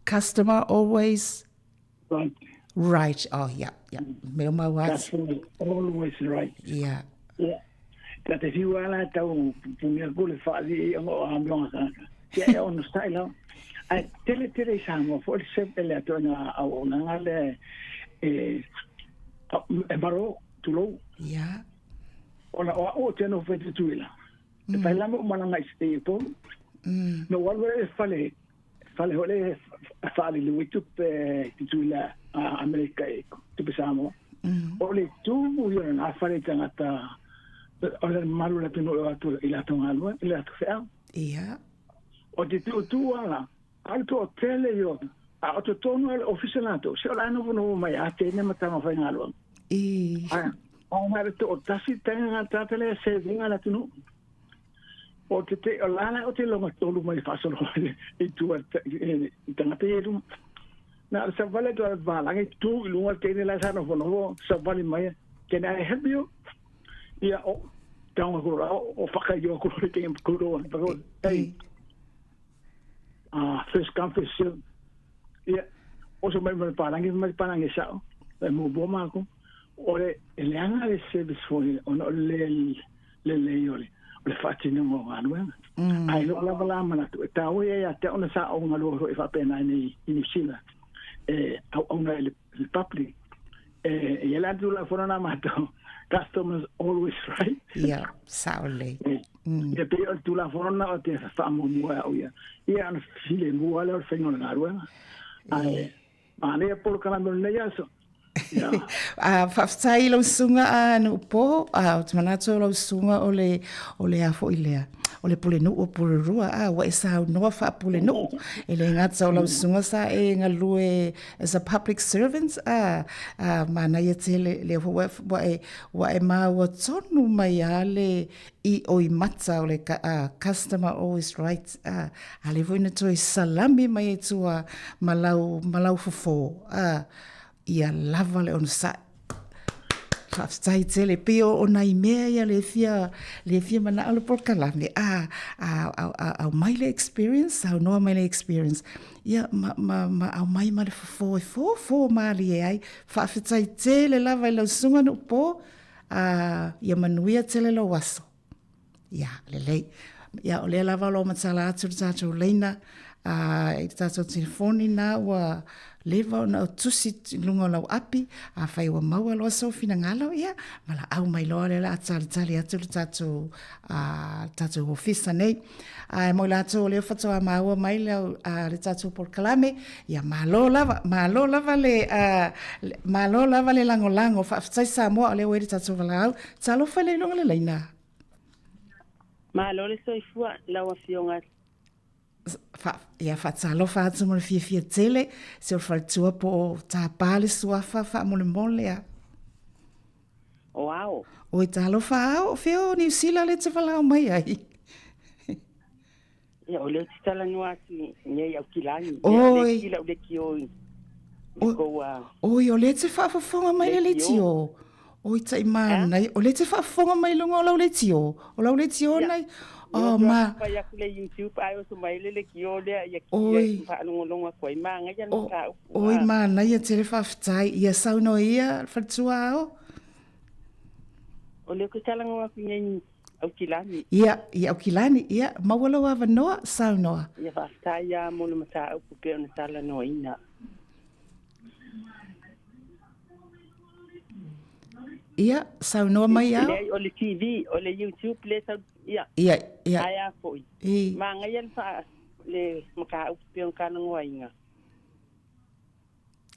Customer always Right. Right. Oh, yeah, yeah. Mea mau atu. Customer always right. Yeah. Yeah. Ta te whiu ala tau pungi aku le whaali i ongo o amionga kanaka. Ia e ono stai lau. Ai, tele tele i Samoa, fo le sep ele atu ina au o nanga le e, e maro tulou. Yeah. Ona o au o te no whai tuila. E whai lama o malanga i se po. No walu e fale fale hole fale le witu pe tuila a Amerika e tupe Samoa. O le tumu ia na fale tangata o le malu la tunu o atu i la tonga lua i la tu. Ia. O te tu tu ala al to tele yo a o te tonu ale ofisa la to se ola no no mai a te ne mata ma whai ngalua. I. Ai o ngā te o tasi tenga tatele se vinga la tunu. O te te o lala o te longa tolu mai fasolo i tua i tangata i runga. Na sa vale to valanga tu i lunga tene la sa no no sa vale mai can I help you? Ia o taonga kuro o whaka i o kuro te kuro hey first come first serve. Ia o so mai mai palangi sa e mo bo mako o le leanga le service for o no le le le o le le faatinoga o galuega. Ae loo lava la manatu e taua ia ia te ona sa o galua foʻi faapena i New Zealand e auauna i le public e ia le atulafono na matou customers always right. Ia saolelei. Ia pei o le tulafono na o te faamuamua e au ia ia ona filemu ale o le faiga o le galuega ae manaia polokalame o lenei aso. Faafetai i lau susuga a Nuupo, ou te manatu o lau susuga o le, o le a foi lea, o le pulenuu o Pulerua, a ua e saunoa faapulenuu. E le gata o lau susuga sa e galue as a public servant, a, a manaia tele, lea foi ua e, ua e maua tonu mai a le i oi mata o le customer always right, a, a lea foi na toe salami mai e tua ma lau, ma lau fofo, a, ia lava le onosai. Faafetai tele pei o nai mea ia le fia le fia manao le polokalame a a a aumai le experience saunoa mai le experience ia ma ma ma aumai ma le fofo e fofo malie ai. Faafetai tele lava i lau susuga Nuupo a ia manuia tele lou aso. Ia, lelei. Ia, o lea lava o lo o matala atu le tatou leina a, i le tatou telefoni na ua leva ona o tusi i luga o lau api, afai ua maua loa sou finagalo, ia, valaau mai loa lea o le a talitali atu le tatou, a, le tatou ofisa nei. Ae mo i latou o lea faatoa maua mai lau, a, le tatou polokalame, ia malo lava, malo lava le, a, le, malo lava le lagolago. Faafetai Samoa o lea ua i le tatou valaau. Talofa i le iloga le laina. Malo le soifua lau afioga. Fa, ia faatalofa atu mo le fiafia tele, se o le faletua po o tapa le suafa faamolemole a. O ao. Oi talofa ao, o fea o Niu Sila le te valaau mai ai? Ia, o lea ou te talanoa atu nei i Aukilani. Oi. Ia, le kila o le kio i kou a. Oi, o lea te faafofoga mai le leitio. Oi, tai mānai. O lea te faafofoga mai luga o lau leitio. O lau leitio nai. Oh, ma. Fai aku le YouTube, ai oso mai le le kio lea, ia kia i whaalongolongo aku ai. Māngai ana tāupu. Oi, mānai a tele faafetai. Ia saunoa ia, faletua ao. O lea koe talanoa aku nei Aukilani. Ia, i Aukilani, ia, maua lou avanoa, saunoa. Ia faafetai lava mo le mataupu pei ona talanoaina. Ia, saunoa mai ao. Leai, o le TV, o le YouTube lea sau, ia. Ia, ia. Ae a foi. I. Manaia le faa, le mataupu pei ona talanoaina.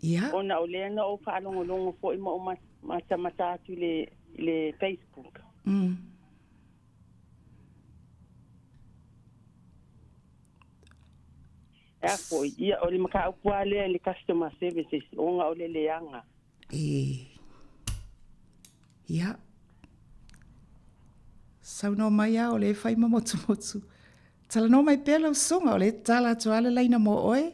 Ia. Ona o lea na ou faalogologo foi ma ou matamata atu i le, i le Facebook. E a foi, ia, o le mataupu lava lea i le customer services, ona o le leaga. E. Ia. Saunoa mai lava o lea e fai ma motumotu. Talanoa mai pea lau susuga, o lea e tatala atu lava le laina mo oe.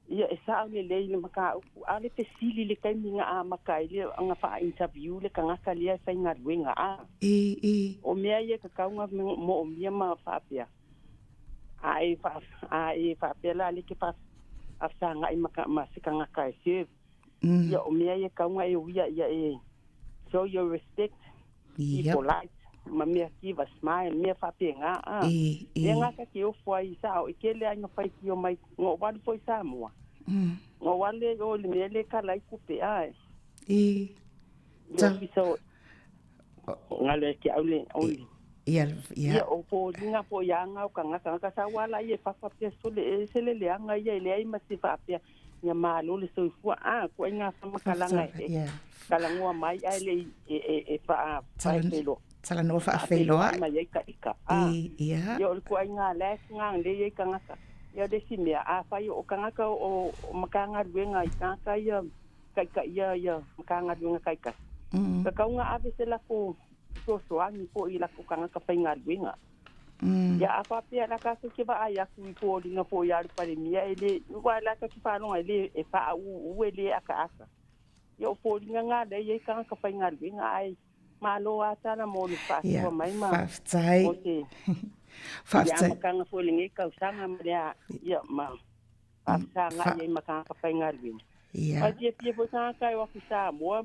Ia, e sao lelei le mataupu, a o le fesili i le taimi na amata ai le na faa-interview le tagata lea e faigaluega, a. I, i. O mea ia e tatau ona moomia ma faapea, a e faa, a e faapea la le ke fa, a fesagai ma ma se tagata e serve. Ia o mea ia e tatau ona e uia ia e show your respect, be polite ma mea give a smile, mea faapena a. Lea na ta te ofo ai i sao e tele ai na faitio mai na ou alu foi i Samoa. Na ou alu lea i o i le mea lea e kala ai tupe a. I ofisa o galo ia te au le only. Ia, ia. Ia o foliga foi aga o tagata tagata sau a laia e faapea sole e ese le leaga ia e leai ma se faapea ia malo le soifua a ituaiga faamatalaga e talanoa mai ae le i e e e faa faafeiloai Talanoa faafeiloai mai ai ta ita a Ia. Ia o le ituaiga la e galelei ai tagata. Ia o le isi mea afai o tagata o Matagaluega i tagata ia taitaia ia Matagaluega taitasi, tatau ona ave se latou fesoasoani foi i latou tagata faigaluega. Ia a faapea la tatou te vaai atu i foliga foi a le Palemia e le, aua o la tatou te faalogo e le, e faauu e le akaaka. Ia o foliga na lea e i ai tagata faigaluega ae malo lava tala mo le faasoa mai ma Faafetai. mo se i le amataga foi o lenei tausaga ma le a, ia ma faafesagai ai ma tagata faigaluega. Ia. Ae fiafia foi tagata e o atu i Samoa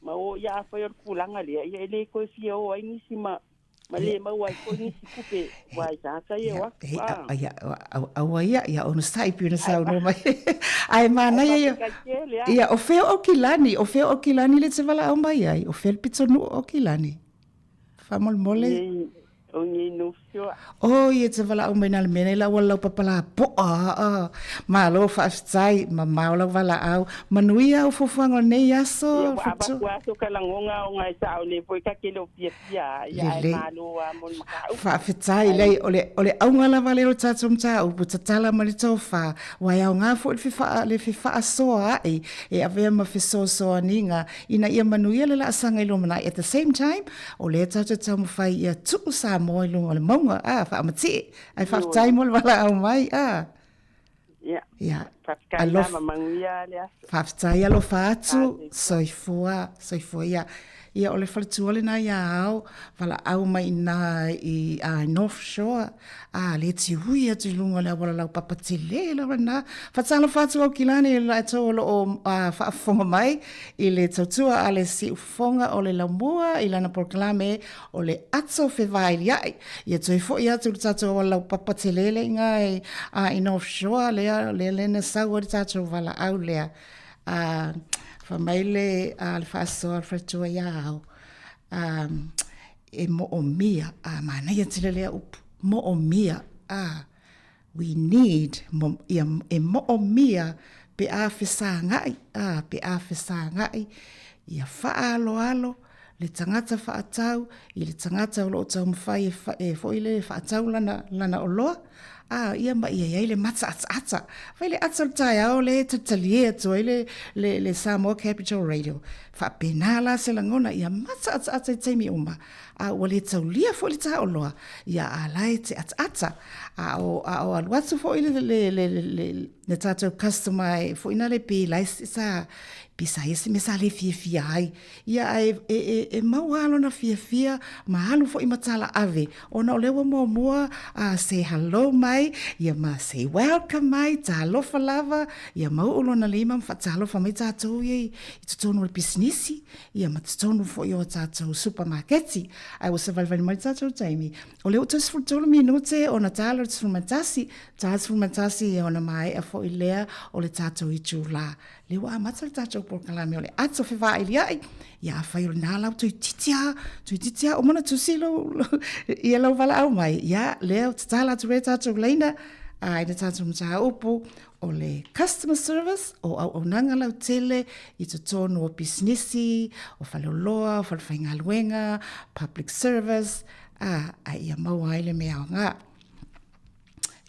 ma o, ia afai o le tulaga lea, ia e le toe fia o ai nisi ma ma le maua ai foi nisi tupe aua i tagata ia e o atu. A. Ia, aua ia, ia onosai pei ona saunoa mai. Ae manaia ia. Faafetai tele a. Ia, o fea o Aukilani, o fea o Aukilani le te valaau mai ai? O fea le pitonuu o Aukilani? Faamolemole. Nei, o nei nofo. Oh, ia te valaau mai nā le mea nei la ua lau papalā po'a a. Malo faafetai, mamao lau valaau. Manuia au fuafuaga o lenei aso. Ia, ua avatu aso ka lagona ona e sao nei foi ka ke le o fiafia a, ia ae Lelei. malo a mo le mataupu. Faafetai, leai, o le, o le auga lava lea o le tatou mataupu, tatala mai le tofa, aua e aoga foi le fefaa, le fefaasoa a'i e avea ma fesoasoaniga ina ia manuia le laasaga i lumanai. At the same time, o lea tatou te taumafai ia tuu Samoa i luga o le mauga, a, faamatie. Ae faafetai mo le valaau mai, a. Ia. Ia. Faafetai Alof- lava, manuia le aso. Faafetai alofa atu, soifua, soifua ia. Ia o le faletua lena ia Ao, valaau mai ina i a North Shore, a le tiui atu i luga o le auala laupapa tele lava lena. Faatalofa atu au Kilani i latou o lo o faafofoga mai i le tautua a le siufofoga o le laumua i lana polokalame o le ato fevailia'i. Ia toe foi atu i le tatou auala laupapa tele lea i ina i North Shore lea, lea lea na sau ai le tatou valaau lea. Fai mai le, le faasoa a le faletua ia Ao, e moomia, a manaia tele lea upu, moomia, a, we need, mo, ia, e moomia pe a fesagai, a, pe a fesagai, ia faaaloalo le tagata faatau i le tagata o lo o taumafai e, fa, e foi le faatau lana, lana oloa, a, ia ma ia i ai le mataataata. Fai le ata o le taeao le talitalie atu ai le, le, le Samoa Capital Radio. Faapena la se lagona ia mataataata i taimi uma, a ua le taulia foi le taoloa, ia a la e te ataata. A o, a o alu atu foi le, le, le, le, le, le tatou customer e foi na le pe lai sa, pe sa ia se mea sa le fiafia ai. Ia ae e, e, e mau lava lona fiafia ma alu foi ma tala ave, ona o lea ua muamua a say hello mai, ia ma say welcome mai, talofa lava, ia mauu lona lima ma faatalofa mai tatou ia i totonu o le pisinisi, ia ma totonu foi o tatou supamaketi. Ae ua savalivali mai le tatou taimi, o lea ua toe 13 minute ona ta lea o le 11, ta 11 ia ona maea foi lea o le tatou itula. Lea ua amata le tatou polokalame o le ato fevailia'i, ia afai o lena lau toeitiiti lava, toeitiiti lava uma ona tusi lou, ia lau valaau mai, ia lea ua tatala atu ai tatou laina, a i le tatou mataupu o le customer service, o auaunaga lautele i totonu o pisinisi, o faleoloa, o falefaigaluega, public service, a, a ia maua ai le mea aoga.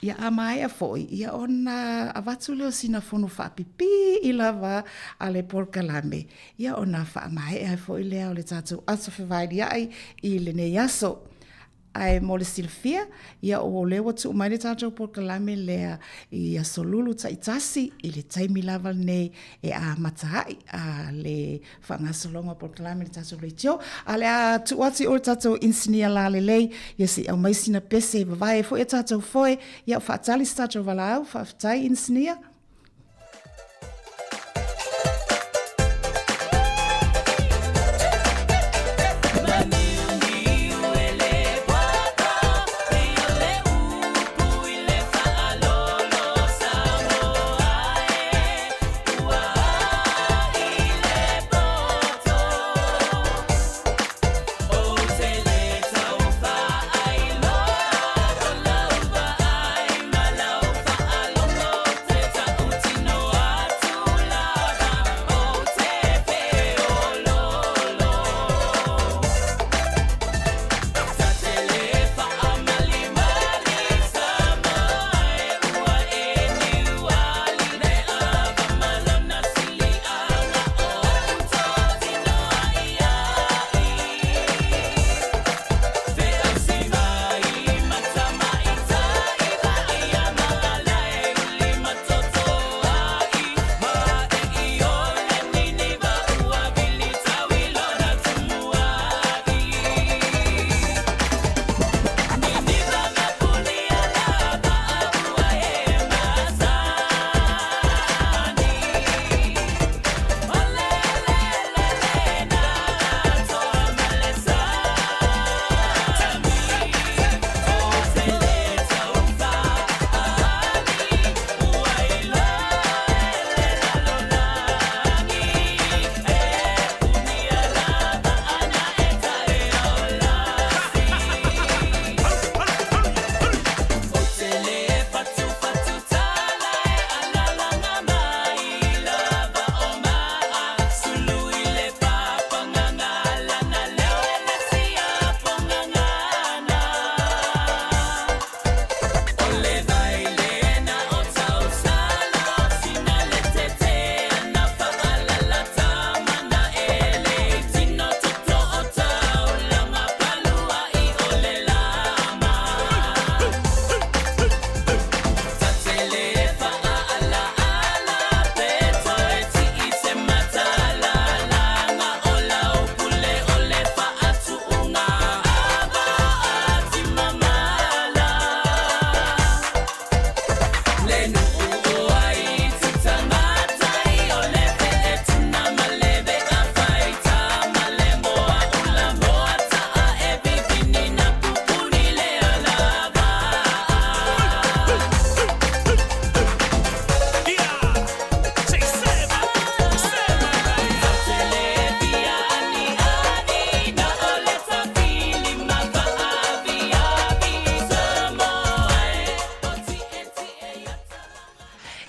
Ia a maea foi, ia ona avatu lea o sina fono faapipii lava a le polokalame, ia ona faamaea ai foi lea o le tatou aso fevailia'i i lenei aso. Ae mo le silafia, ia o lea ua tuu mai le tatou polokalame lea i aso Lulu taitasi i le taimi lava lenei e amata ai a le faagasologa o polokalame i le tatou leitio. A o le a tuu atu i o le tatou inisinia lalelei, ia se i aumai sina pese e vavae ai foi a tatou foe, ia o faatali se tatou valaau. Faafetai inisinia.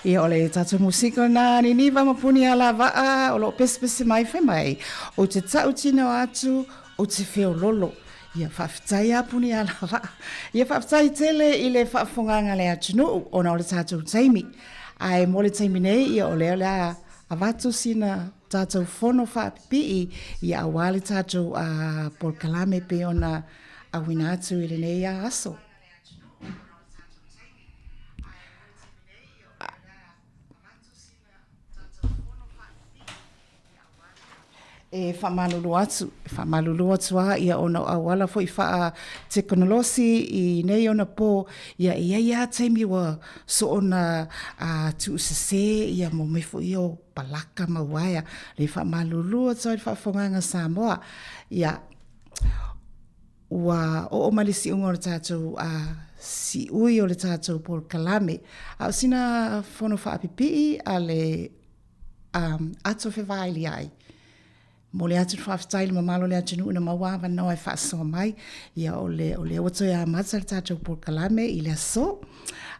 Ia, o le tatou musika lena Niniva ma Punialavaa o lo o pesepese mai fai mai, ou te tautino atu, ou te feololo. Ia, faafetai a Punialavaa. Ia, faafetai tele i le faafofogaga a le atunuu ona o le tatou taimi. Ae mo le taimi nei, ia o lea o le a avatu sina tatou fono faapipii, ia aua le tatou polokalame pei ona auina atu i lenei aso. E faamalulu atu, e faamalulu atu lava ia ona o auala foi faatekonolosi i nei ona po, ia e i ai lava taimi ua soona tuusese ia mo mea foi ia o palaka ma uaea. Le faamalulu atu ai le faafofogaaga a Samoa. Ia, Ua oo mai le siuga o le tatou siui o le tatou polokalame. A o sina fono faapipii a le ato fevailiai. Momoli atu le faafetai i le mamalu o le atunuu na maua avanoa e faasoa mai. Ia o le, o lea ua toe amata le tatou polokalame i le aso.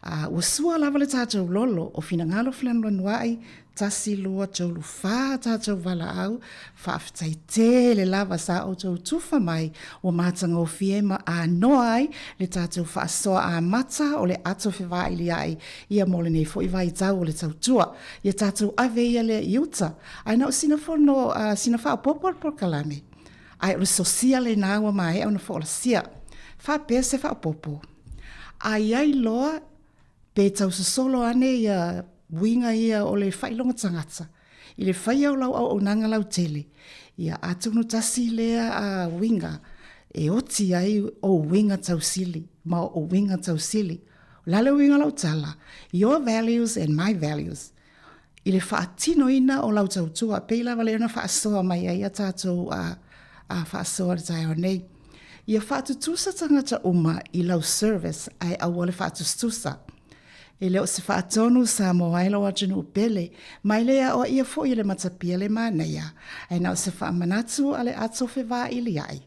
Ua sua lava le tatou lolo o finagalo felanulanuai 1, 2, 3, 4 tatou valaau, faafetai tele lava sa outou tufa mai ua matagofie ma anoa ai le tatou faasoa amata o le ato fevailiai ia mo lenei foi vaitau o le tautua. Ia tatou ave ia lea i uta, ae na o sina fono, sina faaopoopo o le polokalame, ae o le sosia lena ua maea ona foolasia. Faapea se faaopoopo, a i ai loa Pe tau sosolo ane ia uiga ia o le faailoga tagata i le faia o lau auaunaga lautele, ia atonu tasi lea a uiga e oti ai ou uiga tausili ma o'u uiga tausili. O le a le uiga o lau tala? Your values and my values. I le faatinoina o lau tautua, pei lava lea na faasoa mai ai a tatou a, a faasoa i le taeao nei. Ia faatutusa tagata uma i lau service ae aua le faatusatusa. E le o se faatonu Samoa ai lou atunuu pele, ma e le aoaia foi e le matapia le manaia, ae na o se faamanatu a le ato fevailiai.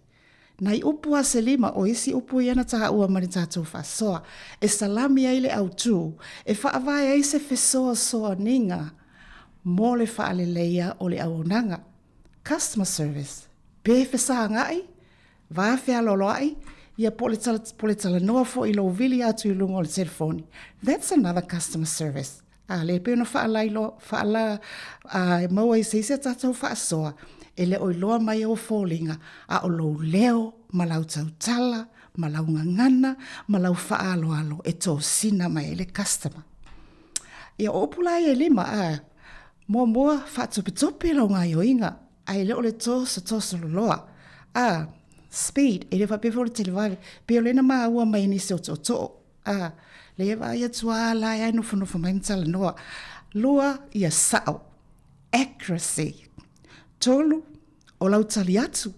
Nai upu a se lima o isi upu ia na taua ma le tatou faasoa, e salami ai le autū, e faavae ai se fesoasoaniga mo le faaleleia o le auaunaga, customer service, pe fesagai, va fealoaloai, ia po o le po le talanoa foi i lou vili atu i luga o le telefoni. That's another customer service. A lea pei ona faalailoa, faala, a, maua i se isi a tatou faasoa, e le o iloa mai ou foliga, a o lou leo ma lau tautala ma lau gagana ma lau faaaloalo e tosina mai ai le customer. Ia, o upu la ia e lima, a, muamua, faatopetope lau gaioiga, ae le o le tosotoso loloa. A, speed, e le faapea foi o le televave, pei o lea na maua mai e nisi o tootoo. A, lea e vaai atu a la e nofonofo mai ma talanoa. Lua, ia sao. Accuracy. Tolu, o lau tali atu.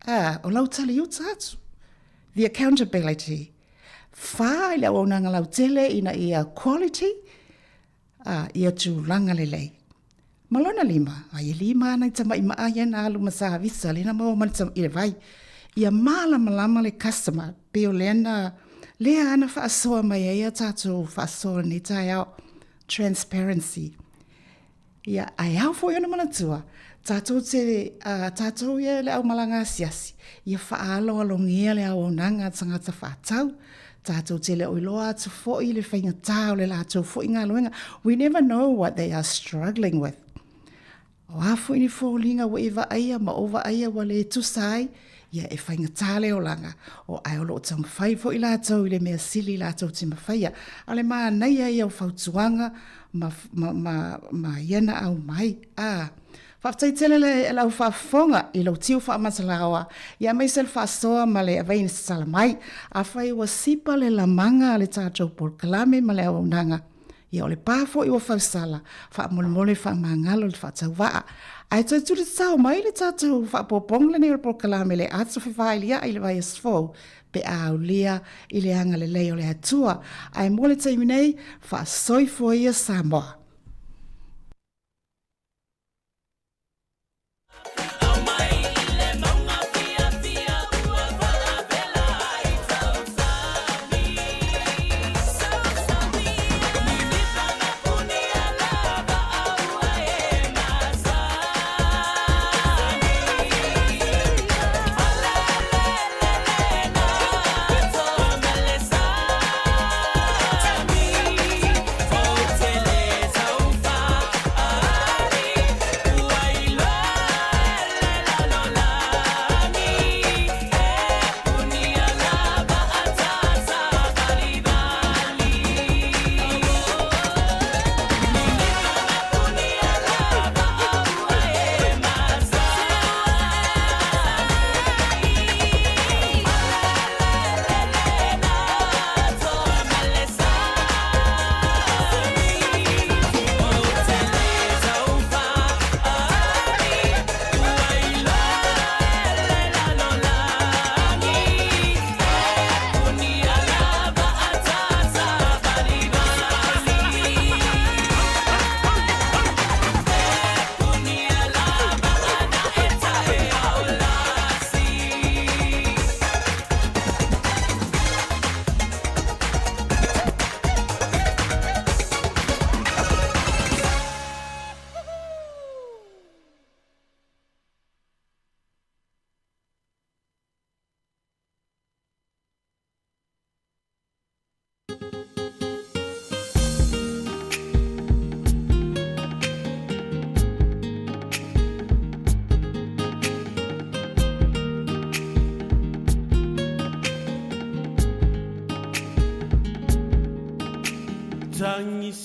A, o lau tali uta atu. The accountability. Whā, i le auaunaga lautele ina ia quality, a, ia tulaga lelei. Ma lona lima, ai e lima ana i tamaʻi maʻa ia na alu ma savisa lea na maua mai i le vai. Ia malamalama le customer, pei o lea na, lea ana faasoa mai ai a tatou faasoa i lenei taeao, transparency. Ia, ae ao foi ona manatua, tatou te, a, tatou ia le aumalaga asiasi, ia faaaloalogia le auaunaga a tagata faatau, Tatou te le o iloa atu foi le faigata o le latou foi galuega. We never know what they are struggling with. O a foi ni foliga ua e vaaia ma ou vaaia ua le tusa ai, ia e faigata le olaga, o ae o lo o taumafai foi latou i le mea sili latou te mafaia. A o le manaia ia o fautuaga ma, ma, ma, ma ia na aumai. A, Faafetai tele le lau faafofoga i lou tiu faamatalaoa, ia aemaise le faasoa ma le aveina tatala mai. Afai ua sipa le lamaga a le tatou polokalame ma le auaunaga, ia o le pa foi ua fausala, faamolemole faamagalo le faatauvaa. Ae toe tuli tatao mai le tatou faaopoopoga lenei o le polokalame le ato fevailia'i i le vaiaso fou pe a aulia i le agalelei o le Atua. Ae mo le taimi nei, faasoifua ia Samoa.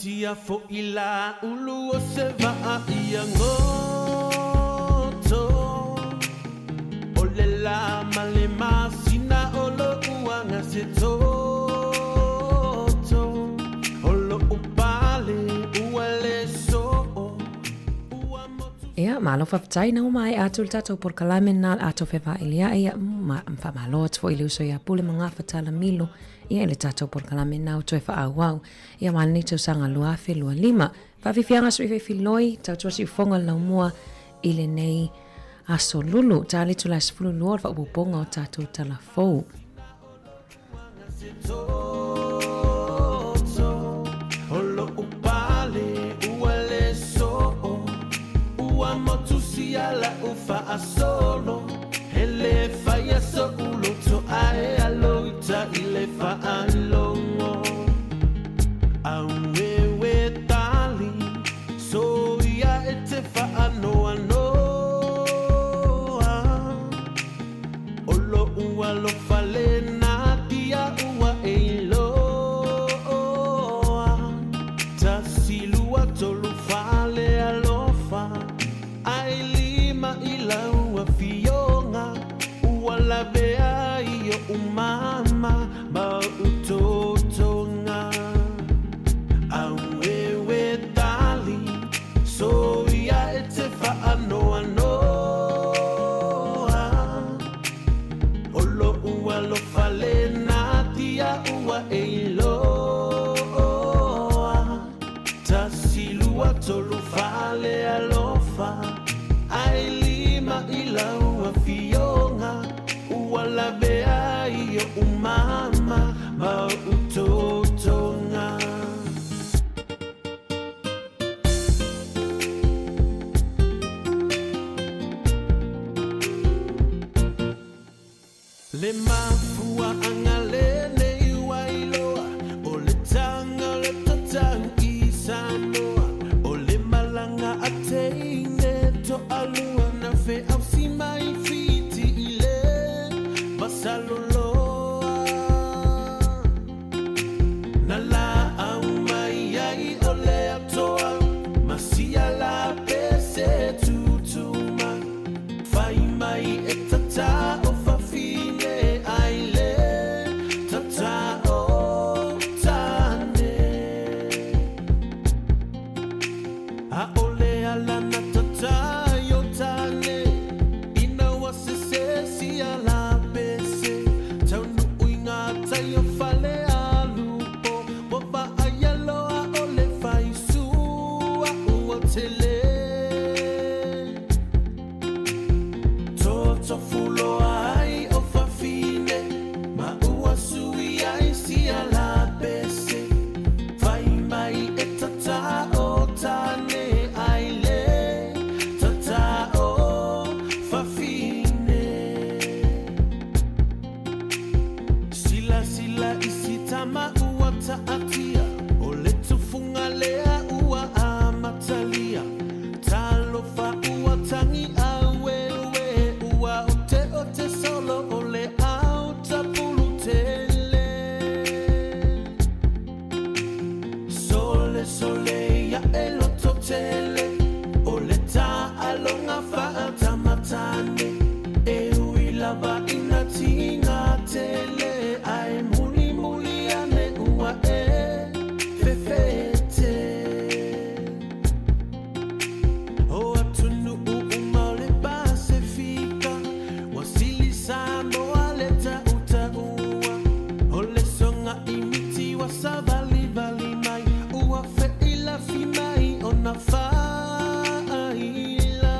sia fo'i la ulu o se va'a ia goto. O le la ma le masina o lo'u aga se toto. O lo'u pale ua le so'o. Ia, malo faafetai na ua maea atu le tatou polokalame na o le a toe fevailia'i ia ma faamalo atu foi i le uso ia Pule ma Gafatala Milo ia i le tatou polokalame na o toe faaauau ia ma lenei tausaga 2025. Faafiafiaga sui feifiloi tautua siufoga le laumua i lenei aso lulu. Ta le itula e 12 o le faaopoopoga o tatou tala fou. O lo'u alofa lena tia ua e iloa. Tasi lua tolu fa le alofa ae lima i lau afioga ua lavea ai o'u mama ma o'u totoga. Aueue tali soia e te faanoanoa. O lo'u alofa lena tia ua e iloa. Tasi lua tolu fa le alofa ae lima i lau afioga ua lavea ai o'u mama ma o'u totoga. Le mafua'aga lenei ua iloa o le taga o le tatau i Samoa o le malaga a teine to'alua na feausi mai Fiti i le Vasaloloa na laau mai ai o le atoa ma sia la pese tutuma fai mai e tata o fafine ai le tata o tane. A ole ala na tata i o tane ina ua sese sia la pese taunu'u i ngā tai o fale alupo ua vaai aloa o le faisua ua tele. Totofuloa ai o fafine ma ua sui ai sia la pese fai mai e tata o tane ai le tata o fafine. Sila sila isi tama ua ta'atia o le tufuga lea ua amatalia talofa ua tagi aueue ua oteote solo o le au tapulu tele. Sole sole ia e loto tele o le ta'aloga fa'atamatane e ui lava ina tiga tele ae mulimuli ane ua e fefete. O atunu'u uma o le Pasefika ua sili Samoa le ta'uta'ua o le soga i miti ua savalivali mai ua fe'ilafi mai ona fa'aila.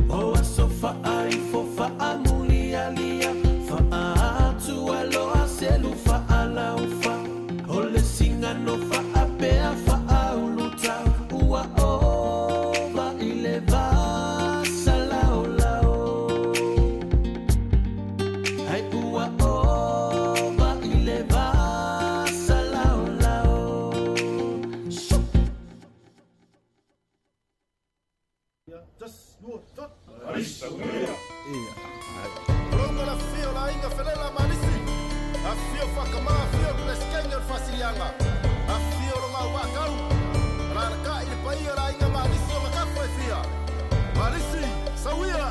O aso fa'aifo fa'amulialia fa'aatualoa selu fa'alaufa o le sigano fa'apea fa'aulutau ua ova i le vasalaolao ai ua ova i le vasalaolao. Tulonga la fia o la aiga felela ma alisi. Afifio Faakamā, afio le Peresetene o le Faasiliaga, afifio Logauvaatau, alaalatai le paia o le Aiga Maalisi o Makafo e fia. Maalisi, sauia!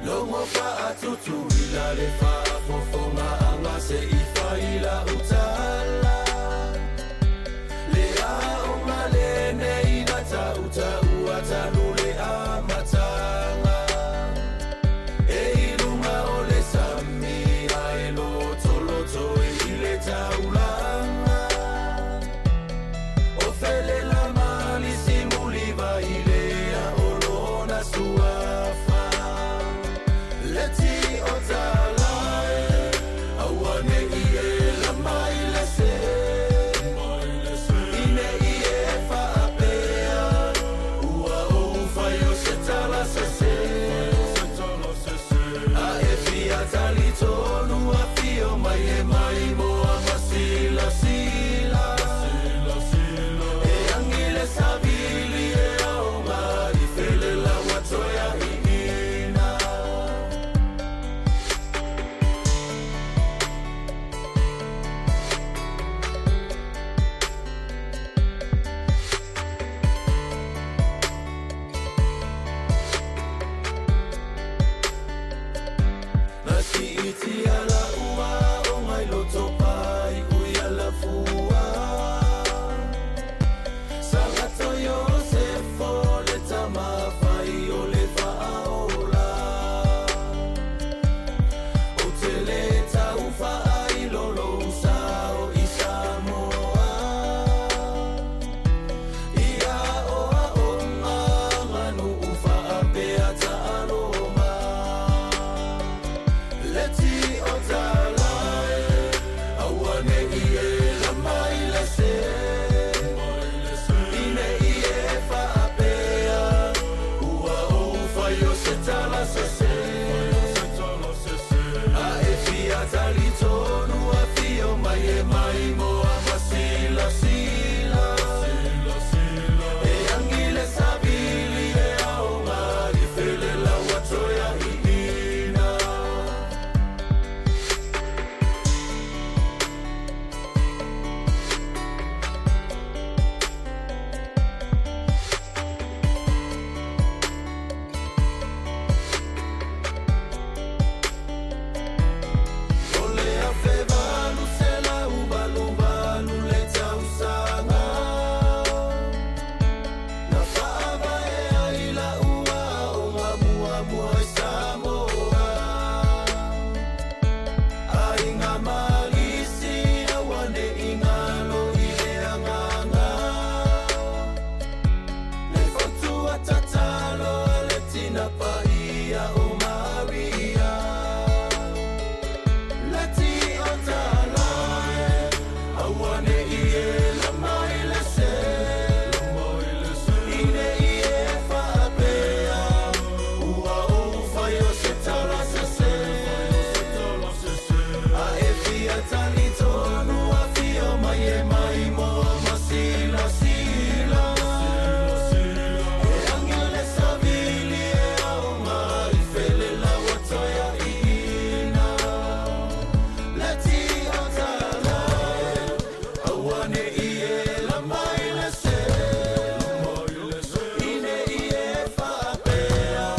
Logo faatutuila le faafofogaaga se i fai lau tala. Le aoga lenei na tautaua talu le amataga. E i luga o le sami ae lotoloto i le taulaga. O felela malisi mulivailea o lona suafa. Le ti o talae, aua nei e lama i le se. Ine i e faapea, ua ou fai o se tala sese. A e fia talitonu afio mai e maimoa ma silasila. E agi le savili e aoga i felela ua toe aiina. Na siitia lau aoga i Lotopai ui alafua. Sagato Iosefo le tamafai o le faaola. Ou te le taufaailoa lou sao i Samoa. Ia aoaoga aganuu faapea taaloga. Le ti o talae, aua nei e lama i le se. Ine i e faapea, ua ou fai o se tala sese. A e fia talitonu afio mai e maimoa ma silasila. E agi le savili e aoga i felela ua toe aiina. O le 1888 le tausaga. Na faavae ai lau aoga muamua i Samoa. Aiga Maalisi aua nei galo i le agaga. Le fautua tatalo a le Tina Paia o Maria. Le ti o talae, aua nei e lama i le se. Ine i e faapea, ua ou fai o se tala sese. A e fia talitonu afio mai e maimoa ma silasila. E agi le savili e aoga i felela ua toe aiina. Le ti o talae, aua nei e lama i le se. Ine i e faapea,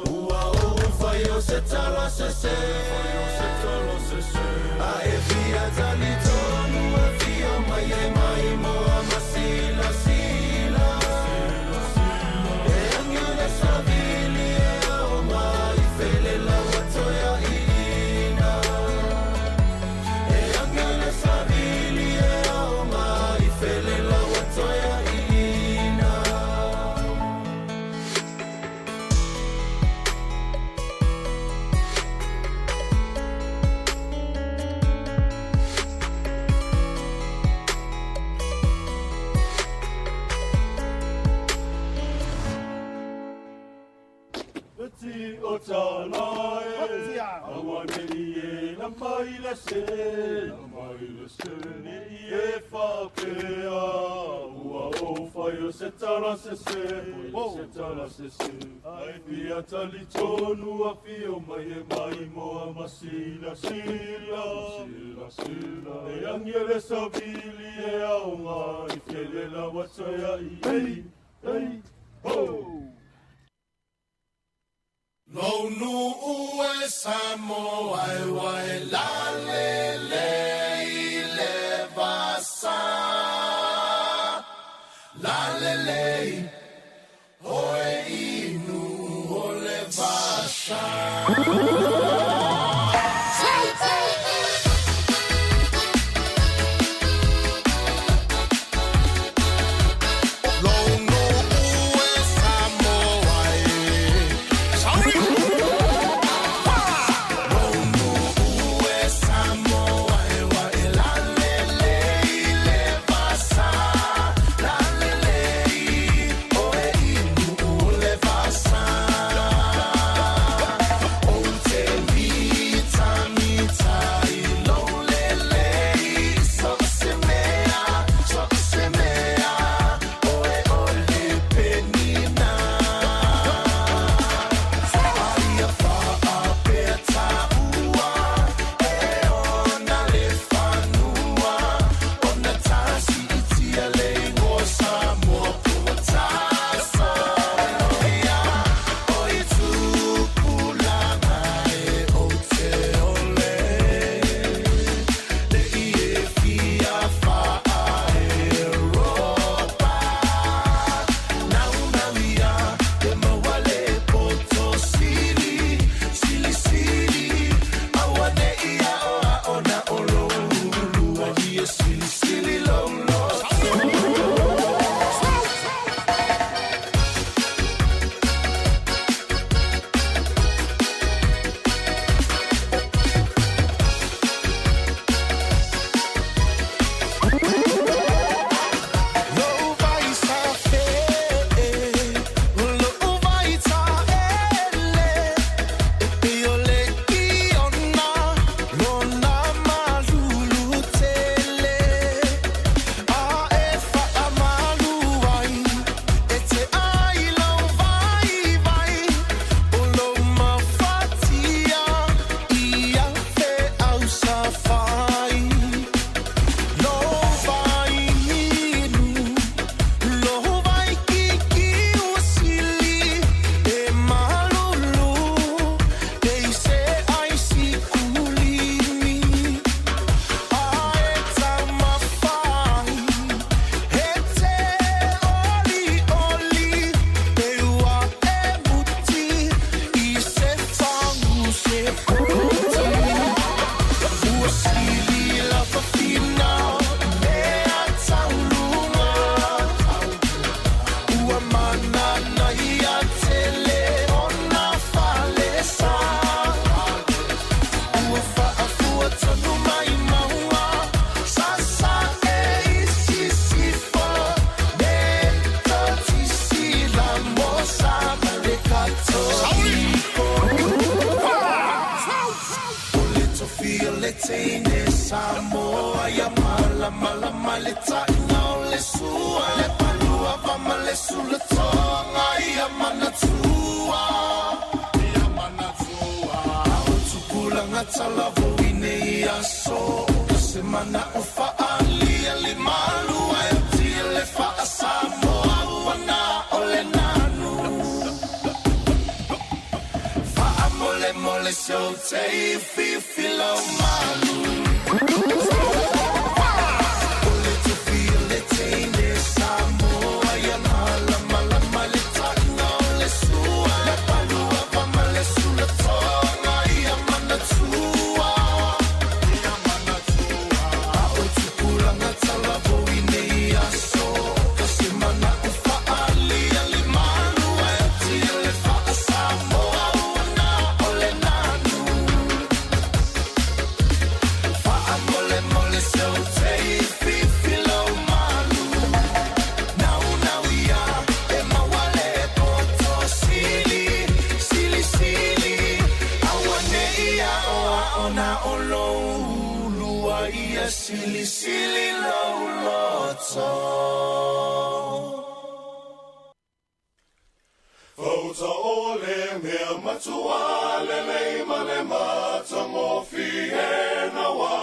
ua ou fai o se tala sese. A e fia talitonu afio mai e maimoa ma silasila. E agi le savili e aoga i felela ua toe aiina. E agi le savili e aoga i felela ua toe aiina. Ti o tala e, aua ne i e la mai le se, la mai le se, ne i e whapea, ua o whai o se tala se se, se tala se se. Ai fia tali tonu a fio mai e mai moa masila sila, sila sila. E angi savili e aonga, i fiele la watoya i ei, ei, ho! Lonu ue Samoa e wai la le le i le vasa. La le le hoe inu o le vasa. Silisili lou loto. Fauta o le mea matua lelei ma le matagofie naua.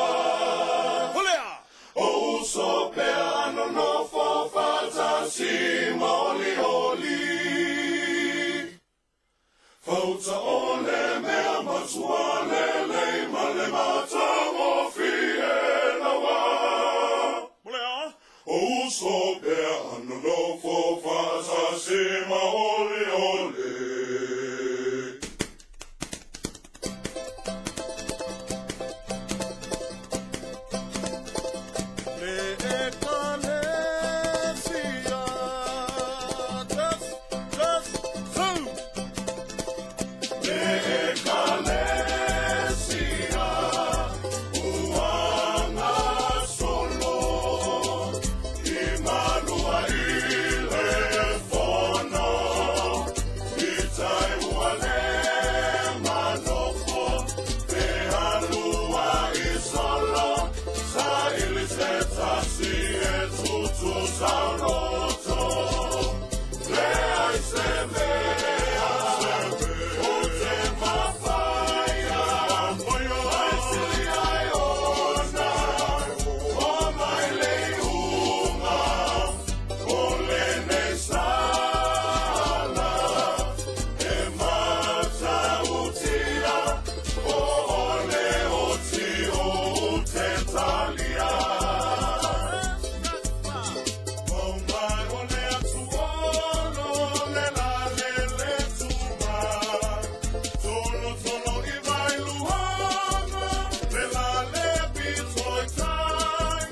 O uso pea nonofo faatasi ma olioli. Fauta o le mea matua lelei ma le matagofie naua. O uso pea nonofo faatasi ma olioli. Le ekalesia, tes, tes, su. Le ekalesia, uanga solo, i malua i le fono, i tai ua le manofo, pe alua i solo, sa ili se tasi e tutu sauloto. Le ai se mea, o te mafaia, ai sili ai ona, o mai le unga, o le nei sala, e matautia, o ole o ti o te talia. O mai o le atu ono, le la le le tuma. Tolo tolo i vai luhanga, le la le pitoi tai.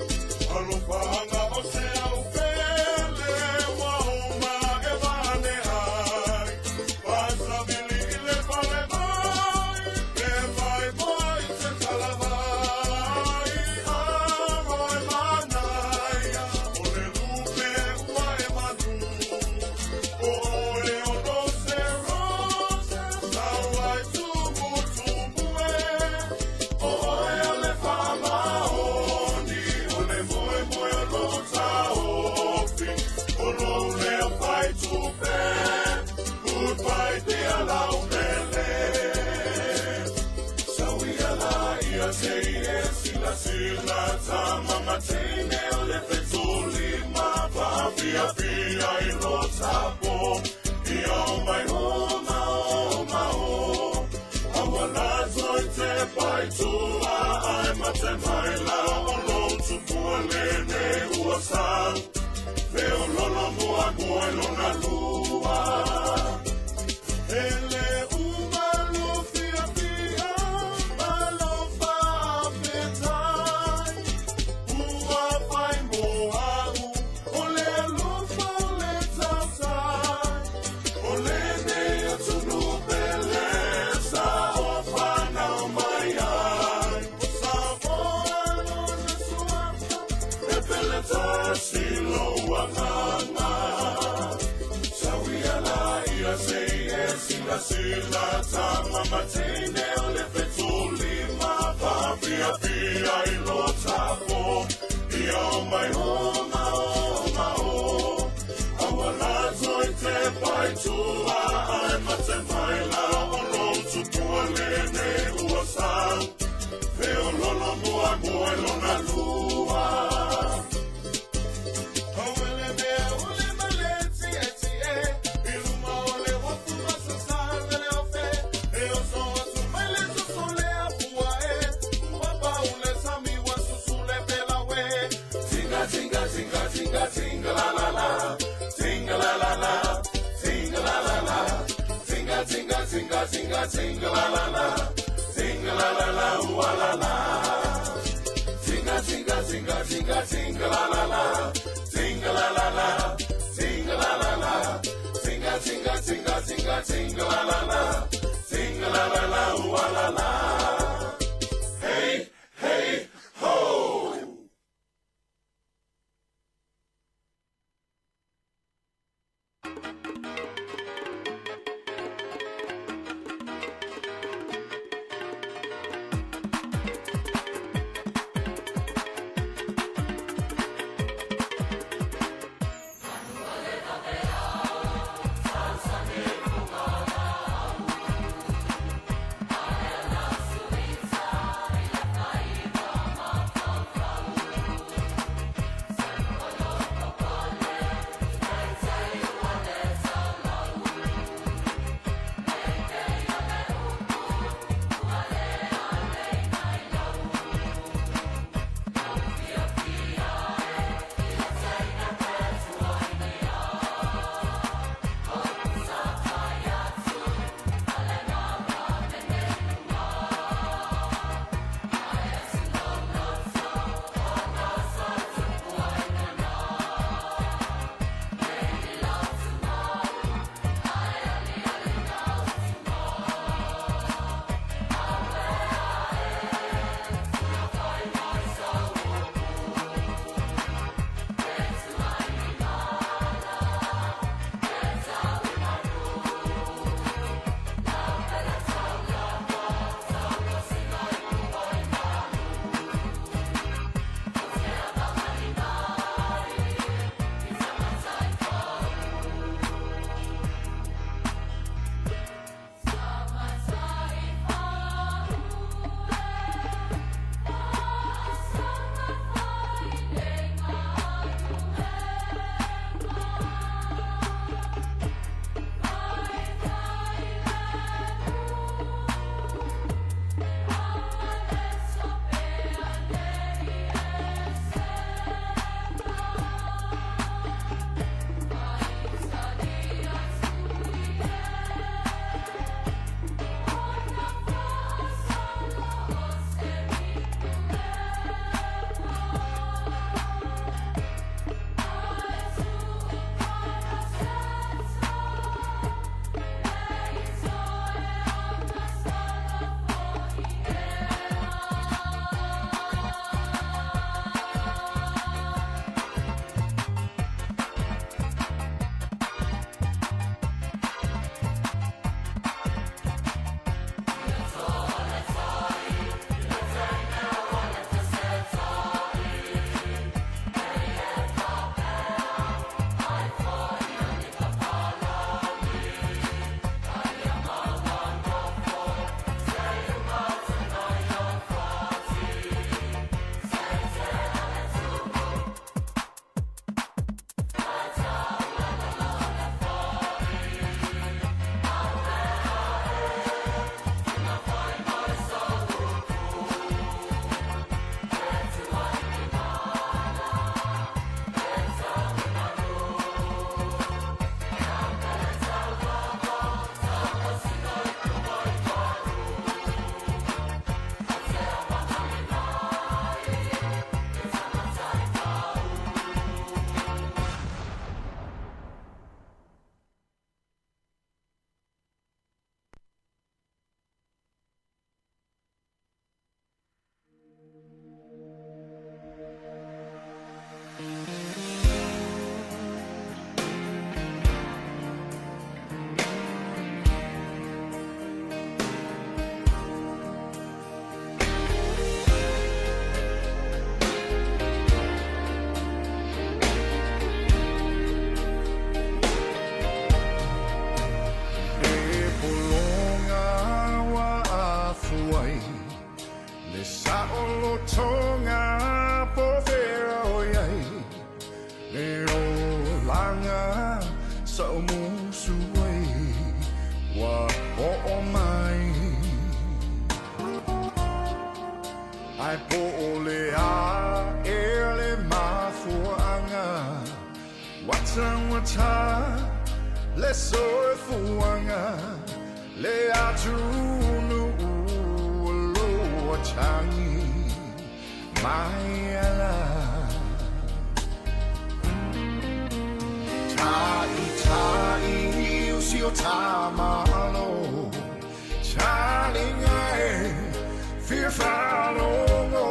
Alofanga o se au pele, wa o ma e vane ai. Pasa vili i le pale mai, e vai moi te talavai. Aro e manaia, o le lupe ua e manu. O oe o no se rose, sau ai tumu tumu e. O oe o le whamaoni, o le moe moe o lo taofi. O lo leo whai tupe, goodbye dear lau pele. Sauia la ia te ie sila sila tama mateine o le fetuli ma pafia fia i lo tapo. I au mai o ma o ma o. Aua la toi te pai tua ai mate mai la o lo tupua lene ua sa. Veo lolo mua mua e lona lua. Ele uma lo fia fia, ma lo fa fetai. Ua fai mo au, o le alofa o le tautai. O le nei atunu pele, sa o whanau mai ai. O sa moa lona suafa, e pele tasi lo uanganga. Sauia la ia se ie sila sila tama mateine o le fetuli ma pafia fia i lo tapo. I au mai o ma o ma o. Aua la toi te pai tua ai mate mai la o lo tupua lene ua sa. Veo lolo mua mua e lona lua. Awele mea ule maleti eti e. Iluma ole wafu masasa le ofe. E oso atu mele susule apua e. Wapa ule sami wa susule pela we. Tinga tinga tinga tinga tinga la la la. Tinga la la la. Tinga la la la. Tinga tinga tinga tinga tinga la la la. Tinga la la la ua la la. Tinga tinga tinga tinga tinga la la la. Tinga la la la. Tinga la la la. Tinga tinga tinga tinga tinga la la la. Tinga la la la ua la la. Hey hey ho. Ae po o le a e le mafuaanga Ua taugata le soifuaga Le atunuu o lo o tagi mai ala Ta'ita'i usi o tamalo Talinga e fia faalogo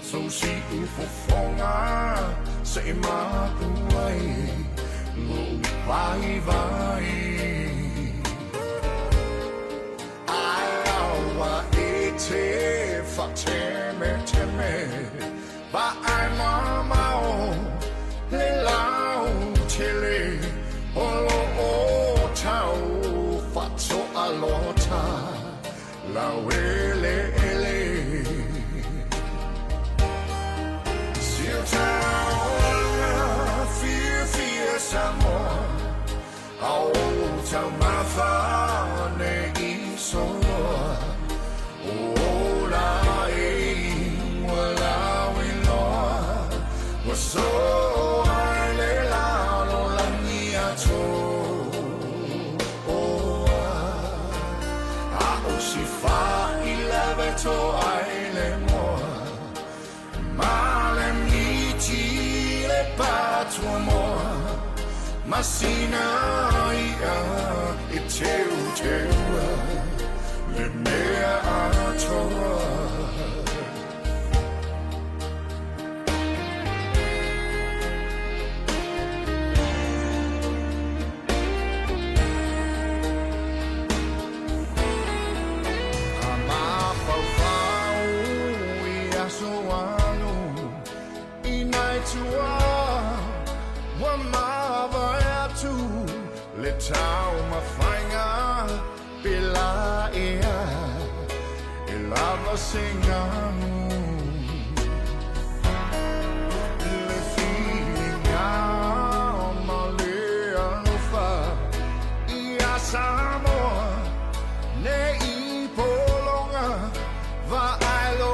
So si'u fofoga se'i mapu ai Lo'u vaivai Ae aua e te fa'atemeteme Vaai mamao le lautele O lo'o tau fa'ato'alota lauele'ele Siutaoga fiafia Samoa A o taumafa nei soloa Ola e ua lauiloa Ua soa i le lalolagi atoa A o se fa'i lava e to'a i le moa Ma le miti le patuamoa Ma sina i'a e teuteua Le mea atoa. A mafaufau i aso alu i nai tua ua mavae atu le taumafaiga pe la ea e lava se galu Le filiga ma le alofa ia Samoa nei pologa vaai lo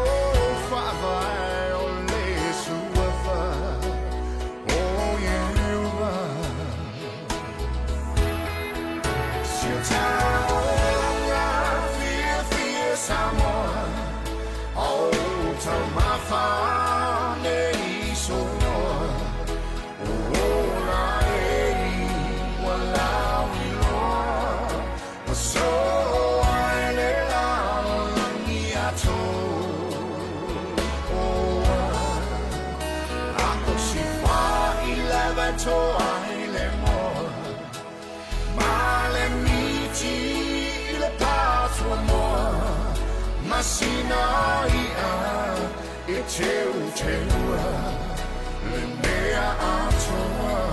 faavae o le suafa o Ieova. Siutaoga fiafia Samoa a o taumafa nei soloa Ola e ua lauiloa Ua soa i le lalolagi atoa A o se fa'i lava e to'a i le moa Ma le miti i le patuamoa Ma sina i'a e teuteua Le mea atoa.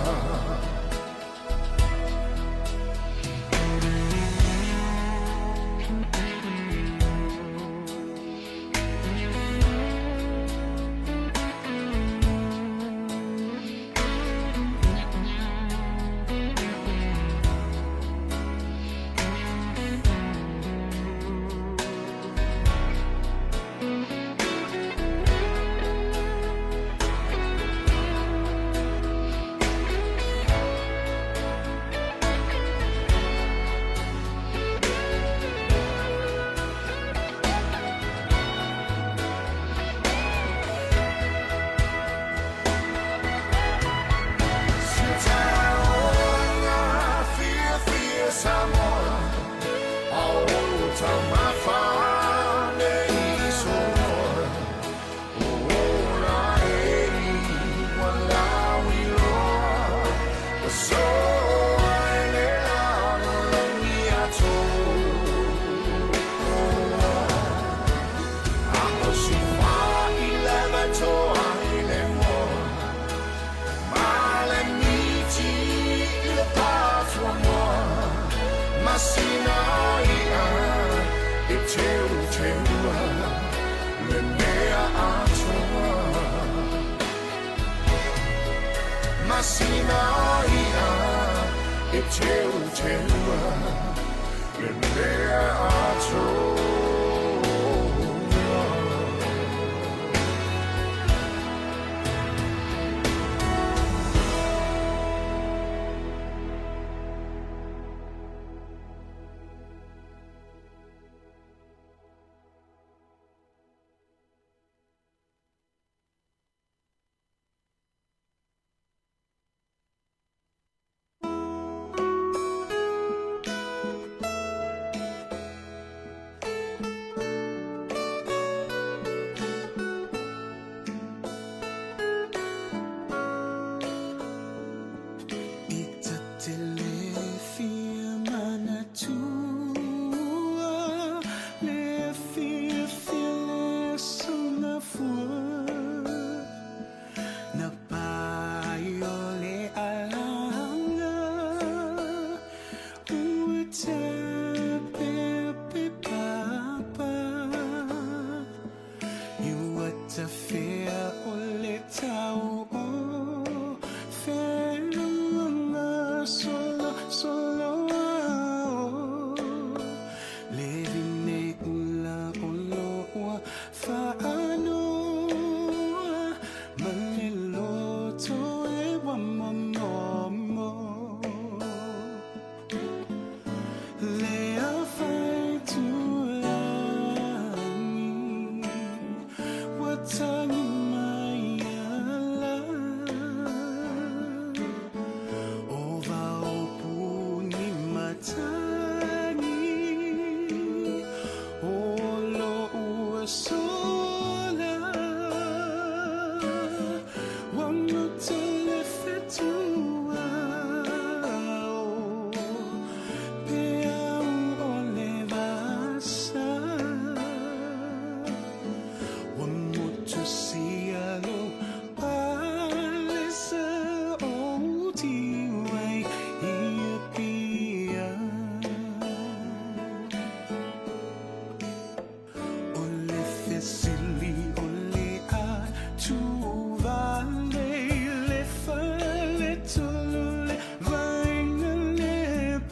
Siutaoga fiafia Samoa A o taumafa nei soloa Ola e ua lauiloa Ua soa i le lalolagi atoa A o se fa'i lava e to'a i le moa Ma le miti i le patuamoa Ma sina i'a e teuteua Le mea atoa Ma sina i'a e teuteua Le mea atoa. te pe papa I ua tafea o le tau o whenua solo solo ao Le vine ula o loa whaanoa Ma le loto e wa momomo Le a whai tulangi Wa tangi mai ala O vao puni matangi O lo ua sola Wa mutu le fetua o Pe au o le vasa Wa motu sia lo palesa o tiwai i a pia O le fesili o le a tuvale le fale tolu le vainga le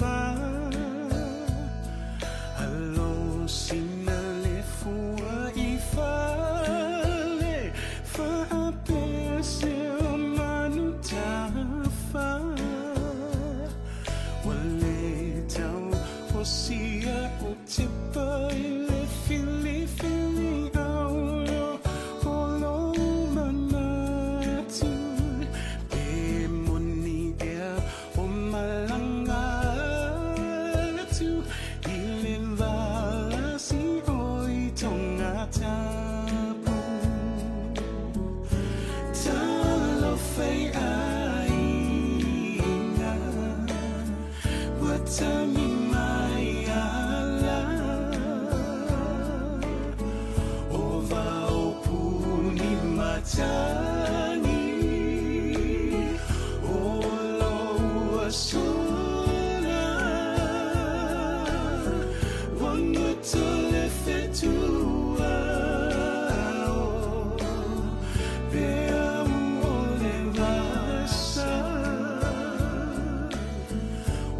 pa Alo sina le fua i fale Whaapea se o manu tafa Wa le tau o sia o te pai le fili fili au lo o lo manatu Pe moni ea o malanga atu I le valasi o i tonga tapu Talo fei aiga Wa tangi mai ala O vao puni matangi O lo ua sola Wa ngutu le fetua o Pe au o le vasa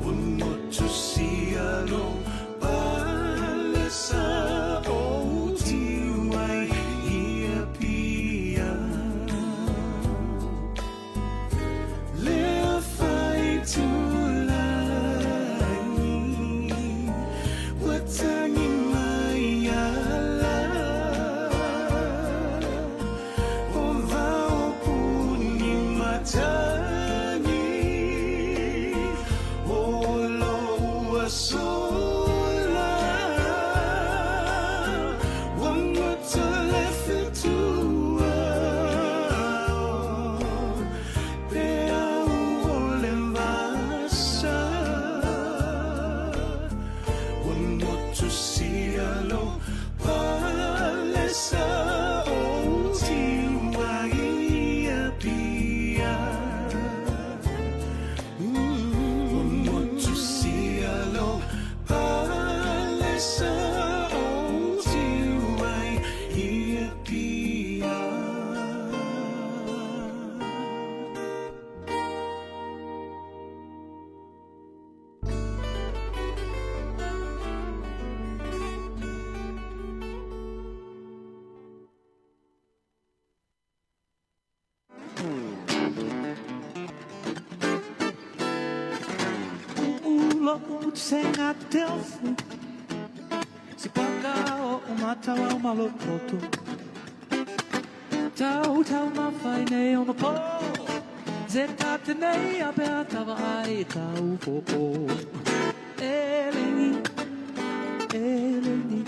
Wa motu sia lo palesa o tiwai i a pia Le a whai tulangi Wa tangi mai ala O vao puni matangi O lo ua sola Wa ngutu le fetua Pe au o le vasa Wa motu sia lo palesa o tiwai i a pia Wa motu sia lo palesa o tiwai i a pia. Ulo senga te ofu Si paka o umatawa o malopoto Tau tau mawhai nei o po Ze tate nei a pea tawa ai tau po po E lengi, e lengi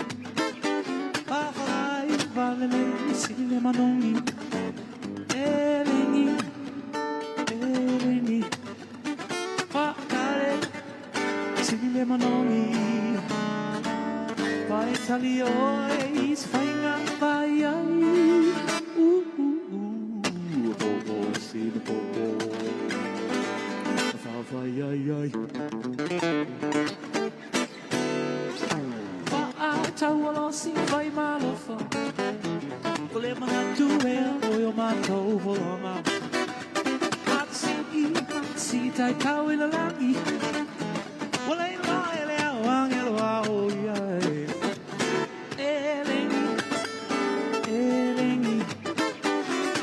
Pahalai valele sile manongi E lengi, e lengi Whakare sile manongi Vai tali oe is whainga vai ai Uh, uh, uh, ho, ho, sina po po Wha vai ai ai. si fai malofa Ko le manatu ea o i o mātou holonga Matsi, matsi, tai tau i la langi Wa le la e le au angelo a o ia e E lengi, e lengi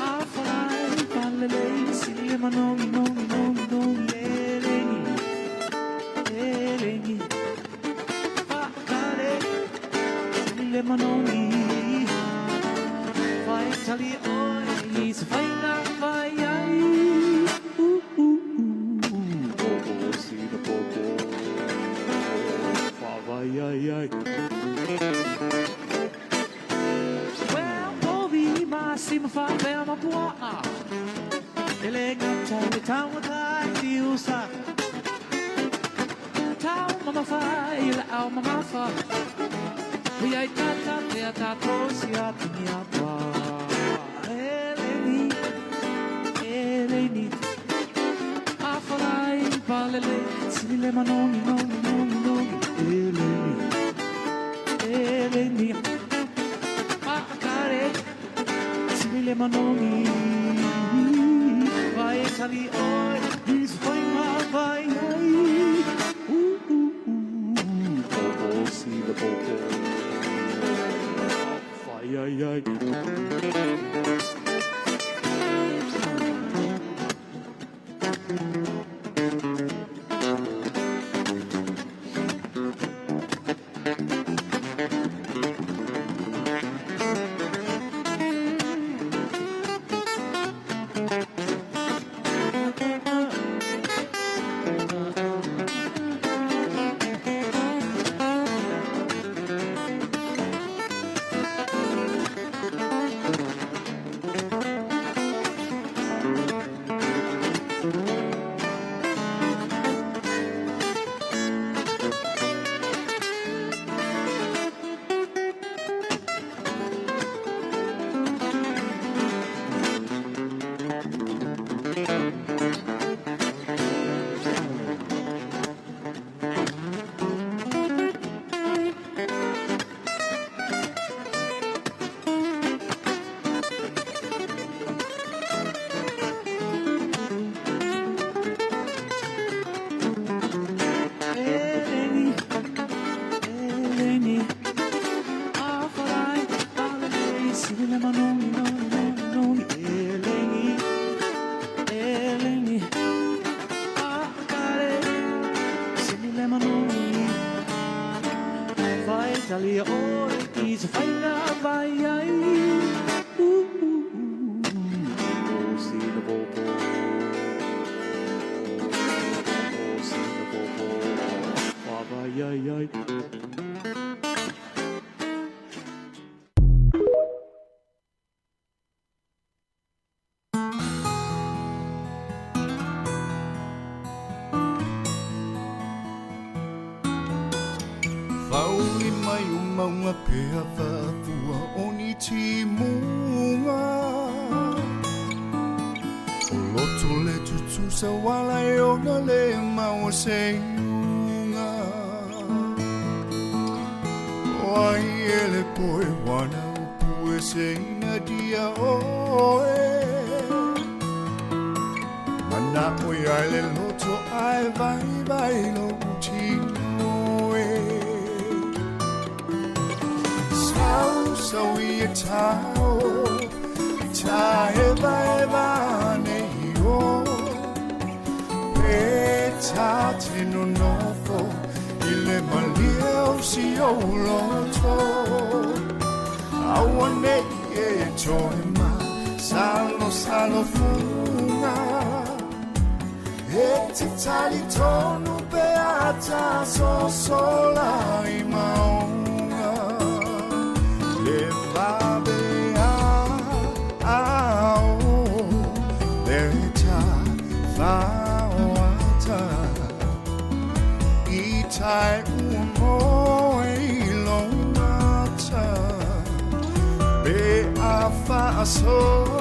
A whai palelei si le manongi, nongi, nongi, nongi E lengi, e lengi Whakare, si le manongi Whai tali oe i se whainga whai ai Uh, uh, uh, Popo si na popo Whawai ai ai Well, povi ma si ma whapea ma pua'a E le ngata le taungata i te usa Tau mama whai le au mama wha Hui ai tata te a tātou si a tingi a pā E leni, e leni A wharai palele Sini le manongi, nongi, nongi, nongi E leni, e leni Maakare Sini le manongi Vai tali oi I se whainga vai ai Uh, uh, uh Popo si le popo Whai ai ai E leni, e leni A wharai, palelei Si le manongi, nongi, nongi, nongi E leni, e leni A kare, si le manongi Vai tali oe i se whainga vai ai Uh, uh, uh, O si na popo O si na popo Wawai ai ai Whauli mai o maunga pea whafua o ni timunga O loto le tutusa wala e ona le mau se iunga O ai ele poe wana o pue se ina dia oe Mana o ia le loto ai vai vai lo tino e Sau sau i e tau I ta e vai vane i o Pe ta te no nofo I le malia o si o loto Aua nei e toe ma Salo salo funga E te tali tonu pe ata so sola i maunga Le vabe a a o Le ta whaoata I tai ua moe i lo mata Pe a whaasolo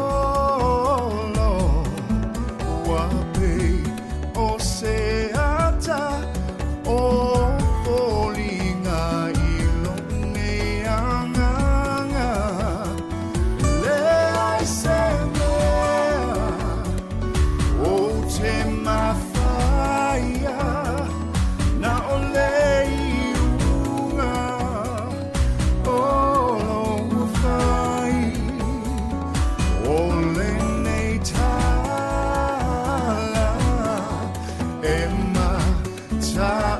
Ua pe o se ata O foliga i lo nei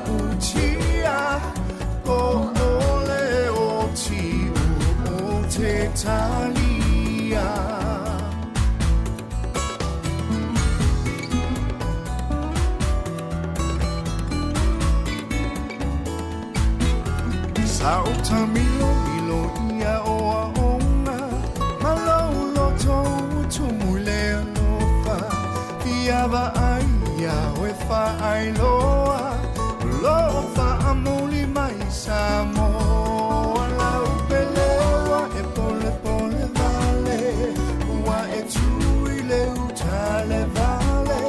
matautia Po o le o tiu o te talia. Sa o tamilo milo ia o aonga Ma lau loto ua tumu i le alofa Fia vaai ia oe faailoa O loo faamuli mai Samoa Lau pele ua e polepole vale Ua e tu i le uta le vale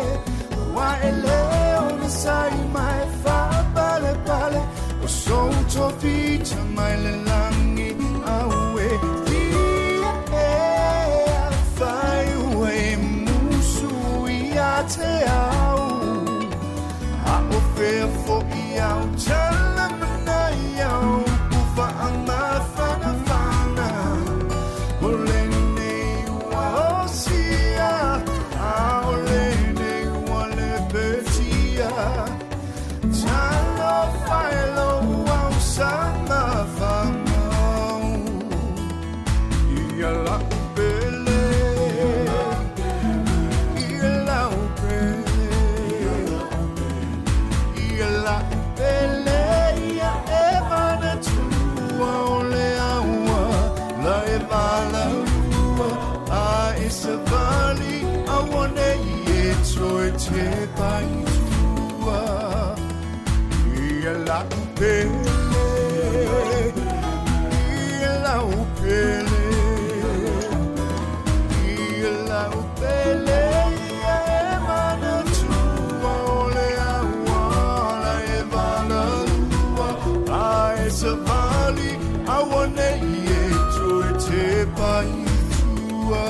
Ua e le onosai ma e faapalepale O sou tofi mai le lagi aue Fia e afai ua e musu ia te au A o fea fo'i au tala manai au Ku faamafanafana O lenei ua osia A o lenei ua lepetia Talofa e lou au samafamau Ia lau pele Ia lau pele Ia lau pele Ia e manatua o le aua La e valaua A e savali auanei e toe te pai tua Ia lau pele Ia lau pele Ia lau pele Ia e manatua o le aua La e valaua A e savali auanei e toe te pai tua.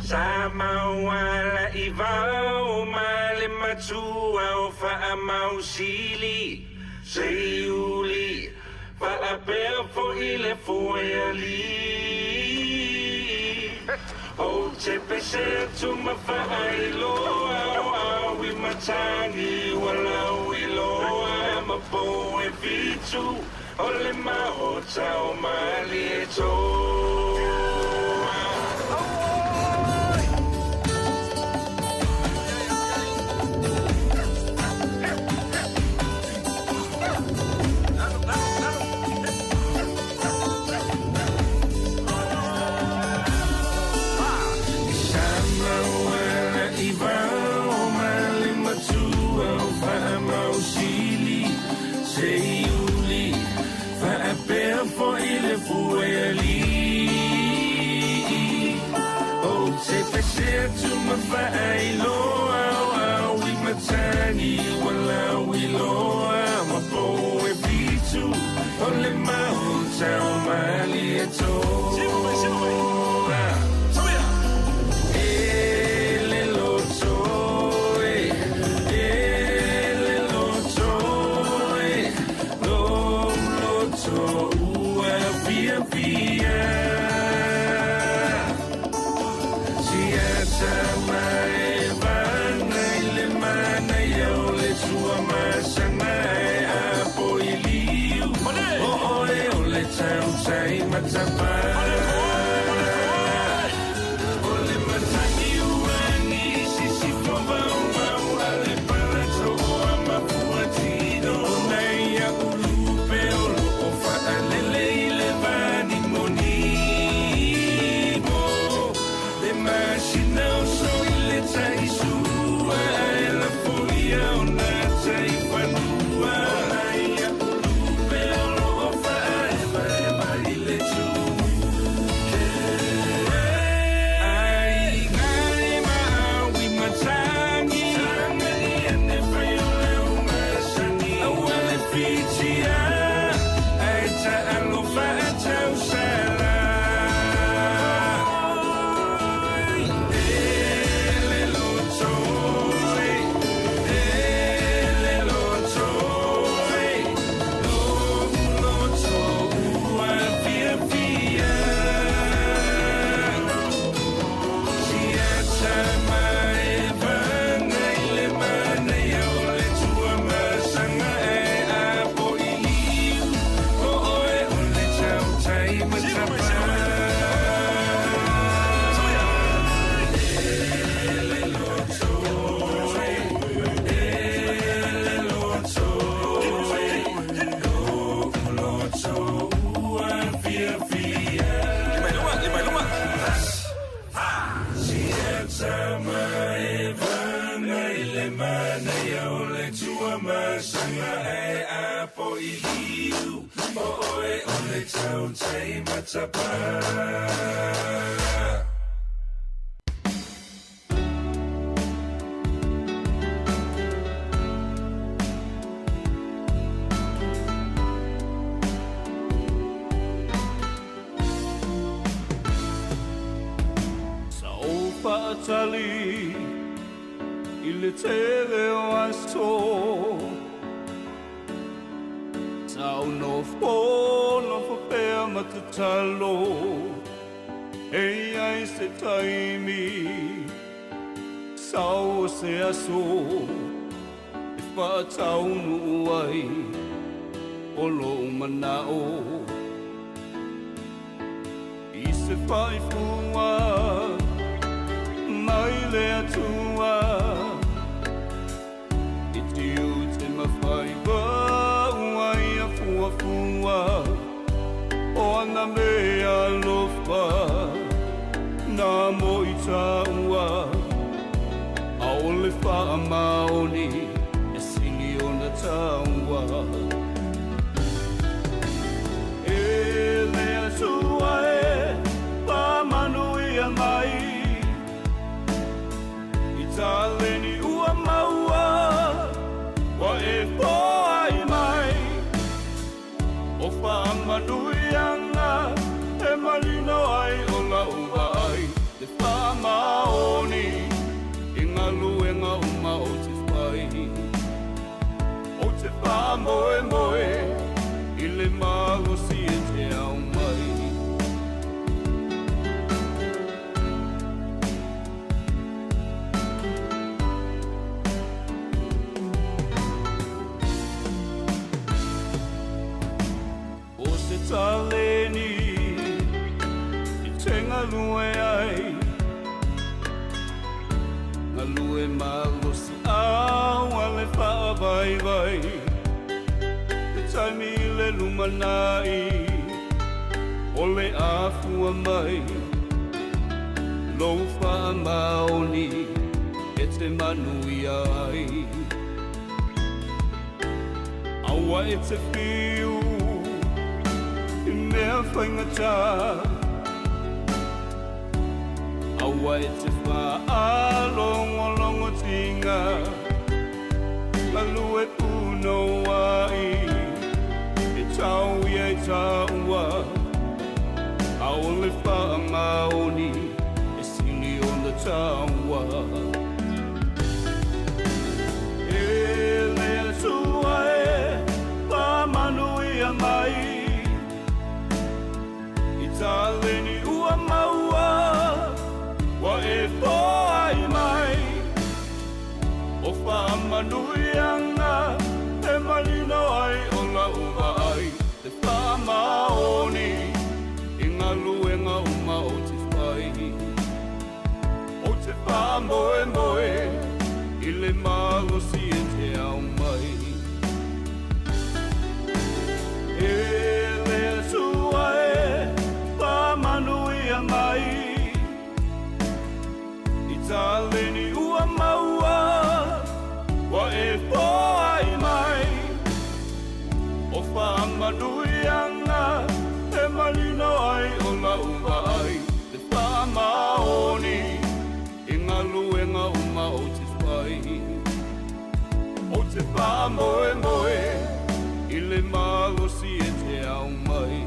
Sa mauala i vao ma le matua o Faamausili, Seiuli, faapea foi le foealii. Ou te pese atu ma faailoa o au i matagi ua lauiloa ma pou e fitu o le maota o Malietoa. Sa mauala i vao ma le matua o Faamausili, Seiuli, faapea foi le fuealii. Ou te pese atu ma faailoa o au i matagi ua lauiloa ma pou e fitu o le maota o Malietoa. E le loto e, e le loto e, lou loto ua fiafia. Siata maevana i le manaia o le Tuamasaga e apo i liu. O oe o le tautai matapa. O le matagi uagi sisifo vaovao a le palatoa mafuatino. Nei a ulupe o loo faalele i le vanimonimo. Le masina o so i le taisua ae lafoia o nā taifanua. Nei a ulupe o loo faaevaeva i le tumua. Sa ou faatali i le tele o aso Sa ou nofonofo pea ma tatalo E i ai se taimi Sau o se aso E faataunuu ai O lou manao I se faaifuga mai le Atua I tiute ma faiva ua ia fuafua O ana mea alofa na mo i tāua ʻAʻole faamaoni e sili ona tāua E le Atua e faamanuia mai I taleni ua maua ua e foai mai O faamanuiaga e manino ai o lau vaai Le faamaoni i galuega uma ou te fai Ou te faamoemoe i le malosi e te aumai O se taleni e te galue ai Galue malosi au a le faavaivai Le taimi i le lumanai O le afua mai Lou faamaoni e te manuia ai Aua e te fiu i mea faigata Aua e te faalogologotiga Galue punouai e tau ia i tāua ʻAʻole faamaoni e sili ona tāua E le Atua e faamanuia mai I taleni ua maua ua e foai mai O faamanuiaga e manino ai o lau vaai Le faamaoni i galuega uma ou te fai Ou te faamoemoe i le malosi e te aumai E le Atua e faamanuia mai I taleni ua maua ua e foai mai O faamanuiaga e manino ai o lau vaai Le faamaoni i galuega uma ou te fai Ou te faamoemoe i le malosi e te aumai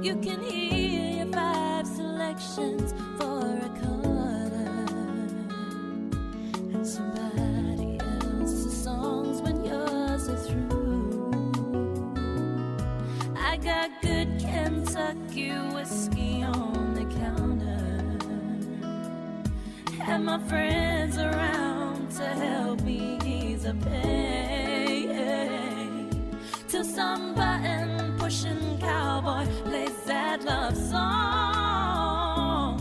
You can hear your five selections for a quarter and somebody else's songs when yours are through. I got good Kentucky whiskey on the counter, and my friends around to help me ease the pain. Till some button pushing cowboy plays that love song,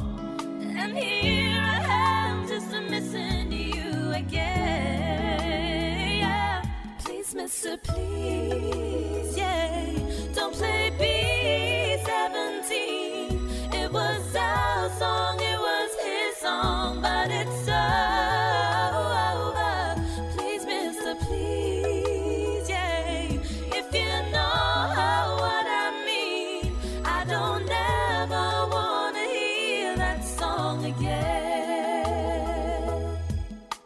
and here I am just missing you again. Yeah. Please, mister, please, yeah. Don't play B17. It was our song, it was his song, but it's over. Please, mister, please, yeah. If you know what I mean, I don't ever wanna hear that song again.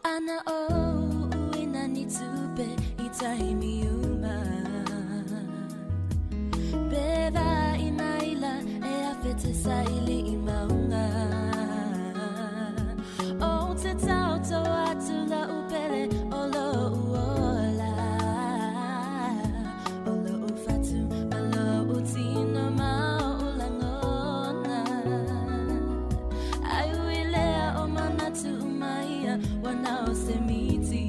Ana o uina ni tupe i taimi uma. Beva i maila e awhe te saili i maunga. O te tauto atu la upele o lo uola. O lo ufatu ma lo utino ma o ulangona. Ai uilea o manatu umaia wana o se miti.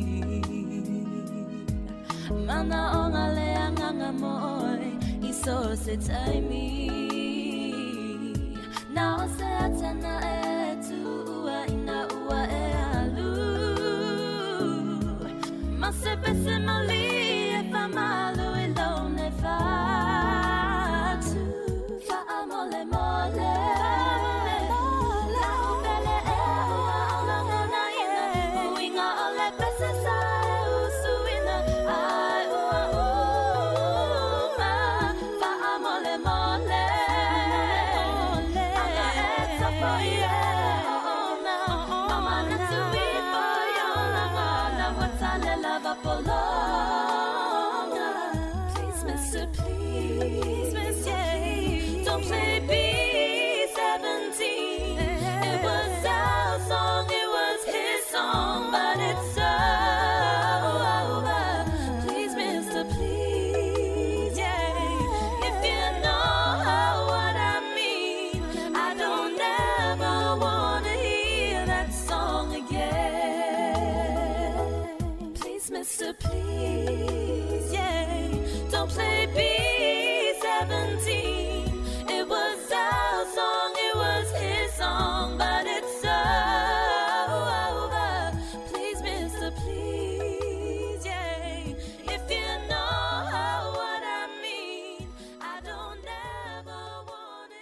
Mana o ngā lea nganga mo oe i so se taimi. Na o se atana e tuua ina ua e alu. Ma se pese mali e whamalu i lone whatu. Wha mole mole. La upele e ua olonga na ina. Uinga o le pese sa e usuina. Ai ua uma. Wha mole mole. Anga e tapo i e ona. Mama na tui po i ona ngana. Watale lava polonga. Please, mister, please, mister, please. Don't play B17. It was our song, it was his song, but it's over. Please, mister, please, yeah. If you know what I mean, I don't ever wanna hear that song again. Please, mister, please, yeah. Don't play B17. It was our song, it was his song, but it's over. Please, mister, please, yeah. If you know what I mean, I don't ever wanna.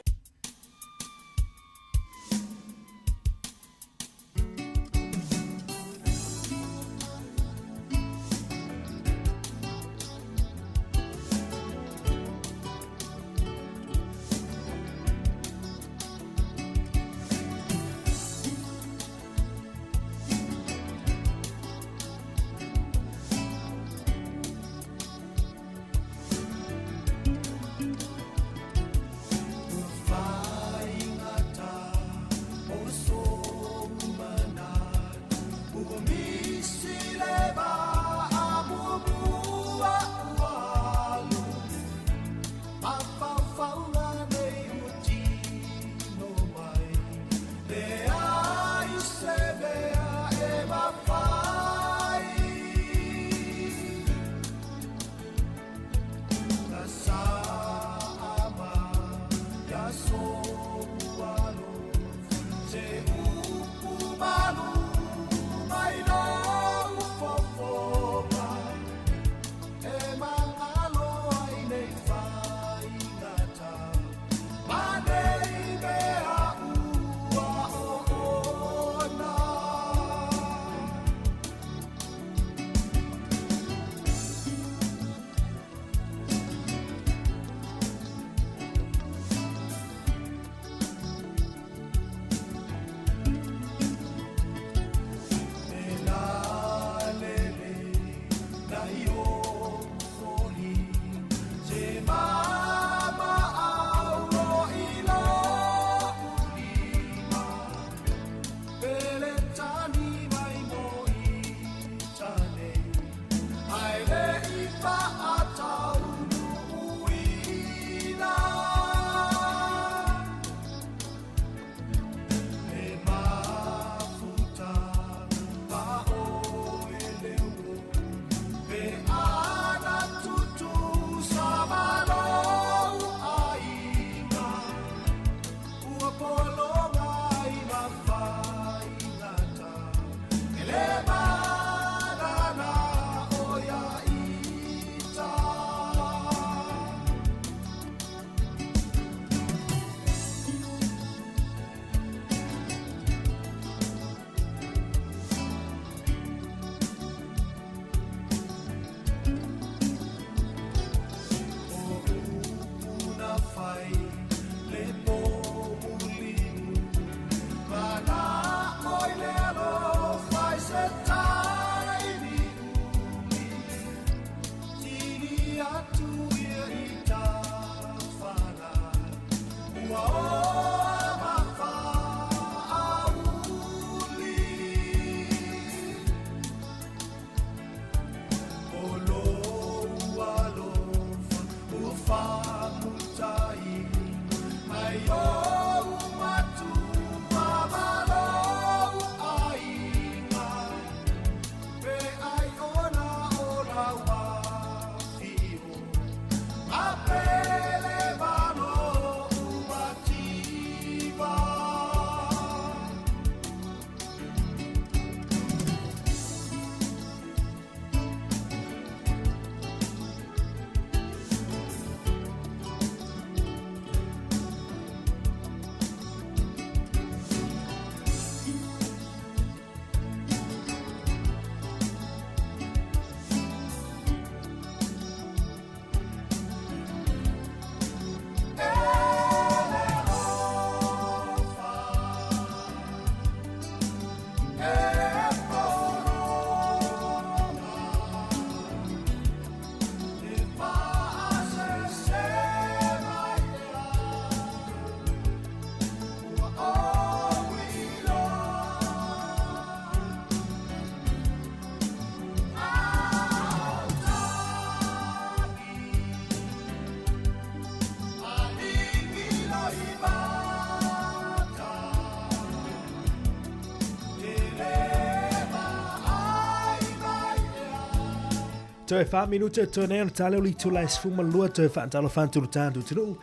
Toe wha minute toe nei ona tale o le itula e 12 toe whaatalofa atu le tātou atunuu.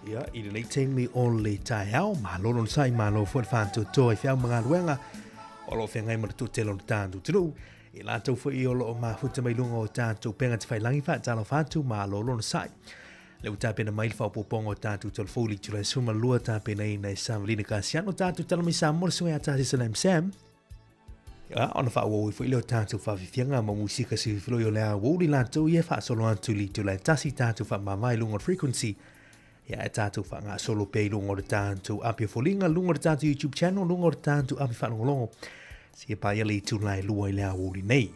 Ia, i lenei taimi o le taeao, malo lona sai, malo foi le whaatoatoa i whiau magaluega o lo o whengai ma le tūtele o le tātou atunuu. I lātou foi o lo o mafuta mai lunga o tātou penga te whailangi whaatalofa atu, malo lona sai. Le ua tapena mai le faaopoopoga o tatou tala fou i le itula e 12 tapenaina e Savalina Kasiano tatou tala mai Samoa le susuga ia Tasi Salam Sam. Ia, ona faaauau ai foi lea o tatou faafiafiaga ma musika silafiloi o le aoauli latou ia e faasolo atu i le itula e 1 tatou faamavae i luga o le frequency. Ia, e tatou faagasolo pea i luga o le tatou api o foliga, luga o le tatou YouTube channel, luga o le tatou api faalogologo. Seia paia le itula e 2 i le aoauli nei.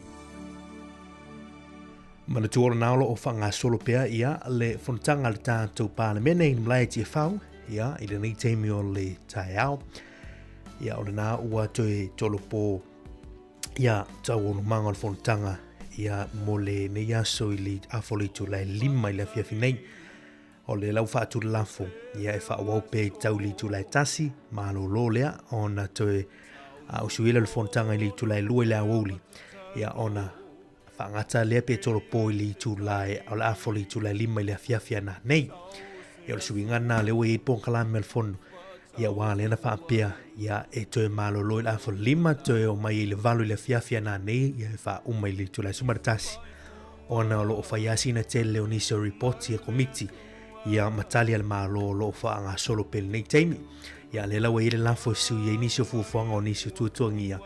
Manatua o lena o lo o faagasolo pea ia le fonotaga a le tatou Palemene i le malae Tiafau ia i lenei taimi o le taeao. Ia o lena ua toe tolopo ia taualumaga o le fonotaga ia mo lenei aso i le afa o le itula e 5 i le afiafi nei. O le lau faatulafo ia e faaauau pea i tau i le itula e 1, malolo lea ona toe usuia lea o le fonotaga i le itula e 2 i le aoauli ia ona faagata lea pe tolopo i le itula e o le afa o le itula e 5 i le afiafi ana nei. Ia o le suiga lena lea ua i ai polokalame o le fono. Ia ua lea na faapea ia e toe malolo i le afa o le 5 toe o mai i le 8 i le afiafi ana nei ia e faauma i le itula e 11 ona o lo o fai lava sina tele o nisi o ripoti a komiti ia ma tali a le Malo o lo o faagasolo pea i lenei taimi. Ia lea la ua i ai le lafo e sui ai nisi o fuafuaga o nisi o tuatuagia.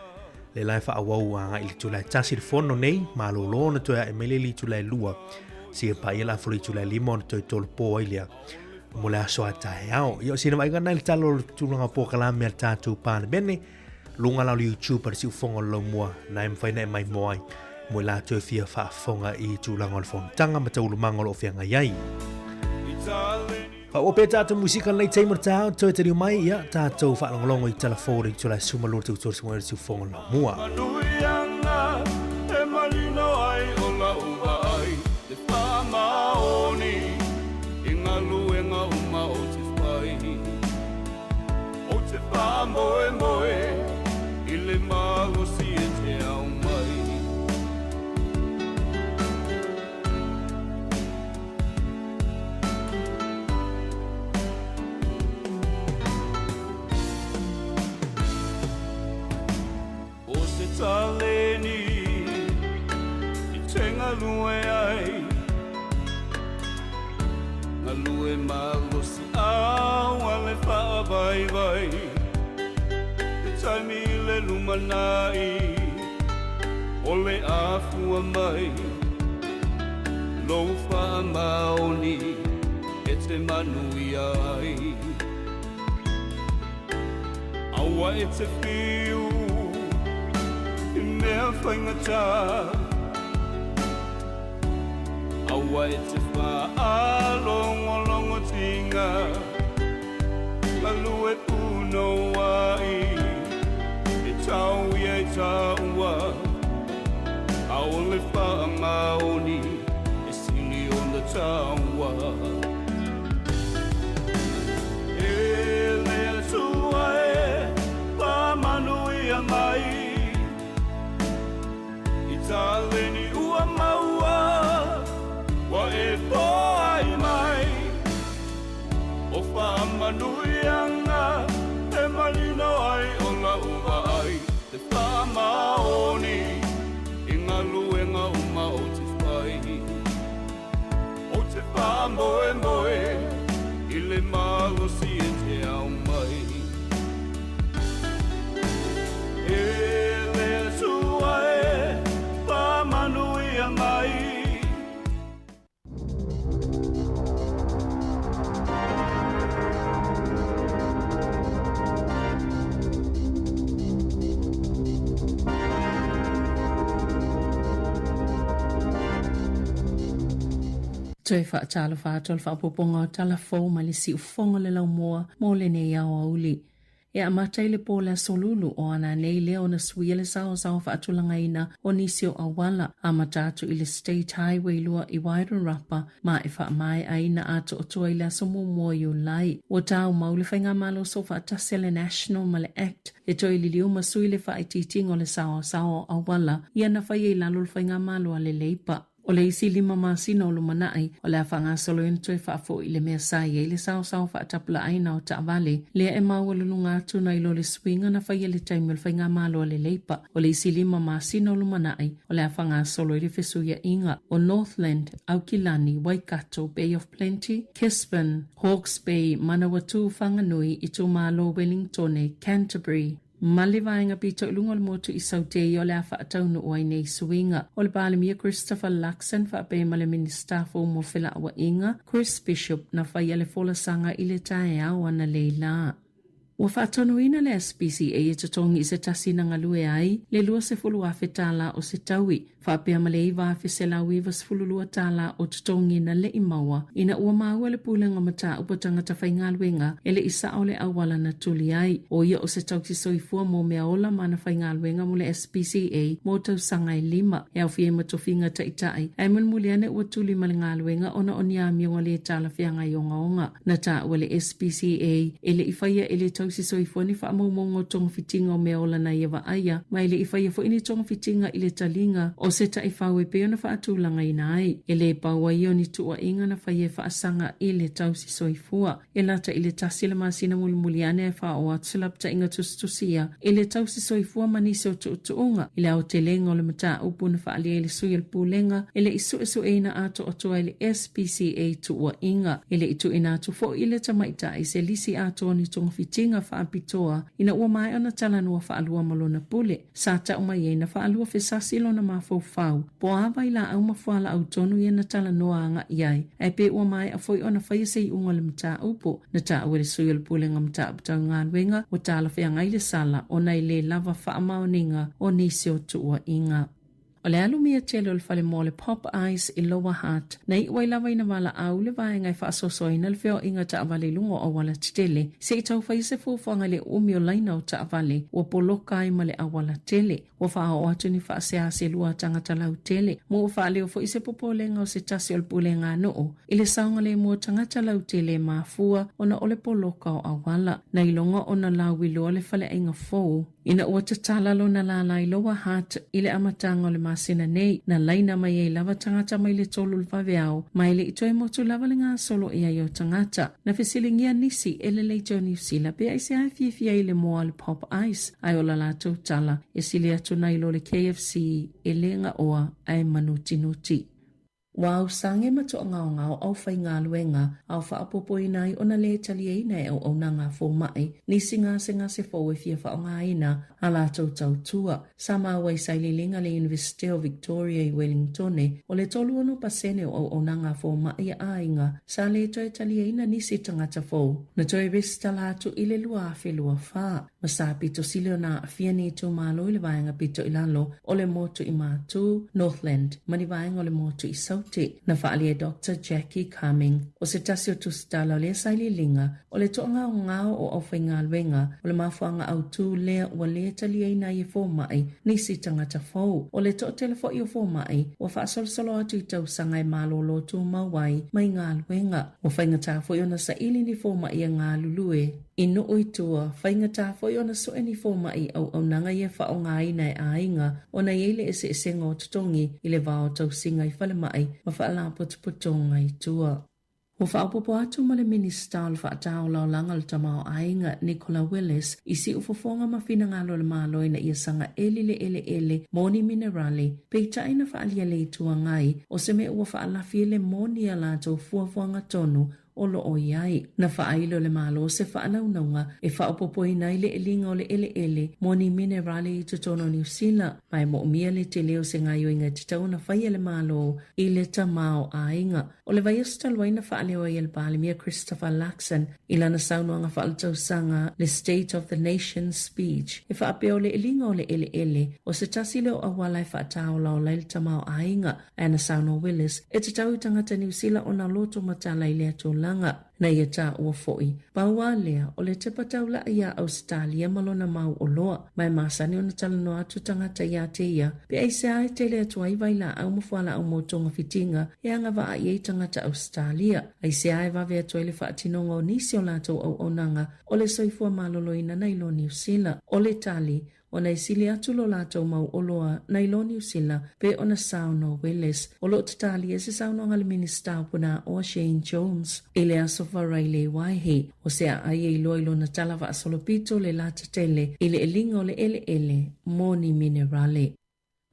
Lea la e faaauau agai i le itula e 1 le fono nei, malolo ona toe ae mai lea i le itula e 2, seia paia le afa o le itula e 5 ona toe tolopo ai lea mo le aso a taeao. Ia o sina vaaiga lena i le tala o le tulaga polokalame a le tatou Palemene, luga la o le YouTube a le Siufofoga o le Laumua, na e mafai ona e maimoa ai mo i latou e fia faafofoga i tulaga o le fonotaga ma taualumaga o lo o feagai ai. Faaauau pea tatou musika lenei taimi o le taeao, toe taliu mai, ia, tatou faalogologo i tala fou o le itula e 12 tau 30 le Siufofoga o le Laumua. Manuiaga e malino ai o lau vaai le faamaoni i galuega uma o te fai. Ou te faamoemoe i le malosi e te aumai. O se taleni i te galue ai, galue malosi au a le faavaivai, te taimi i le lumanai o le afua mai, lou faamaoni e te manuia ai. Aua e te whiu i mea faigata, Aua e te whaalongolongotinga, Galue punoai, e tau ia i taua, Ao le whaamaoni, e sili ona taua. E le Atua e whaamanuia mai, I taleni ua maua, ua e poai mai, O whaamanuianga e marino ai o lau vaai, Te whaamaoni i galuega uma o te whai. O te whaamoemoe i le malosi e te aumai. E le Atua e whaamanuia mai. Toe faatalofa atu o le faaopoopoga o tala fou mai le siufofoga o le laumua mo lenei aoauli. E amata i le po o le Aso Lulu o ana nei lea ona suia le saosaoa faatulagaina o nisi o auala, amata atu i le State Highway 2 i Wairarapa ma e faamaeaina atoatoa i le aso muamua o Iulai. Ua tau mau le Faigamalo Soofaatasi a le National ma le act e toe liliu ma sui le faaitiitiga o le saosaoa o auala ia na faia i lalo o le Faigamalo a le Leipa. O le isi lima masina o lumanaʻi, o le a faagasolo ai ona toe faafoʻi i le mea sa i ai le saosao faatapulaaina o taavale, lea e maualuluga atu nai lo le suiga na faia i le taimi o le faigamalo a le Leipa. O le isi lima masina o lumanaʻi, o le a faagasolo ai le fesuiaʻiga o Northland, Aukilani, Waikato, Bay of Plenty, Gisborne, Hawke's Bay, Manawatū, Whanganui, Itumalo, Wellingtone, Canterbury, ma le vaega pito i luga o le motu i Sautei o le a faataunuu ai nei suiga. O le Palemia Christopher Luxon faapea ma le Minisita fou mo Felauaiga, Chris Bishop, na faia le folasaga i le taeao analeila. Ua faatonuina le SPCA e totogi i se tasi na galue ai le $20,000 tala o se taui, faapea ma le $9,192 tala o totogi na leʻi maua ina ua maua le Pulega Mataupu a Tagata Faigaluega e leʻi sao le auala na tuli ai. ʻO ia o se tausi soifua mo mea ola ma ana faigaluega mo le SPCA mo tausaga e lima, e aofia ai ma tofiga taʻitaʻi, ae mulimuli ane ua tuli ma le galuega ona o ni amioga lē talafeagai ogaoga. Na taua le SPCA e le i faia e le tausi soifua ni faamaumauga o togafitiga o mea ola na ia vaaia, ma e le i faia foi ni togafitiga i le taliga o se taifau e pei ona faatulagaina ai. E lē pau ai ia o ni tuuaiga na faia e faasaga i le tausi soifua. E lata i le tasi le masina mulimuli ane ae faaoo atu se lapataiga tusitusia i le tausi soifua ma nisi o tuutuuga i le aotelega o le mataupu na faaalia ai le sui o le Pulega e le i suesueina atoatoa e le SPCA tuuaiga. E le i tuuina atu foi i le tamaitai se lisi atoa o ni togafitiga faapitoa ina ua maea ona talanoa faalua ma lona pule. Sa tau mai ai na faalua fesasi lona mafaufau po o a vailaau ma fualaau tonu ia na talanoa agaʻi ai, ae pe ua maea foi ona faia se iuga o le mataupu. Na taua e le sui o le Pulega Mataupu Tau Galuega ua talafeagai le sala ona e lē lava faamaoniga o nisi o tuuaiga. O le alumia tele o le falemoa o le Pop Ice i Lower Hutt, na iu ai lava ina valaau le vaega e faasoasoaina le feoaiga taavale i luga o auala tetele, se i tau faia se fuafuaga i le umi o laina o taavale ua poloka ai ma le auala tele. Ua faaoo atu ni faasea a se lua tagata lautele, ma ua faaleo foi se popolega o se tasi o le pulega nuu i le saogalemu o tagata lautele e mafua ona o le poloka o auala. Na iloga ona lauiloa le faleaiga fou ina ua tatala lona lālā i Lower Hutt i le amataga o le masina nei, na laina mai ai lava tagata mai le tolu o le vaveao, ma e le i toe motu lava le gasolo i ai o tagata. Na fesiligia nisi e le Leitio Niu Sila pe aisea e fiafia ai le moa o le Pop Ice, ae o la latou tala, e sili atu nai lo le KFC e lē gaoa ae manutinuti. Ua ausage ma toʻagaogao aufaigaluega a o faaopoopoina ai ona lē taliaina e auaunaga a fomaʻi nisi gasegase fou e fia faaaogaina a latou tautua. Sa maua i sailiiliga a le Iunivesite o Victoria i Wellingtone, o le 36% o auaunaga a fomaʻi a aiga sa lē toe taliaina nisi tagata fou na toe resitala atu i le 2024. Ma sa pito sili ona aafia ni itumalo i le vaega pito i lalo o le motu i Matū, Northland, ma ni vaega o le motu i Saute. Na faaalia e Doctor Jackie Cumming, o se tasi o tusitala o lea sailiiliga, o le toagaogao o aufaigaluega o le mafuaaga autū lea ua lē taliaina ai e fomaʻi nisi tagata fou. O le toatele foi o fomaʻi ua faasolosolo atu i tausaga e malōlō tumau ai mai galuega. Ua faigata foi ona saili ni fomaʻi e galulue i nuu i tua, faigata foi ona sue ni fomaʻi i auaunaga ia faaaogaina e aiga ona i ai le eseesega o totogi i le va o tausiga i falemaʻi ma faalapotopotoga i tua. Ua faaopoopo atu ma le Minisita o le Faataolaolaga o le Tamaoaiga, Nicola Willis, i siufofoga ma finagalo o le Malo ina ia sagaeli le eleele mo ni minerale, peitai na faaalia le Itu Agai o se mea ua faalafi ai le moni a latou fuafuaga tonu o lo o i ai. Na faailo e le Malo se faanaunauga e faaopoopoina ai le eliga o le eleele mo ni minerale i totonu o Niu Sila, ma e moomia le tele o se gaoioiga e tatau ona faia e le Malo i le tamaoaiga. O le vaiaso talu ai na faaleo ai e le Palemia Christopher Luxon i lana saunoaga faaletausaga le State of the Nation Speech e faapea o le eliga o le eleele o se tasi lea o auala e faataolaola ai le tamaoaiga. Ae na saunoa Willis, e tatau i tagata Niu Sila ona loto matala i lea tulaga. Na ia taua foi, pau a lea, o le tepa taulai iā Ausetalia ma lona mau oloa, ma e masani ona talanoa atu tagata iā te ia, pe aisea e tele atu ai vailaau ma fualaau mo togafitiga e agavaa i ai tagata Ausetalia, aisea e vave atu ai le faatinoga o nisi o latou auaunaga o le soifua maloloina nai lo Niu Sila. O le tali, ona e sili atu lo latou mau oloa nai lo Niu Sila pei ona saunoa Willis. O lo o tatalia se saunoaga a le Minisita o Punaoa Shane Jones i le Aso Faraile i Waihi, o se aai e iloa i lona tala faasolopito le lata tele i le eliga o le eleele mo ni minerale.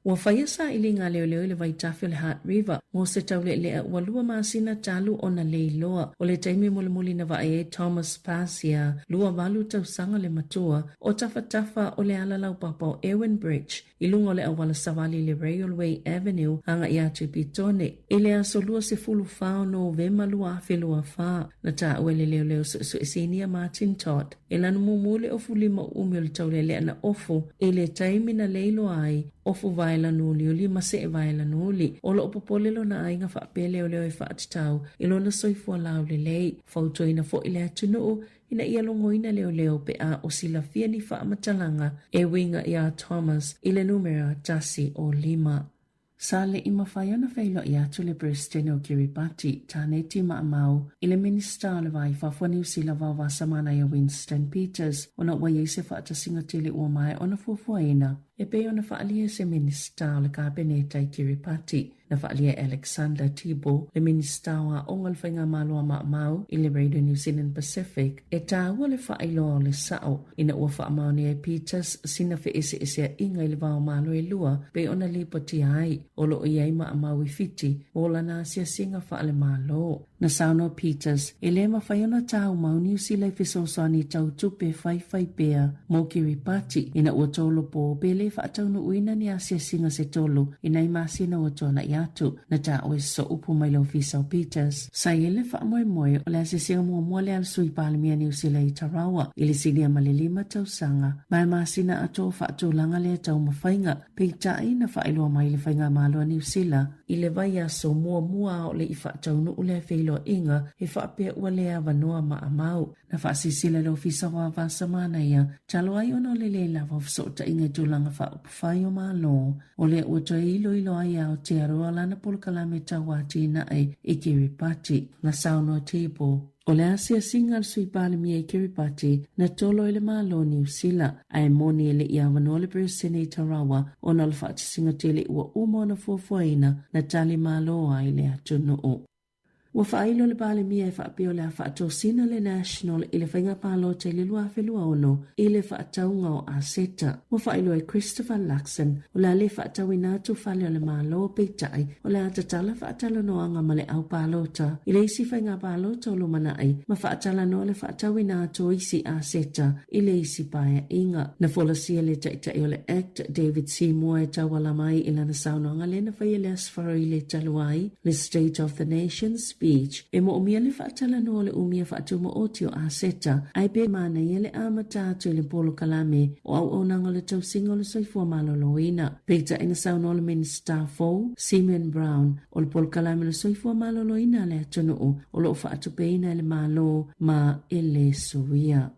Ua faia sailiga a leoleo i le vaitafe o le Hutt River mo se taulealea ua lua masina talu ona le iloa. O le taimi mulimuli na vaai ai Thomas Pasia, 28 tausaga le matua, o tafatafa o le ala laupapa o Irwin Bridge i luga o le auala savali i le Railway Avenue agai atu i Petone i le aso 24 o Novema 2024. Na taua e le leoleo suesue sinia Martin Todd E lanu mumu le ofu lima uumi o le taulealea na ofu i le taimi na le iloa ai, ofu vae uliuli ma see vae uliuli. O loo popole lona aiga faapea leoleo e faatatau i lona soifua laulelei. Fautuaina foi le atunuu ina ia logoina leoleo pe a o silafia ni faamatalaga e uiga iā Thomas i le numera 105. Sa le i mafai ona feiloai atu le Peresetene o Kiribati, Taneti Maamau, i le Minisita o le Va i Fafo a Niu Sila Vaovasa-Manaia Winston Peters ona ua i ai se faatasiga tele ua maea ona fuafuaina e pei ona faaalia e se Minisita o le Kapeneta i Kiribati. Na faaalia e Alexander Tibor, le Minisita o Aoga o le Faigamalo a Maamau i le Radio New Zealand Pacific, e taua le faailoa o le sao ina ua faamaonia e Peters sina feeseeseaiga i le va o Malo e lua pei ona lipotia ai, o lo o i ai maamau i Fiti mo lana asiasiga faale-Malo. Na saunoa Peters, e le mafai ona taumau Niu Sila i fesoasoani tau tupe faifai pea mo Kiribati ina ua tolopo pe le faataunuuina ni asiasiga se tolu i nai masina ua tuanai atu. Na taua e sosoupu mai le ofisa o Peters. Sa i ai le faamoemoe o le asiasiga muamua lea a le Sui Palemia Niu Sila i Tarawa i le silia ma le lima tausaga ma e masina atoa o faatulaga lea taumafaiga, peitai na faailoa mai le Faigamalo a Niu Sila i le vaiaso muamua a o le i faataunuu lea feiloaiga e faapea ua le avanoa maamau. Na faasilasila le Ofisa o Avasa Manaia talu ai ona o le le lava o fesootaiga i tulaga faaupufai o Malo. O lea ua toe iloilo ai e Aotearoa lana polokalame tau atinae i Kiribati. Na saunoa Tibor, o le asiasiga a le Sui Palemia i Kiribati na tolo e le Malo o Niu Sila, ae moni e le i avanoa le Peresetene i Tarawa ona o le faatasiga tele ua uma ona fuafuaina na tali malo ai le atunuu. Ua faailo le Palemia e faapea o le a faatosina le National i le faiga palota i le 2026 i le faatauga o aseta. Ua faailoa e Christopher Luxon o le a le faatauina atu fale o le Malo peitai o le a tatala faatalanoaga ma le au palota i le isi faiga palota o lumanai ma faatalanoa le faatauina atu o isi aseta i le isi paeaiga. Na folasia le Taitai o le Act, David Seymour e tauala mai i lana saunoaga lea na faia i le Aso Faraile talu ai, le State of the Nation Speech, e moomia le faatalanoa o le umia faatumaoti o aseta, ae pe manaia le amata atu i le polokalame o auaunaga o le tausiga o le soifua maloloina. Peitai na saunoa le Minisita fou, Simeon Brown, o le polokalame o le soifua maloloina a le atunuu o lo o faatupeina e le Malo ma e le suia.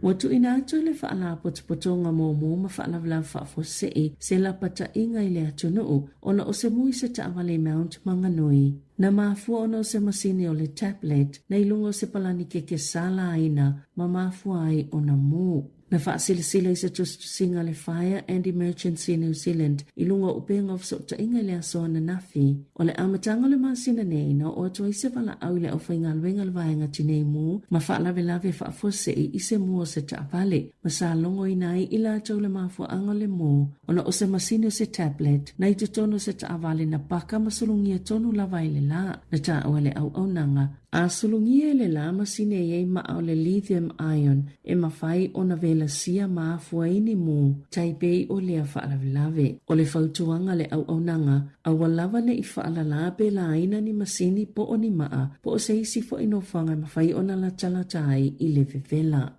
Ua tuuina atu e le Faalapotopotoga Mumu ma Faalavelave Faafuasei se lapataiga i le atunuu ona o se mu i se taavale i Mount Maunganui. Na mafua ona o se masini o le tablet na i luga o se palani keke sa laina ma mafua ai ona mu. Na faasilasila i se tusitusiga a le Fire and Emergency New Zealand i luga o upega o fesootaiga i le aso ananafi. O le amataga o le masina nei, na oo atu ai se valaau i le aufaigaluega a le Vaega Tinei Mu ma Faalavelave Faafuasei i se mu o se taavale, ma sa logoina ai i latou le mafuaaga o le mu ona o se masini o se tablet na i totonu o se taavale na paka ma sulugia tonu lava i le la. Na taua e le auaunaga A sulugia e le la masini e i ai maa o le lithium ion e mafai ona velasia ma afua ai ni mu tai pei o lea faalavelave. O le fautuaga a le auaunaga, aua lava ne i faalala pe laina ni masini po o ni maa po o se isi foi nofoaga e mafai ona latalata ai i le vevela.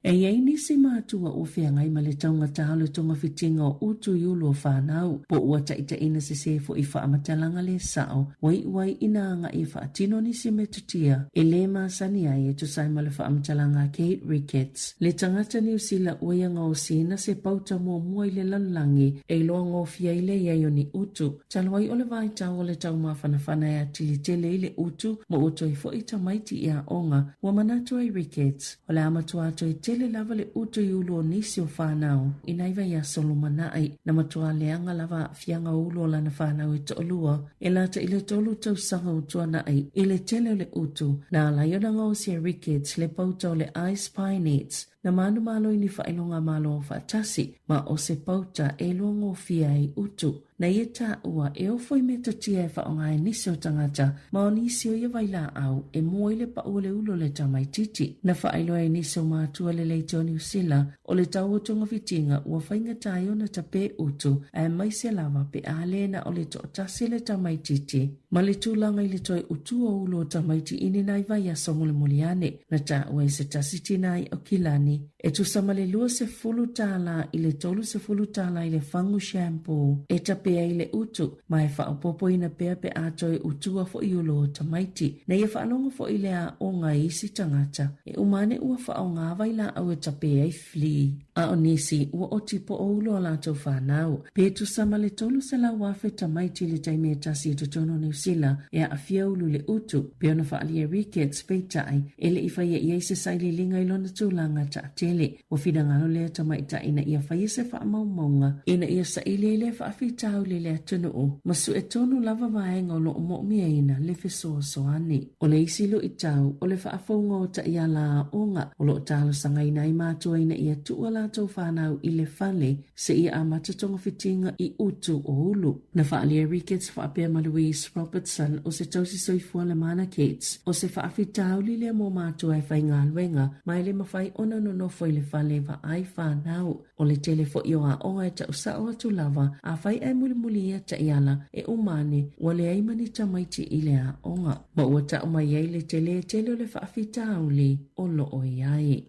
E i ai nisi matua ua feagai ma le taugata o le togafitiga o utu i ulu o fanau, po ua taitaiina sesē foi i faamatalaga le sao ua iu ai ina agai e faatino nisi metotia e le masani ai e tusa ai ma le faamatalaga a Kate Ricketts, le tagata Niu Sila ua ia gaosiina se pauta muamua i le lalolagi e iloa gofie ai le i ai o ni utu, talu ai o le vaitau o le taumafanafana e atili tele ai le utu ma ua toe foi tamaiti i aoga, ua manatu ai Ricketts. O le a matua toe tele. tele lava le utu i ulu o nisi o fanau i nai vaiaso lumanai. Na matua leaga lava aafiaga o ulu o lana fanau e toalua e lata i le 3 tausaga ua tuanai i le tele o le utu na ala ai ona gaosia e Ricketts le pauta o le Ice Pine Nets na manumalo i ni faailoga malo faatasi ma o se pauta e luagofie ai utu. Na ia taua e ofo i metotia e faaaoga e nisi o tagata ma o nisi o ia vailaau e mua i le pau o le ulu o le tamaitiiti. Na faailoa e nisi o matua le leitio o Niu Sila o le tau o togafitiga ua faigata ai ona tapē utu aemaise lava pe a lē na o le toatasi le tamaitiiti ma le tulaga i le toe utua o ulu o tamaiti i ni nai vaiaso mulimuli ane. Na taua e se tasi tinā i Aukilani e tusa ma le $20 i le $30 i le fagu shampoo e tapē ai le utu ma e faaopoopoina pea pe a toe utua foʻi ulu o tamaiti. Na ia faalogo foʻi le aoga i isi tagata e uma ane ua faaaogā vailaau e tapē ai flea. A o nisi ua oti poʻo ulu o latou fanau. Pe tusa ma le 300,000 tamaiti i le taimi e tasi i totonu o Niu Sila e aafia ulu i le utu, pei ona faaalia e Ricketts, peitai, e le i faia i ai se sailiiliga i lona tulaga taatele. Ua finagalo lea tamaitai ina ia faia se faamaumauga ina ia saili ai lea faafitauli i le atunuu ma sue tonu lava vaega o lo o moomiaina le fesoasoani. O le isi luitau, o le faafouga o taiala aoga o lo o talosagaina ai matua ina ia tuu a latou fanau i le fale seia amata togafitiga i utu o ulu. Na faaalia e Ricketts faapea ma Louise Robertson o se tausi soifua le Mana Kids, o se faafitauli lea mo matua e faigaluega ma e le mafai ona nonofo i le fale vaai fanau. O le tele foʻi o aoga e tausao atu lava, afai ae mulimuli ia taiala e uma ane ua leai ma ni tamaiti i le aoga, ma ua tau mai ai le telē tele o le faafitauli o loo i ai.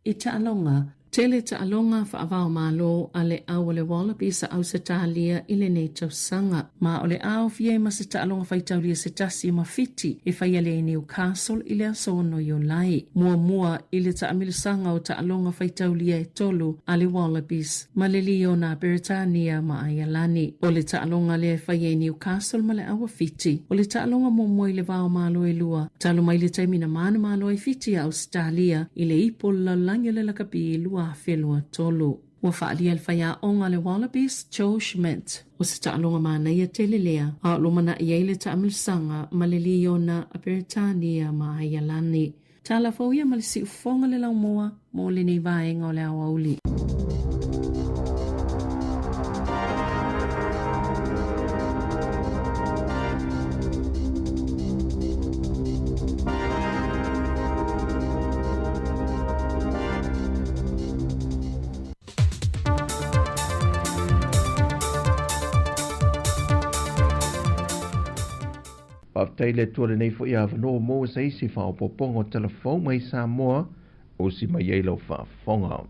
I taaloga, tele taaloga faava-o-Malo a le au o le Wallabies a Ausetalia i lenei tausaga, ma o le a aofia ai ma se taaloga faitaulia se tasi ma Fiti e faia lea i Newcastle i le aso 6 Iulai. Muamua i le taamilosaga o taaloga faitaulia e tolu a le Wallabies ma le Liona a Beretania ma Aialani. O le taaloga lea e faia i Newcastle ma le au a Fiti, o le taaloga muamua i le va o Malo e lua, talu mai le taimi na manumalo ai Fiti a Ausetalia i le ipu o le lalolagi o le lakapi 2023. Ua faaalia le faiaoga a le Wallabies, Joe Schmidt, o se taaloga manaia tele lea, a o lumanai ai le taamilosaga ma le Liona a Beretania ma Aialani. Tala fou ia ma le siufofoga le laumua mo lenei vaega o le aoauli. Faafetai i le Atua lenei foi avanoa ua maua se isi faaopoopoga o tala fou mai Samoa osi mai ai lau faafofoga.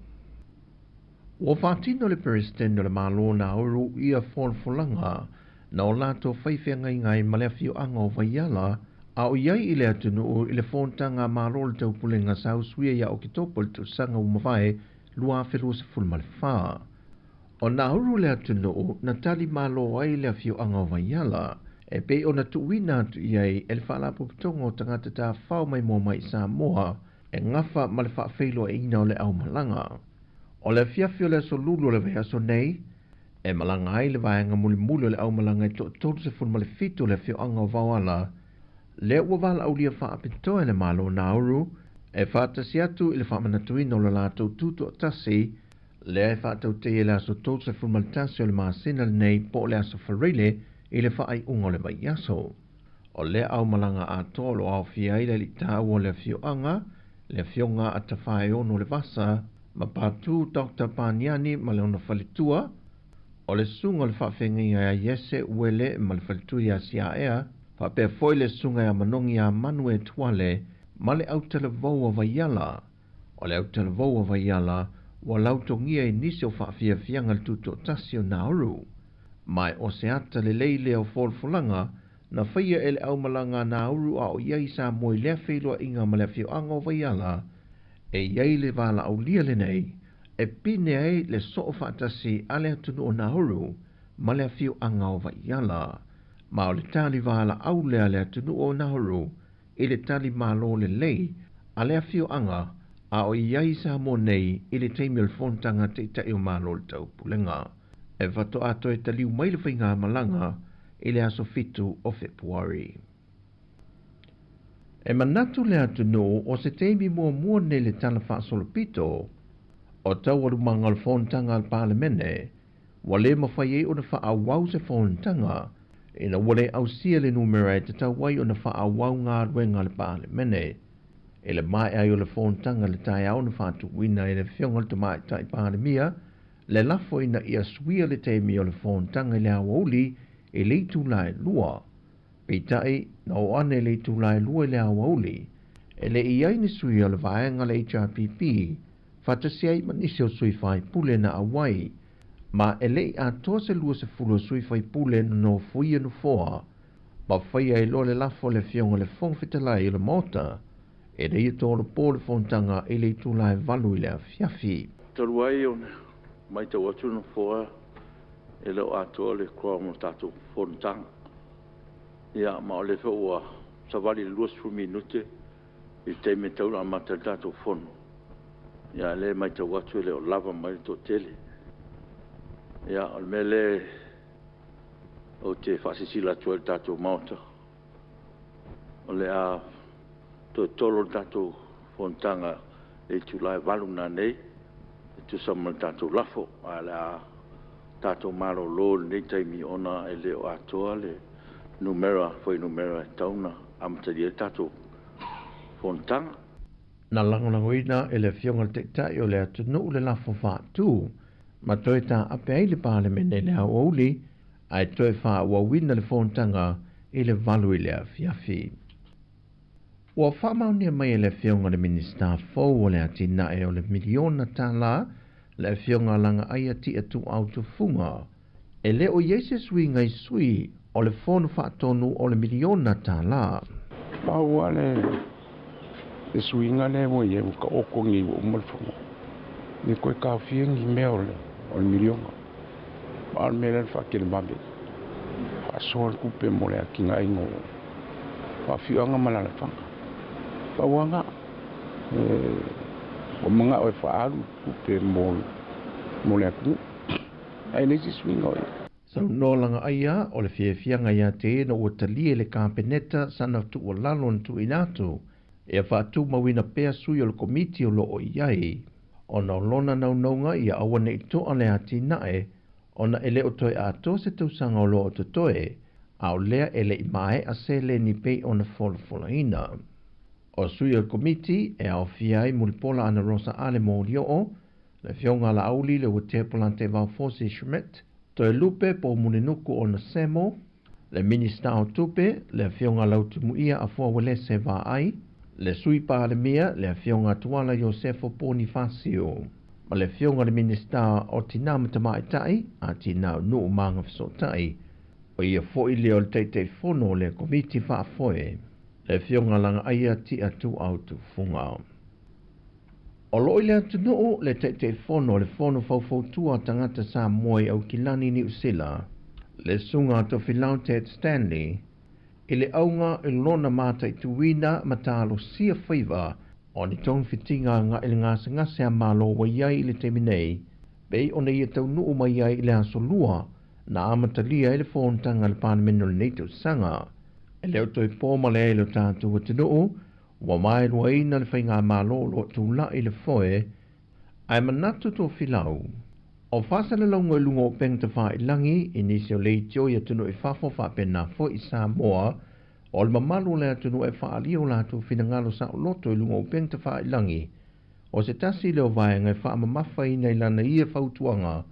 Ua faatino le Peresetene o le Malo Nauru ia folafolaga na o latou fai feagaiga ai ma le afioaga o Vaiala a o i ai i le atunuu i le Fonotaga a Malo o le Taupulega sa usuia ia Oketopa i le tausaga ua mavae 2024. O Nauru le atunuu na tali malo ai le afioaga o Vaiala e pei ona tuuina atu i ai e le Faalapotopotoga o Tagata Tafafao Maimoa Mai i Samoa e gafa ma le faafeiloaiina o le aumalaga. O le afiafi o le aso Lulu o le vaiaso nei, e malaga ai le vaega mulimuli o le aumalaga e toa-37 o le afioaga o Vaoala, lea ua valaaulia faapitoa e le Malo o Nauru e faatasi atu i le faamanatuina o le latou tutoatasi lea e faatautaia i le aso 31 o le masina lenei po o le aso Faraile i le faaiuga o le vaiaso. O lea aumalaga atoa o lo o aofia ai le alii taua o le afioaga, le afioga a Tafaeono Levasa, ma Patu Doctor Paniani ma le ona faletua, o le susuga o le faafeagaiga ia Iese Uele ma le faletua ia Siaea, faapea foi le susuga ia Manogi ia Manu e Tuale ma le autalavou o Vaiala. O le autalavou o Vaiala ua lautogia i nisi o faafiafiaga le tutoatasi o Nauru. Ma o se ata lelei lea o folafolaga na faia e le aumalaga a Nauru a o i ai Samoa i lea feiloaiga ma le afioaga o Vaiala, e i ai le valaaulia lenei e pine ai le soo faatasi a le atunuu o Nauru ma le afioaga o Vaiala. Ma o le tali valaau lea a le atunuu o Nauru i le tali malo lelei a le afioaga a o i ai i Samoa nei i le taimi o le fonotaga a Taitai o Malo o le Taupulega. E faatoa toe taliu mai le faigamalaga i le aso 7 o Fepuari. E manatu le atunuu o se taimi muamua nei le Tala Faasolopito o taualumaga o le fonotaga a le Palemene ua le mafai ai ona faaauau se fonotaga ina ua le ausia le numera e tatau ai ona faaauau galuega a le Palemene. I le maea ai o le fonotaga i le taeao na faatuina e le Afioga i le Tamaitai Palemia le lafo ina ia suia le taimi o le fonotaga i le aoauli i le itula e 2. Peitai, na oo ane i le itula e 2 i le aoauli, e le i ai ni sui o le vaega a le HRPP faatasi ai ma nisi o sui faipule na auai, ma e le i atoa se 20 o sui faipule na nofoia nofoa, ma faia ai loa le lafo a le Afioga i le Fofoga Fetalai o le Maota, ina ia tolopo le fonotaga i le itula e 8 i le afiafi. Talu ai ona matau atu le Nofoa e le o atoa le quorum o le tatou fonotaga. Ia, ma o lea foi ua savali i le 20 minute i le taimi e tatau ona amata ai le tatou fono. Ia, a o lea e matau atu e le o lava mai le toatele. Ia, o le mea lea ou te faasilasila atu ai i le tatou Maota, o le a toe tolo le tatou fonotaga i le itula e 8:00 nanei e tusa ma le tatou lafo, ae o le a tatou malolo i lenei taimi ona e le o atoa le numera fuainumera e tatau ona amatalia ai le tatou fonotaga. Na lagolagoina e le Afioga i le Taitai o le atunuu le lafo faatu ma toe taape ai le Palemene i le aoauli ae toe faaauauina le fonotaga i le 8 i le afiafi. Ua faamaonia mai e le Afioga i le Minisita fou o le atinae o le miliona tala le Afioga Lagaaia Tia Tuuau Tufuga. E le o i ai se suiga i sui o le Fono Faatonu o le miliona tala. Pau lava le suiga lea ua i ai ua taoto nei ua uma le fono. E le toe taofia ni mea o le miliona. A o le mea lea na faatelevave. Faasoa le tupe mo le atinaeina o afioaga ma alaalafaga. Pau lava lena. Ua manao e faaalu tupe mo le atunuu. Ae leai se suiga o i ai. Saunoa Lagaaia o le fiafiaga ia te ia ina ua talia e le Kapeneta sana tuualalo na tuuina atu ia faatumauina pea sui o le Komiti o lo o i ai, ona o lona naunauga ia aua ne i toa le atinae ona e le o toe atoa se tausaga o lo o totoe, a o lea e le i maea seleni pei ona folafolaina. O sui o le Komiti e aofia ai Mulipola Anarosa Ale Molioo, le Afioga Laauli Leuatea Polataivao Fosi Schmidt, Toelupe Poumulinuku Onesemo, le Minista o Tupe, le Afioga Lautimuia Afoa Uelese Vaai, le Sui Palemia, le Afioga Tuala Iosefo Ponifasio, ma le Afioga le Minista o Tina ma Tamaitai, Atinae o Nuu ma Agafesootai, o ia foi lea o le Taitaifono o le Komiti Faafoe, le Afioga Lagaaia Tia Tuuau Tufuga. O lo o i le atunuu le Taitaifono o le Fono Faufautua a Tagata Samoa i Aukilani Niu Sila, le Susuga Tofilau Ted Stanley, i le auga i lona mataituina ma talosia faiva o ni togafitiga agai i le gasegase a Malo ua i ai i le taimi nei, pei ona ia taunuu mai ai i le aso Lua na amatalia ai le fonotaga a le Palemene o lenei tausaga. E le o toe po ma leai i lo tatou atunuu, ua maeluaina le faigamalo o lo o tulai i le foe, ae manatu Tofilau, o faasalalauga i luga o upega tafailagi i nisi o leitio i atunuu i fafo faapena foi i Samoa, o le mamalu o le atunuu e faaalia o latou finagalo saoloto i luga o upega tafailagi, o se tasi lea o vaega e faamamafaina i lana ia fautuaga,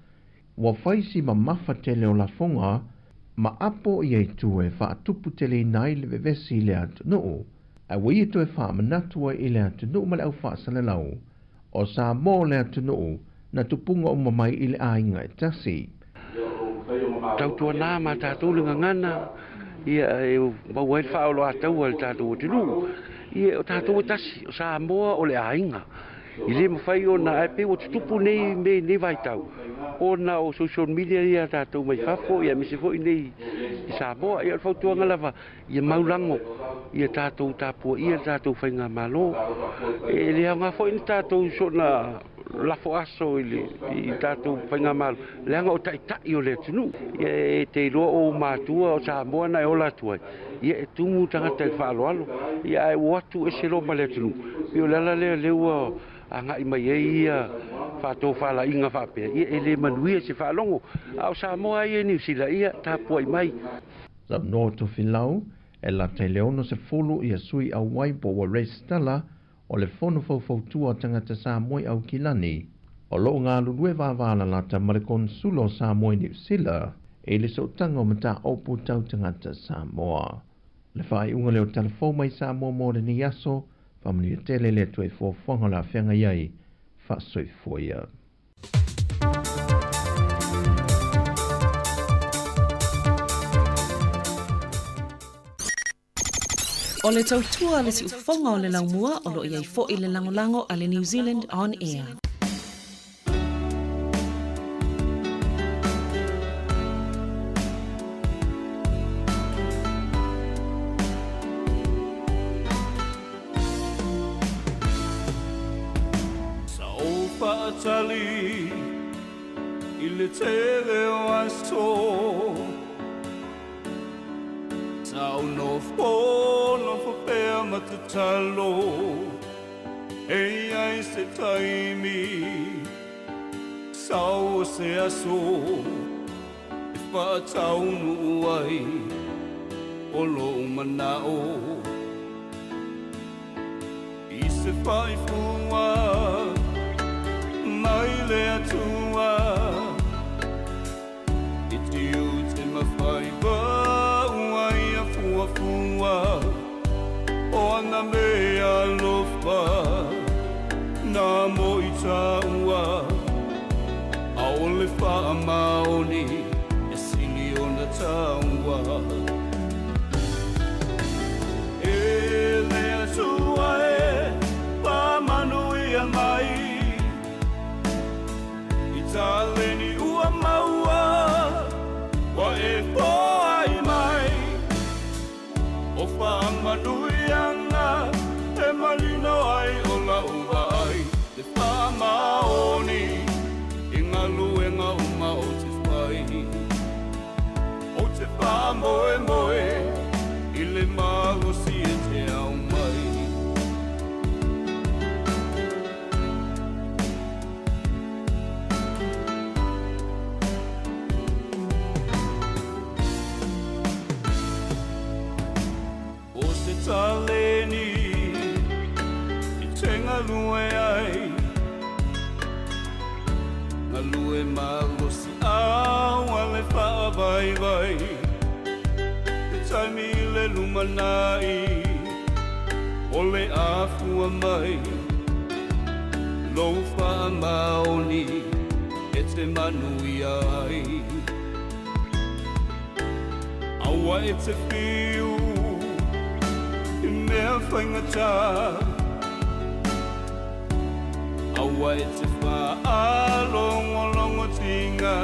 ua fai si mamafa tele o lafoga ma apo ia i tua e faatuputeleina ai le vevesi i le atunuu, ae ua ia toe faamanatu ai i le atunuu ma le aufaasalalau, o Samoa o le atunuu na tupuga uma mai i le aiga e tasi. Tautuana ma tatou le gagana ia e maua ai le faaoloataua i le tatou atunuu. Ia o tatou e tasi, o Samoa o le aiga. E le mafai ona ae pei ua tutupu nei mea i lenei vaitau ona o social media ia a tatou mai fafo ia aemaise foi nei i Samoa. Ia o le fautuaga lava ia maulago ia tatou tapuaia le tatou faigamalo. E le aoga foi ni tatou soona lafo aso i le i tatou faigamalo leaga o taitai o le atunuu. Ia e te iloa o matua o Samoa na e ola atu ai, ia e tumu tagata i le faaaloalo, ia ae ua o atu ese loa ma le atunuu. Pei o le ala lea lea ua agai mai ai ia faatofalaiga faapea, ia e le manuia se faalogo. A o Samoa ia i Niu Sila, ia tapuai mai. Saunoa Tofilau, e lata i le 60 ia sui auai po ua resitala o le Fono Faufautua o Tagata Samoa i Aukilani, o lo o galulue vavalalata ma le Konesula o Samoa i Niu Sila i le sootaga o mataupu tau tagata Samoa. Le faaiuga lea o Tala Fou mai Samoa mo lenei aso, faamanuia tele le Atua i fuafuaga o le a feagai ai, faasoifua ia. O le tautua a le siufofoga o le laumua o lo o i ai foi le lagolago a le New Zealand On Air. Sa ou faatali i le tele o aso Sa ou nofonofo pea ma tatalo E i ai se taimi Sau o se aso E faataunuu ai O lou manao I se faifua mai le Atua I tiute ma faiva ua ia fuafua O ana mea alofa na mo i tāua ʻAʻole faamaoni e sili ona taua E le Atua e faamanuia mai I taleni ua maua ua e foai mai O faamanuiaga e malino ai o lau vaai Le faamaoni i galuega uma ou te fai Ou te faamoemoe i le malosi e te aumai. O se taleni e te galue ai, Galue malosi au a le faavaivai, Te taimi i le lumanai o le afua mai, Lou faamaoni e te manuia ai. Aua e te whiu i mea faigata, Aua e te whaalongolongotinga,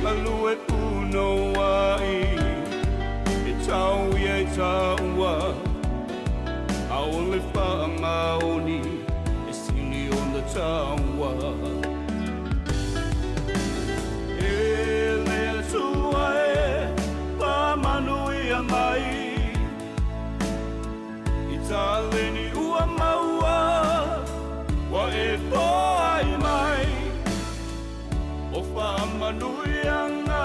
Galue punoai e tau ia i tāua, ʻAʻole faamaoni e sili ona taua. E le Atua e faamanuia mai I taleni ua maua ua e foai mai O faamanuiaga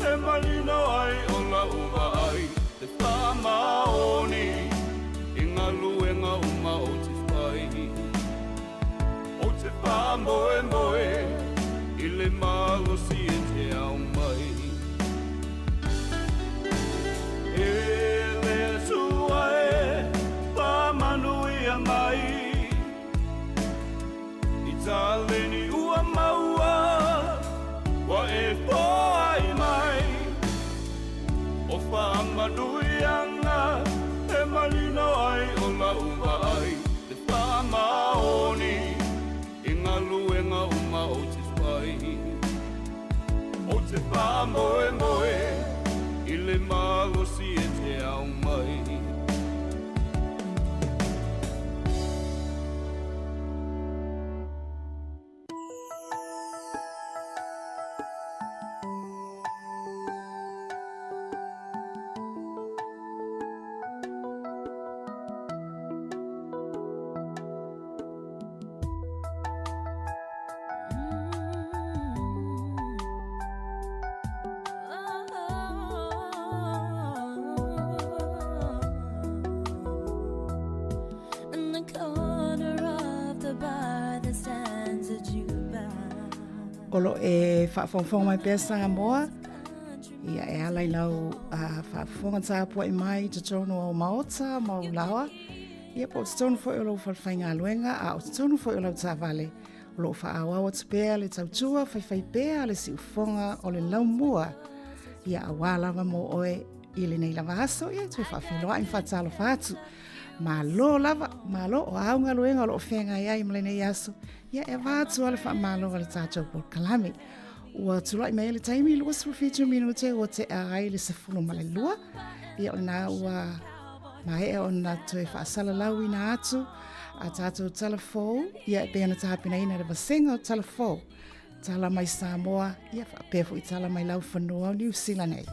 e malino ai o lau vaai Le faamaoni i galuega uma ou te fai Ou te faamoemoe i le malosi e te aumai E le Atua e faamanuia mai I taleni ua maua ua e foai mai O faamanuiaga e malino ai o lau vaai Le faamaoni O lo o e faafogafoga mai pea Samoa, ia e ala i lau faafofoga tapuai mai i totonu o maota ma ou laoa, ia po o totonu foi o lou falefaigaluega, a o totonu foi o lau taavale, o lo o faaauau atu pea le tautua faifaipea a le siufofoga o le laumua, ia auā lava mo oe i lenei lava aso, ia e toe faafeiloai ma faatalofa atu. Malo lava, malo o āu galuega o lo o feagai ai ma lenei aso, ia e avatu lava le faamalo a le tatou polokalame. Ua tulai mai ai le taimi 27 minute ua tea ai le 12, ia o lena ua maea ona toe faasalalauina atu a tatou tala fou, ia e pei ona tapenaina le vasega o tala fou. Tala mai Samoa, ia faapea foi tala mai laufanua o Niu Sila nei.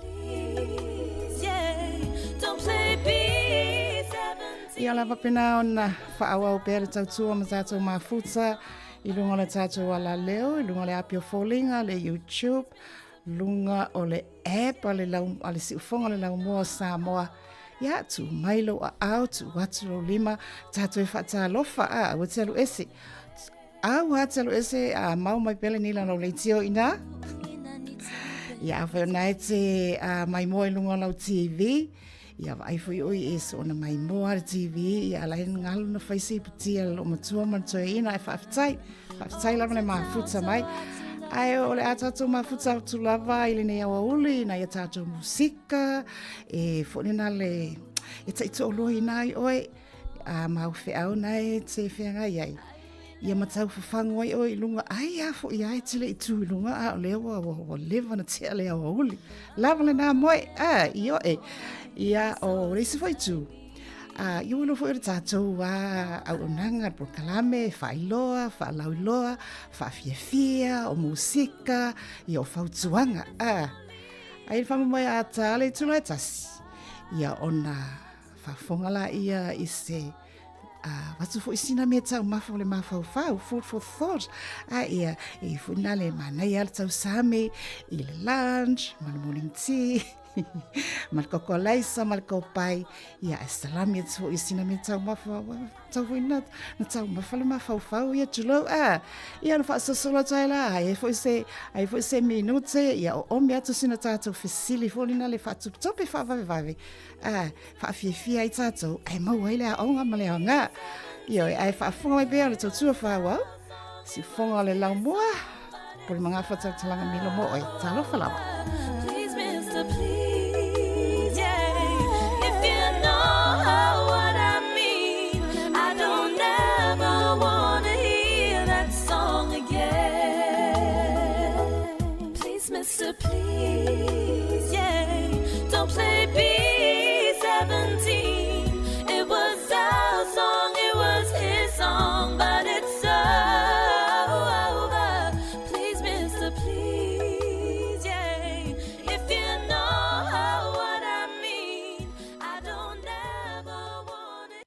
Ia lava pena ona faaauau pea le tautua ma tatou mafuta i luga o le tatou alaleo, i luga o le api o foliga, le YouTube, luga o le app a le, lau, a le siufoga o le laumua o Samoa. Ia, tuu mai lou aao, tuu atu lou lima, tatou e faatalofa, a, aua te alu ese. Aua te alu ese, a mau mai pea le nila lau leitio ina. Ia, afai o na e te a, maimoa i luga o lau TV, ia vaai foi oi e soona maimoa le TV, ia ala e ngalu na fai se iputia le loomatua ma le toeaina, ae faafetai, faafetai lava le mafuta mai. Ae o le a tatou mafuta atu lava i lenei aoauli nai a tatou musika, e foi lena le, e taitoaloaina ai oe, a mau feau na e te feagai ai. Ia ma tau fafagu ai oe i luga, ai a foi a e te le i tu i luga, a o lea ua, ua, ua leva na tea le aoauli. Lava lena moe, a, i oe. Ia, o le isi foi itu, a, ia ua iloa foi o le tatou a, auaunaga, le polokalame, faailoa, faalauiloa, faafiafia, o musika, ia o fautuaga, a. Ai le faamoemoe a tā le itula e tasi, ia ona faafofoga laia i se a avatu foi sina mea taumafa o le mafaufau, food for thought, a ia e foi na le manaia le tausami i le lunch ma le morning tea ma le kokolaisa ma le kopai, ia e salami atu foi i sina mea taumafa, tau foi na, na taumafa le mafaufau ia tulou a ia na faasosolo atu ai la ai foi se ai foi se minute ia o omi atu sina tatou fesili foi lena le faatupitupe faavavevave a faafiafia ai tatou ae maua ai le aoga ma le aoga. Ioe, ae faafofoga mai pea o le tautua faaauau, siufofoga o le laumua, pule magafa tautalaga milo mo oe. Talofa lava. Please, mister, please, yeah. If you know what I mean, I don't ever wanna hear that song again. Please, mister, please, yeah. Don't play B-17. It was our song, it was his song, but it's over. Please, mister, please, yeah. If you know what I mean, I don't ever wanna.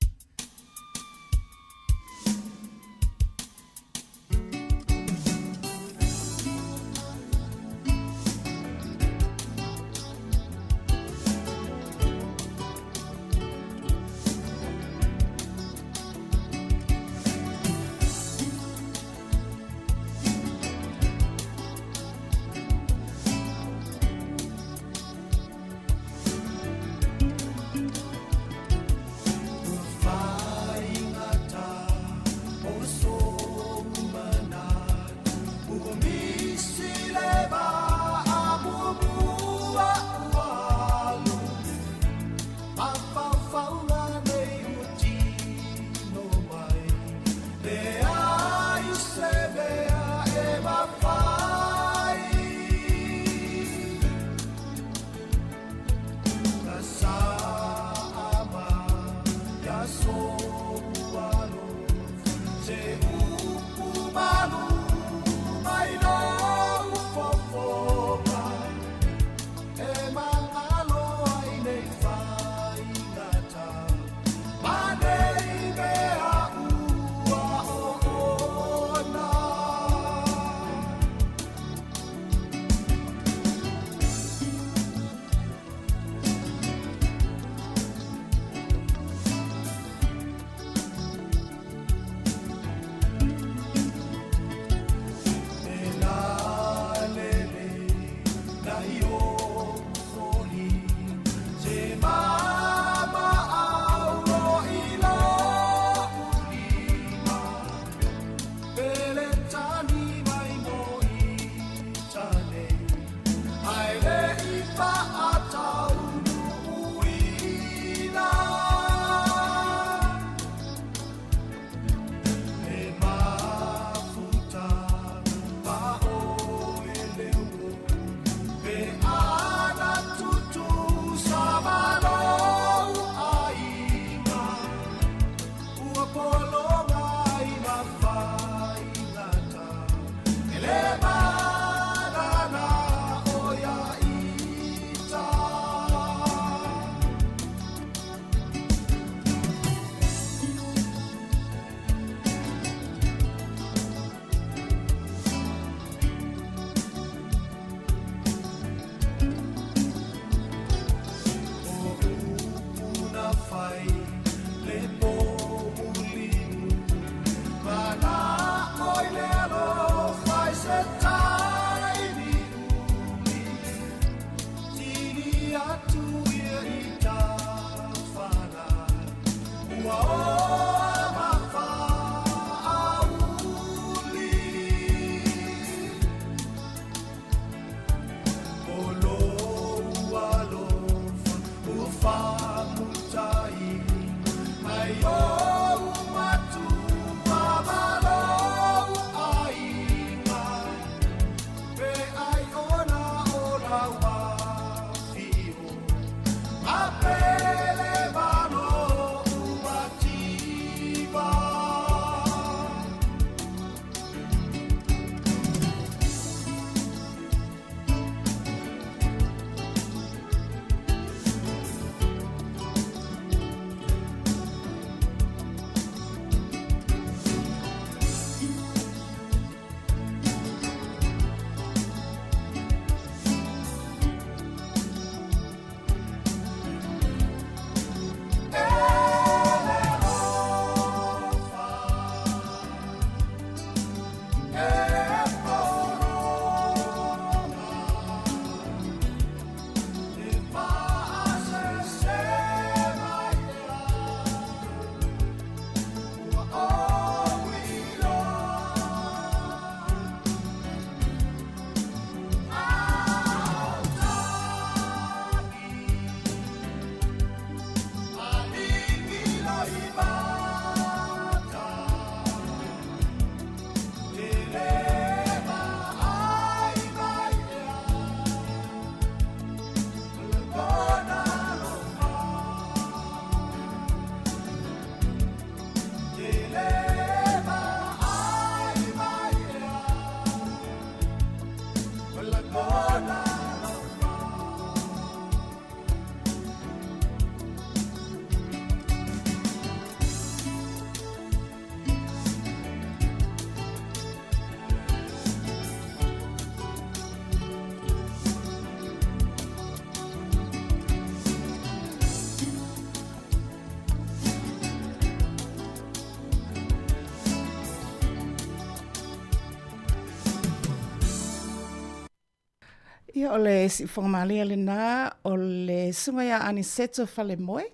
Ia, o le siufoga malie lena o le susuga ia Aniseto Falemoe,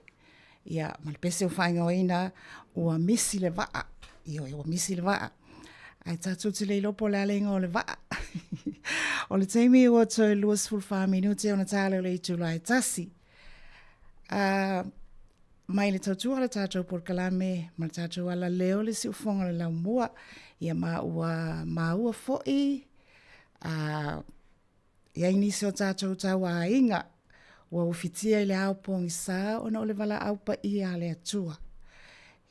ia, ma le pese ua faaigoaina ua misi le vaa. Ioe, ua misi le vaa. Ae tatou te le iloa po o le a le igoa o le vaa. O le taimi ua toe 24 minute ona ta lea o le itula e tasi. Uh, mai le tautua o le tatou polokalame ma le tatou alaleo le siufoga o le laumua, ia ma ua maua foi A i ai nisi o tatou tauaiga ua ufitia i le ao pogisa ona o le valaau paia a le Atua.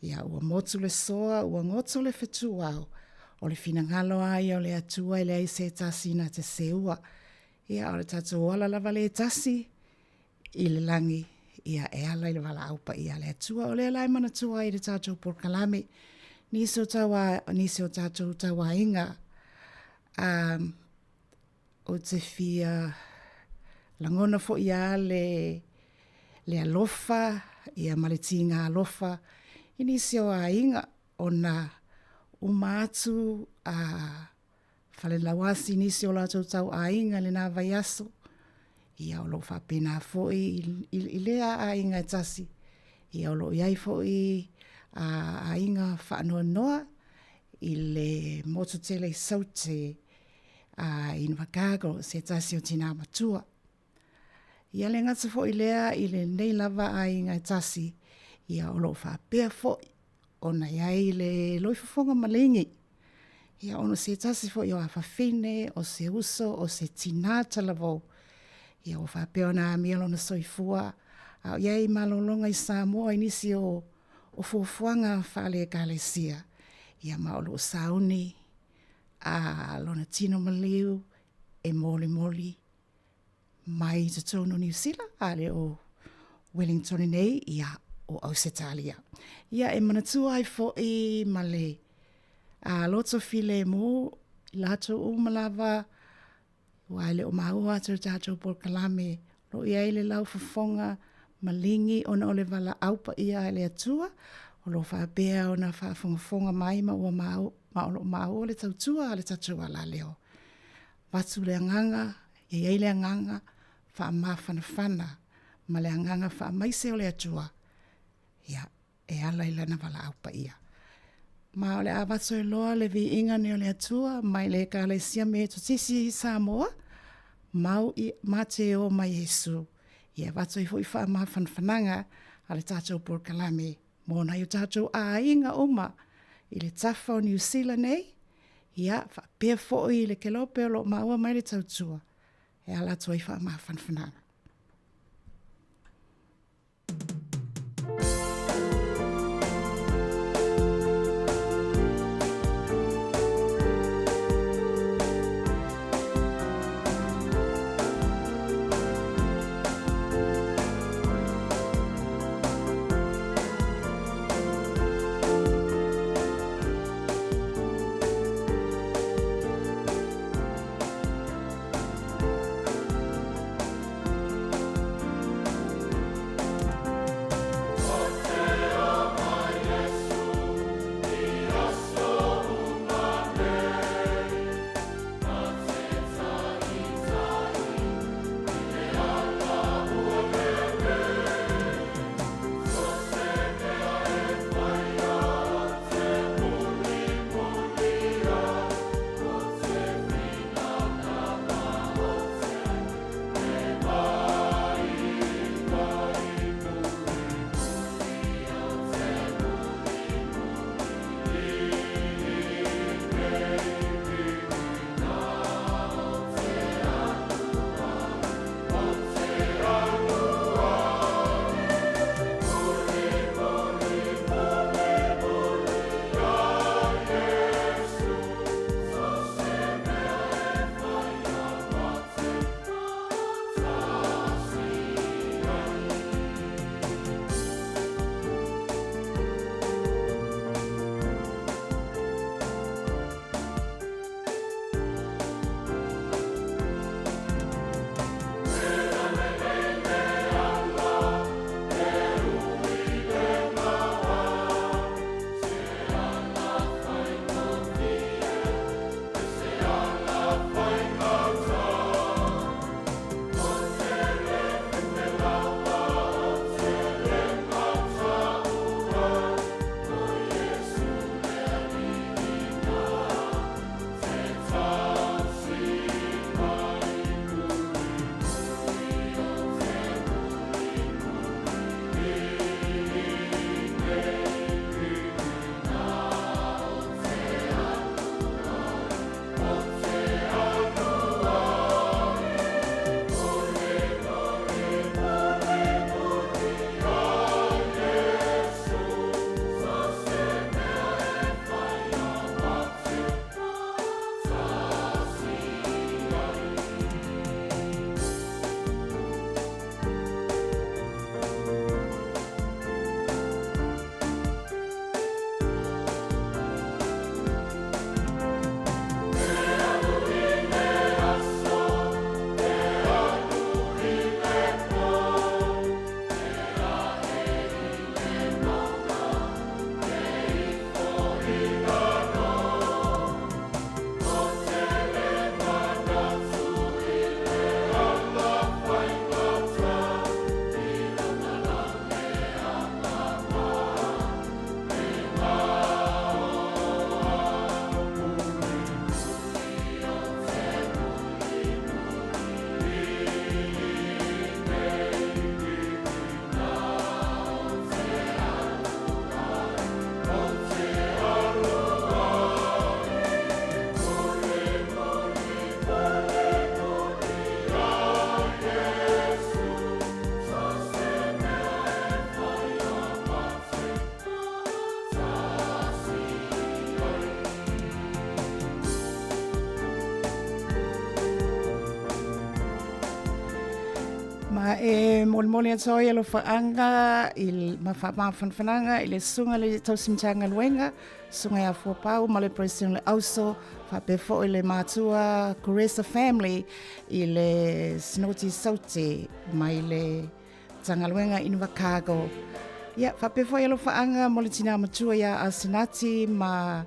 Ia ua motu le soa, ua goto le fetuao, o le finagalo a ia o le Atua e leai se tasi na te seua. Ia o le tatou ola lava le tasi i le lagi, ia e ala i le valaau paia a le Atua. O lea la e manatua ai le tatou polokalame, nisi o taua, nisi o tatou tauaiga, a, ou te fia lagona foi a le, le alofa, ia ma le tiga alofa i nisi o aiga ona uma atu a falelauasi nisi o latou tauaiga i lena vaiaso, ia o lo o faapena foi i, i lea aiga e tasi, ia o lo o i ai foi a, aiga faanoanoa i le motu tele i Saute a, i Invercargill, se tasi o tinā matua. Ia le gata foi lea i lenei lava aiga e tasi, ia o lo o faapea foi ona i ai le loifofoga maligi. Ia ona o se tasi foi o afafine, o se uso, o se tinā talavou, ia ua faapea ona amia lona soifua, a o i ai malologa i Samoa i nisi o, o fuafuaga faale-Ekalesia, ia ma o lo o sauni a lona tino maliu e molimoli mai i totonu o Niu Sila, a le o Wellington nei, ia, o Ausetalia. Ia, e manatua ai foi ma le a, loto filemu i latou uma lava, aua e le o maua atu le tatou polokalame, o lo o i ai le laufofoga maligi ona o le valaau paia a le Atua, o lo o faapea ona faafogafoga mai ma ua maua, ma o lo o maua le tautua a le tatou alaleo. Avatu le agaga, e i ai le agaga faamafanafana ma le agaga faamaise o le Atua, ia, e ala i Lana valaau paia. Ma o le a avatu ai loa le viiga nei o le Atua mai le Ekalesia Metotisi i Samoa, mau i, ma te o mai Iesu, ia avatu ai foi faamafanafanaga a le tatou polokalame mo nai o tatou aiga uma i le tafa o Niu Sila nei, ia, faapea foi i le kelope o lo o maua mai le tautua e ala atu ai faamafanafanaga. Ma e molimoli atu ai alofaaga i ma faamafanafanaga i le susuga i le tausi Matagaluega, susuga ia Fuapau ma le President o le Auso, faapea foi le matua Kuresa family i le Sinoti Saute mai le Matagaluega Invercargill. Ia, faapea foi alofaaga mo le tinā matua ia Asenati ma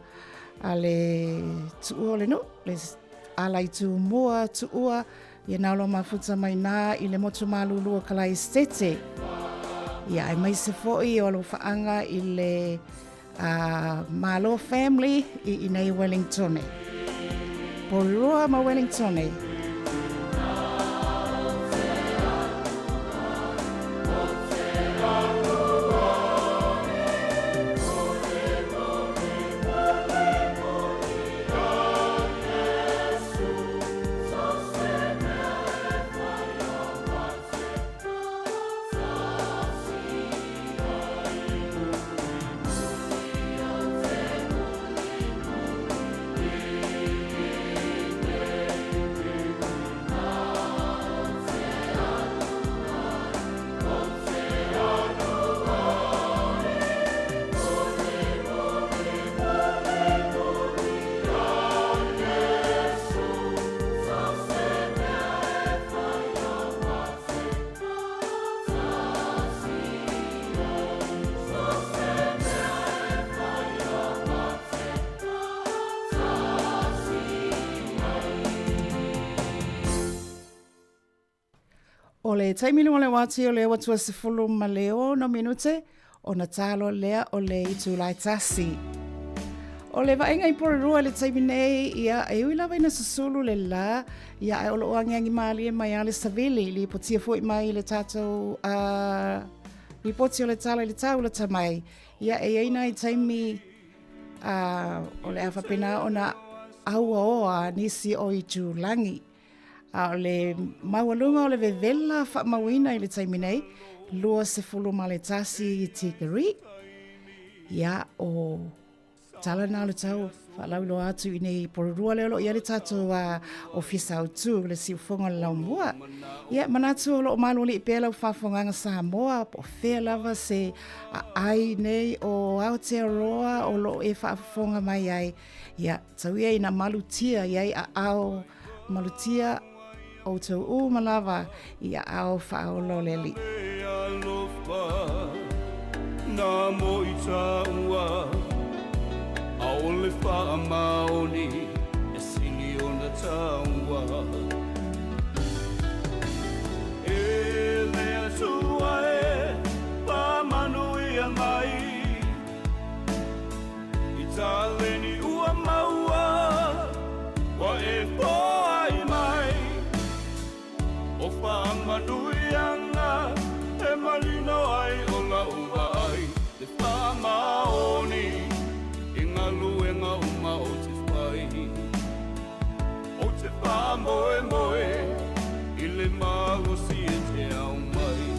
a le tuua o le nuu, le ala i Tumua, tuua, ia nā loa mafuta mai nā i le motu malulu o Kalaesetete. Ia, aemaise foi o alofaaga i le Malo family i inei Wellingtone. Porirua ma Wellingtone. O le taimi luga o le uati o le 96 minute ona talo lea o le itula e tasi. O le vaaiga i Porirua i le taimi nei, ia, e ui lava ina susulu le la, ia, ae o loo agiagi malie mai a le savili, lipotia foi mai le tatou lipoti o le tala i le tau lata mai. Ia, e i ai nai taimi o le a faapena ona auaoa nisi o itulagi. A o le maualuga o le vevela faamauina i le taimi nei, 21 tikeri. Ia, o tala na o le tau faalauiloa atu i nei Porirua lea o lo o i ai le tatou ofisa autu le siufoga o le laumua. Ia, manatu o lo o malualii pea lau faafofogaga Samoa, po o fea lava se aai nei o Aotearoa o lo o e faafofoga mai ai. Ia, tau ia ina malutia i ai aao malutia outou uma lava i aao faaola o le Alii. Nā mo i tāua ʻAʻole faamaoni e sili ona taua E le Atua e faamanuia mai I taleni ua maua ua e foai mai O faamanuiaga e malino ai o lau vaai Le faamaoni i galuega uma ou te fai Ou te faamoemoe i le malosi e te aumai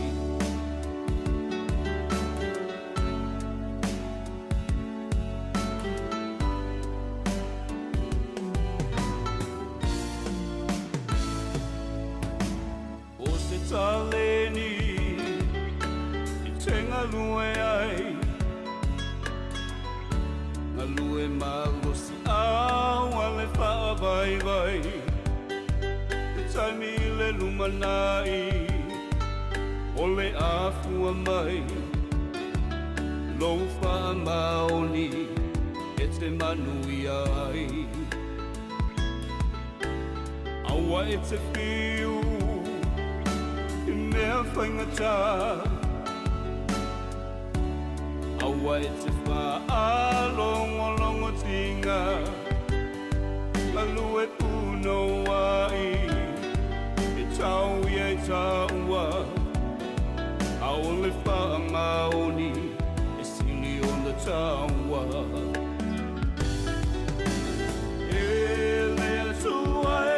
O se taleni i te galue ai Galue malosi au a le faavaivai Te taimi i le lumanai o le afua mai Lou faamaoni e te manuia ai Aua e te whiu i mea faigata Aua e te whaalongolongotinga Galue punouai e tau ia i tāua ʻAʻole faamaoni e sili ona taua E le Atua e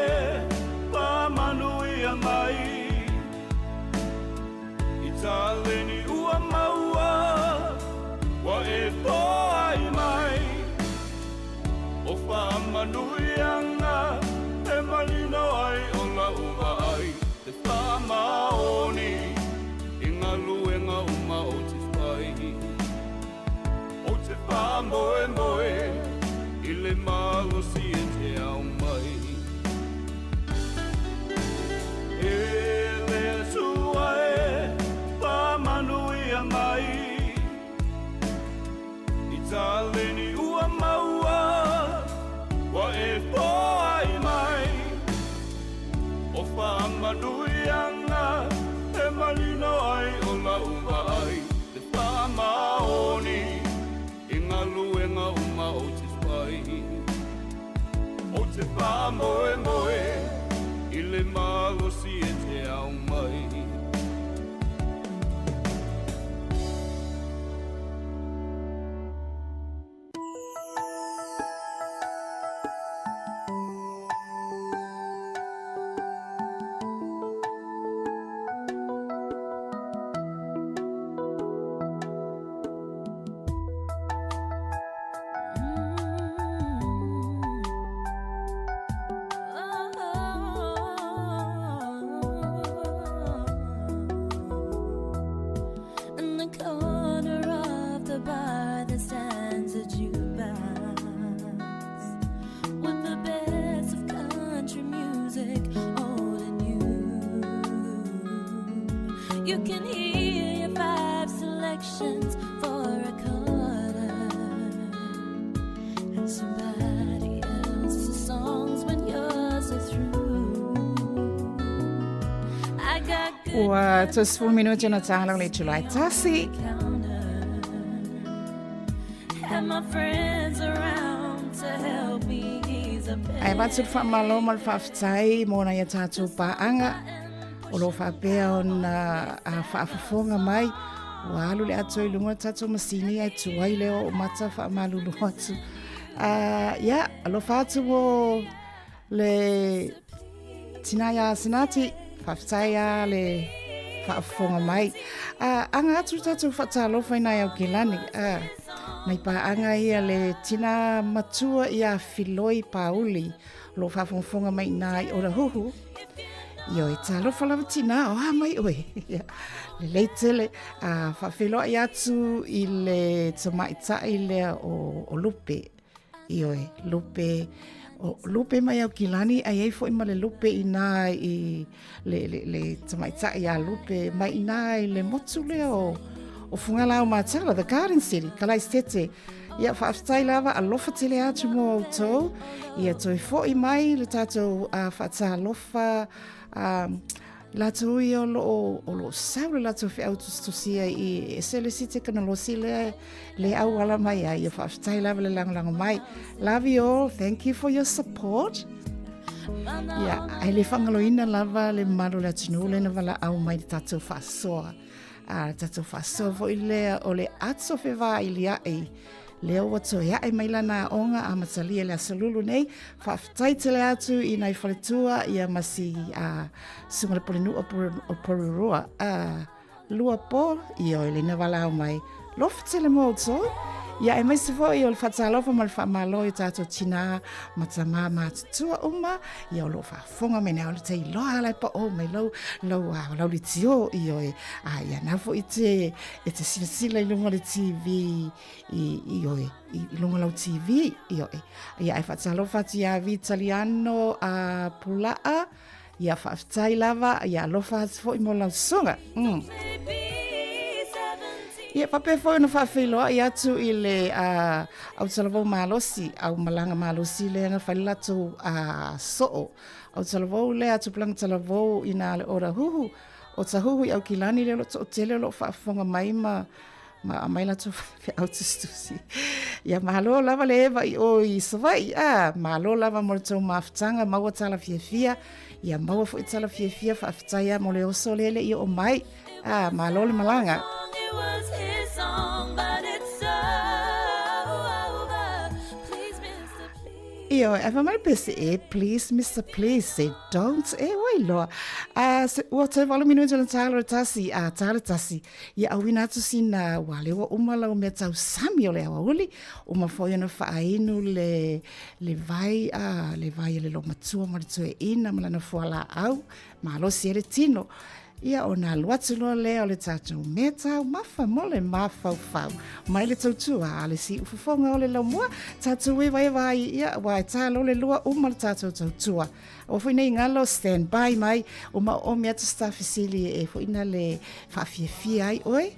faamanuia mai I taleni ua maua ua e foai mai O faamanuiaga e malino ai o lau vaai Le faamaoni faamoemoe i le malosi e te aumai. In the corner of the bar there stands a jukebox with the best of country music, old and new. You can hear your five selections for a quarter and somebody else's songs when yours are through. I got good Ua toe sefulu minute ona taga o le itula e tasi. and my friends around to help me ease the Ae avatu le faamalo ma le faafetai mo nai a tatou paaga o lo o faapea ona faafofoga mai ua alu le ato i luga o le tatou masini ae tuai lea o mata faamalulu atu. Ia, alofa atu mo le Tina iā Sinati, faafetai a le faafofoga mai. Aga atu le tatou faatalofa i nai Aokelani. Nai paaga ia le tina matua iā Filoi Pauli, o lo o faafogafoga mai i ina i Otahuhu. Ioe, talofa lava tina, o a mai oe. Lelei tele, faafeiloai atu i le tamaitai lea o Lupe. Ioe, lupe, o lupe mai Aukilani, ae i ai foi ma le lupe inā i le, le, le tamaitai ia Lupe mai inā i le motu lea o, o Fugalao Matala, the Garden City, Kalaisete. Ia, faafetai lava, alofa tele atu mo outou. Ia toe foi mai le tatou faatalofa I latou ia o lo o, o lo o sau le latou feau tusitusia i ese le isi tekonolosi lea le auala mai ai. Ia faafetai lava le lagolago mai. Love you all. Thank you for your support. Ia, ae le faagaloina lava le mamalu o le atunuu lea na valaau mai le tatou faasoa. A le tatou faasoa foi lea o le ato fevailia'i Lea ua toe ae mai lana aoga amatalia i le Aso Lulu nei. Faafetai tele atu i nai faletua ia ma si a susuga le Pulenuu o Porirua. A lua po, ioe le na valaau mai. Lofa tele mo outou. Ia aemaise foi o le faatalofa ma le faamalo i o tatou tinā ma tamā matutua uma ia o lo o faafofoga mai nei. O le te iloa ala e paʻō mai lau, lau, lau litio, ioe. A ia na foi te, e te silasila i luga o le TV i, ioe, i, i luga o lau TV, ioe. Ia, ae faatalofa atu ia Vitaliano a Pulaa, ia faafetai lava, ia alofa atu foi mo lau susuga. Ia, faapea foi ona faafeiloai atu i le au talavou malosi, au malaga malosi lea na fai le latou soo. Au talavou lea, tupulaga talavou i nā le Otahuhu, Otahuhu i Aukilani lea o lo o toatele o lo o faafofoga mai ma ma aumai latou feau tusitusi. Ia malo lava le eva i o i Savaii, a malo lava mo le tou mafutaga, maua tala fiafia, ia maua foi tala fiafia, faafetai a mo le oso lea le i oo mai, a malo le malaga. It was his song, but it's over. Please, Mr. Ioe, ae fai mai le pese e, please, Mister Please, say don't, e, ua iloa. A, se, ua toe valu minute ona talo le tasi, a, ta le tasi, ia auina atu sina, ua lea ua uma lau mea tausami o le aoauli, uma foi ona faainu le, le vai, a, le vai a le loomatua ma le toeaina ma lana fualaau, malosi ai le tino. Ia, ona alu atu loa lea o le tatou mea taumafa mo le mafaufau. Mai le tautua a le siufofoga o le laumua, tatou evaeva ai, ia, aua e ta loa le lua uma le tatou tautua. Aua foi nei galo, stand by mai, uma oomi atu se tafesili e foi na le faafiafia ai oe.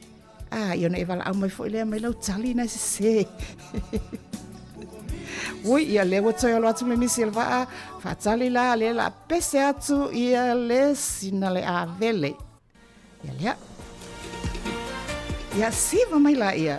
A, ia ona e valaau mai foi lea mai lau tali na e sese. Ui, ia lea ua toe alo atu le misi o le vaa, faatali la, lea la pese atu ia le sina le avele. Ia lea. Ia siva mai la ia.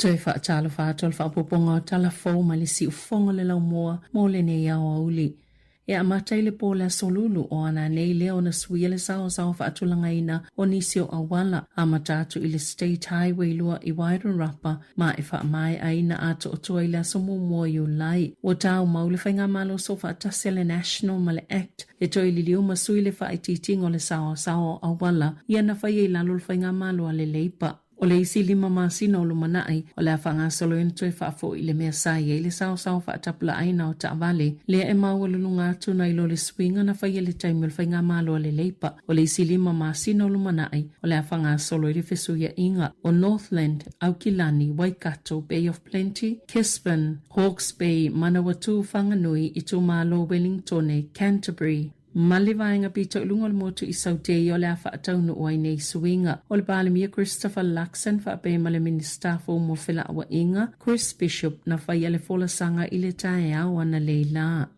Toe faatalofa atu o le faaopoopoga o tala fou mai le siufofoga o le laumua mo lenei aoauli. E amata i le po o le Aso Lulu o ana nei lea ona suia le saosaoa faatulagaina o nisi o auala, amata atu i le State Highway 2 i Wairarapa ma e faamaeaina atoatoa i le aso muamua o Iulai. Ua tau mau le Faigamalo Soofaatasi a le National ma le act e toe liliu ma sui le faaitiitiga o le saosaoa o auala ia na faia i lalo o le Faigamalo a le Leipa. O le isi lima masina o lumanai, o le a faagasolo ai ona toe faafoi i le mea sa i ai le saosao faatapulaaina o taavale, lea e maualuluga atu nai lo le suiga na faia i le taimi o le Faigamalo a le Leipa. O le isi lima masina o lumanai, o le a faagasolo ai le fesuiaiga o Northland, Aukilani, Waikato, Bay of Plenty, Gisborne, Hawke's Bay, Manawatū, Whanganui, Itumalo, Wellingtone, Canterbury, ma le vaega pito i luga o le motu i Sautei o le a faataunuu ai nei suiga. O le Palemia Christopher Luxon faapea ma le Minisita fou mo Felauaiga, Chris Bishop, na faia le folasaga i le taeao analeila.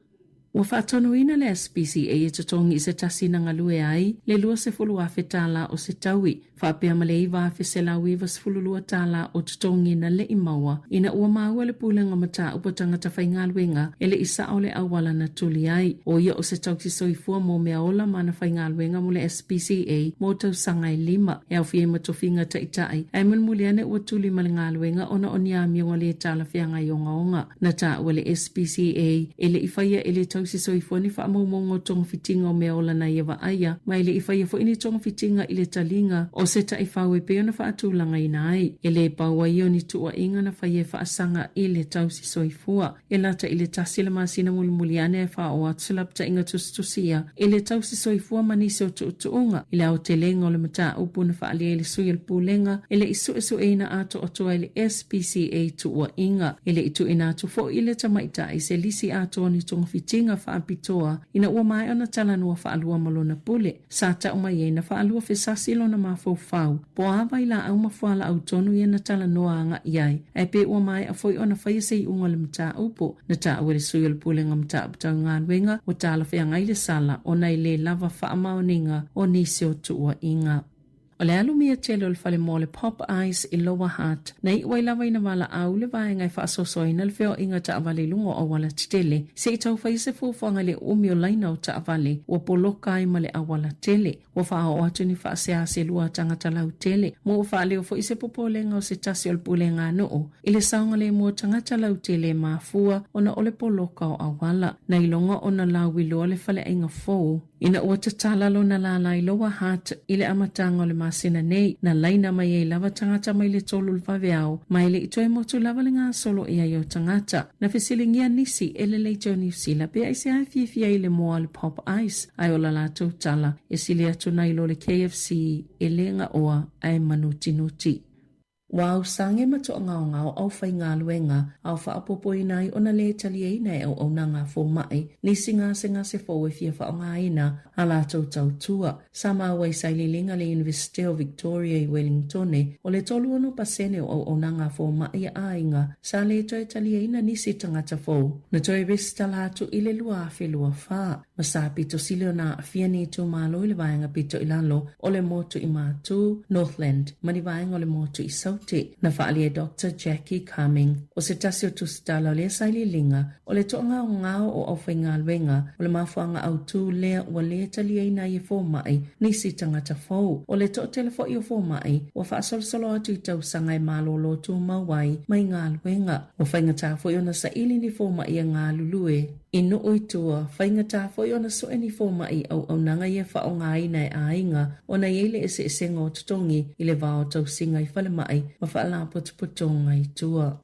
Ua faatonuina le SPCA e totogi i se tasi na galue ai le $20,000 tala o se taui, faapea ma le $9,192 tala o totogi na le'i maua ina ua maua le Pulega Mataupu a Tagata Faigaluega e le'i sa'o le auala na tuli ai. O ia o se tausi soifua mo meaola ma ana faigaluega mo le SPCA mo tausaga e lima, e aofia ai ma tofiga ta'ita'i, ae mulimuli ane ua tuli ma le galuega ona o ni amioga lē talafeagai ogaoga. Na taua le SPCA e le i faia e le tausi soifua ni faamaumauga o togafitiga o meaola na ia vaaia, ma e le i faia foi ni togafitiga i le taliga o se taifau e pei ona faatulagaina ai. E lē pau ai ia o ni tuuaiga na faia e faasaga i le tausi soifua. E lata i le tasi le masina mulimuli ane ae faaoo atu se lapataiga tusitusia i le tausi soifua ma nisi o tuutuuga i le aotelega o le mataupu na faaalia ai le sui o le Pulega e le i suesueina atoatoa e le SPCA tuuaiga. E le i tuuina atu foi i le tamaitai se lisi atoa o ni togafitiga faapitoa ina ua maea ona talanoa faalua ma lona pule. Sa tau mai ai na faalua fesasi lona mafaufau po o a vailaau ma fualaau tonu ia na talanoa agai ai, ae pe ua maea foi ona faia se iuga o le mataupu. Na taua e le sui o le Pulega Mataupu Tau Galuega ua talafeagai le sala ona e lē lava faamaoniga o nisi o tuuaiga. O le alumia tele o le falemoa o le Pop Ice i Lower Hutt, na iu ai lava ina valaau le vaega e faasoasoaina le feoaiga taavale i luga o auala tetele, se i tau faia se fuafuaga i le umi o laina o taavale ua poloka ai ma le auala tele. Ua faaoo atu ni faasea a se lua tagata lautele, ma ua faaleo foi se popolega o se tasi o le puleganuu i le saogalemu o tagata lautele e mafua ona o le poloka o auala. Na iloga ona lauiloa le faleaiga fou Ina ua tatala lona lālā i Lower Hutt i le amataga o le masina nei, na laina mai ai lava tagata mai le tolu o le vaveao, ma e le i toe motu lava le gasolo i ai o tagata. Na fesiligia nisi e le Leitio Niu Sila pe aisea e fiafia ai le moa o le Pop Ice, ae o la latou tala, e sili atu nai lo le KFC e le gaoa ae manutinuti. Ua ausage ma toagaogao aufaigaluega a o faaopoopoina ai ona lē taliaina e auaunaga a fomaʻi nisi gasegase fou e fia faaaogaina a latou tautua. Sa maua i sailiiliga a le Iunivesite o Victoria i Wellingtone, o le 36% o auaunaga a fomaʻi a aiga sa lē toe taliaina nisi tagata fou na toe resitala atu i le 2024. Ma sa pito sili ona aafia ni itumalo i le vaega pito i lalo o le motu i Matū, Northland, ma ni vaega o le motu i Saute. Na faaalia e Doctor Jackie Cumming, o se tasi o tusitala o lea sailiiliga, o le toagaogao o aufaigaluega, o le mafuaaga autū lea ua lē taliaina ai e fomaʻi nisi tagata fou. O le toatele foi o fomaʻi ua faasolosolo atu i tausaga e malōlō tumau ai mai galuega. Ua faigata foi ona saili ni fomaʻi e galulue. I nuu i tua, faigata foi ona sue ni fomaʻi i auaunaga ia faaaogaina e aiga ona i ai le eseesega o totogi i le va o tausiga i falemai ma faalapotopotoga i tua.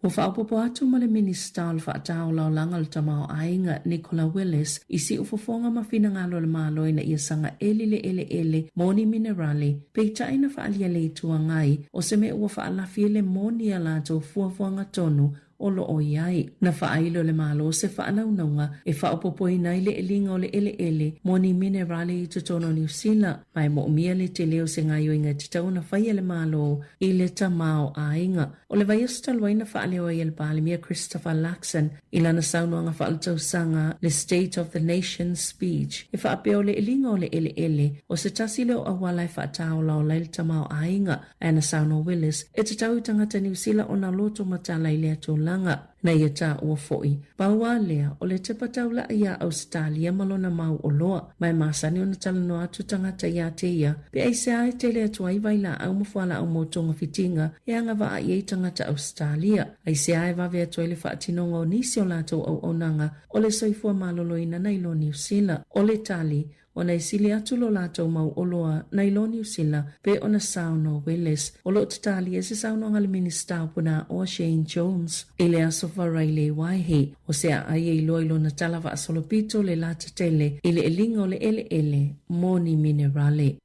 Ua faaopoopo atu ma le Minisita o le Faataolaolaga o le Tamaoaiga, Nicola Willis, i siufofoga ma finagalo o le Malo ina ia sagaeli le eleele mo ni minerale, peitai na faaalia le Itu Agai o se mea ua faalafi e le moni a latou fuafuaga tonu. o lo o i ai. Na faailo e le Malo se faanaunauga e faaopoopoina ai le eliga o le eleele mo ni minerale i totonu o Niu Sila, ma e moomia le tele o se gaoioiga e tatau ona faia e le Malo i le tamaoaiga. O le vaiaso talu ai na faaleo ai e le Palemia Christopher Luxon i lana saunoaga faaletausaga le State of the Nation Speech e faapea o le eliga o le eleele o se tasi lea o auala e faataolaola ai le tamaoaiga. Ae na saunoa Willis, e tatau i tagata Niu Sila ona loto matala i lea tulaga. Na ia taua foi, pau a lea, o le tepa taulai iā Ausetalia ma lona mau oloa, ma e masani ona talanoa atu tagata iā te ia, pe aisea e tele atu ai vailaau ma fualaau mo togafitiga e agavaa i ai tagata Ausetalia, aisea e vave atu ai le faatinoga o nisi o latou auaunaga o le soifua maloloina nai lo Niu Sila. O le tali, ona e sili atu lo latou mau oloa nai lo Niu Sila pe ona saunoa Willis. O lo o tatalia se saunoaga a le Minisita o Punaoa Shane Jones i le aso Faraile Waihi o se aai e iloa i lona tala faasolopito le lata tele i le eliga o le eleele mo ni minerale.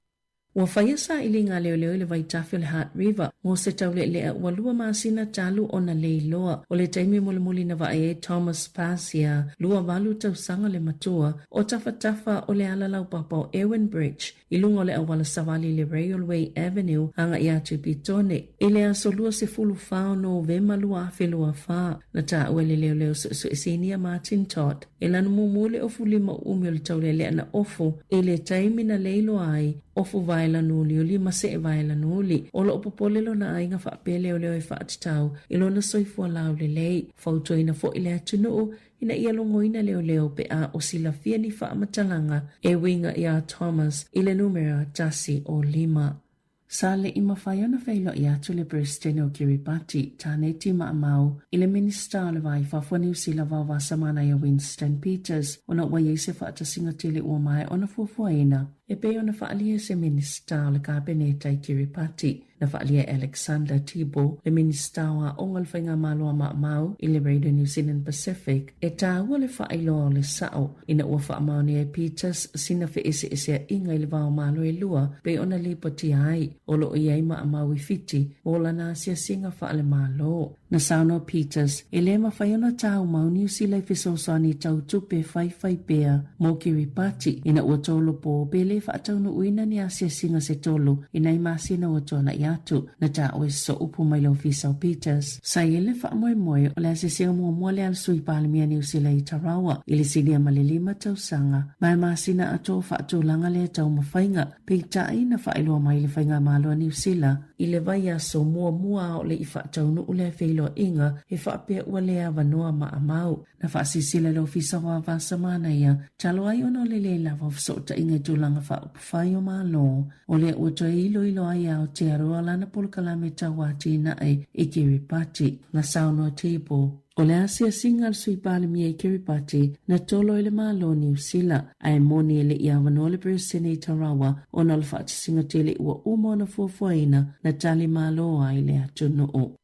Ua faia sailiga a leoleo i le vaitafe o le Hutt River mo se taulealea ua lua masina talu ona le iloa. O le taimi mulimuli na vaai ai Thomas Pasia, 28 tausaga le matua, o tafatafa o le ala laupapa o Irwin Bridge i luga o le auala savali i le Railway Avenue agai atu i Petone i le aso 24 o Novema 2024. Na taua e le leoleo suesue sinia Martin Todd e lana mumu le ofu lima uumi o le taulealea na ofu i le taimi na le iloa ai ofu vaela nuliuli ma see vaela nuli. O loo popole lona aiga faapea leoleo e faatatau i lona soifua laulelei. Fautuaina foi le atunuu ina ia logoina leoleo pe a o silafia ni faamatalaga e uiga iā Thomas i le numera 105. Sa le i mafai ona feiloai atu le Peresetene o Kiribati, Taneti Maamau, i le Minisita o le Va i Fafo a Niu Sila Vaovasa Manaia Winston Peters ona ua i ai se faatasiga tele ua maea ona fuafuaina e pei ona faaalia e se Minisita o le Kapeneta i Kiribati. Na faaalia e Alexander Tibor, le Minisita o Aoga o le Faigamalo a Maamau i le Radio New Zealand Pacific, e taua le faailoa o le sao ina ua faamaonia e Peters sina feeseeseaiga i le va o Malo e lua pei ona lipotia ai, o lo o i ai maamau i Fiti mo lana asiasiga faale-Malo. Na saunoa Peters, e le mafai ona tāumau Niu Sila i fesoasoani tau tupe faifai pea mo Kiribati ina ua tolopo pe le faataunuuina ni asiasiga se tolu i nai masina ua tuanai atu. Na taua e sosoo upu mai le ofisa o Peters. Sa i ai le faamoemoe o le asiasiga muamua lea a le Sui Palemia Niu Sila i Tarawa i le silia ma le lima tausaga ma e masina atoa faatulaga lea taumafaiga Peitai na faailoa mai le Faigamalo a Niu Sila i le vaiaso muamua a o le i faataunuu lea feiloaiga e faapea ua le avanoa maamau. Na faasilasila e le Ofisa o Avasa Manaia talu ai ona o le le lava o fesootaiga i tulaga faaupufai o Malo. O lea ua toe iloilo ai e Aotearoa lana polokalame tau atinae i Kiribati. Na saunoa Tibor O le asiasiga a le Sui Palemia i Kiribati na tolo e le Malo o Niu Sila, ae moni e le i avanoa le Peresetene i Tarawa ona o le faatasiga tele ua uma ona fuafuaina na tali malo ai le atunuu.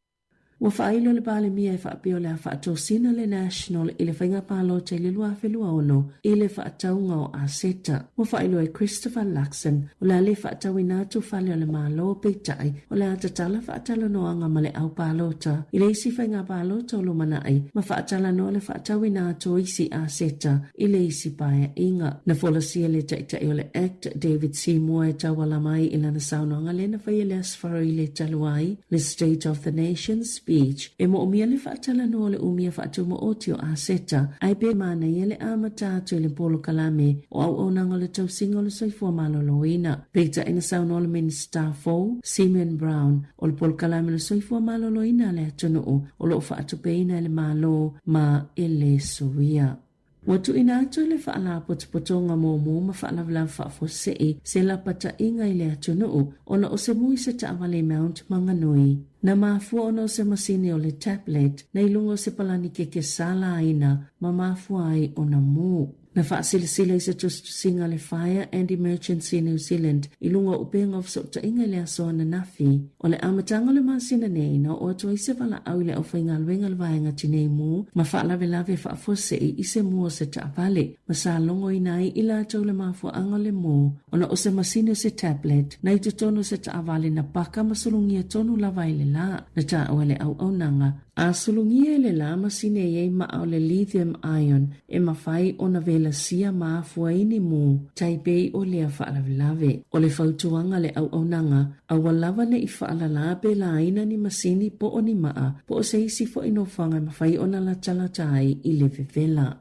Ua faailo le Palemia e faapea o le a faatosina le National i le faiga palota i le 2026 i le faatauga o aseta. Ua faailoa e Christopher Luxon o le a le faatauina atu fale o le Malo peitai o le a tatala faatalanoaga ma le au palota i le isi faiga palota o lumanai ma faatalanoa le faatauina atu o isi aseta i le isi paeaiga. Na folasia le Taitai o le act, David Seymour e tauala mai i lana saunoaga lea na faia i le Aso Faraile talu ai, le State of the Nation Speech, e moomia le faatalanoa o le umia faatumaoti o aseta, ae pe manaia le amata atu i le polokalame o auaunaga o le tausiga o le soifua maloloina. Peitai na saunoa le Minisita fou, Simeon Brown, o le polokalame o le soifua maloloina a le atunuu o lo o faatupeina e le Malo ma e le suia. Ua tuuina atu e le Faalapotopotoga Mumu ma Faalavelave Faafuasei se lapataiga i le atunuu ona o se mui se taavale i Mount Maunganui. Na mafua ona o se masini o le tablet na i luga o se palani keke sa laina ma mafua ai ona mu. Na faasilasila i se tusitusiga a le Fire and Emergency New Zealand i luga o upega o fesootaiga i le aso ananafi, o le amataga o le masina nei na oo atu ai se valaau i le aufaigaluega a le Vaega Tinei Mu ma Faalavelave Faafuasei i se mu o se taavale ma sa logoina ai i latou le mafuaaga o le mu ona o se masini o se tablet na i totonu o se taavale na paka ma sulugia tonu lava ai le la. Na taua e le auaunaga a sulugia e le la masini e i ai maa o le lithium ion e mafai ona velasia ma afua ai ni mu tai pei o lea faalavelave. O le fautuaga a le auaunaga, aua lava ne i faalalā pe lāina ni masini po o ni maa po o se isi foi nofoaga e mafai ona latalata ai i le vevela.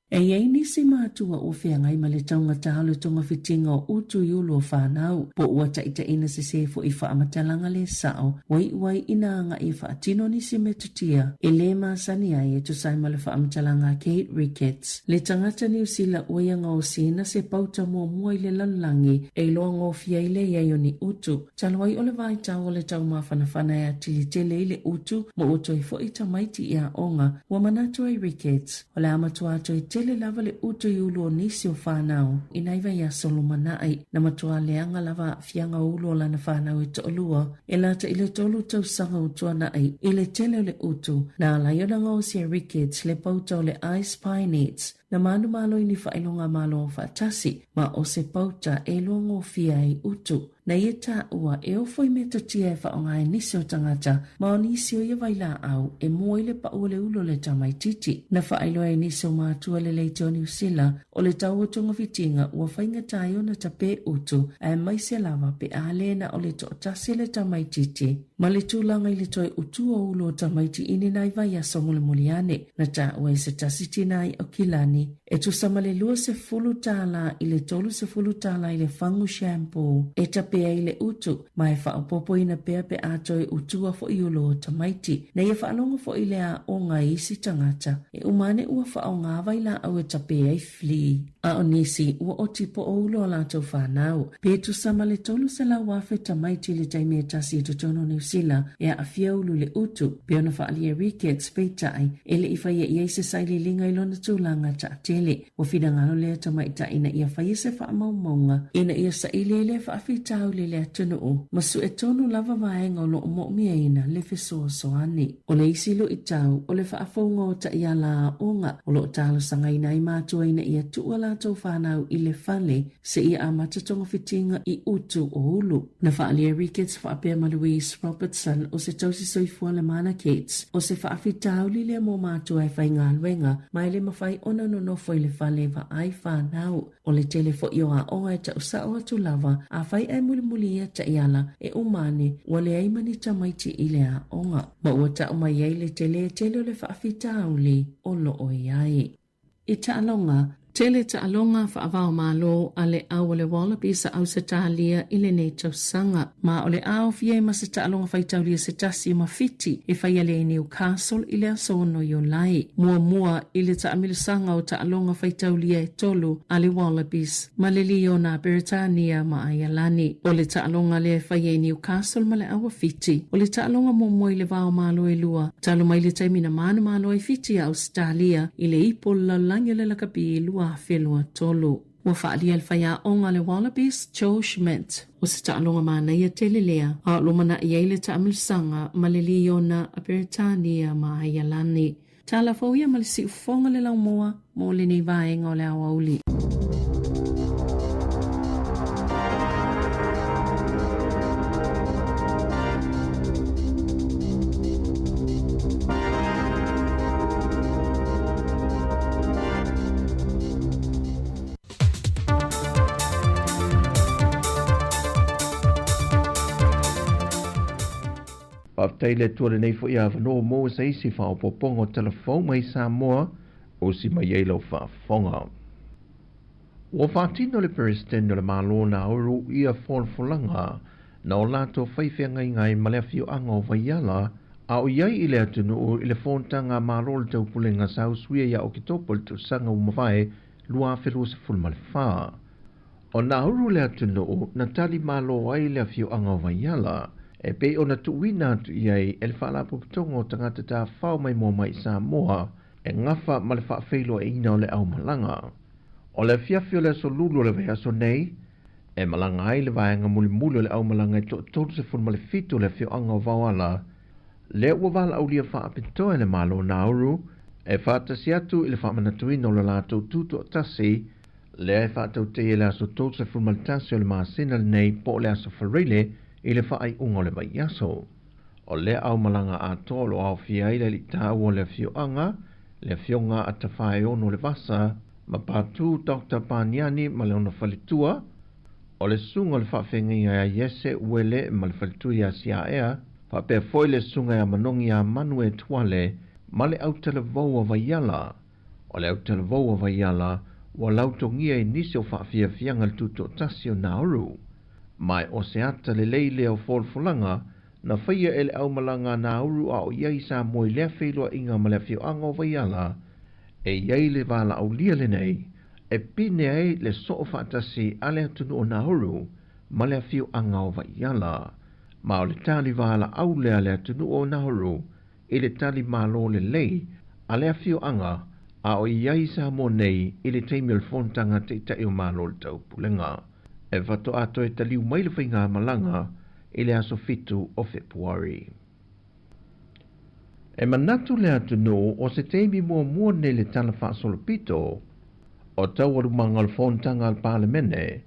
E i ai nisi matua ua feagai ma le taugatā o le togafitiga o utu i ulu o fanau, po ua taitaiina sesē foi i faamatalaga le sao ua iu ai ina agaʻi e faatino nisi metotia e lē masani ai e tusa ai ma le faamatalaga a Kate Ricketts, le tagata Niu Sila ua ia gaosiina se pauta muamua i le lalolagi e iloa gofie ai le i ai o ni utu, talu ai o le vaitau o le taumafanafana e atili tele ai le utu ma ua toe foʻi tamaiti i aoga, ua manatu ai Ricketts. O le a matua toe tele lava le utu i ulu o nisi o fanau i nai vaiaso lumanai. Na matua leaga lava aafiaga o ulu o lana fanau e toalua e lata i le 3 tausaga ua tuanai i le tele o le utu na ala ai ona gaosia e Ricketts le pauta o le Ice Pie Nets na manumalo i ni faailoga malo faatasi ma o se pauta e iloa gofie ai utu. Na ia taua e ofo i metotia e faaaoga ai nisi o tagata ma o nisi o ia vailaau e mua i le pau o le ulu o le tamaitiiti. Na faailoa e nisi o matua le leitio o Niu Sila o le tau o togafitiga ua faigata ai ona tapē utu aemaise lava pe a lē na o le toatasi le tamaitiiti ma le tulaga i le toe utua o ulu o tamaiti i ni nai vaiaso mulimuli ane. Na taua e se tasi tinā i Aukilani E tusa ma le $20 i le $30 i le fagu shampoo e tape ai le utu, ma e faaopoopoina pea pe a toe utua foi ulu o tamaiti. Na ia faalogo foi le aoga i isi tagata, e uma ane ua faaaoga vailaau e tape ai flea. A o nisi, ua oti po o ulu o latou fanau. Pe tusa ma le 300,000 tamaiti i le taimi e tasi i totonu o Niu Sila e aafia ulu i le utu, pei ona faaalia e Ricketts, peitai, e le i faia i ai se sailiiliga i lona tulaga taatele. Ua finagalo lea tamaitai ina ia faia se faamaumauga ina ia saili ai lea faafitauli i le atunuu ma sue tonu lava vaega o lo o moomiaina le fesoasoani. O le isi luitau, o le faafouga o taiala aoga o lo o talosagaina ai matua ina ia tuu a latou fanau i le fale seia amata togafitiga i utu o ulu. Na faaalia e Ricketts faapea ma Louise Robertson o se tausi soifua le Mana Kids, o se faafitauli lea mo matua e faigaluega ma e le mafai ona nonofo i le fale vaai fanau. O le tele foi o aoga e tau sao atu lava, afai ae mulimuli ia taiala e uma ane ua leai ma ni tamaiti i le aoga, ma ua tau mai ai le tele tele o le faafitauli o lo o i ai. I taaloga, tele taaloga faava-o-Malo a le au o le Wallabies a Ausetalia i lenei tausaga. Ma o le a aofia ai ma se taaloga faitaulia se tasi ma Fiti e faia lea i Newcastle i le aso 6 Iulai. Muamua i le taamilosaga o taaloga faitaulia e tolu a le Wallabies ma le Liona a Beretania ma Aialani. O le taaloga lea e faia i Newcastle ma le au a Fiti, o le taaloga muamua i le va o Malo e lua talu mai le taimi na manumalo ai Fiti a Ausetalia i le ipu o le lalolagi o le lakapi 2023. Ua faaalia e le faiaoga a le Wallabies, Joe Schmidt, o se taaloga manaia tele lea, a o lumanai ai le taamilosaga ma le Liona a Beretania ma Aialani. Tala fou ia ma le siufofoga le laumua mo lenei vaega o le aoauli. Faafetai i le Atua lenei foi avanoa ua maua se isi faaopoopoga o tala fou mai Samoa osi mai ai lau faafofoga. Ua faatino le Peresetene o le Malo Nauru ia folafolaga na o latou fai feagaiga ai ma le afioaga o Vaiala a o i ai i le atunuu i le Fonotaga a Malo o le Taupulega sa usuia ia Oketopa i le tausaga ua mavae 2024. O Nauru le atunuu na tali malo ai le afioaga o Vaiala e pei ona tuuina atu i ai e le Faalapotopotoga o Tagata Tafao Maimoa mai i Samoa e gafa ma le faafeiloaiina o le aumalaga. O le afiafi o le aso Lulu o le vaiaso nei, e malaga ai le vaega mulimuli o le aumalaga e toa-37 o le afioaga o Vaoala, lea ua valaaulia faapitoa e le Malo o Nauru e faatasi atu i le faamanatuina o le latou tutoatasi lea e faatautaia i le aso 31 o le masina lenei po o le aso Faraile i le faaiuga o le vaiaso. O lea aumalaga atoa o lo o aofia ai le alii taua o le afioaga, le afioga a Tafaeono Levasa, ma Patu Doctor Paniani ma le ona faletua, o le susuga o le faafeagaiga ia Iese Uele ma le faletua ia Siaea, faapea foi le susuga ia Manogi ia Manu e Tuale ma le autalavou a Vaiala. O le autalavou a Vaiala ua lautogia i nisi o faafiafiaga le tutoatasi o Nauru. Ma o se ata lelei lea o folafolaga na faia e le aumalaga a Nauru a o i ai Samoa i lea feiloaiga ma le afioaga o Vaiala, e i ai le valaaulia lenei e pine ai le soo faatasi a le atunuu o Nauru ma le afioaga o Vaiala. Ma o le tali valaau lea a le atunuu o Nauru i le tali malo lelei a le afioaga a o i ai Samoa nei i le taimi o le fonotaga a Taitai o Malo o le Taupulega. E faatoa toe taliu mai le faigamalaga i le aso 7 o Fepuari. E manatu le atunuu o se taimi muamua nei le Tala Faasolopito o taualumaga o le fonotaga a le Palemene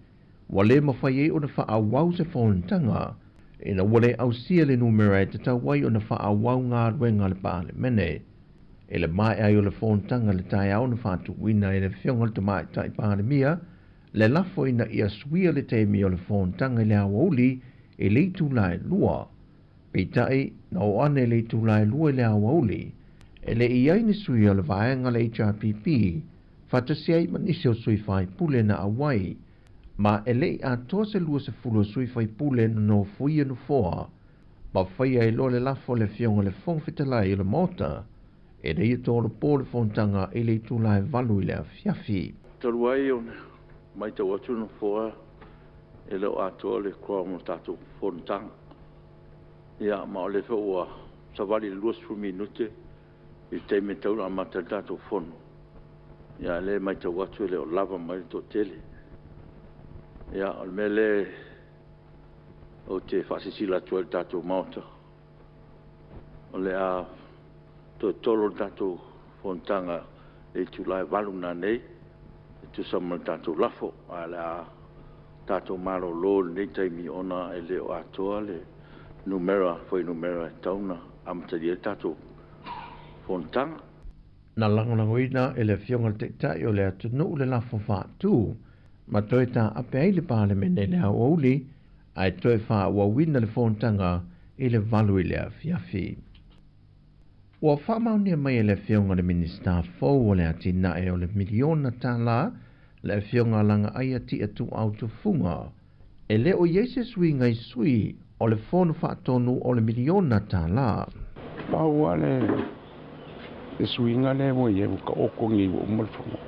ua le mafai ai ona faaauau se fonotaga ina ua le ausia le numera e tatau ai ona faaauau galuega a le Palemene. I le maea ai o le fonotaga i le taeao na faatuina e le Afioga i le Tamaitai Palemia le lafo ina ia suia le taimi o le fonotaga i le aoauli i le itula e 2. Peitai, na oo ane i le itula e 2 i le aoauli, e le i ai ni sui o le vaega a le HRPP faatasi ai ma nisi o sui faipule na auai, ma e le i atoa se 20 o sui faipule na nofoia nofoa, ma faia ai loa le lafo a le Afioga i le Fofoga Fetalai o le Maota, ina ia tolopo le fonotaga i le itula e 8 i le afiafi. Talu ai ona matau atu le Nofoa e le o atoa le quorum o le tatou fonotaga. Ia, ma o lea foi ua savali i le 20 minute i le taimi e tatau ona amata ai le tatou fono. Ia, a o lea e matau atu e le o lava mai le toatele. Ia, o le mea lea ou te faasilasila atu ai i le tatou Maota, o le a toe tolo le tatou fonotaga i le itula e 8:00 nanei e tusa ma le tatou lafo, ae o le a tatou malolo i lenei taimi ona e le o atoa le numera, fuainumera e tatau ona amatalia ai le tatou fonotaga. Na lagolagoina e le Afioga i le Taitai o le atunuu le lafo faatu ma toe taape ai le Palemene i le aoauli ae toe faaauauina le fonotaga i le 8 i le afiafi. Ua faamaonia mai e le Afioga i le Minisita fou o le atinae o le miliona tala le Afioga Lagaaia Tia Tuuau Tufuga. E le o i ai se suiga i sui o le Fono Faatonu o le miliona tala. Pau lava le suiga lea ua i ai ua taoto nei ua uma le fono.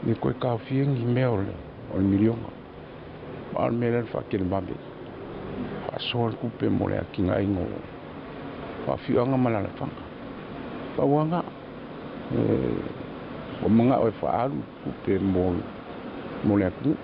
E le toe taofia ni mea o le miliona. A o le mea lea o le faatelevave. Faasoa le tupe mo le atinaeina o afioaga ma alaalafaga. Pau lava lena. Ua manao e faaalu tupe mo le atunuu.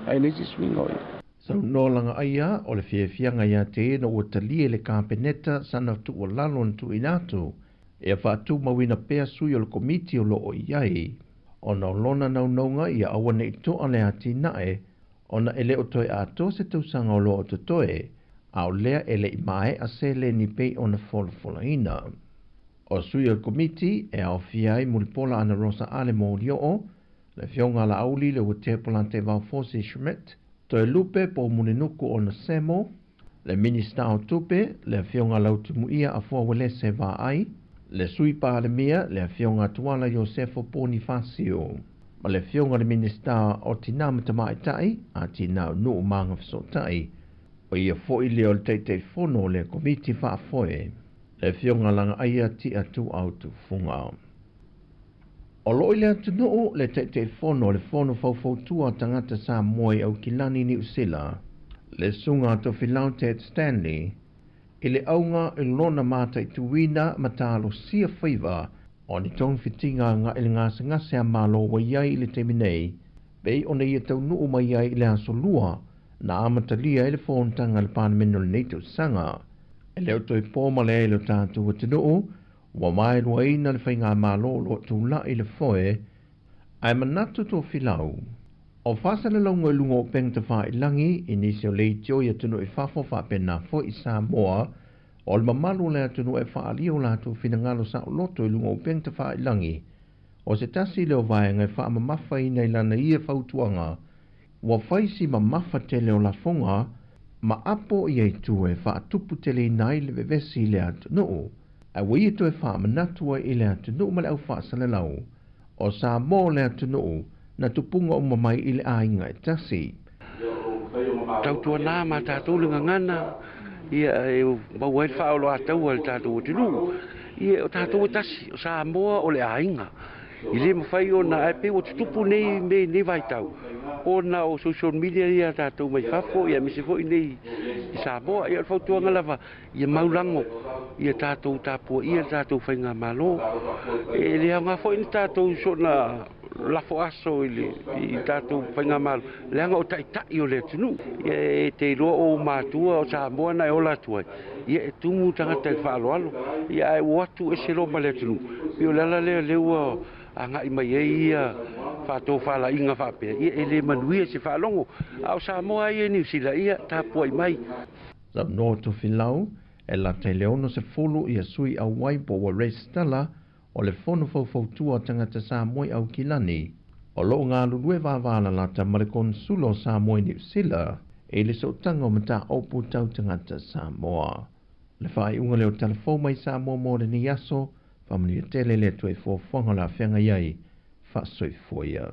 Ae leai se suiga o i ai. Saunoa Lagaaia o le fiafiaga ia te ia ina ua talia e le Kapeneta sana tuualalo na tuuina atu ia faatumauina pea sui o le Komiti o lo o i ai, ona o lona naunauga ia aua ne i toa le atinae ona e le o toe atoa se tausaga o lo o totoe, a o lea e le i maea seleni pei ona folafolaina. O sui o le Komiti e aofia ai Mulipola Anarosa Ale Molioo, le Afioga a Laauli Leuatea Polataivao Fosi Schmidt, Toelupe Poumulinuku Onesemo, le Minisita o Tupe, le Afioga Lautimuia Afoa Uelese Vaai, le Sui Palemia, le Afioga Tuala Iosefo Ponifasio, ma le Afioga i le Minisita o Tina ma Tamaitai, Atinae o Nuu ma Agafesootai, o ia foi lea o le Taitaifono o le Komiti Faafoe, le Afioga Lagaaia Tia Tuuau Tufuga. O lo o i le atunuu le Taitaifono o le Fono Faufautua a Tagata Samoa i Aukilani, Niu Sila, le Susuga a Tofilau Ted Stanley, i le auga i lona mataituina ma talosia faiva O ni togafitiga agai i le gasegase a Malo ua i ai i le taimi nei, pei ona ia taunuu mai ai i le aso Lua na amatalia ai le fonotaga a le Palemene o lenei tausaga. E le o toe po ma leai i lo tatou atunuu, ua vaeluaina le faigamalo o lo o tulai i le foe, ae manatu Tofilau, o faasalalauga i luga o upega tafailagi i nisi o leitio i atunuu i fafo faapena foi i Samoa, o le mamalu o le atunuu e faaalia o latou finagalo saoloto i luga o upega tafailagi, o se tasi lea o vaega e faamamafaina i lana ia fautuaga, ua fai si mamafa tele o lafoga ma apo ia i tua e faatuputeleina ai le vevesi i le atunuu, ae ua ia toe faamanatu ai i le atunuu ma le au faasalalau, o Samoa o le atunuu na tupuga uma mai i le aiga e tasi. Tautuana ma tatou le gagana ia e maua ai le faaoloataua i le tatou atunuu. Ia o tatou e tasi, o Samoa o le aiga. E le mafai ona, ae pei ua tutupu nei mea i lenei vaitau ona o social media ia a tatou mai fafo aemaise foi nei i Samoa. Ia o le fautuaga lava, ia maulago ia tatou tapuaia le tatou faigamalo. E le aoga foi ni tatou soona lafo aso i le i tatou faigamalo, leaga o taitai o le atunuu. Ia e te iloa o ou matua o Samoa na e ola atu ai, ia e tumu tagata i le faaaloalo, ia ae ua o atu ese loa ma le atunuu. E pei o le ala lea lea ua agai mai ai ia faatofalaiga faapea, ia e le manuia se faalogo. A o Samoa ia i Niu Sila, ia tapuai mai. Saunoa Tofilau, e lata i le 60 ia sui auai po ua resitala o le Fono Faufautua o Tagata Samoa i Aukilani, o lo o galulue vavalalata ma le Konesula o Samoa i Niu Sila i le sootaga o mataupu tau tagata Samoa. O le faaiuga lea o Tala Fou mai Samoa mo lenei aso, faamanuia tele le Atua i fuafuaga o le a feagai ai, faasoifua ia.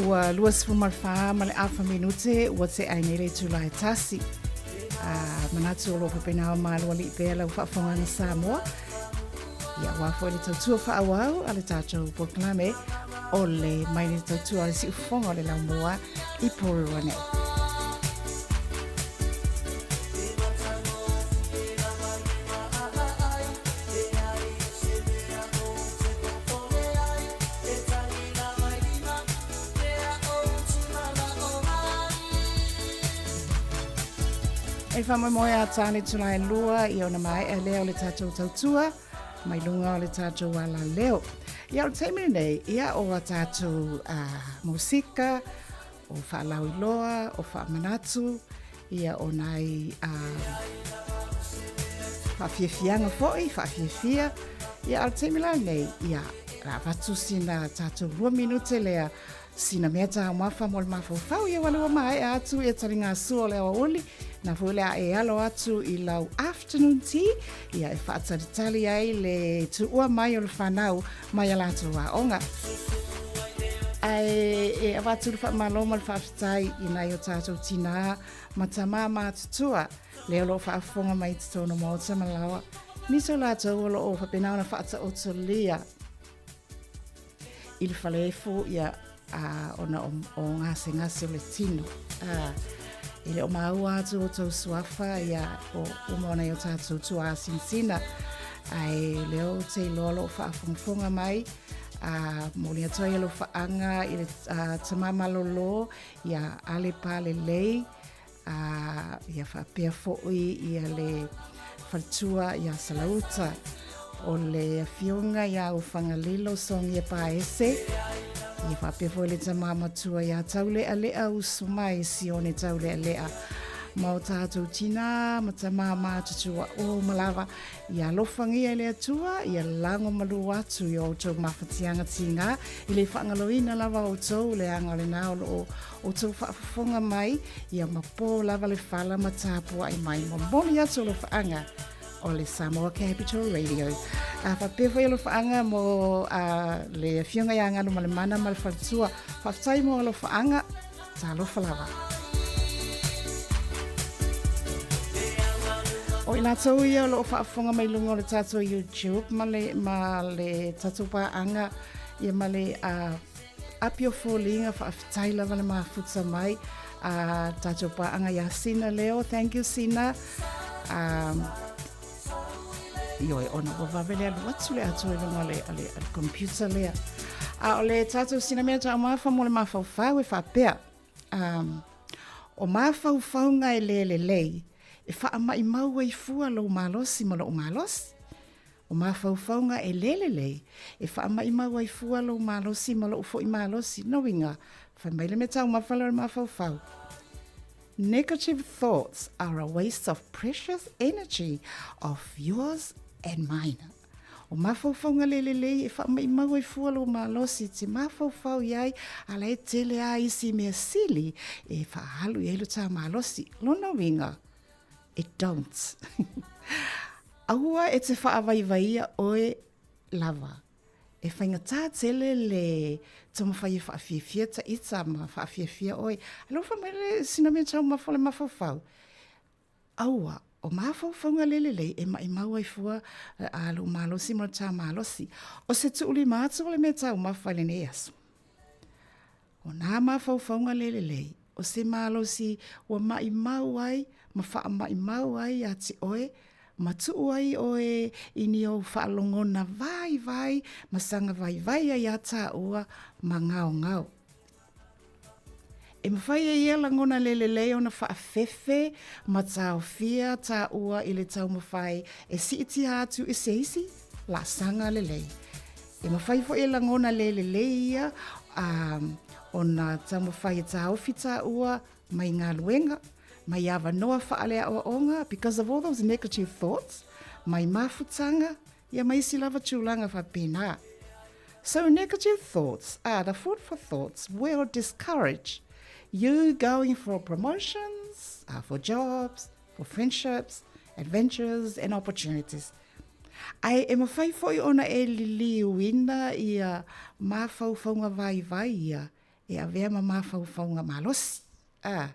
Ua 24 ma le afa minute ua tea ai nei le itula e tasi. A manatu o lo o faapena o malualii pea lau faafofogaga Samoa. Ia aua foi le tautua faaauau a le tatou polokalame o le mai le tautua a le siufofoga o le laumua i Porirua nei. E faamoemoe a Tāne Tulaelua i ona maea lea o le tatou tautua mai luga o le tatou ala leo. Ia o le taimi lenei, ia o a tatou musika, o faalauiloa, o faamanatu, ia o nai faafiafiaga foi, faafiafia. Ia a o le taimi la lenei, ia, la avatu sina tatou 2 minute lea Sina mea taumafa mo le mafaufau ia ua maea atu ia taligasua o le aoauli, na foi le a e alo atu i lau afternoon tea, ia e faatalitali ai le tuua mai o le fanau mai a latou aoga. Ae e avatu le faamalo ma le faafetai i nai o tatou tinā ma tamā matutua lea o lo o faafofoga mai i totonu o maota ma laoa. Nisi o latou o lo o faapena ona faataotolia i le faleefo ia a, ona o, o gasegase o le tino. A, e le o maua atu o tou suafa ia o uma ona i o tatou tuasinasina. Ae lea ou te iloa o lo o faafogafoga mai a momoli atu ai alofaaga i le tama malolo ia Ale Palelei a ia faapea foi ia le faletua ia Salauta o le afioga ia Ufagalilo Sogia Paese ia faapea foi le tama matua ia Taulealea Usu mai Sione Taulealea ma o tatou tinā ma tamā matutua uma lava Ia alofagia e le Atua, ia lago malū atu i o outou mafatiaga tigā, e le faagaloina lava outou, leaga o lena o lo o outou faafofoga mai, ia mapō lava le fala ma tapuai mai. Momoli atu alofaaga o le Samoa Capital Radio. A faapea foi alofaaga mo a, le Afioga ia Galumalemana ma le faletua. Faafetai mo alofaaga. Talofa lava. O i latou ia o lo o faafofoga mai luga o le tatou YouTube ma le, ma le tatou paaga ia ma le uh, api o foliga faafetai lava le mafuta mai a uh, tatou paaga iā Sina Leo. Thank you Sina. Um, Ioe, ona ua vave le alu atu le atoa i luga o le, o le, o le computer lea. A o le tatou sinamea taumafa mo le mafaufau e faapea, um, o mafaufauga e le lelei, e faamaimau ai fua lou malosi ma lou malosi. O mafaufauga e le lelei, e faamaimau ai fua lou malosi ma lou foi malosi. Lona uiga, fai mai le mea taumafa lea o le mafaufau. Negative thoughts are a waste of precious energy of yours and mine. O mafaufauga le lelei e faamaimau ai fua lou malosi e te mafaufau i ai, a la e tele a isi mea sili e faaalu i ai lo ta malosi. Lona uiga, e don't. Aua e te faavaivaia oe lava. E faigata tele le taumafai e faafiafia ta ita ma faafiafia oe. Alofa mai le sina mea taumafa o le mafaufau. Aua, o mafaufauga le lelei e maimau ai fua a lou malosi ma le tā malosi. O se tuulima atu o le mea taumafa i lenei aso. O nā mafaufauga le lelei, o se malosi ua maʻimau ai ma faamaʻimau ai iā te ʻoe, ma tuʻu ai ʻoe i ni ou faalogona vaivai ma saga vaivai ai iā tāua ma gaogao. E mafai e ia lagona le lelei ona faafefe ma taofia tāua i le taumafai e siitia atu i se isi laasaga lelei. E mafai foi e lagona le lelei ia a, ona taumafai e taofi tāua mai galuega, mai avanoa faaleaoaoga because of all those negative thoughts, mai mafutaga, ia ma isi lava tulaga faapena. So negative thoughts are the food for thoughts will discourage you going for promotions, uh, for jobs, for friendships, adventures and opportunities. Ae e mafai foi ona e liliuina ia mafaufauga vaivai ia e avea ma mafaufauga malosi, a,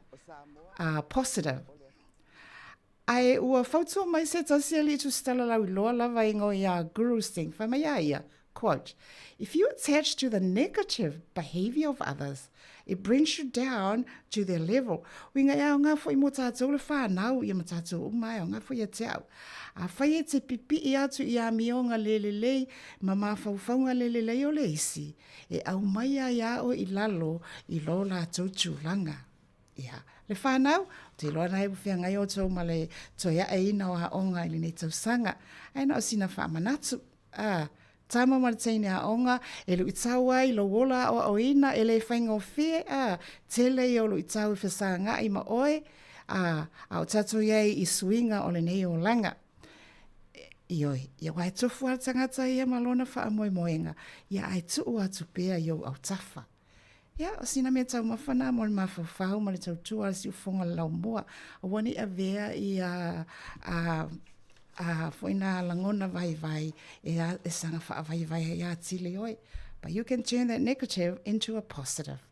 a positive. Ae ua fautua mai se tasi alii tusitala lauiloa lava i ngo iā Guru Singh, fai mai a ia, quote, If you attach to the negative behaviour of others, it brings you down to their level. Uiga e aoga foi mo tatou le whanau ia ma tatou uma e aoga foi ia te au. Afai e te pipi'i atu i amioga le lelei ma mafaufauga le lelei o le isi, e aumai ai a oe i lalo i lo latou tulaga. Ia, le whanau, te iloa nae ua feagai outou ma le toe aʻeina o aoga i lenei tausaga. Ae na o sina faamanatu. A, tama ma le teine aoga, e luitau ai lou ola aoaoina, e le faigofie, a, tele ia o luitau e fesagaʻi ma oe, a, a o tatou i ai i suiga o lenei olaga. Ioe, ia aua e tofu lava le tagata ia ma lona faamoemoega, ia ae tuu atu pea i ou autafa. Ia, o sina mea taumafa na mo le mafaufau ma le tautua a le siufofoga o le laumua. Aua ne i avea ia a, a foi nā lagona vaivai e, a, e saga faavaivai ai atili oe. But you can turn that negative into a positive.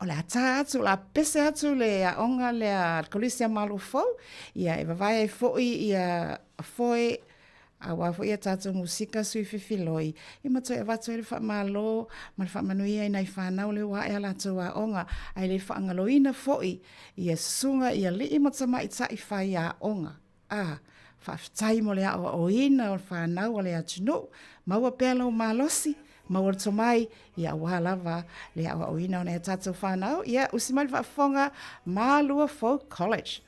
O le a tā atu, o le a pese atu le aoga lea a le Kolisi a Malo Fou, ia e vavae ai fo'i ia foe auā fo'i a tātou musika sui fefiloi, i ma toe avatu ai le faamalo ma le faamanuia i nai whanau le ua ae a latou aoga, ae le faagaloina fo'i ia susuga i alii ma tamaitai whai aoga. A, faafetai mo le aoaoina o le fanau a le atunuu, maua pea lou malosi, maua le tomai, ia aua lava le aoaoina o nai a tatou fanau, ia usi mai le faafofoga, Malua Folk College.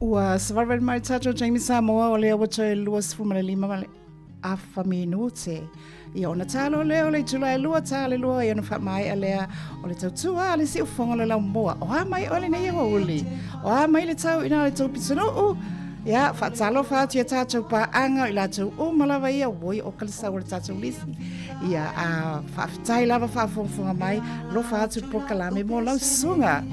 Ua savalivali mai le tatou taimi Samoa o lea ua toe 25 ma le afa minute. Ia ona talo lea o le itula e lua ta le lua ia ona faamaea lea o le tautua a le siufofoga o le laumua. O a mai oe lenei aoauli? O a mai le tau i ina i le tou pitonuu? Ia, faatalofa atu i a tatou paaga, o i latou uma lava ia, ua oka le sau o le tatou lisi. Ia, a faafetai lava faafogafoga mai, alofa atu le polokalame mo lau susuga.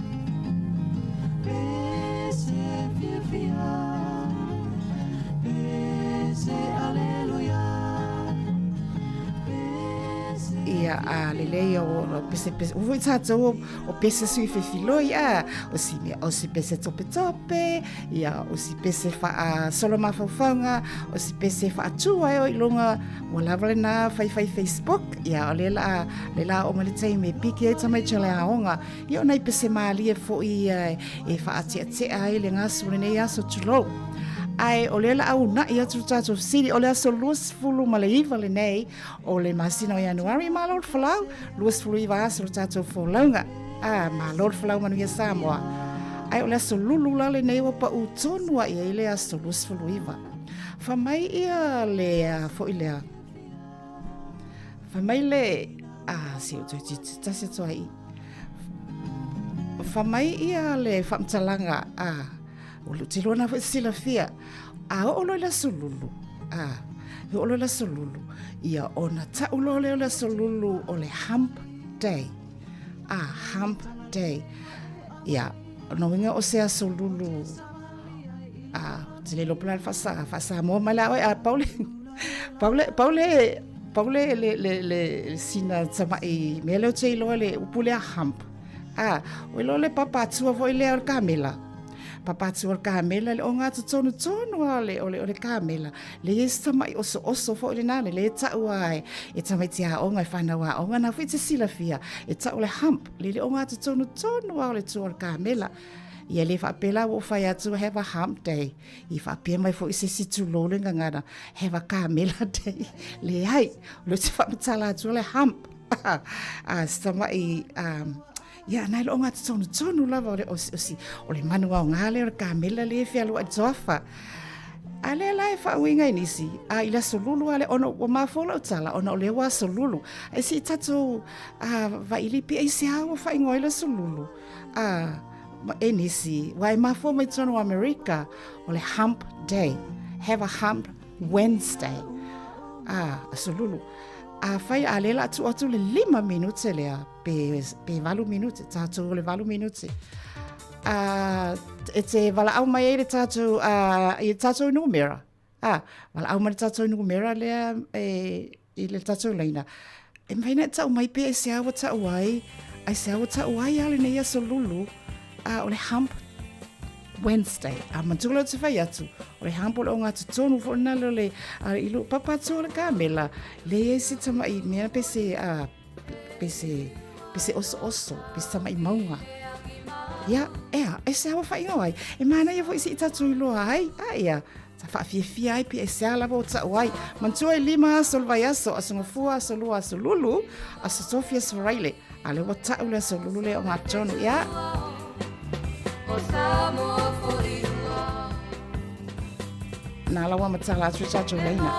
Ia, a lelei o pese pese, ua foi tatou o pese sui fefiloi a, o si mea, o si pese topetope, ia, o si pese faa solo mafaufauga, o si pese faatu ai o i luga, ua lava lena faifai Facebook, ia, o lea la, le la o mai le taimi e piki ai tamaiti o le aoga, ia o nai pese malie foi ia e faateatea ai le gasu o lenei aso tulou. Ae o lea la a una'i atu le tatou fesili, o le aso 29 lenei o le masina o Ianuari, malo le folau, 29 aso le tatou folauga. A, malo le folau manuia Samoa. Ae o le aso lulu la lenei ua pau tonu a i ai le aso 29. Fa mai ia le a foi lea. Fa mai le a se o toe titi tasi atu ai. Fa mai ia le faamatalaga a o le te lona foi silafia a oo loa i le aso lulu a e oo loa i le aso lulu ia ona ta'u loa lea o le aso lulu o le hump day a hump day ia lona uiga o se aso lulu a te le iloa po o le a le faasa faasamoa mai la oe a pau le pau le pau le pau le le le le sina tama'i mea lea ou te iloa le upu lea hump a ua iloa le papatua foi lea o le kamela papatua o le kamela le ogatotonu tonu lava o le o le o le kamela le i ai se tama'i osooso foi lena le lē ta'u a e tamaiti aoga e fanau aoga na foi e te silafia e ta'u le hump le le ogatotonu tonu lava o le tua o le kamela. Ia le faapea la ua ou fai atu have a hump day. I faapea mai foi se isi tulou le gagana have a kamela day. Leai, o lea ou te faamatala atu le hump. A se tama'i um, ia nai le ogatotonu lava o le osi, o le manu aoga lea o le kamela lea e fealuai i le toafa. A lea la e faauiga i nisi, a i le aso lulu lava lea, ona ua mafua lau tala, ona o lea ua aso lulu. Ae se i tatou vaili pe aisea ua faaigoa ai le aso lulu. A, e nisi, ua e mafua mai totonu o Amerika, o le hump day. Have a hump Wednesday. A, aso lulu. A fai, a lea la a tuu atu le 5 minute lea, pe, pe 8 minute, tatou o le 8 minute. A, e te valaau mai ai le tatou, a, i le tatou numera. A, valaau mai le tatou numera lea e, i le tatou laina. E mafai ona e tau mai pe aisea ua tau ai, aisea ua tau ai a lenei aso lulu, a o le hump Wednesday. A manatua lea ou te fai atu, o le hump o le ogatotonu foi lena lea o le, a, i lou papa atu o le kamela, leai se tama'i mea pe se, a, pe se, pe se osooso, pe se tama'i mauga. Ia, ea, aisea ua faaigoa ai. E manaia foi se i tatou iloa ai, a ia, Sa faafiafia ai pe aisea lava o ta'u ai. Manatua e lima aso o le vaiaso, aso gafua, aso lua, aso lulu, aso tofi, aso faraile. A lea ua ta'u le aso lulu lea o Gatonu. Ia. Nā la ua matala atu i tatou laina.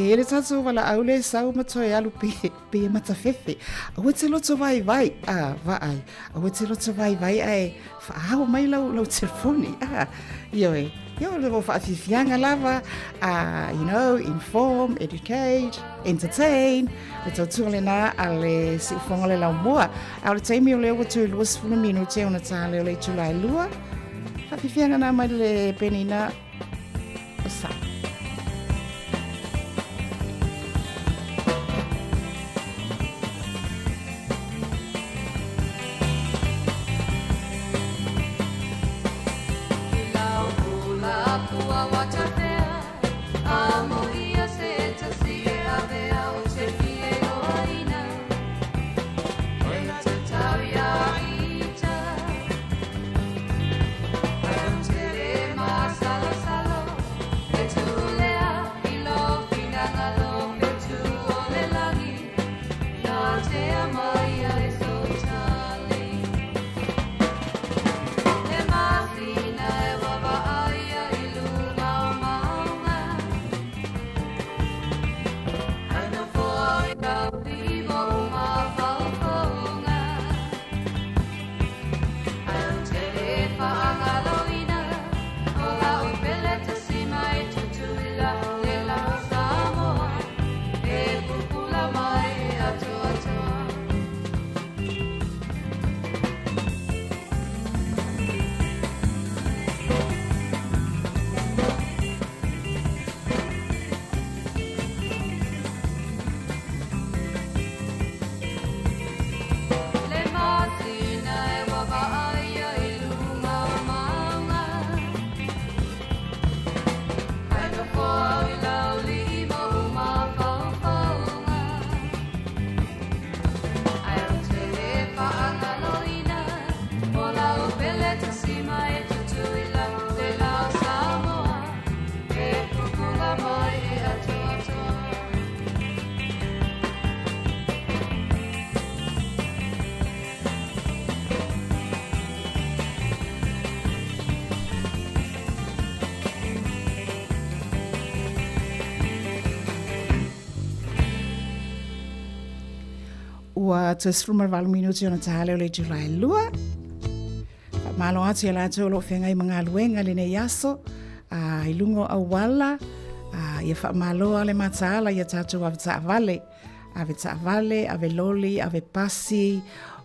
E i ai le tatou valaau lea e sau ma toe alu pe, pe e matafefe. Aua e te loto vaivai, a, vaai. Aua e te loto vaivai ae faaao mai lau, lau telefoni, a. Ioe, ia o le faafiafiaga lava, a, you know, inform, educate, entertain, le tautua lena a le siufoga o le laumua. A o le taimi o lea ua toe 20 minute ona tā lea o le itula e lua. Faafiafiaga na mai le Penina o sa. Ua toe 18 minute ona tā lea o le itula e lua. Faamalo atu ia latou o lo o feagai ma galuega i lenei aso, a, i luga o auala, a, ia faamalo a le mataala ia tatou ave taavale, ave taavale, ave loli, ave pasi,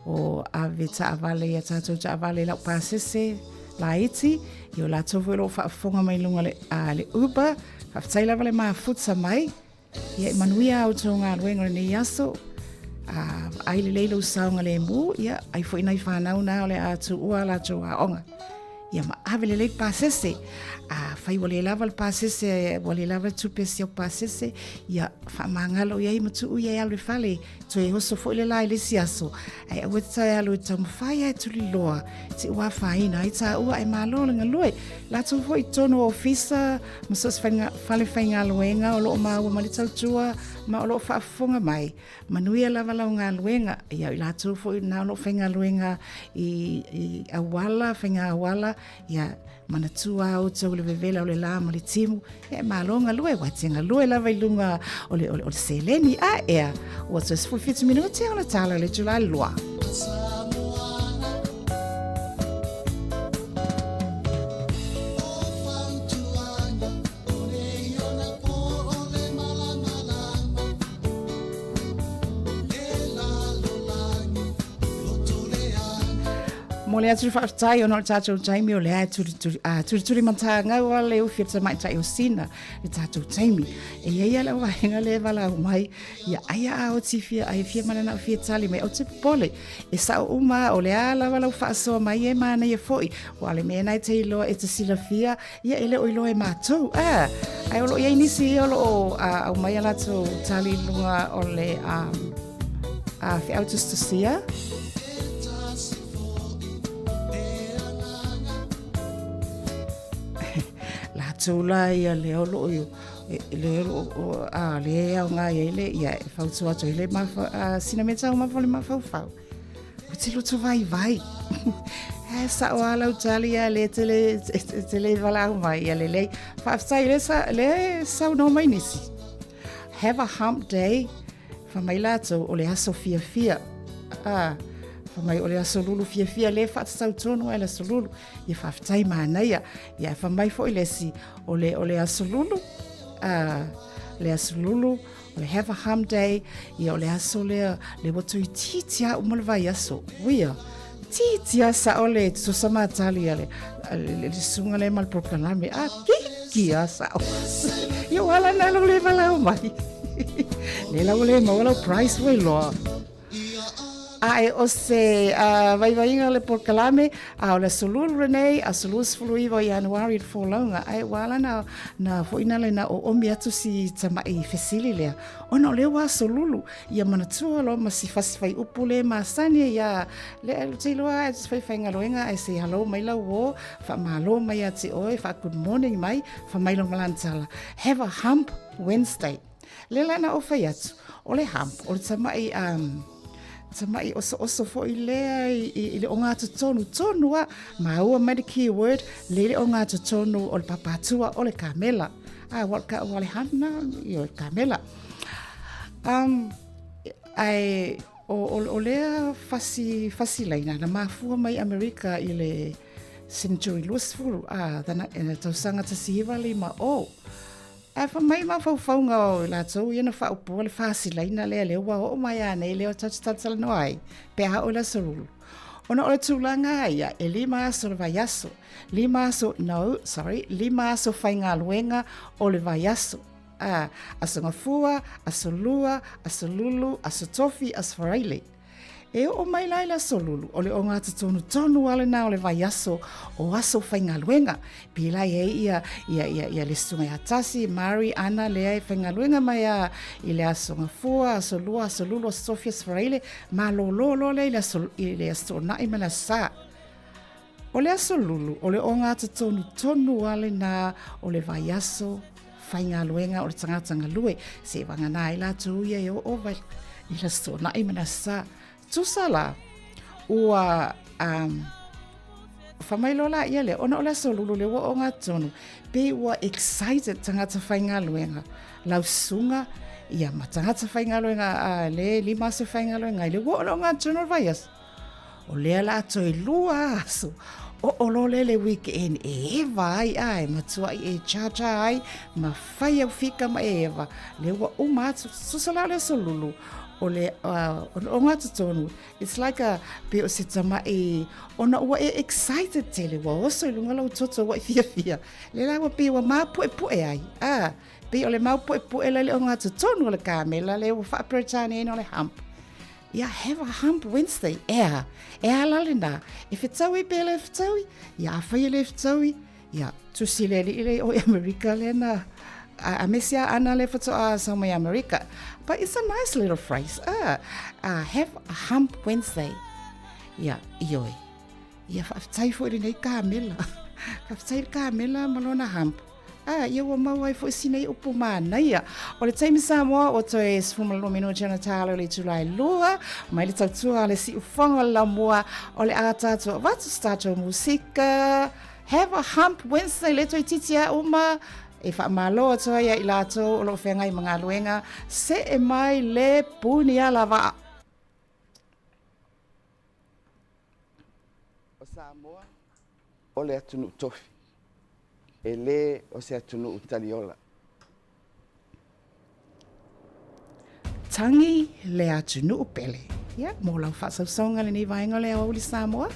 o ave taavale ia tatou taavale laupasese laiti, ia o latou foi o lo o faafofoga mai luga le, a, le Uber, faafetai lava le mafuta mai. Ia e manuia a outou galuega o lenei aso. A vaai lelei lou saogalemu, ia ai foi nai fanau na o le a tuua a latou aoga. Ia ma ave lelei le pasese. A fai ua le lava le pasese, ua le lava le tupe si au pasese, ia faamagalo i ai ma tuu ia e alu i le fale. Toe oso foi le la i le isi aso. Ae aua te tae alu e taumafai ae tuliloa, te ua afaina ai tāua ae malo le galue. Latou foi i totonu o ofisa ma so o se fale faigaluega o lo o maua ma le tautua ma o lo o faafofoga mai. Manuia lava lau galuega. Ia, o i latou foi na o lo o faigaluega i, i auala, faiga auala, ia, manatua a outou le vevela o le la ma le timu, ia, e malo galue, ua te galue lava i luga o le, o le, o le seleni. A ea, ua toe 17 minute ona tala o le itula e lua. Momoli atu le faafetai ona o le tatou taimi o lea e tulituli, a, tulituli matagau a le ufi o le tamaitai o Sina le tatou taimi. E i ai a le vaega lea e valaau mai, ia ai a oti fia, ai fia manana o fia tali mai, o te popole. E sao uma o le a lava lau faasoa mai e manaia foi. Ua le mea na e te iloa e te silafia, ia e le o iloa e mātou. A, ai o lo o i ai nisi ia o lo o aumai a latou tali i luga o le um, a feau tusitusia. Latou la ia lea o lo o le o a le aoga ai le ia e fautua atu ai le mafa, a, sina mea taumafa o le mafaufau. O te loto vaivai. E sao a lau tali ia le tele, te le valaau mai ia lelei. Faafetai le, sa, le saunoa mai nisi. Have a hump day, fai mai latou o le aso fiafia. A, fai mai o le aso lulu fiafia le faatatau tonu ai le aso lulu. Ia faafetai manaia. Ia fai mai foi le isi o le, o le aso lulu, a, le aso lulu, o le have a hump day, ia o le aso lea, le ua toeitiiti lava uma le vaiaso. Uia, titi lava sao le tutusa matali a le, le, le susuga lea ma le polokalame. A, titi lava sao. Ia ua ala na lau le valaau mai. Le lau le maua lau prize ua iloa. Ae o se vaivaiga o le polokalame, a o le aso lulu lenei, aso 29 o Ianuari le folauga, ae ua ala na, na foi na le na oomi atu si tama'i fesili lea, ona o lea ua aso lulu, ia manatua loa ma si fasi faiupu le masani ia, le ou te iloa ae te faifaigaluega ae se hello mai lau uō, faamalo mai ia te oe, faa good morning mai, fai mai lau malana tala, have a hump Wednesday. Lea la na ou fai atu, o le hump, o le tama'i, um, tama'i osooso foi lea i, i, i le ogatotonu tonu a, maua mai le keyword, le le ogatotonu o le papatua o le kamela. A, ua ka ua le hump na, i o le kamela. Um, ae, o, o, o lea fasi, fasi laina, na mafua mai Amerika i le century 20, a, tana, e, tausaga 1950. Ae fai mai mafaufauga o i latou ia na faaupua le fasilaina lea lea ua oo mai a nei lea tatou talatalanoa ai pe a oo i le aso lulu. Ona o le tulaga a ia, e lima aso le vaiaso, lima aso, no, sorry, lima aso faigaluega o le vaiaso. A, aso Gafua, aso Lua, aso Lulu, aso Tofi, aso Faraile. E oo mai la i le aso lulu, o le ogatotonu tonu lava lena o le vaiaso o aso faigaluega. Pēlā i ai ia, ia, ia, ia le susuga ia Tasi, Mari, Ana, lea e faigaluega mai a i le aso Gafua, aso Lua, aso Lulu, aso Tofi, aso Faraile, malōlō loa lea i le aso, i le aso Toonai ma le aso Sa. O le aso lulu, o le ogatotonu tonu lava lena o le vaiaso faigaluega o le tagata galue, seivagana ai latou ia e oo mai i le Aso Toonai ma le Aso Sa. Tusa la, ua um, fai mai loa laia lea, ona o le aso lulu lea ua ogatotonu, pei ua excited tagata faigaluega, lau susuga, ia ma tagata faigaluega a le lima aso faigaluega ai, lea ua oo le ogatotonu o le vaiaso. O lea la toe lua aso, oo loa lea le weekend e eva ai a e matuai e charger ai ma fai au fika ma e eva. Lea ua uma atu, tusa la o le aso lulu, o le uh, ogatotonu, it's like a, pe o se tama'i, ona ua e excited tele, ua oso i luga lou toto ua e fiafia. Lea la ua pei ua mapu'epu'e ai, a, pei o le maupu'epu'e lea le ogatotonu o le kamela lea ua faa-Peretania ina o le hump. Ia, have a hump Wednesday. Ea, e a la lena. E fetaui pe le fetaui? Ia, afai e le fetaui, ia, tusi le alii le o i Amerika lea na, a, a mesi a ana le faatoa sau mai Amerika. But it's a nice little phrase. Ah, have a hump Wednesday. Ia, ioe. Ia, faafetai foi lenei kamela. Faafetai le kamela ma lona hump. A, ia ua maua ai foi sina upu manaia. O le taimi Samoa ua toe 12 minute ona tālo le itula e lua, mai le tautua a le siufoga o le laumua o le a tātou avatu se tātou musika. Have a hump Wednesday le toeitiiti a uma e faamalo atu ai ia i latou o lo o feagai ma galuega. See mai le puni ala vaa. O Samoa o le atunuu tofi, e le o se atunuu taliola. Tangi le atunuu pele. Ia, mo lau faasausauga lenei vaega o le Aoauli Samoa.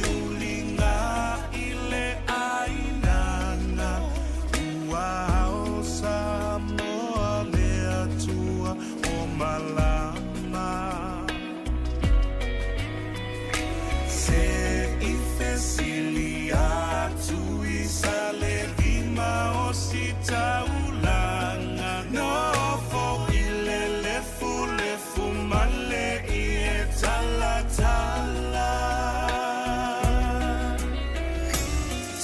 Faapouliuliga i le ʻāinana, ua ao Samoa le Atua o malama. Se i fesili atu i Salelima o Sitaulaga, nofo i le lefulefu ma le ie talatala.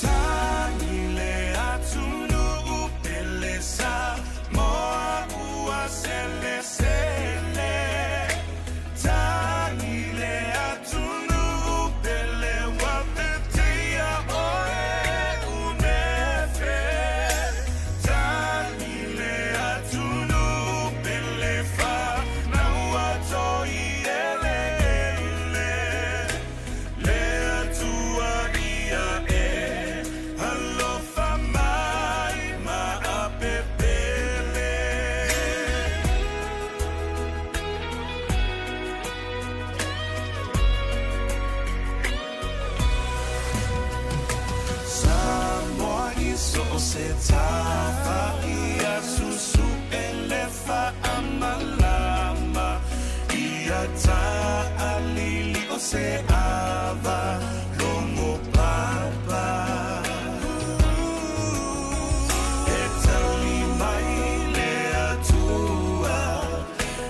Tagi le atunuu pele Samoa ua selesele. Tagi le atunuu pele ua vetea oe unefe. Tagi le atunuu pele fanau toi eleele. Le Atua ia e alofa mai ma apepele. Samoa i so o se tafa ia susu e le faamalama. Ia taʻalili o se ava logo papa. E tali mai le Atua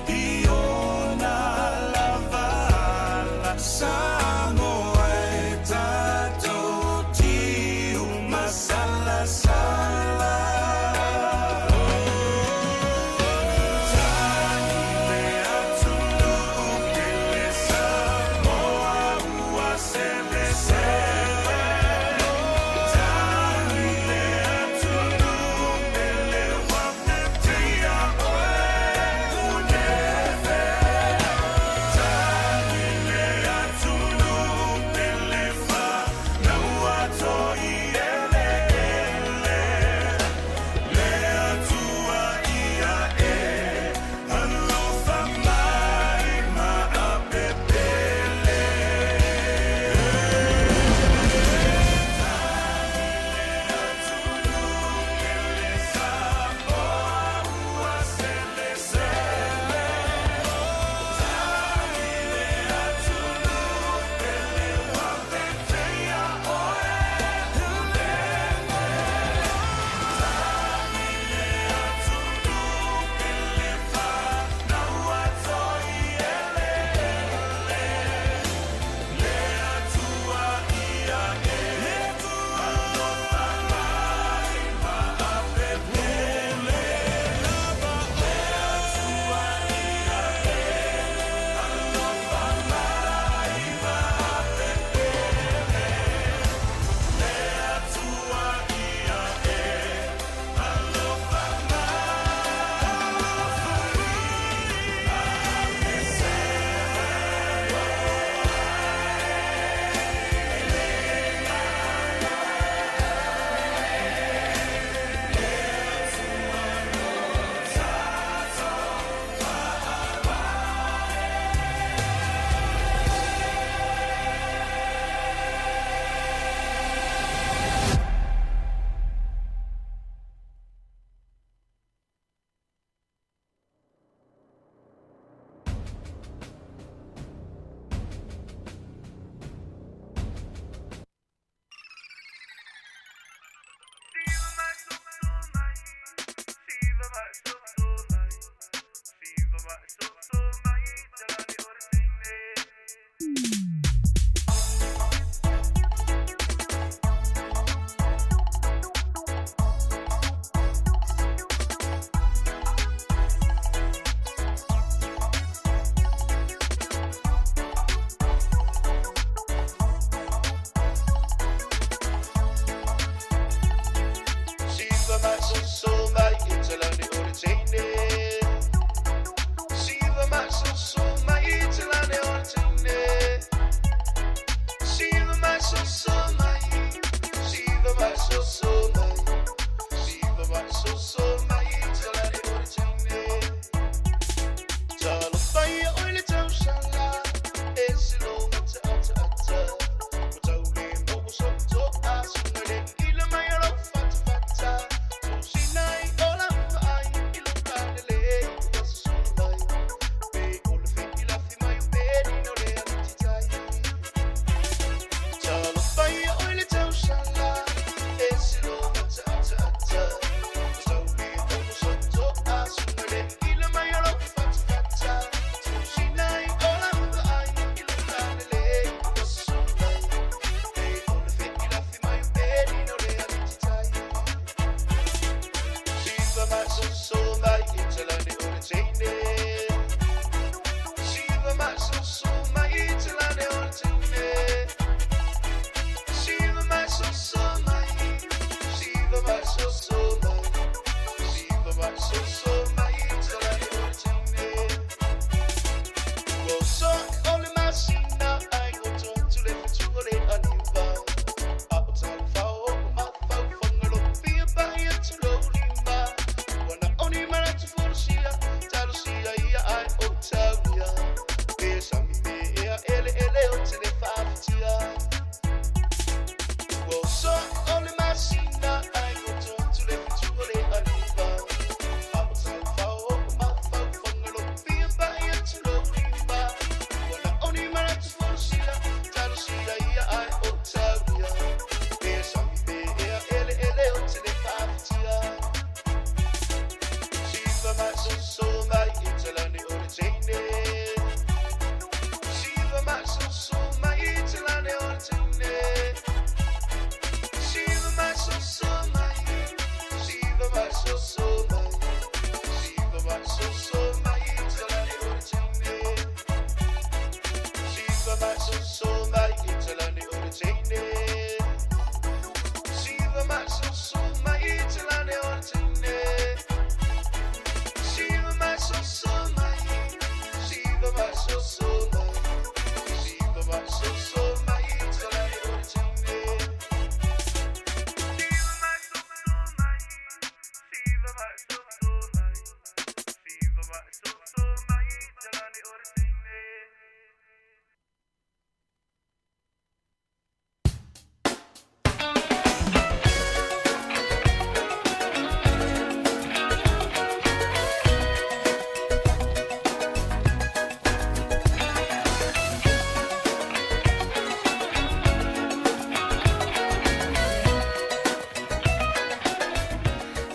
i ona lava ala. Samoa e tatou tiu masalasala. Tagi le atunuu pele Samoa ua selesele.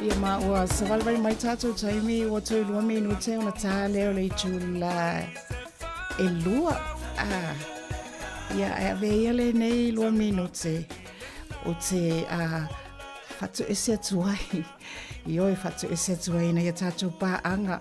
Ia ma ua savalivali mai tātou taimi ua toe lua minute ona tā lea o le itula e lua. Ah, ia e ave ia lenei lua minute o te uh, whatuese atu ai. Ioe whatuese atu ai ina ia tātou pāanga,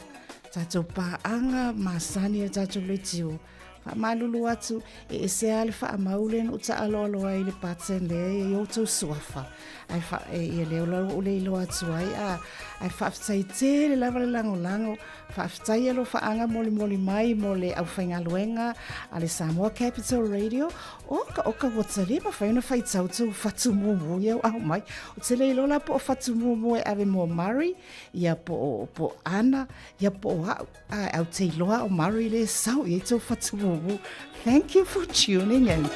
tātou pāanga masani a tātou letiu. Faamalulu atu, e ese lava le faamau lea na ou taaloaloa ai i le pattern lea i outou suafa. Ae fa, e, ia lea la ua ou le iloa atu ai, a, ae faafetai tele lava le lagolago, faafetai alofaaga molimoli mai mo le aufaigaluega a le Samoa Capital Radio. Oka, oka, ua tali mafai ona faitau tou fatu mumu ia ua aumai. Ou te le iloa la po o fatu mumu e ave mo Murray, ia po o, po o Ana, ia po o a'u. Ae au te iloa o Murray le sau i tou whatuwuwu. Thank you for tuning in.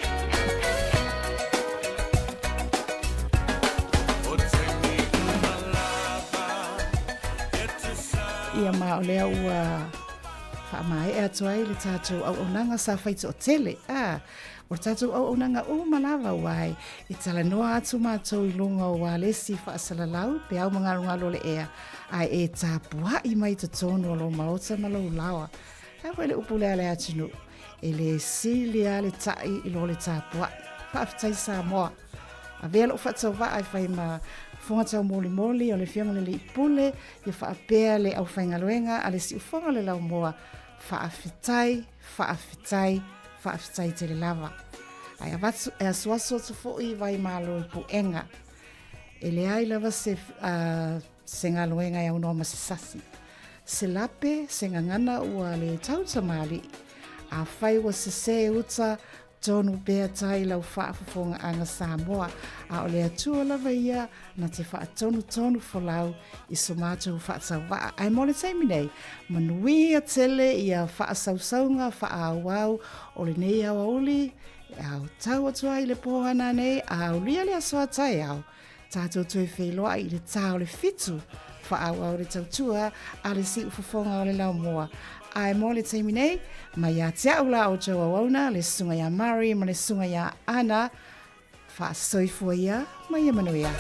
Ia ma o lea ua whaamae atu ai le tātou auaunaga sa whai to'atele. Ah, o le tātou auaunaga uma lava ua ai e talanoa atu mātou i luga o ualesi faasalalau peau ma galogalo o le ea ae e tapuaʻi mai totonu o lou maota ma lou laoa. Ae foi le upu lea a le atunuu, e le sili lava le taʻi i lo le tapuaʻi. Faafetai Samoa. Avea lou faatauvaa e fai ma fofoga taumolimoli o le Afioga i le Alii Pule, ia faapea le aufaigaluega a le Siufofoga o le Laumua, faafetai, faafetai, faafetai tele lava. Ae avatu, e asuasu atu foi i Vaimalo i Puega. E leai lava se, uh, se galuega e aunoa ma se sasi. Se lape, se gagana ua le tau tamalii. Afai ua sesē uta, tonu pea tai lau faafofogaaga Samoa, a o le Atua lava ia na te faatonutonu folau i so matou faatauvaa. Ae mo le taimi nei, manuia tele ia faasausauga faaauau o lenei aoauli e ao tau atu ai i le pō ana nei, a aulia le aso a taeao, Tātou toe wheiloai i le tā o le fitu, whaauau le tautua a le siufofoga o le laumua. Ae mo le taimi nei, mai ia te au la o Joe Auauna, le susuga iā Murray ma le susuga iā Ana, faasoifua ia ma ia manuia.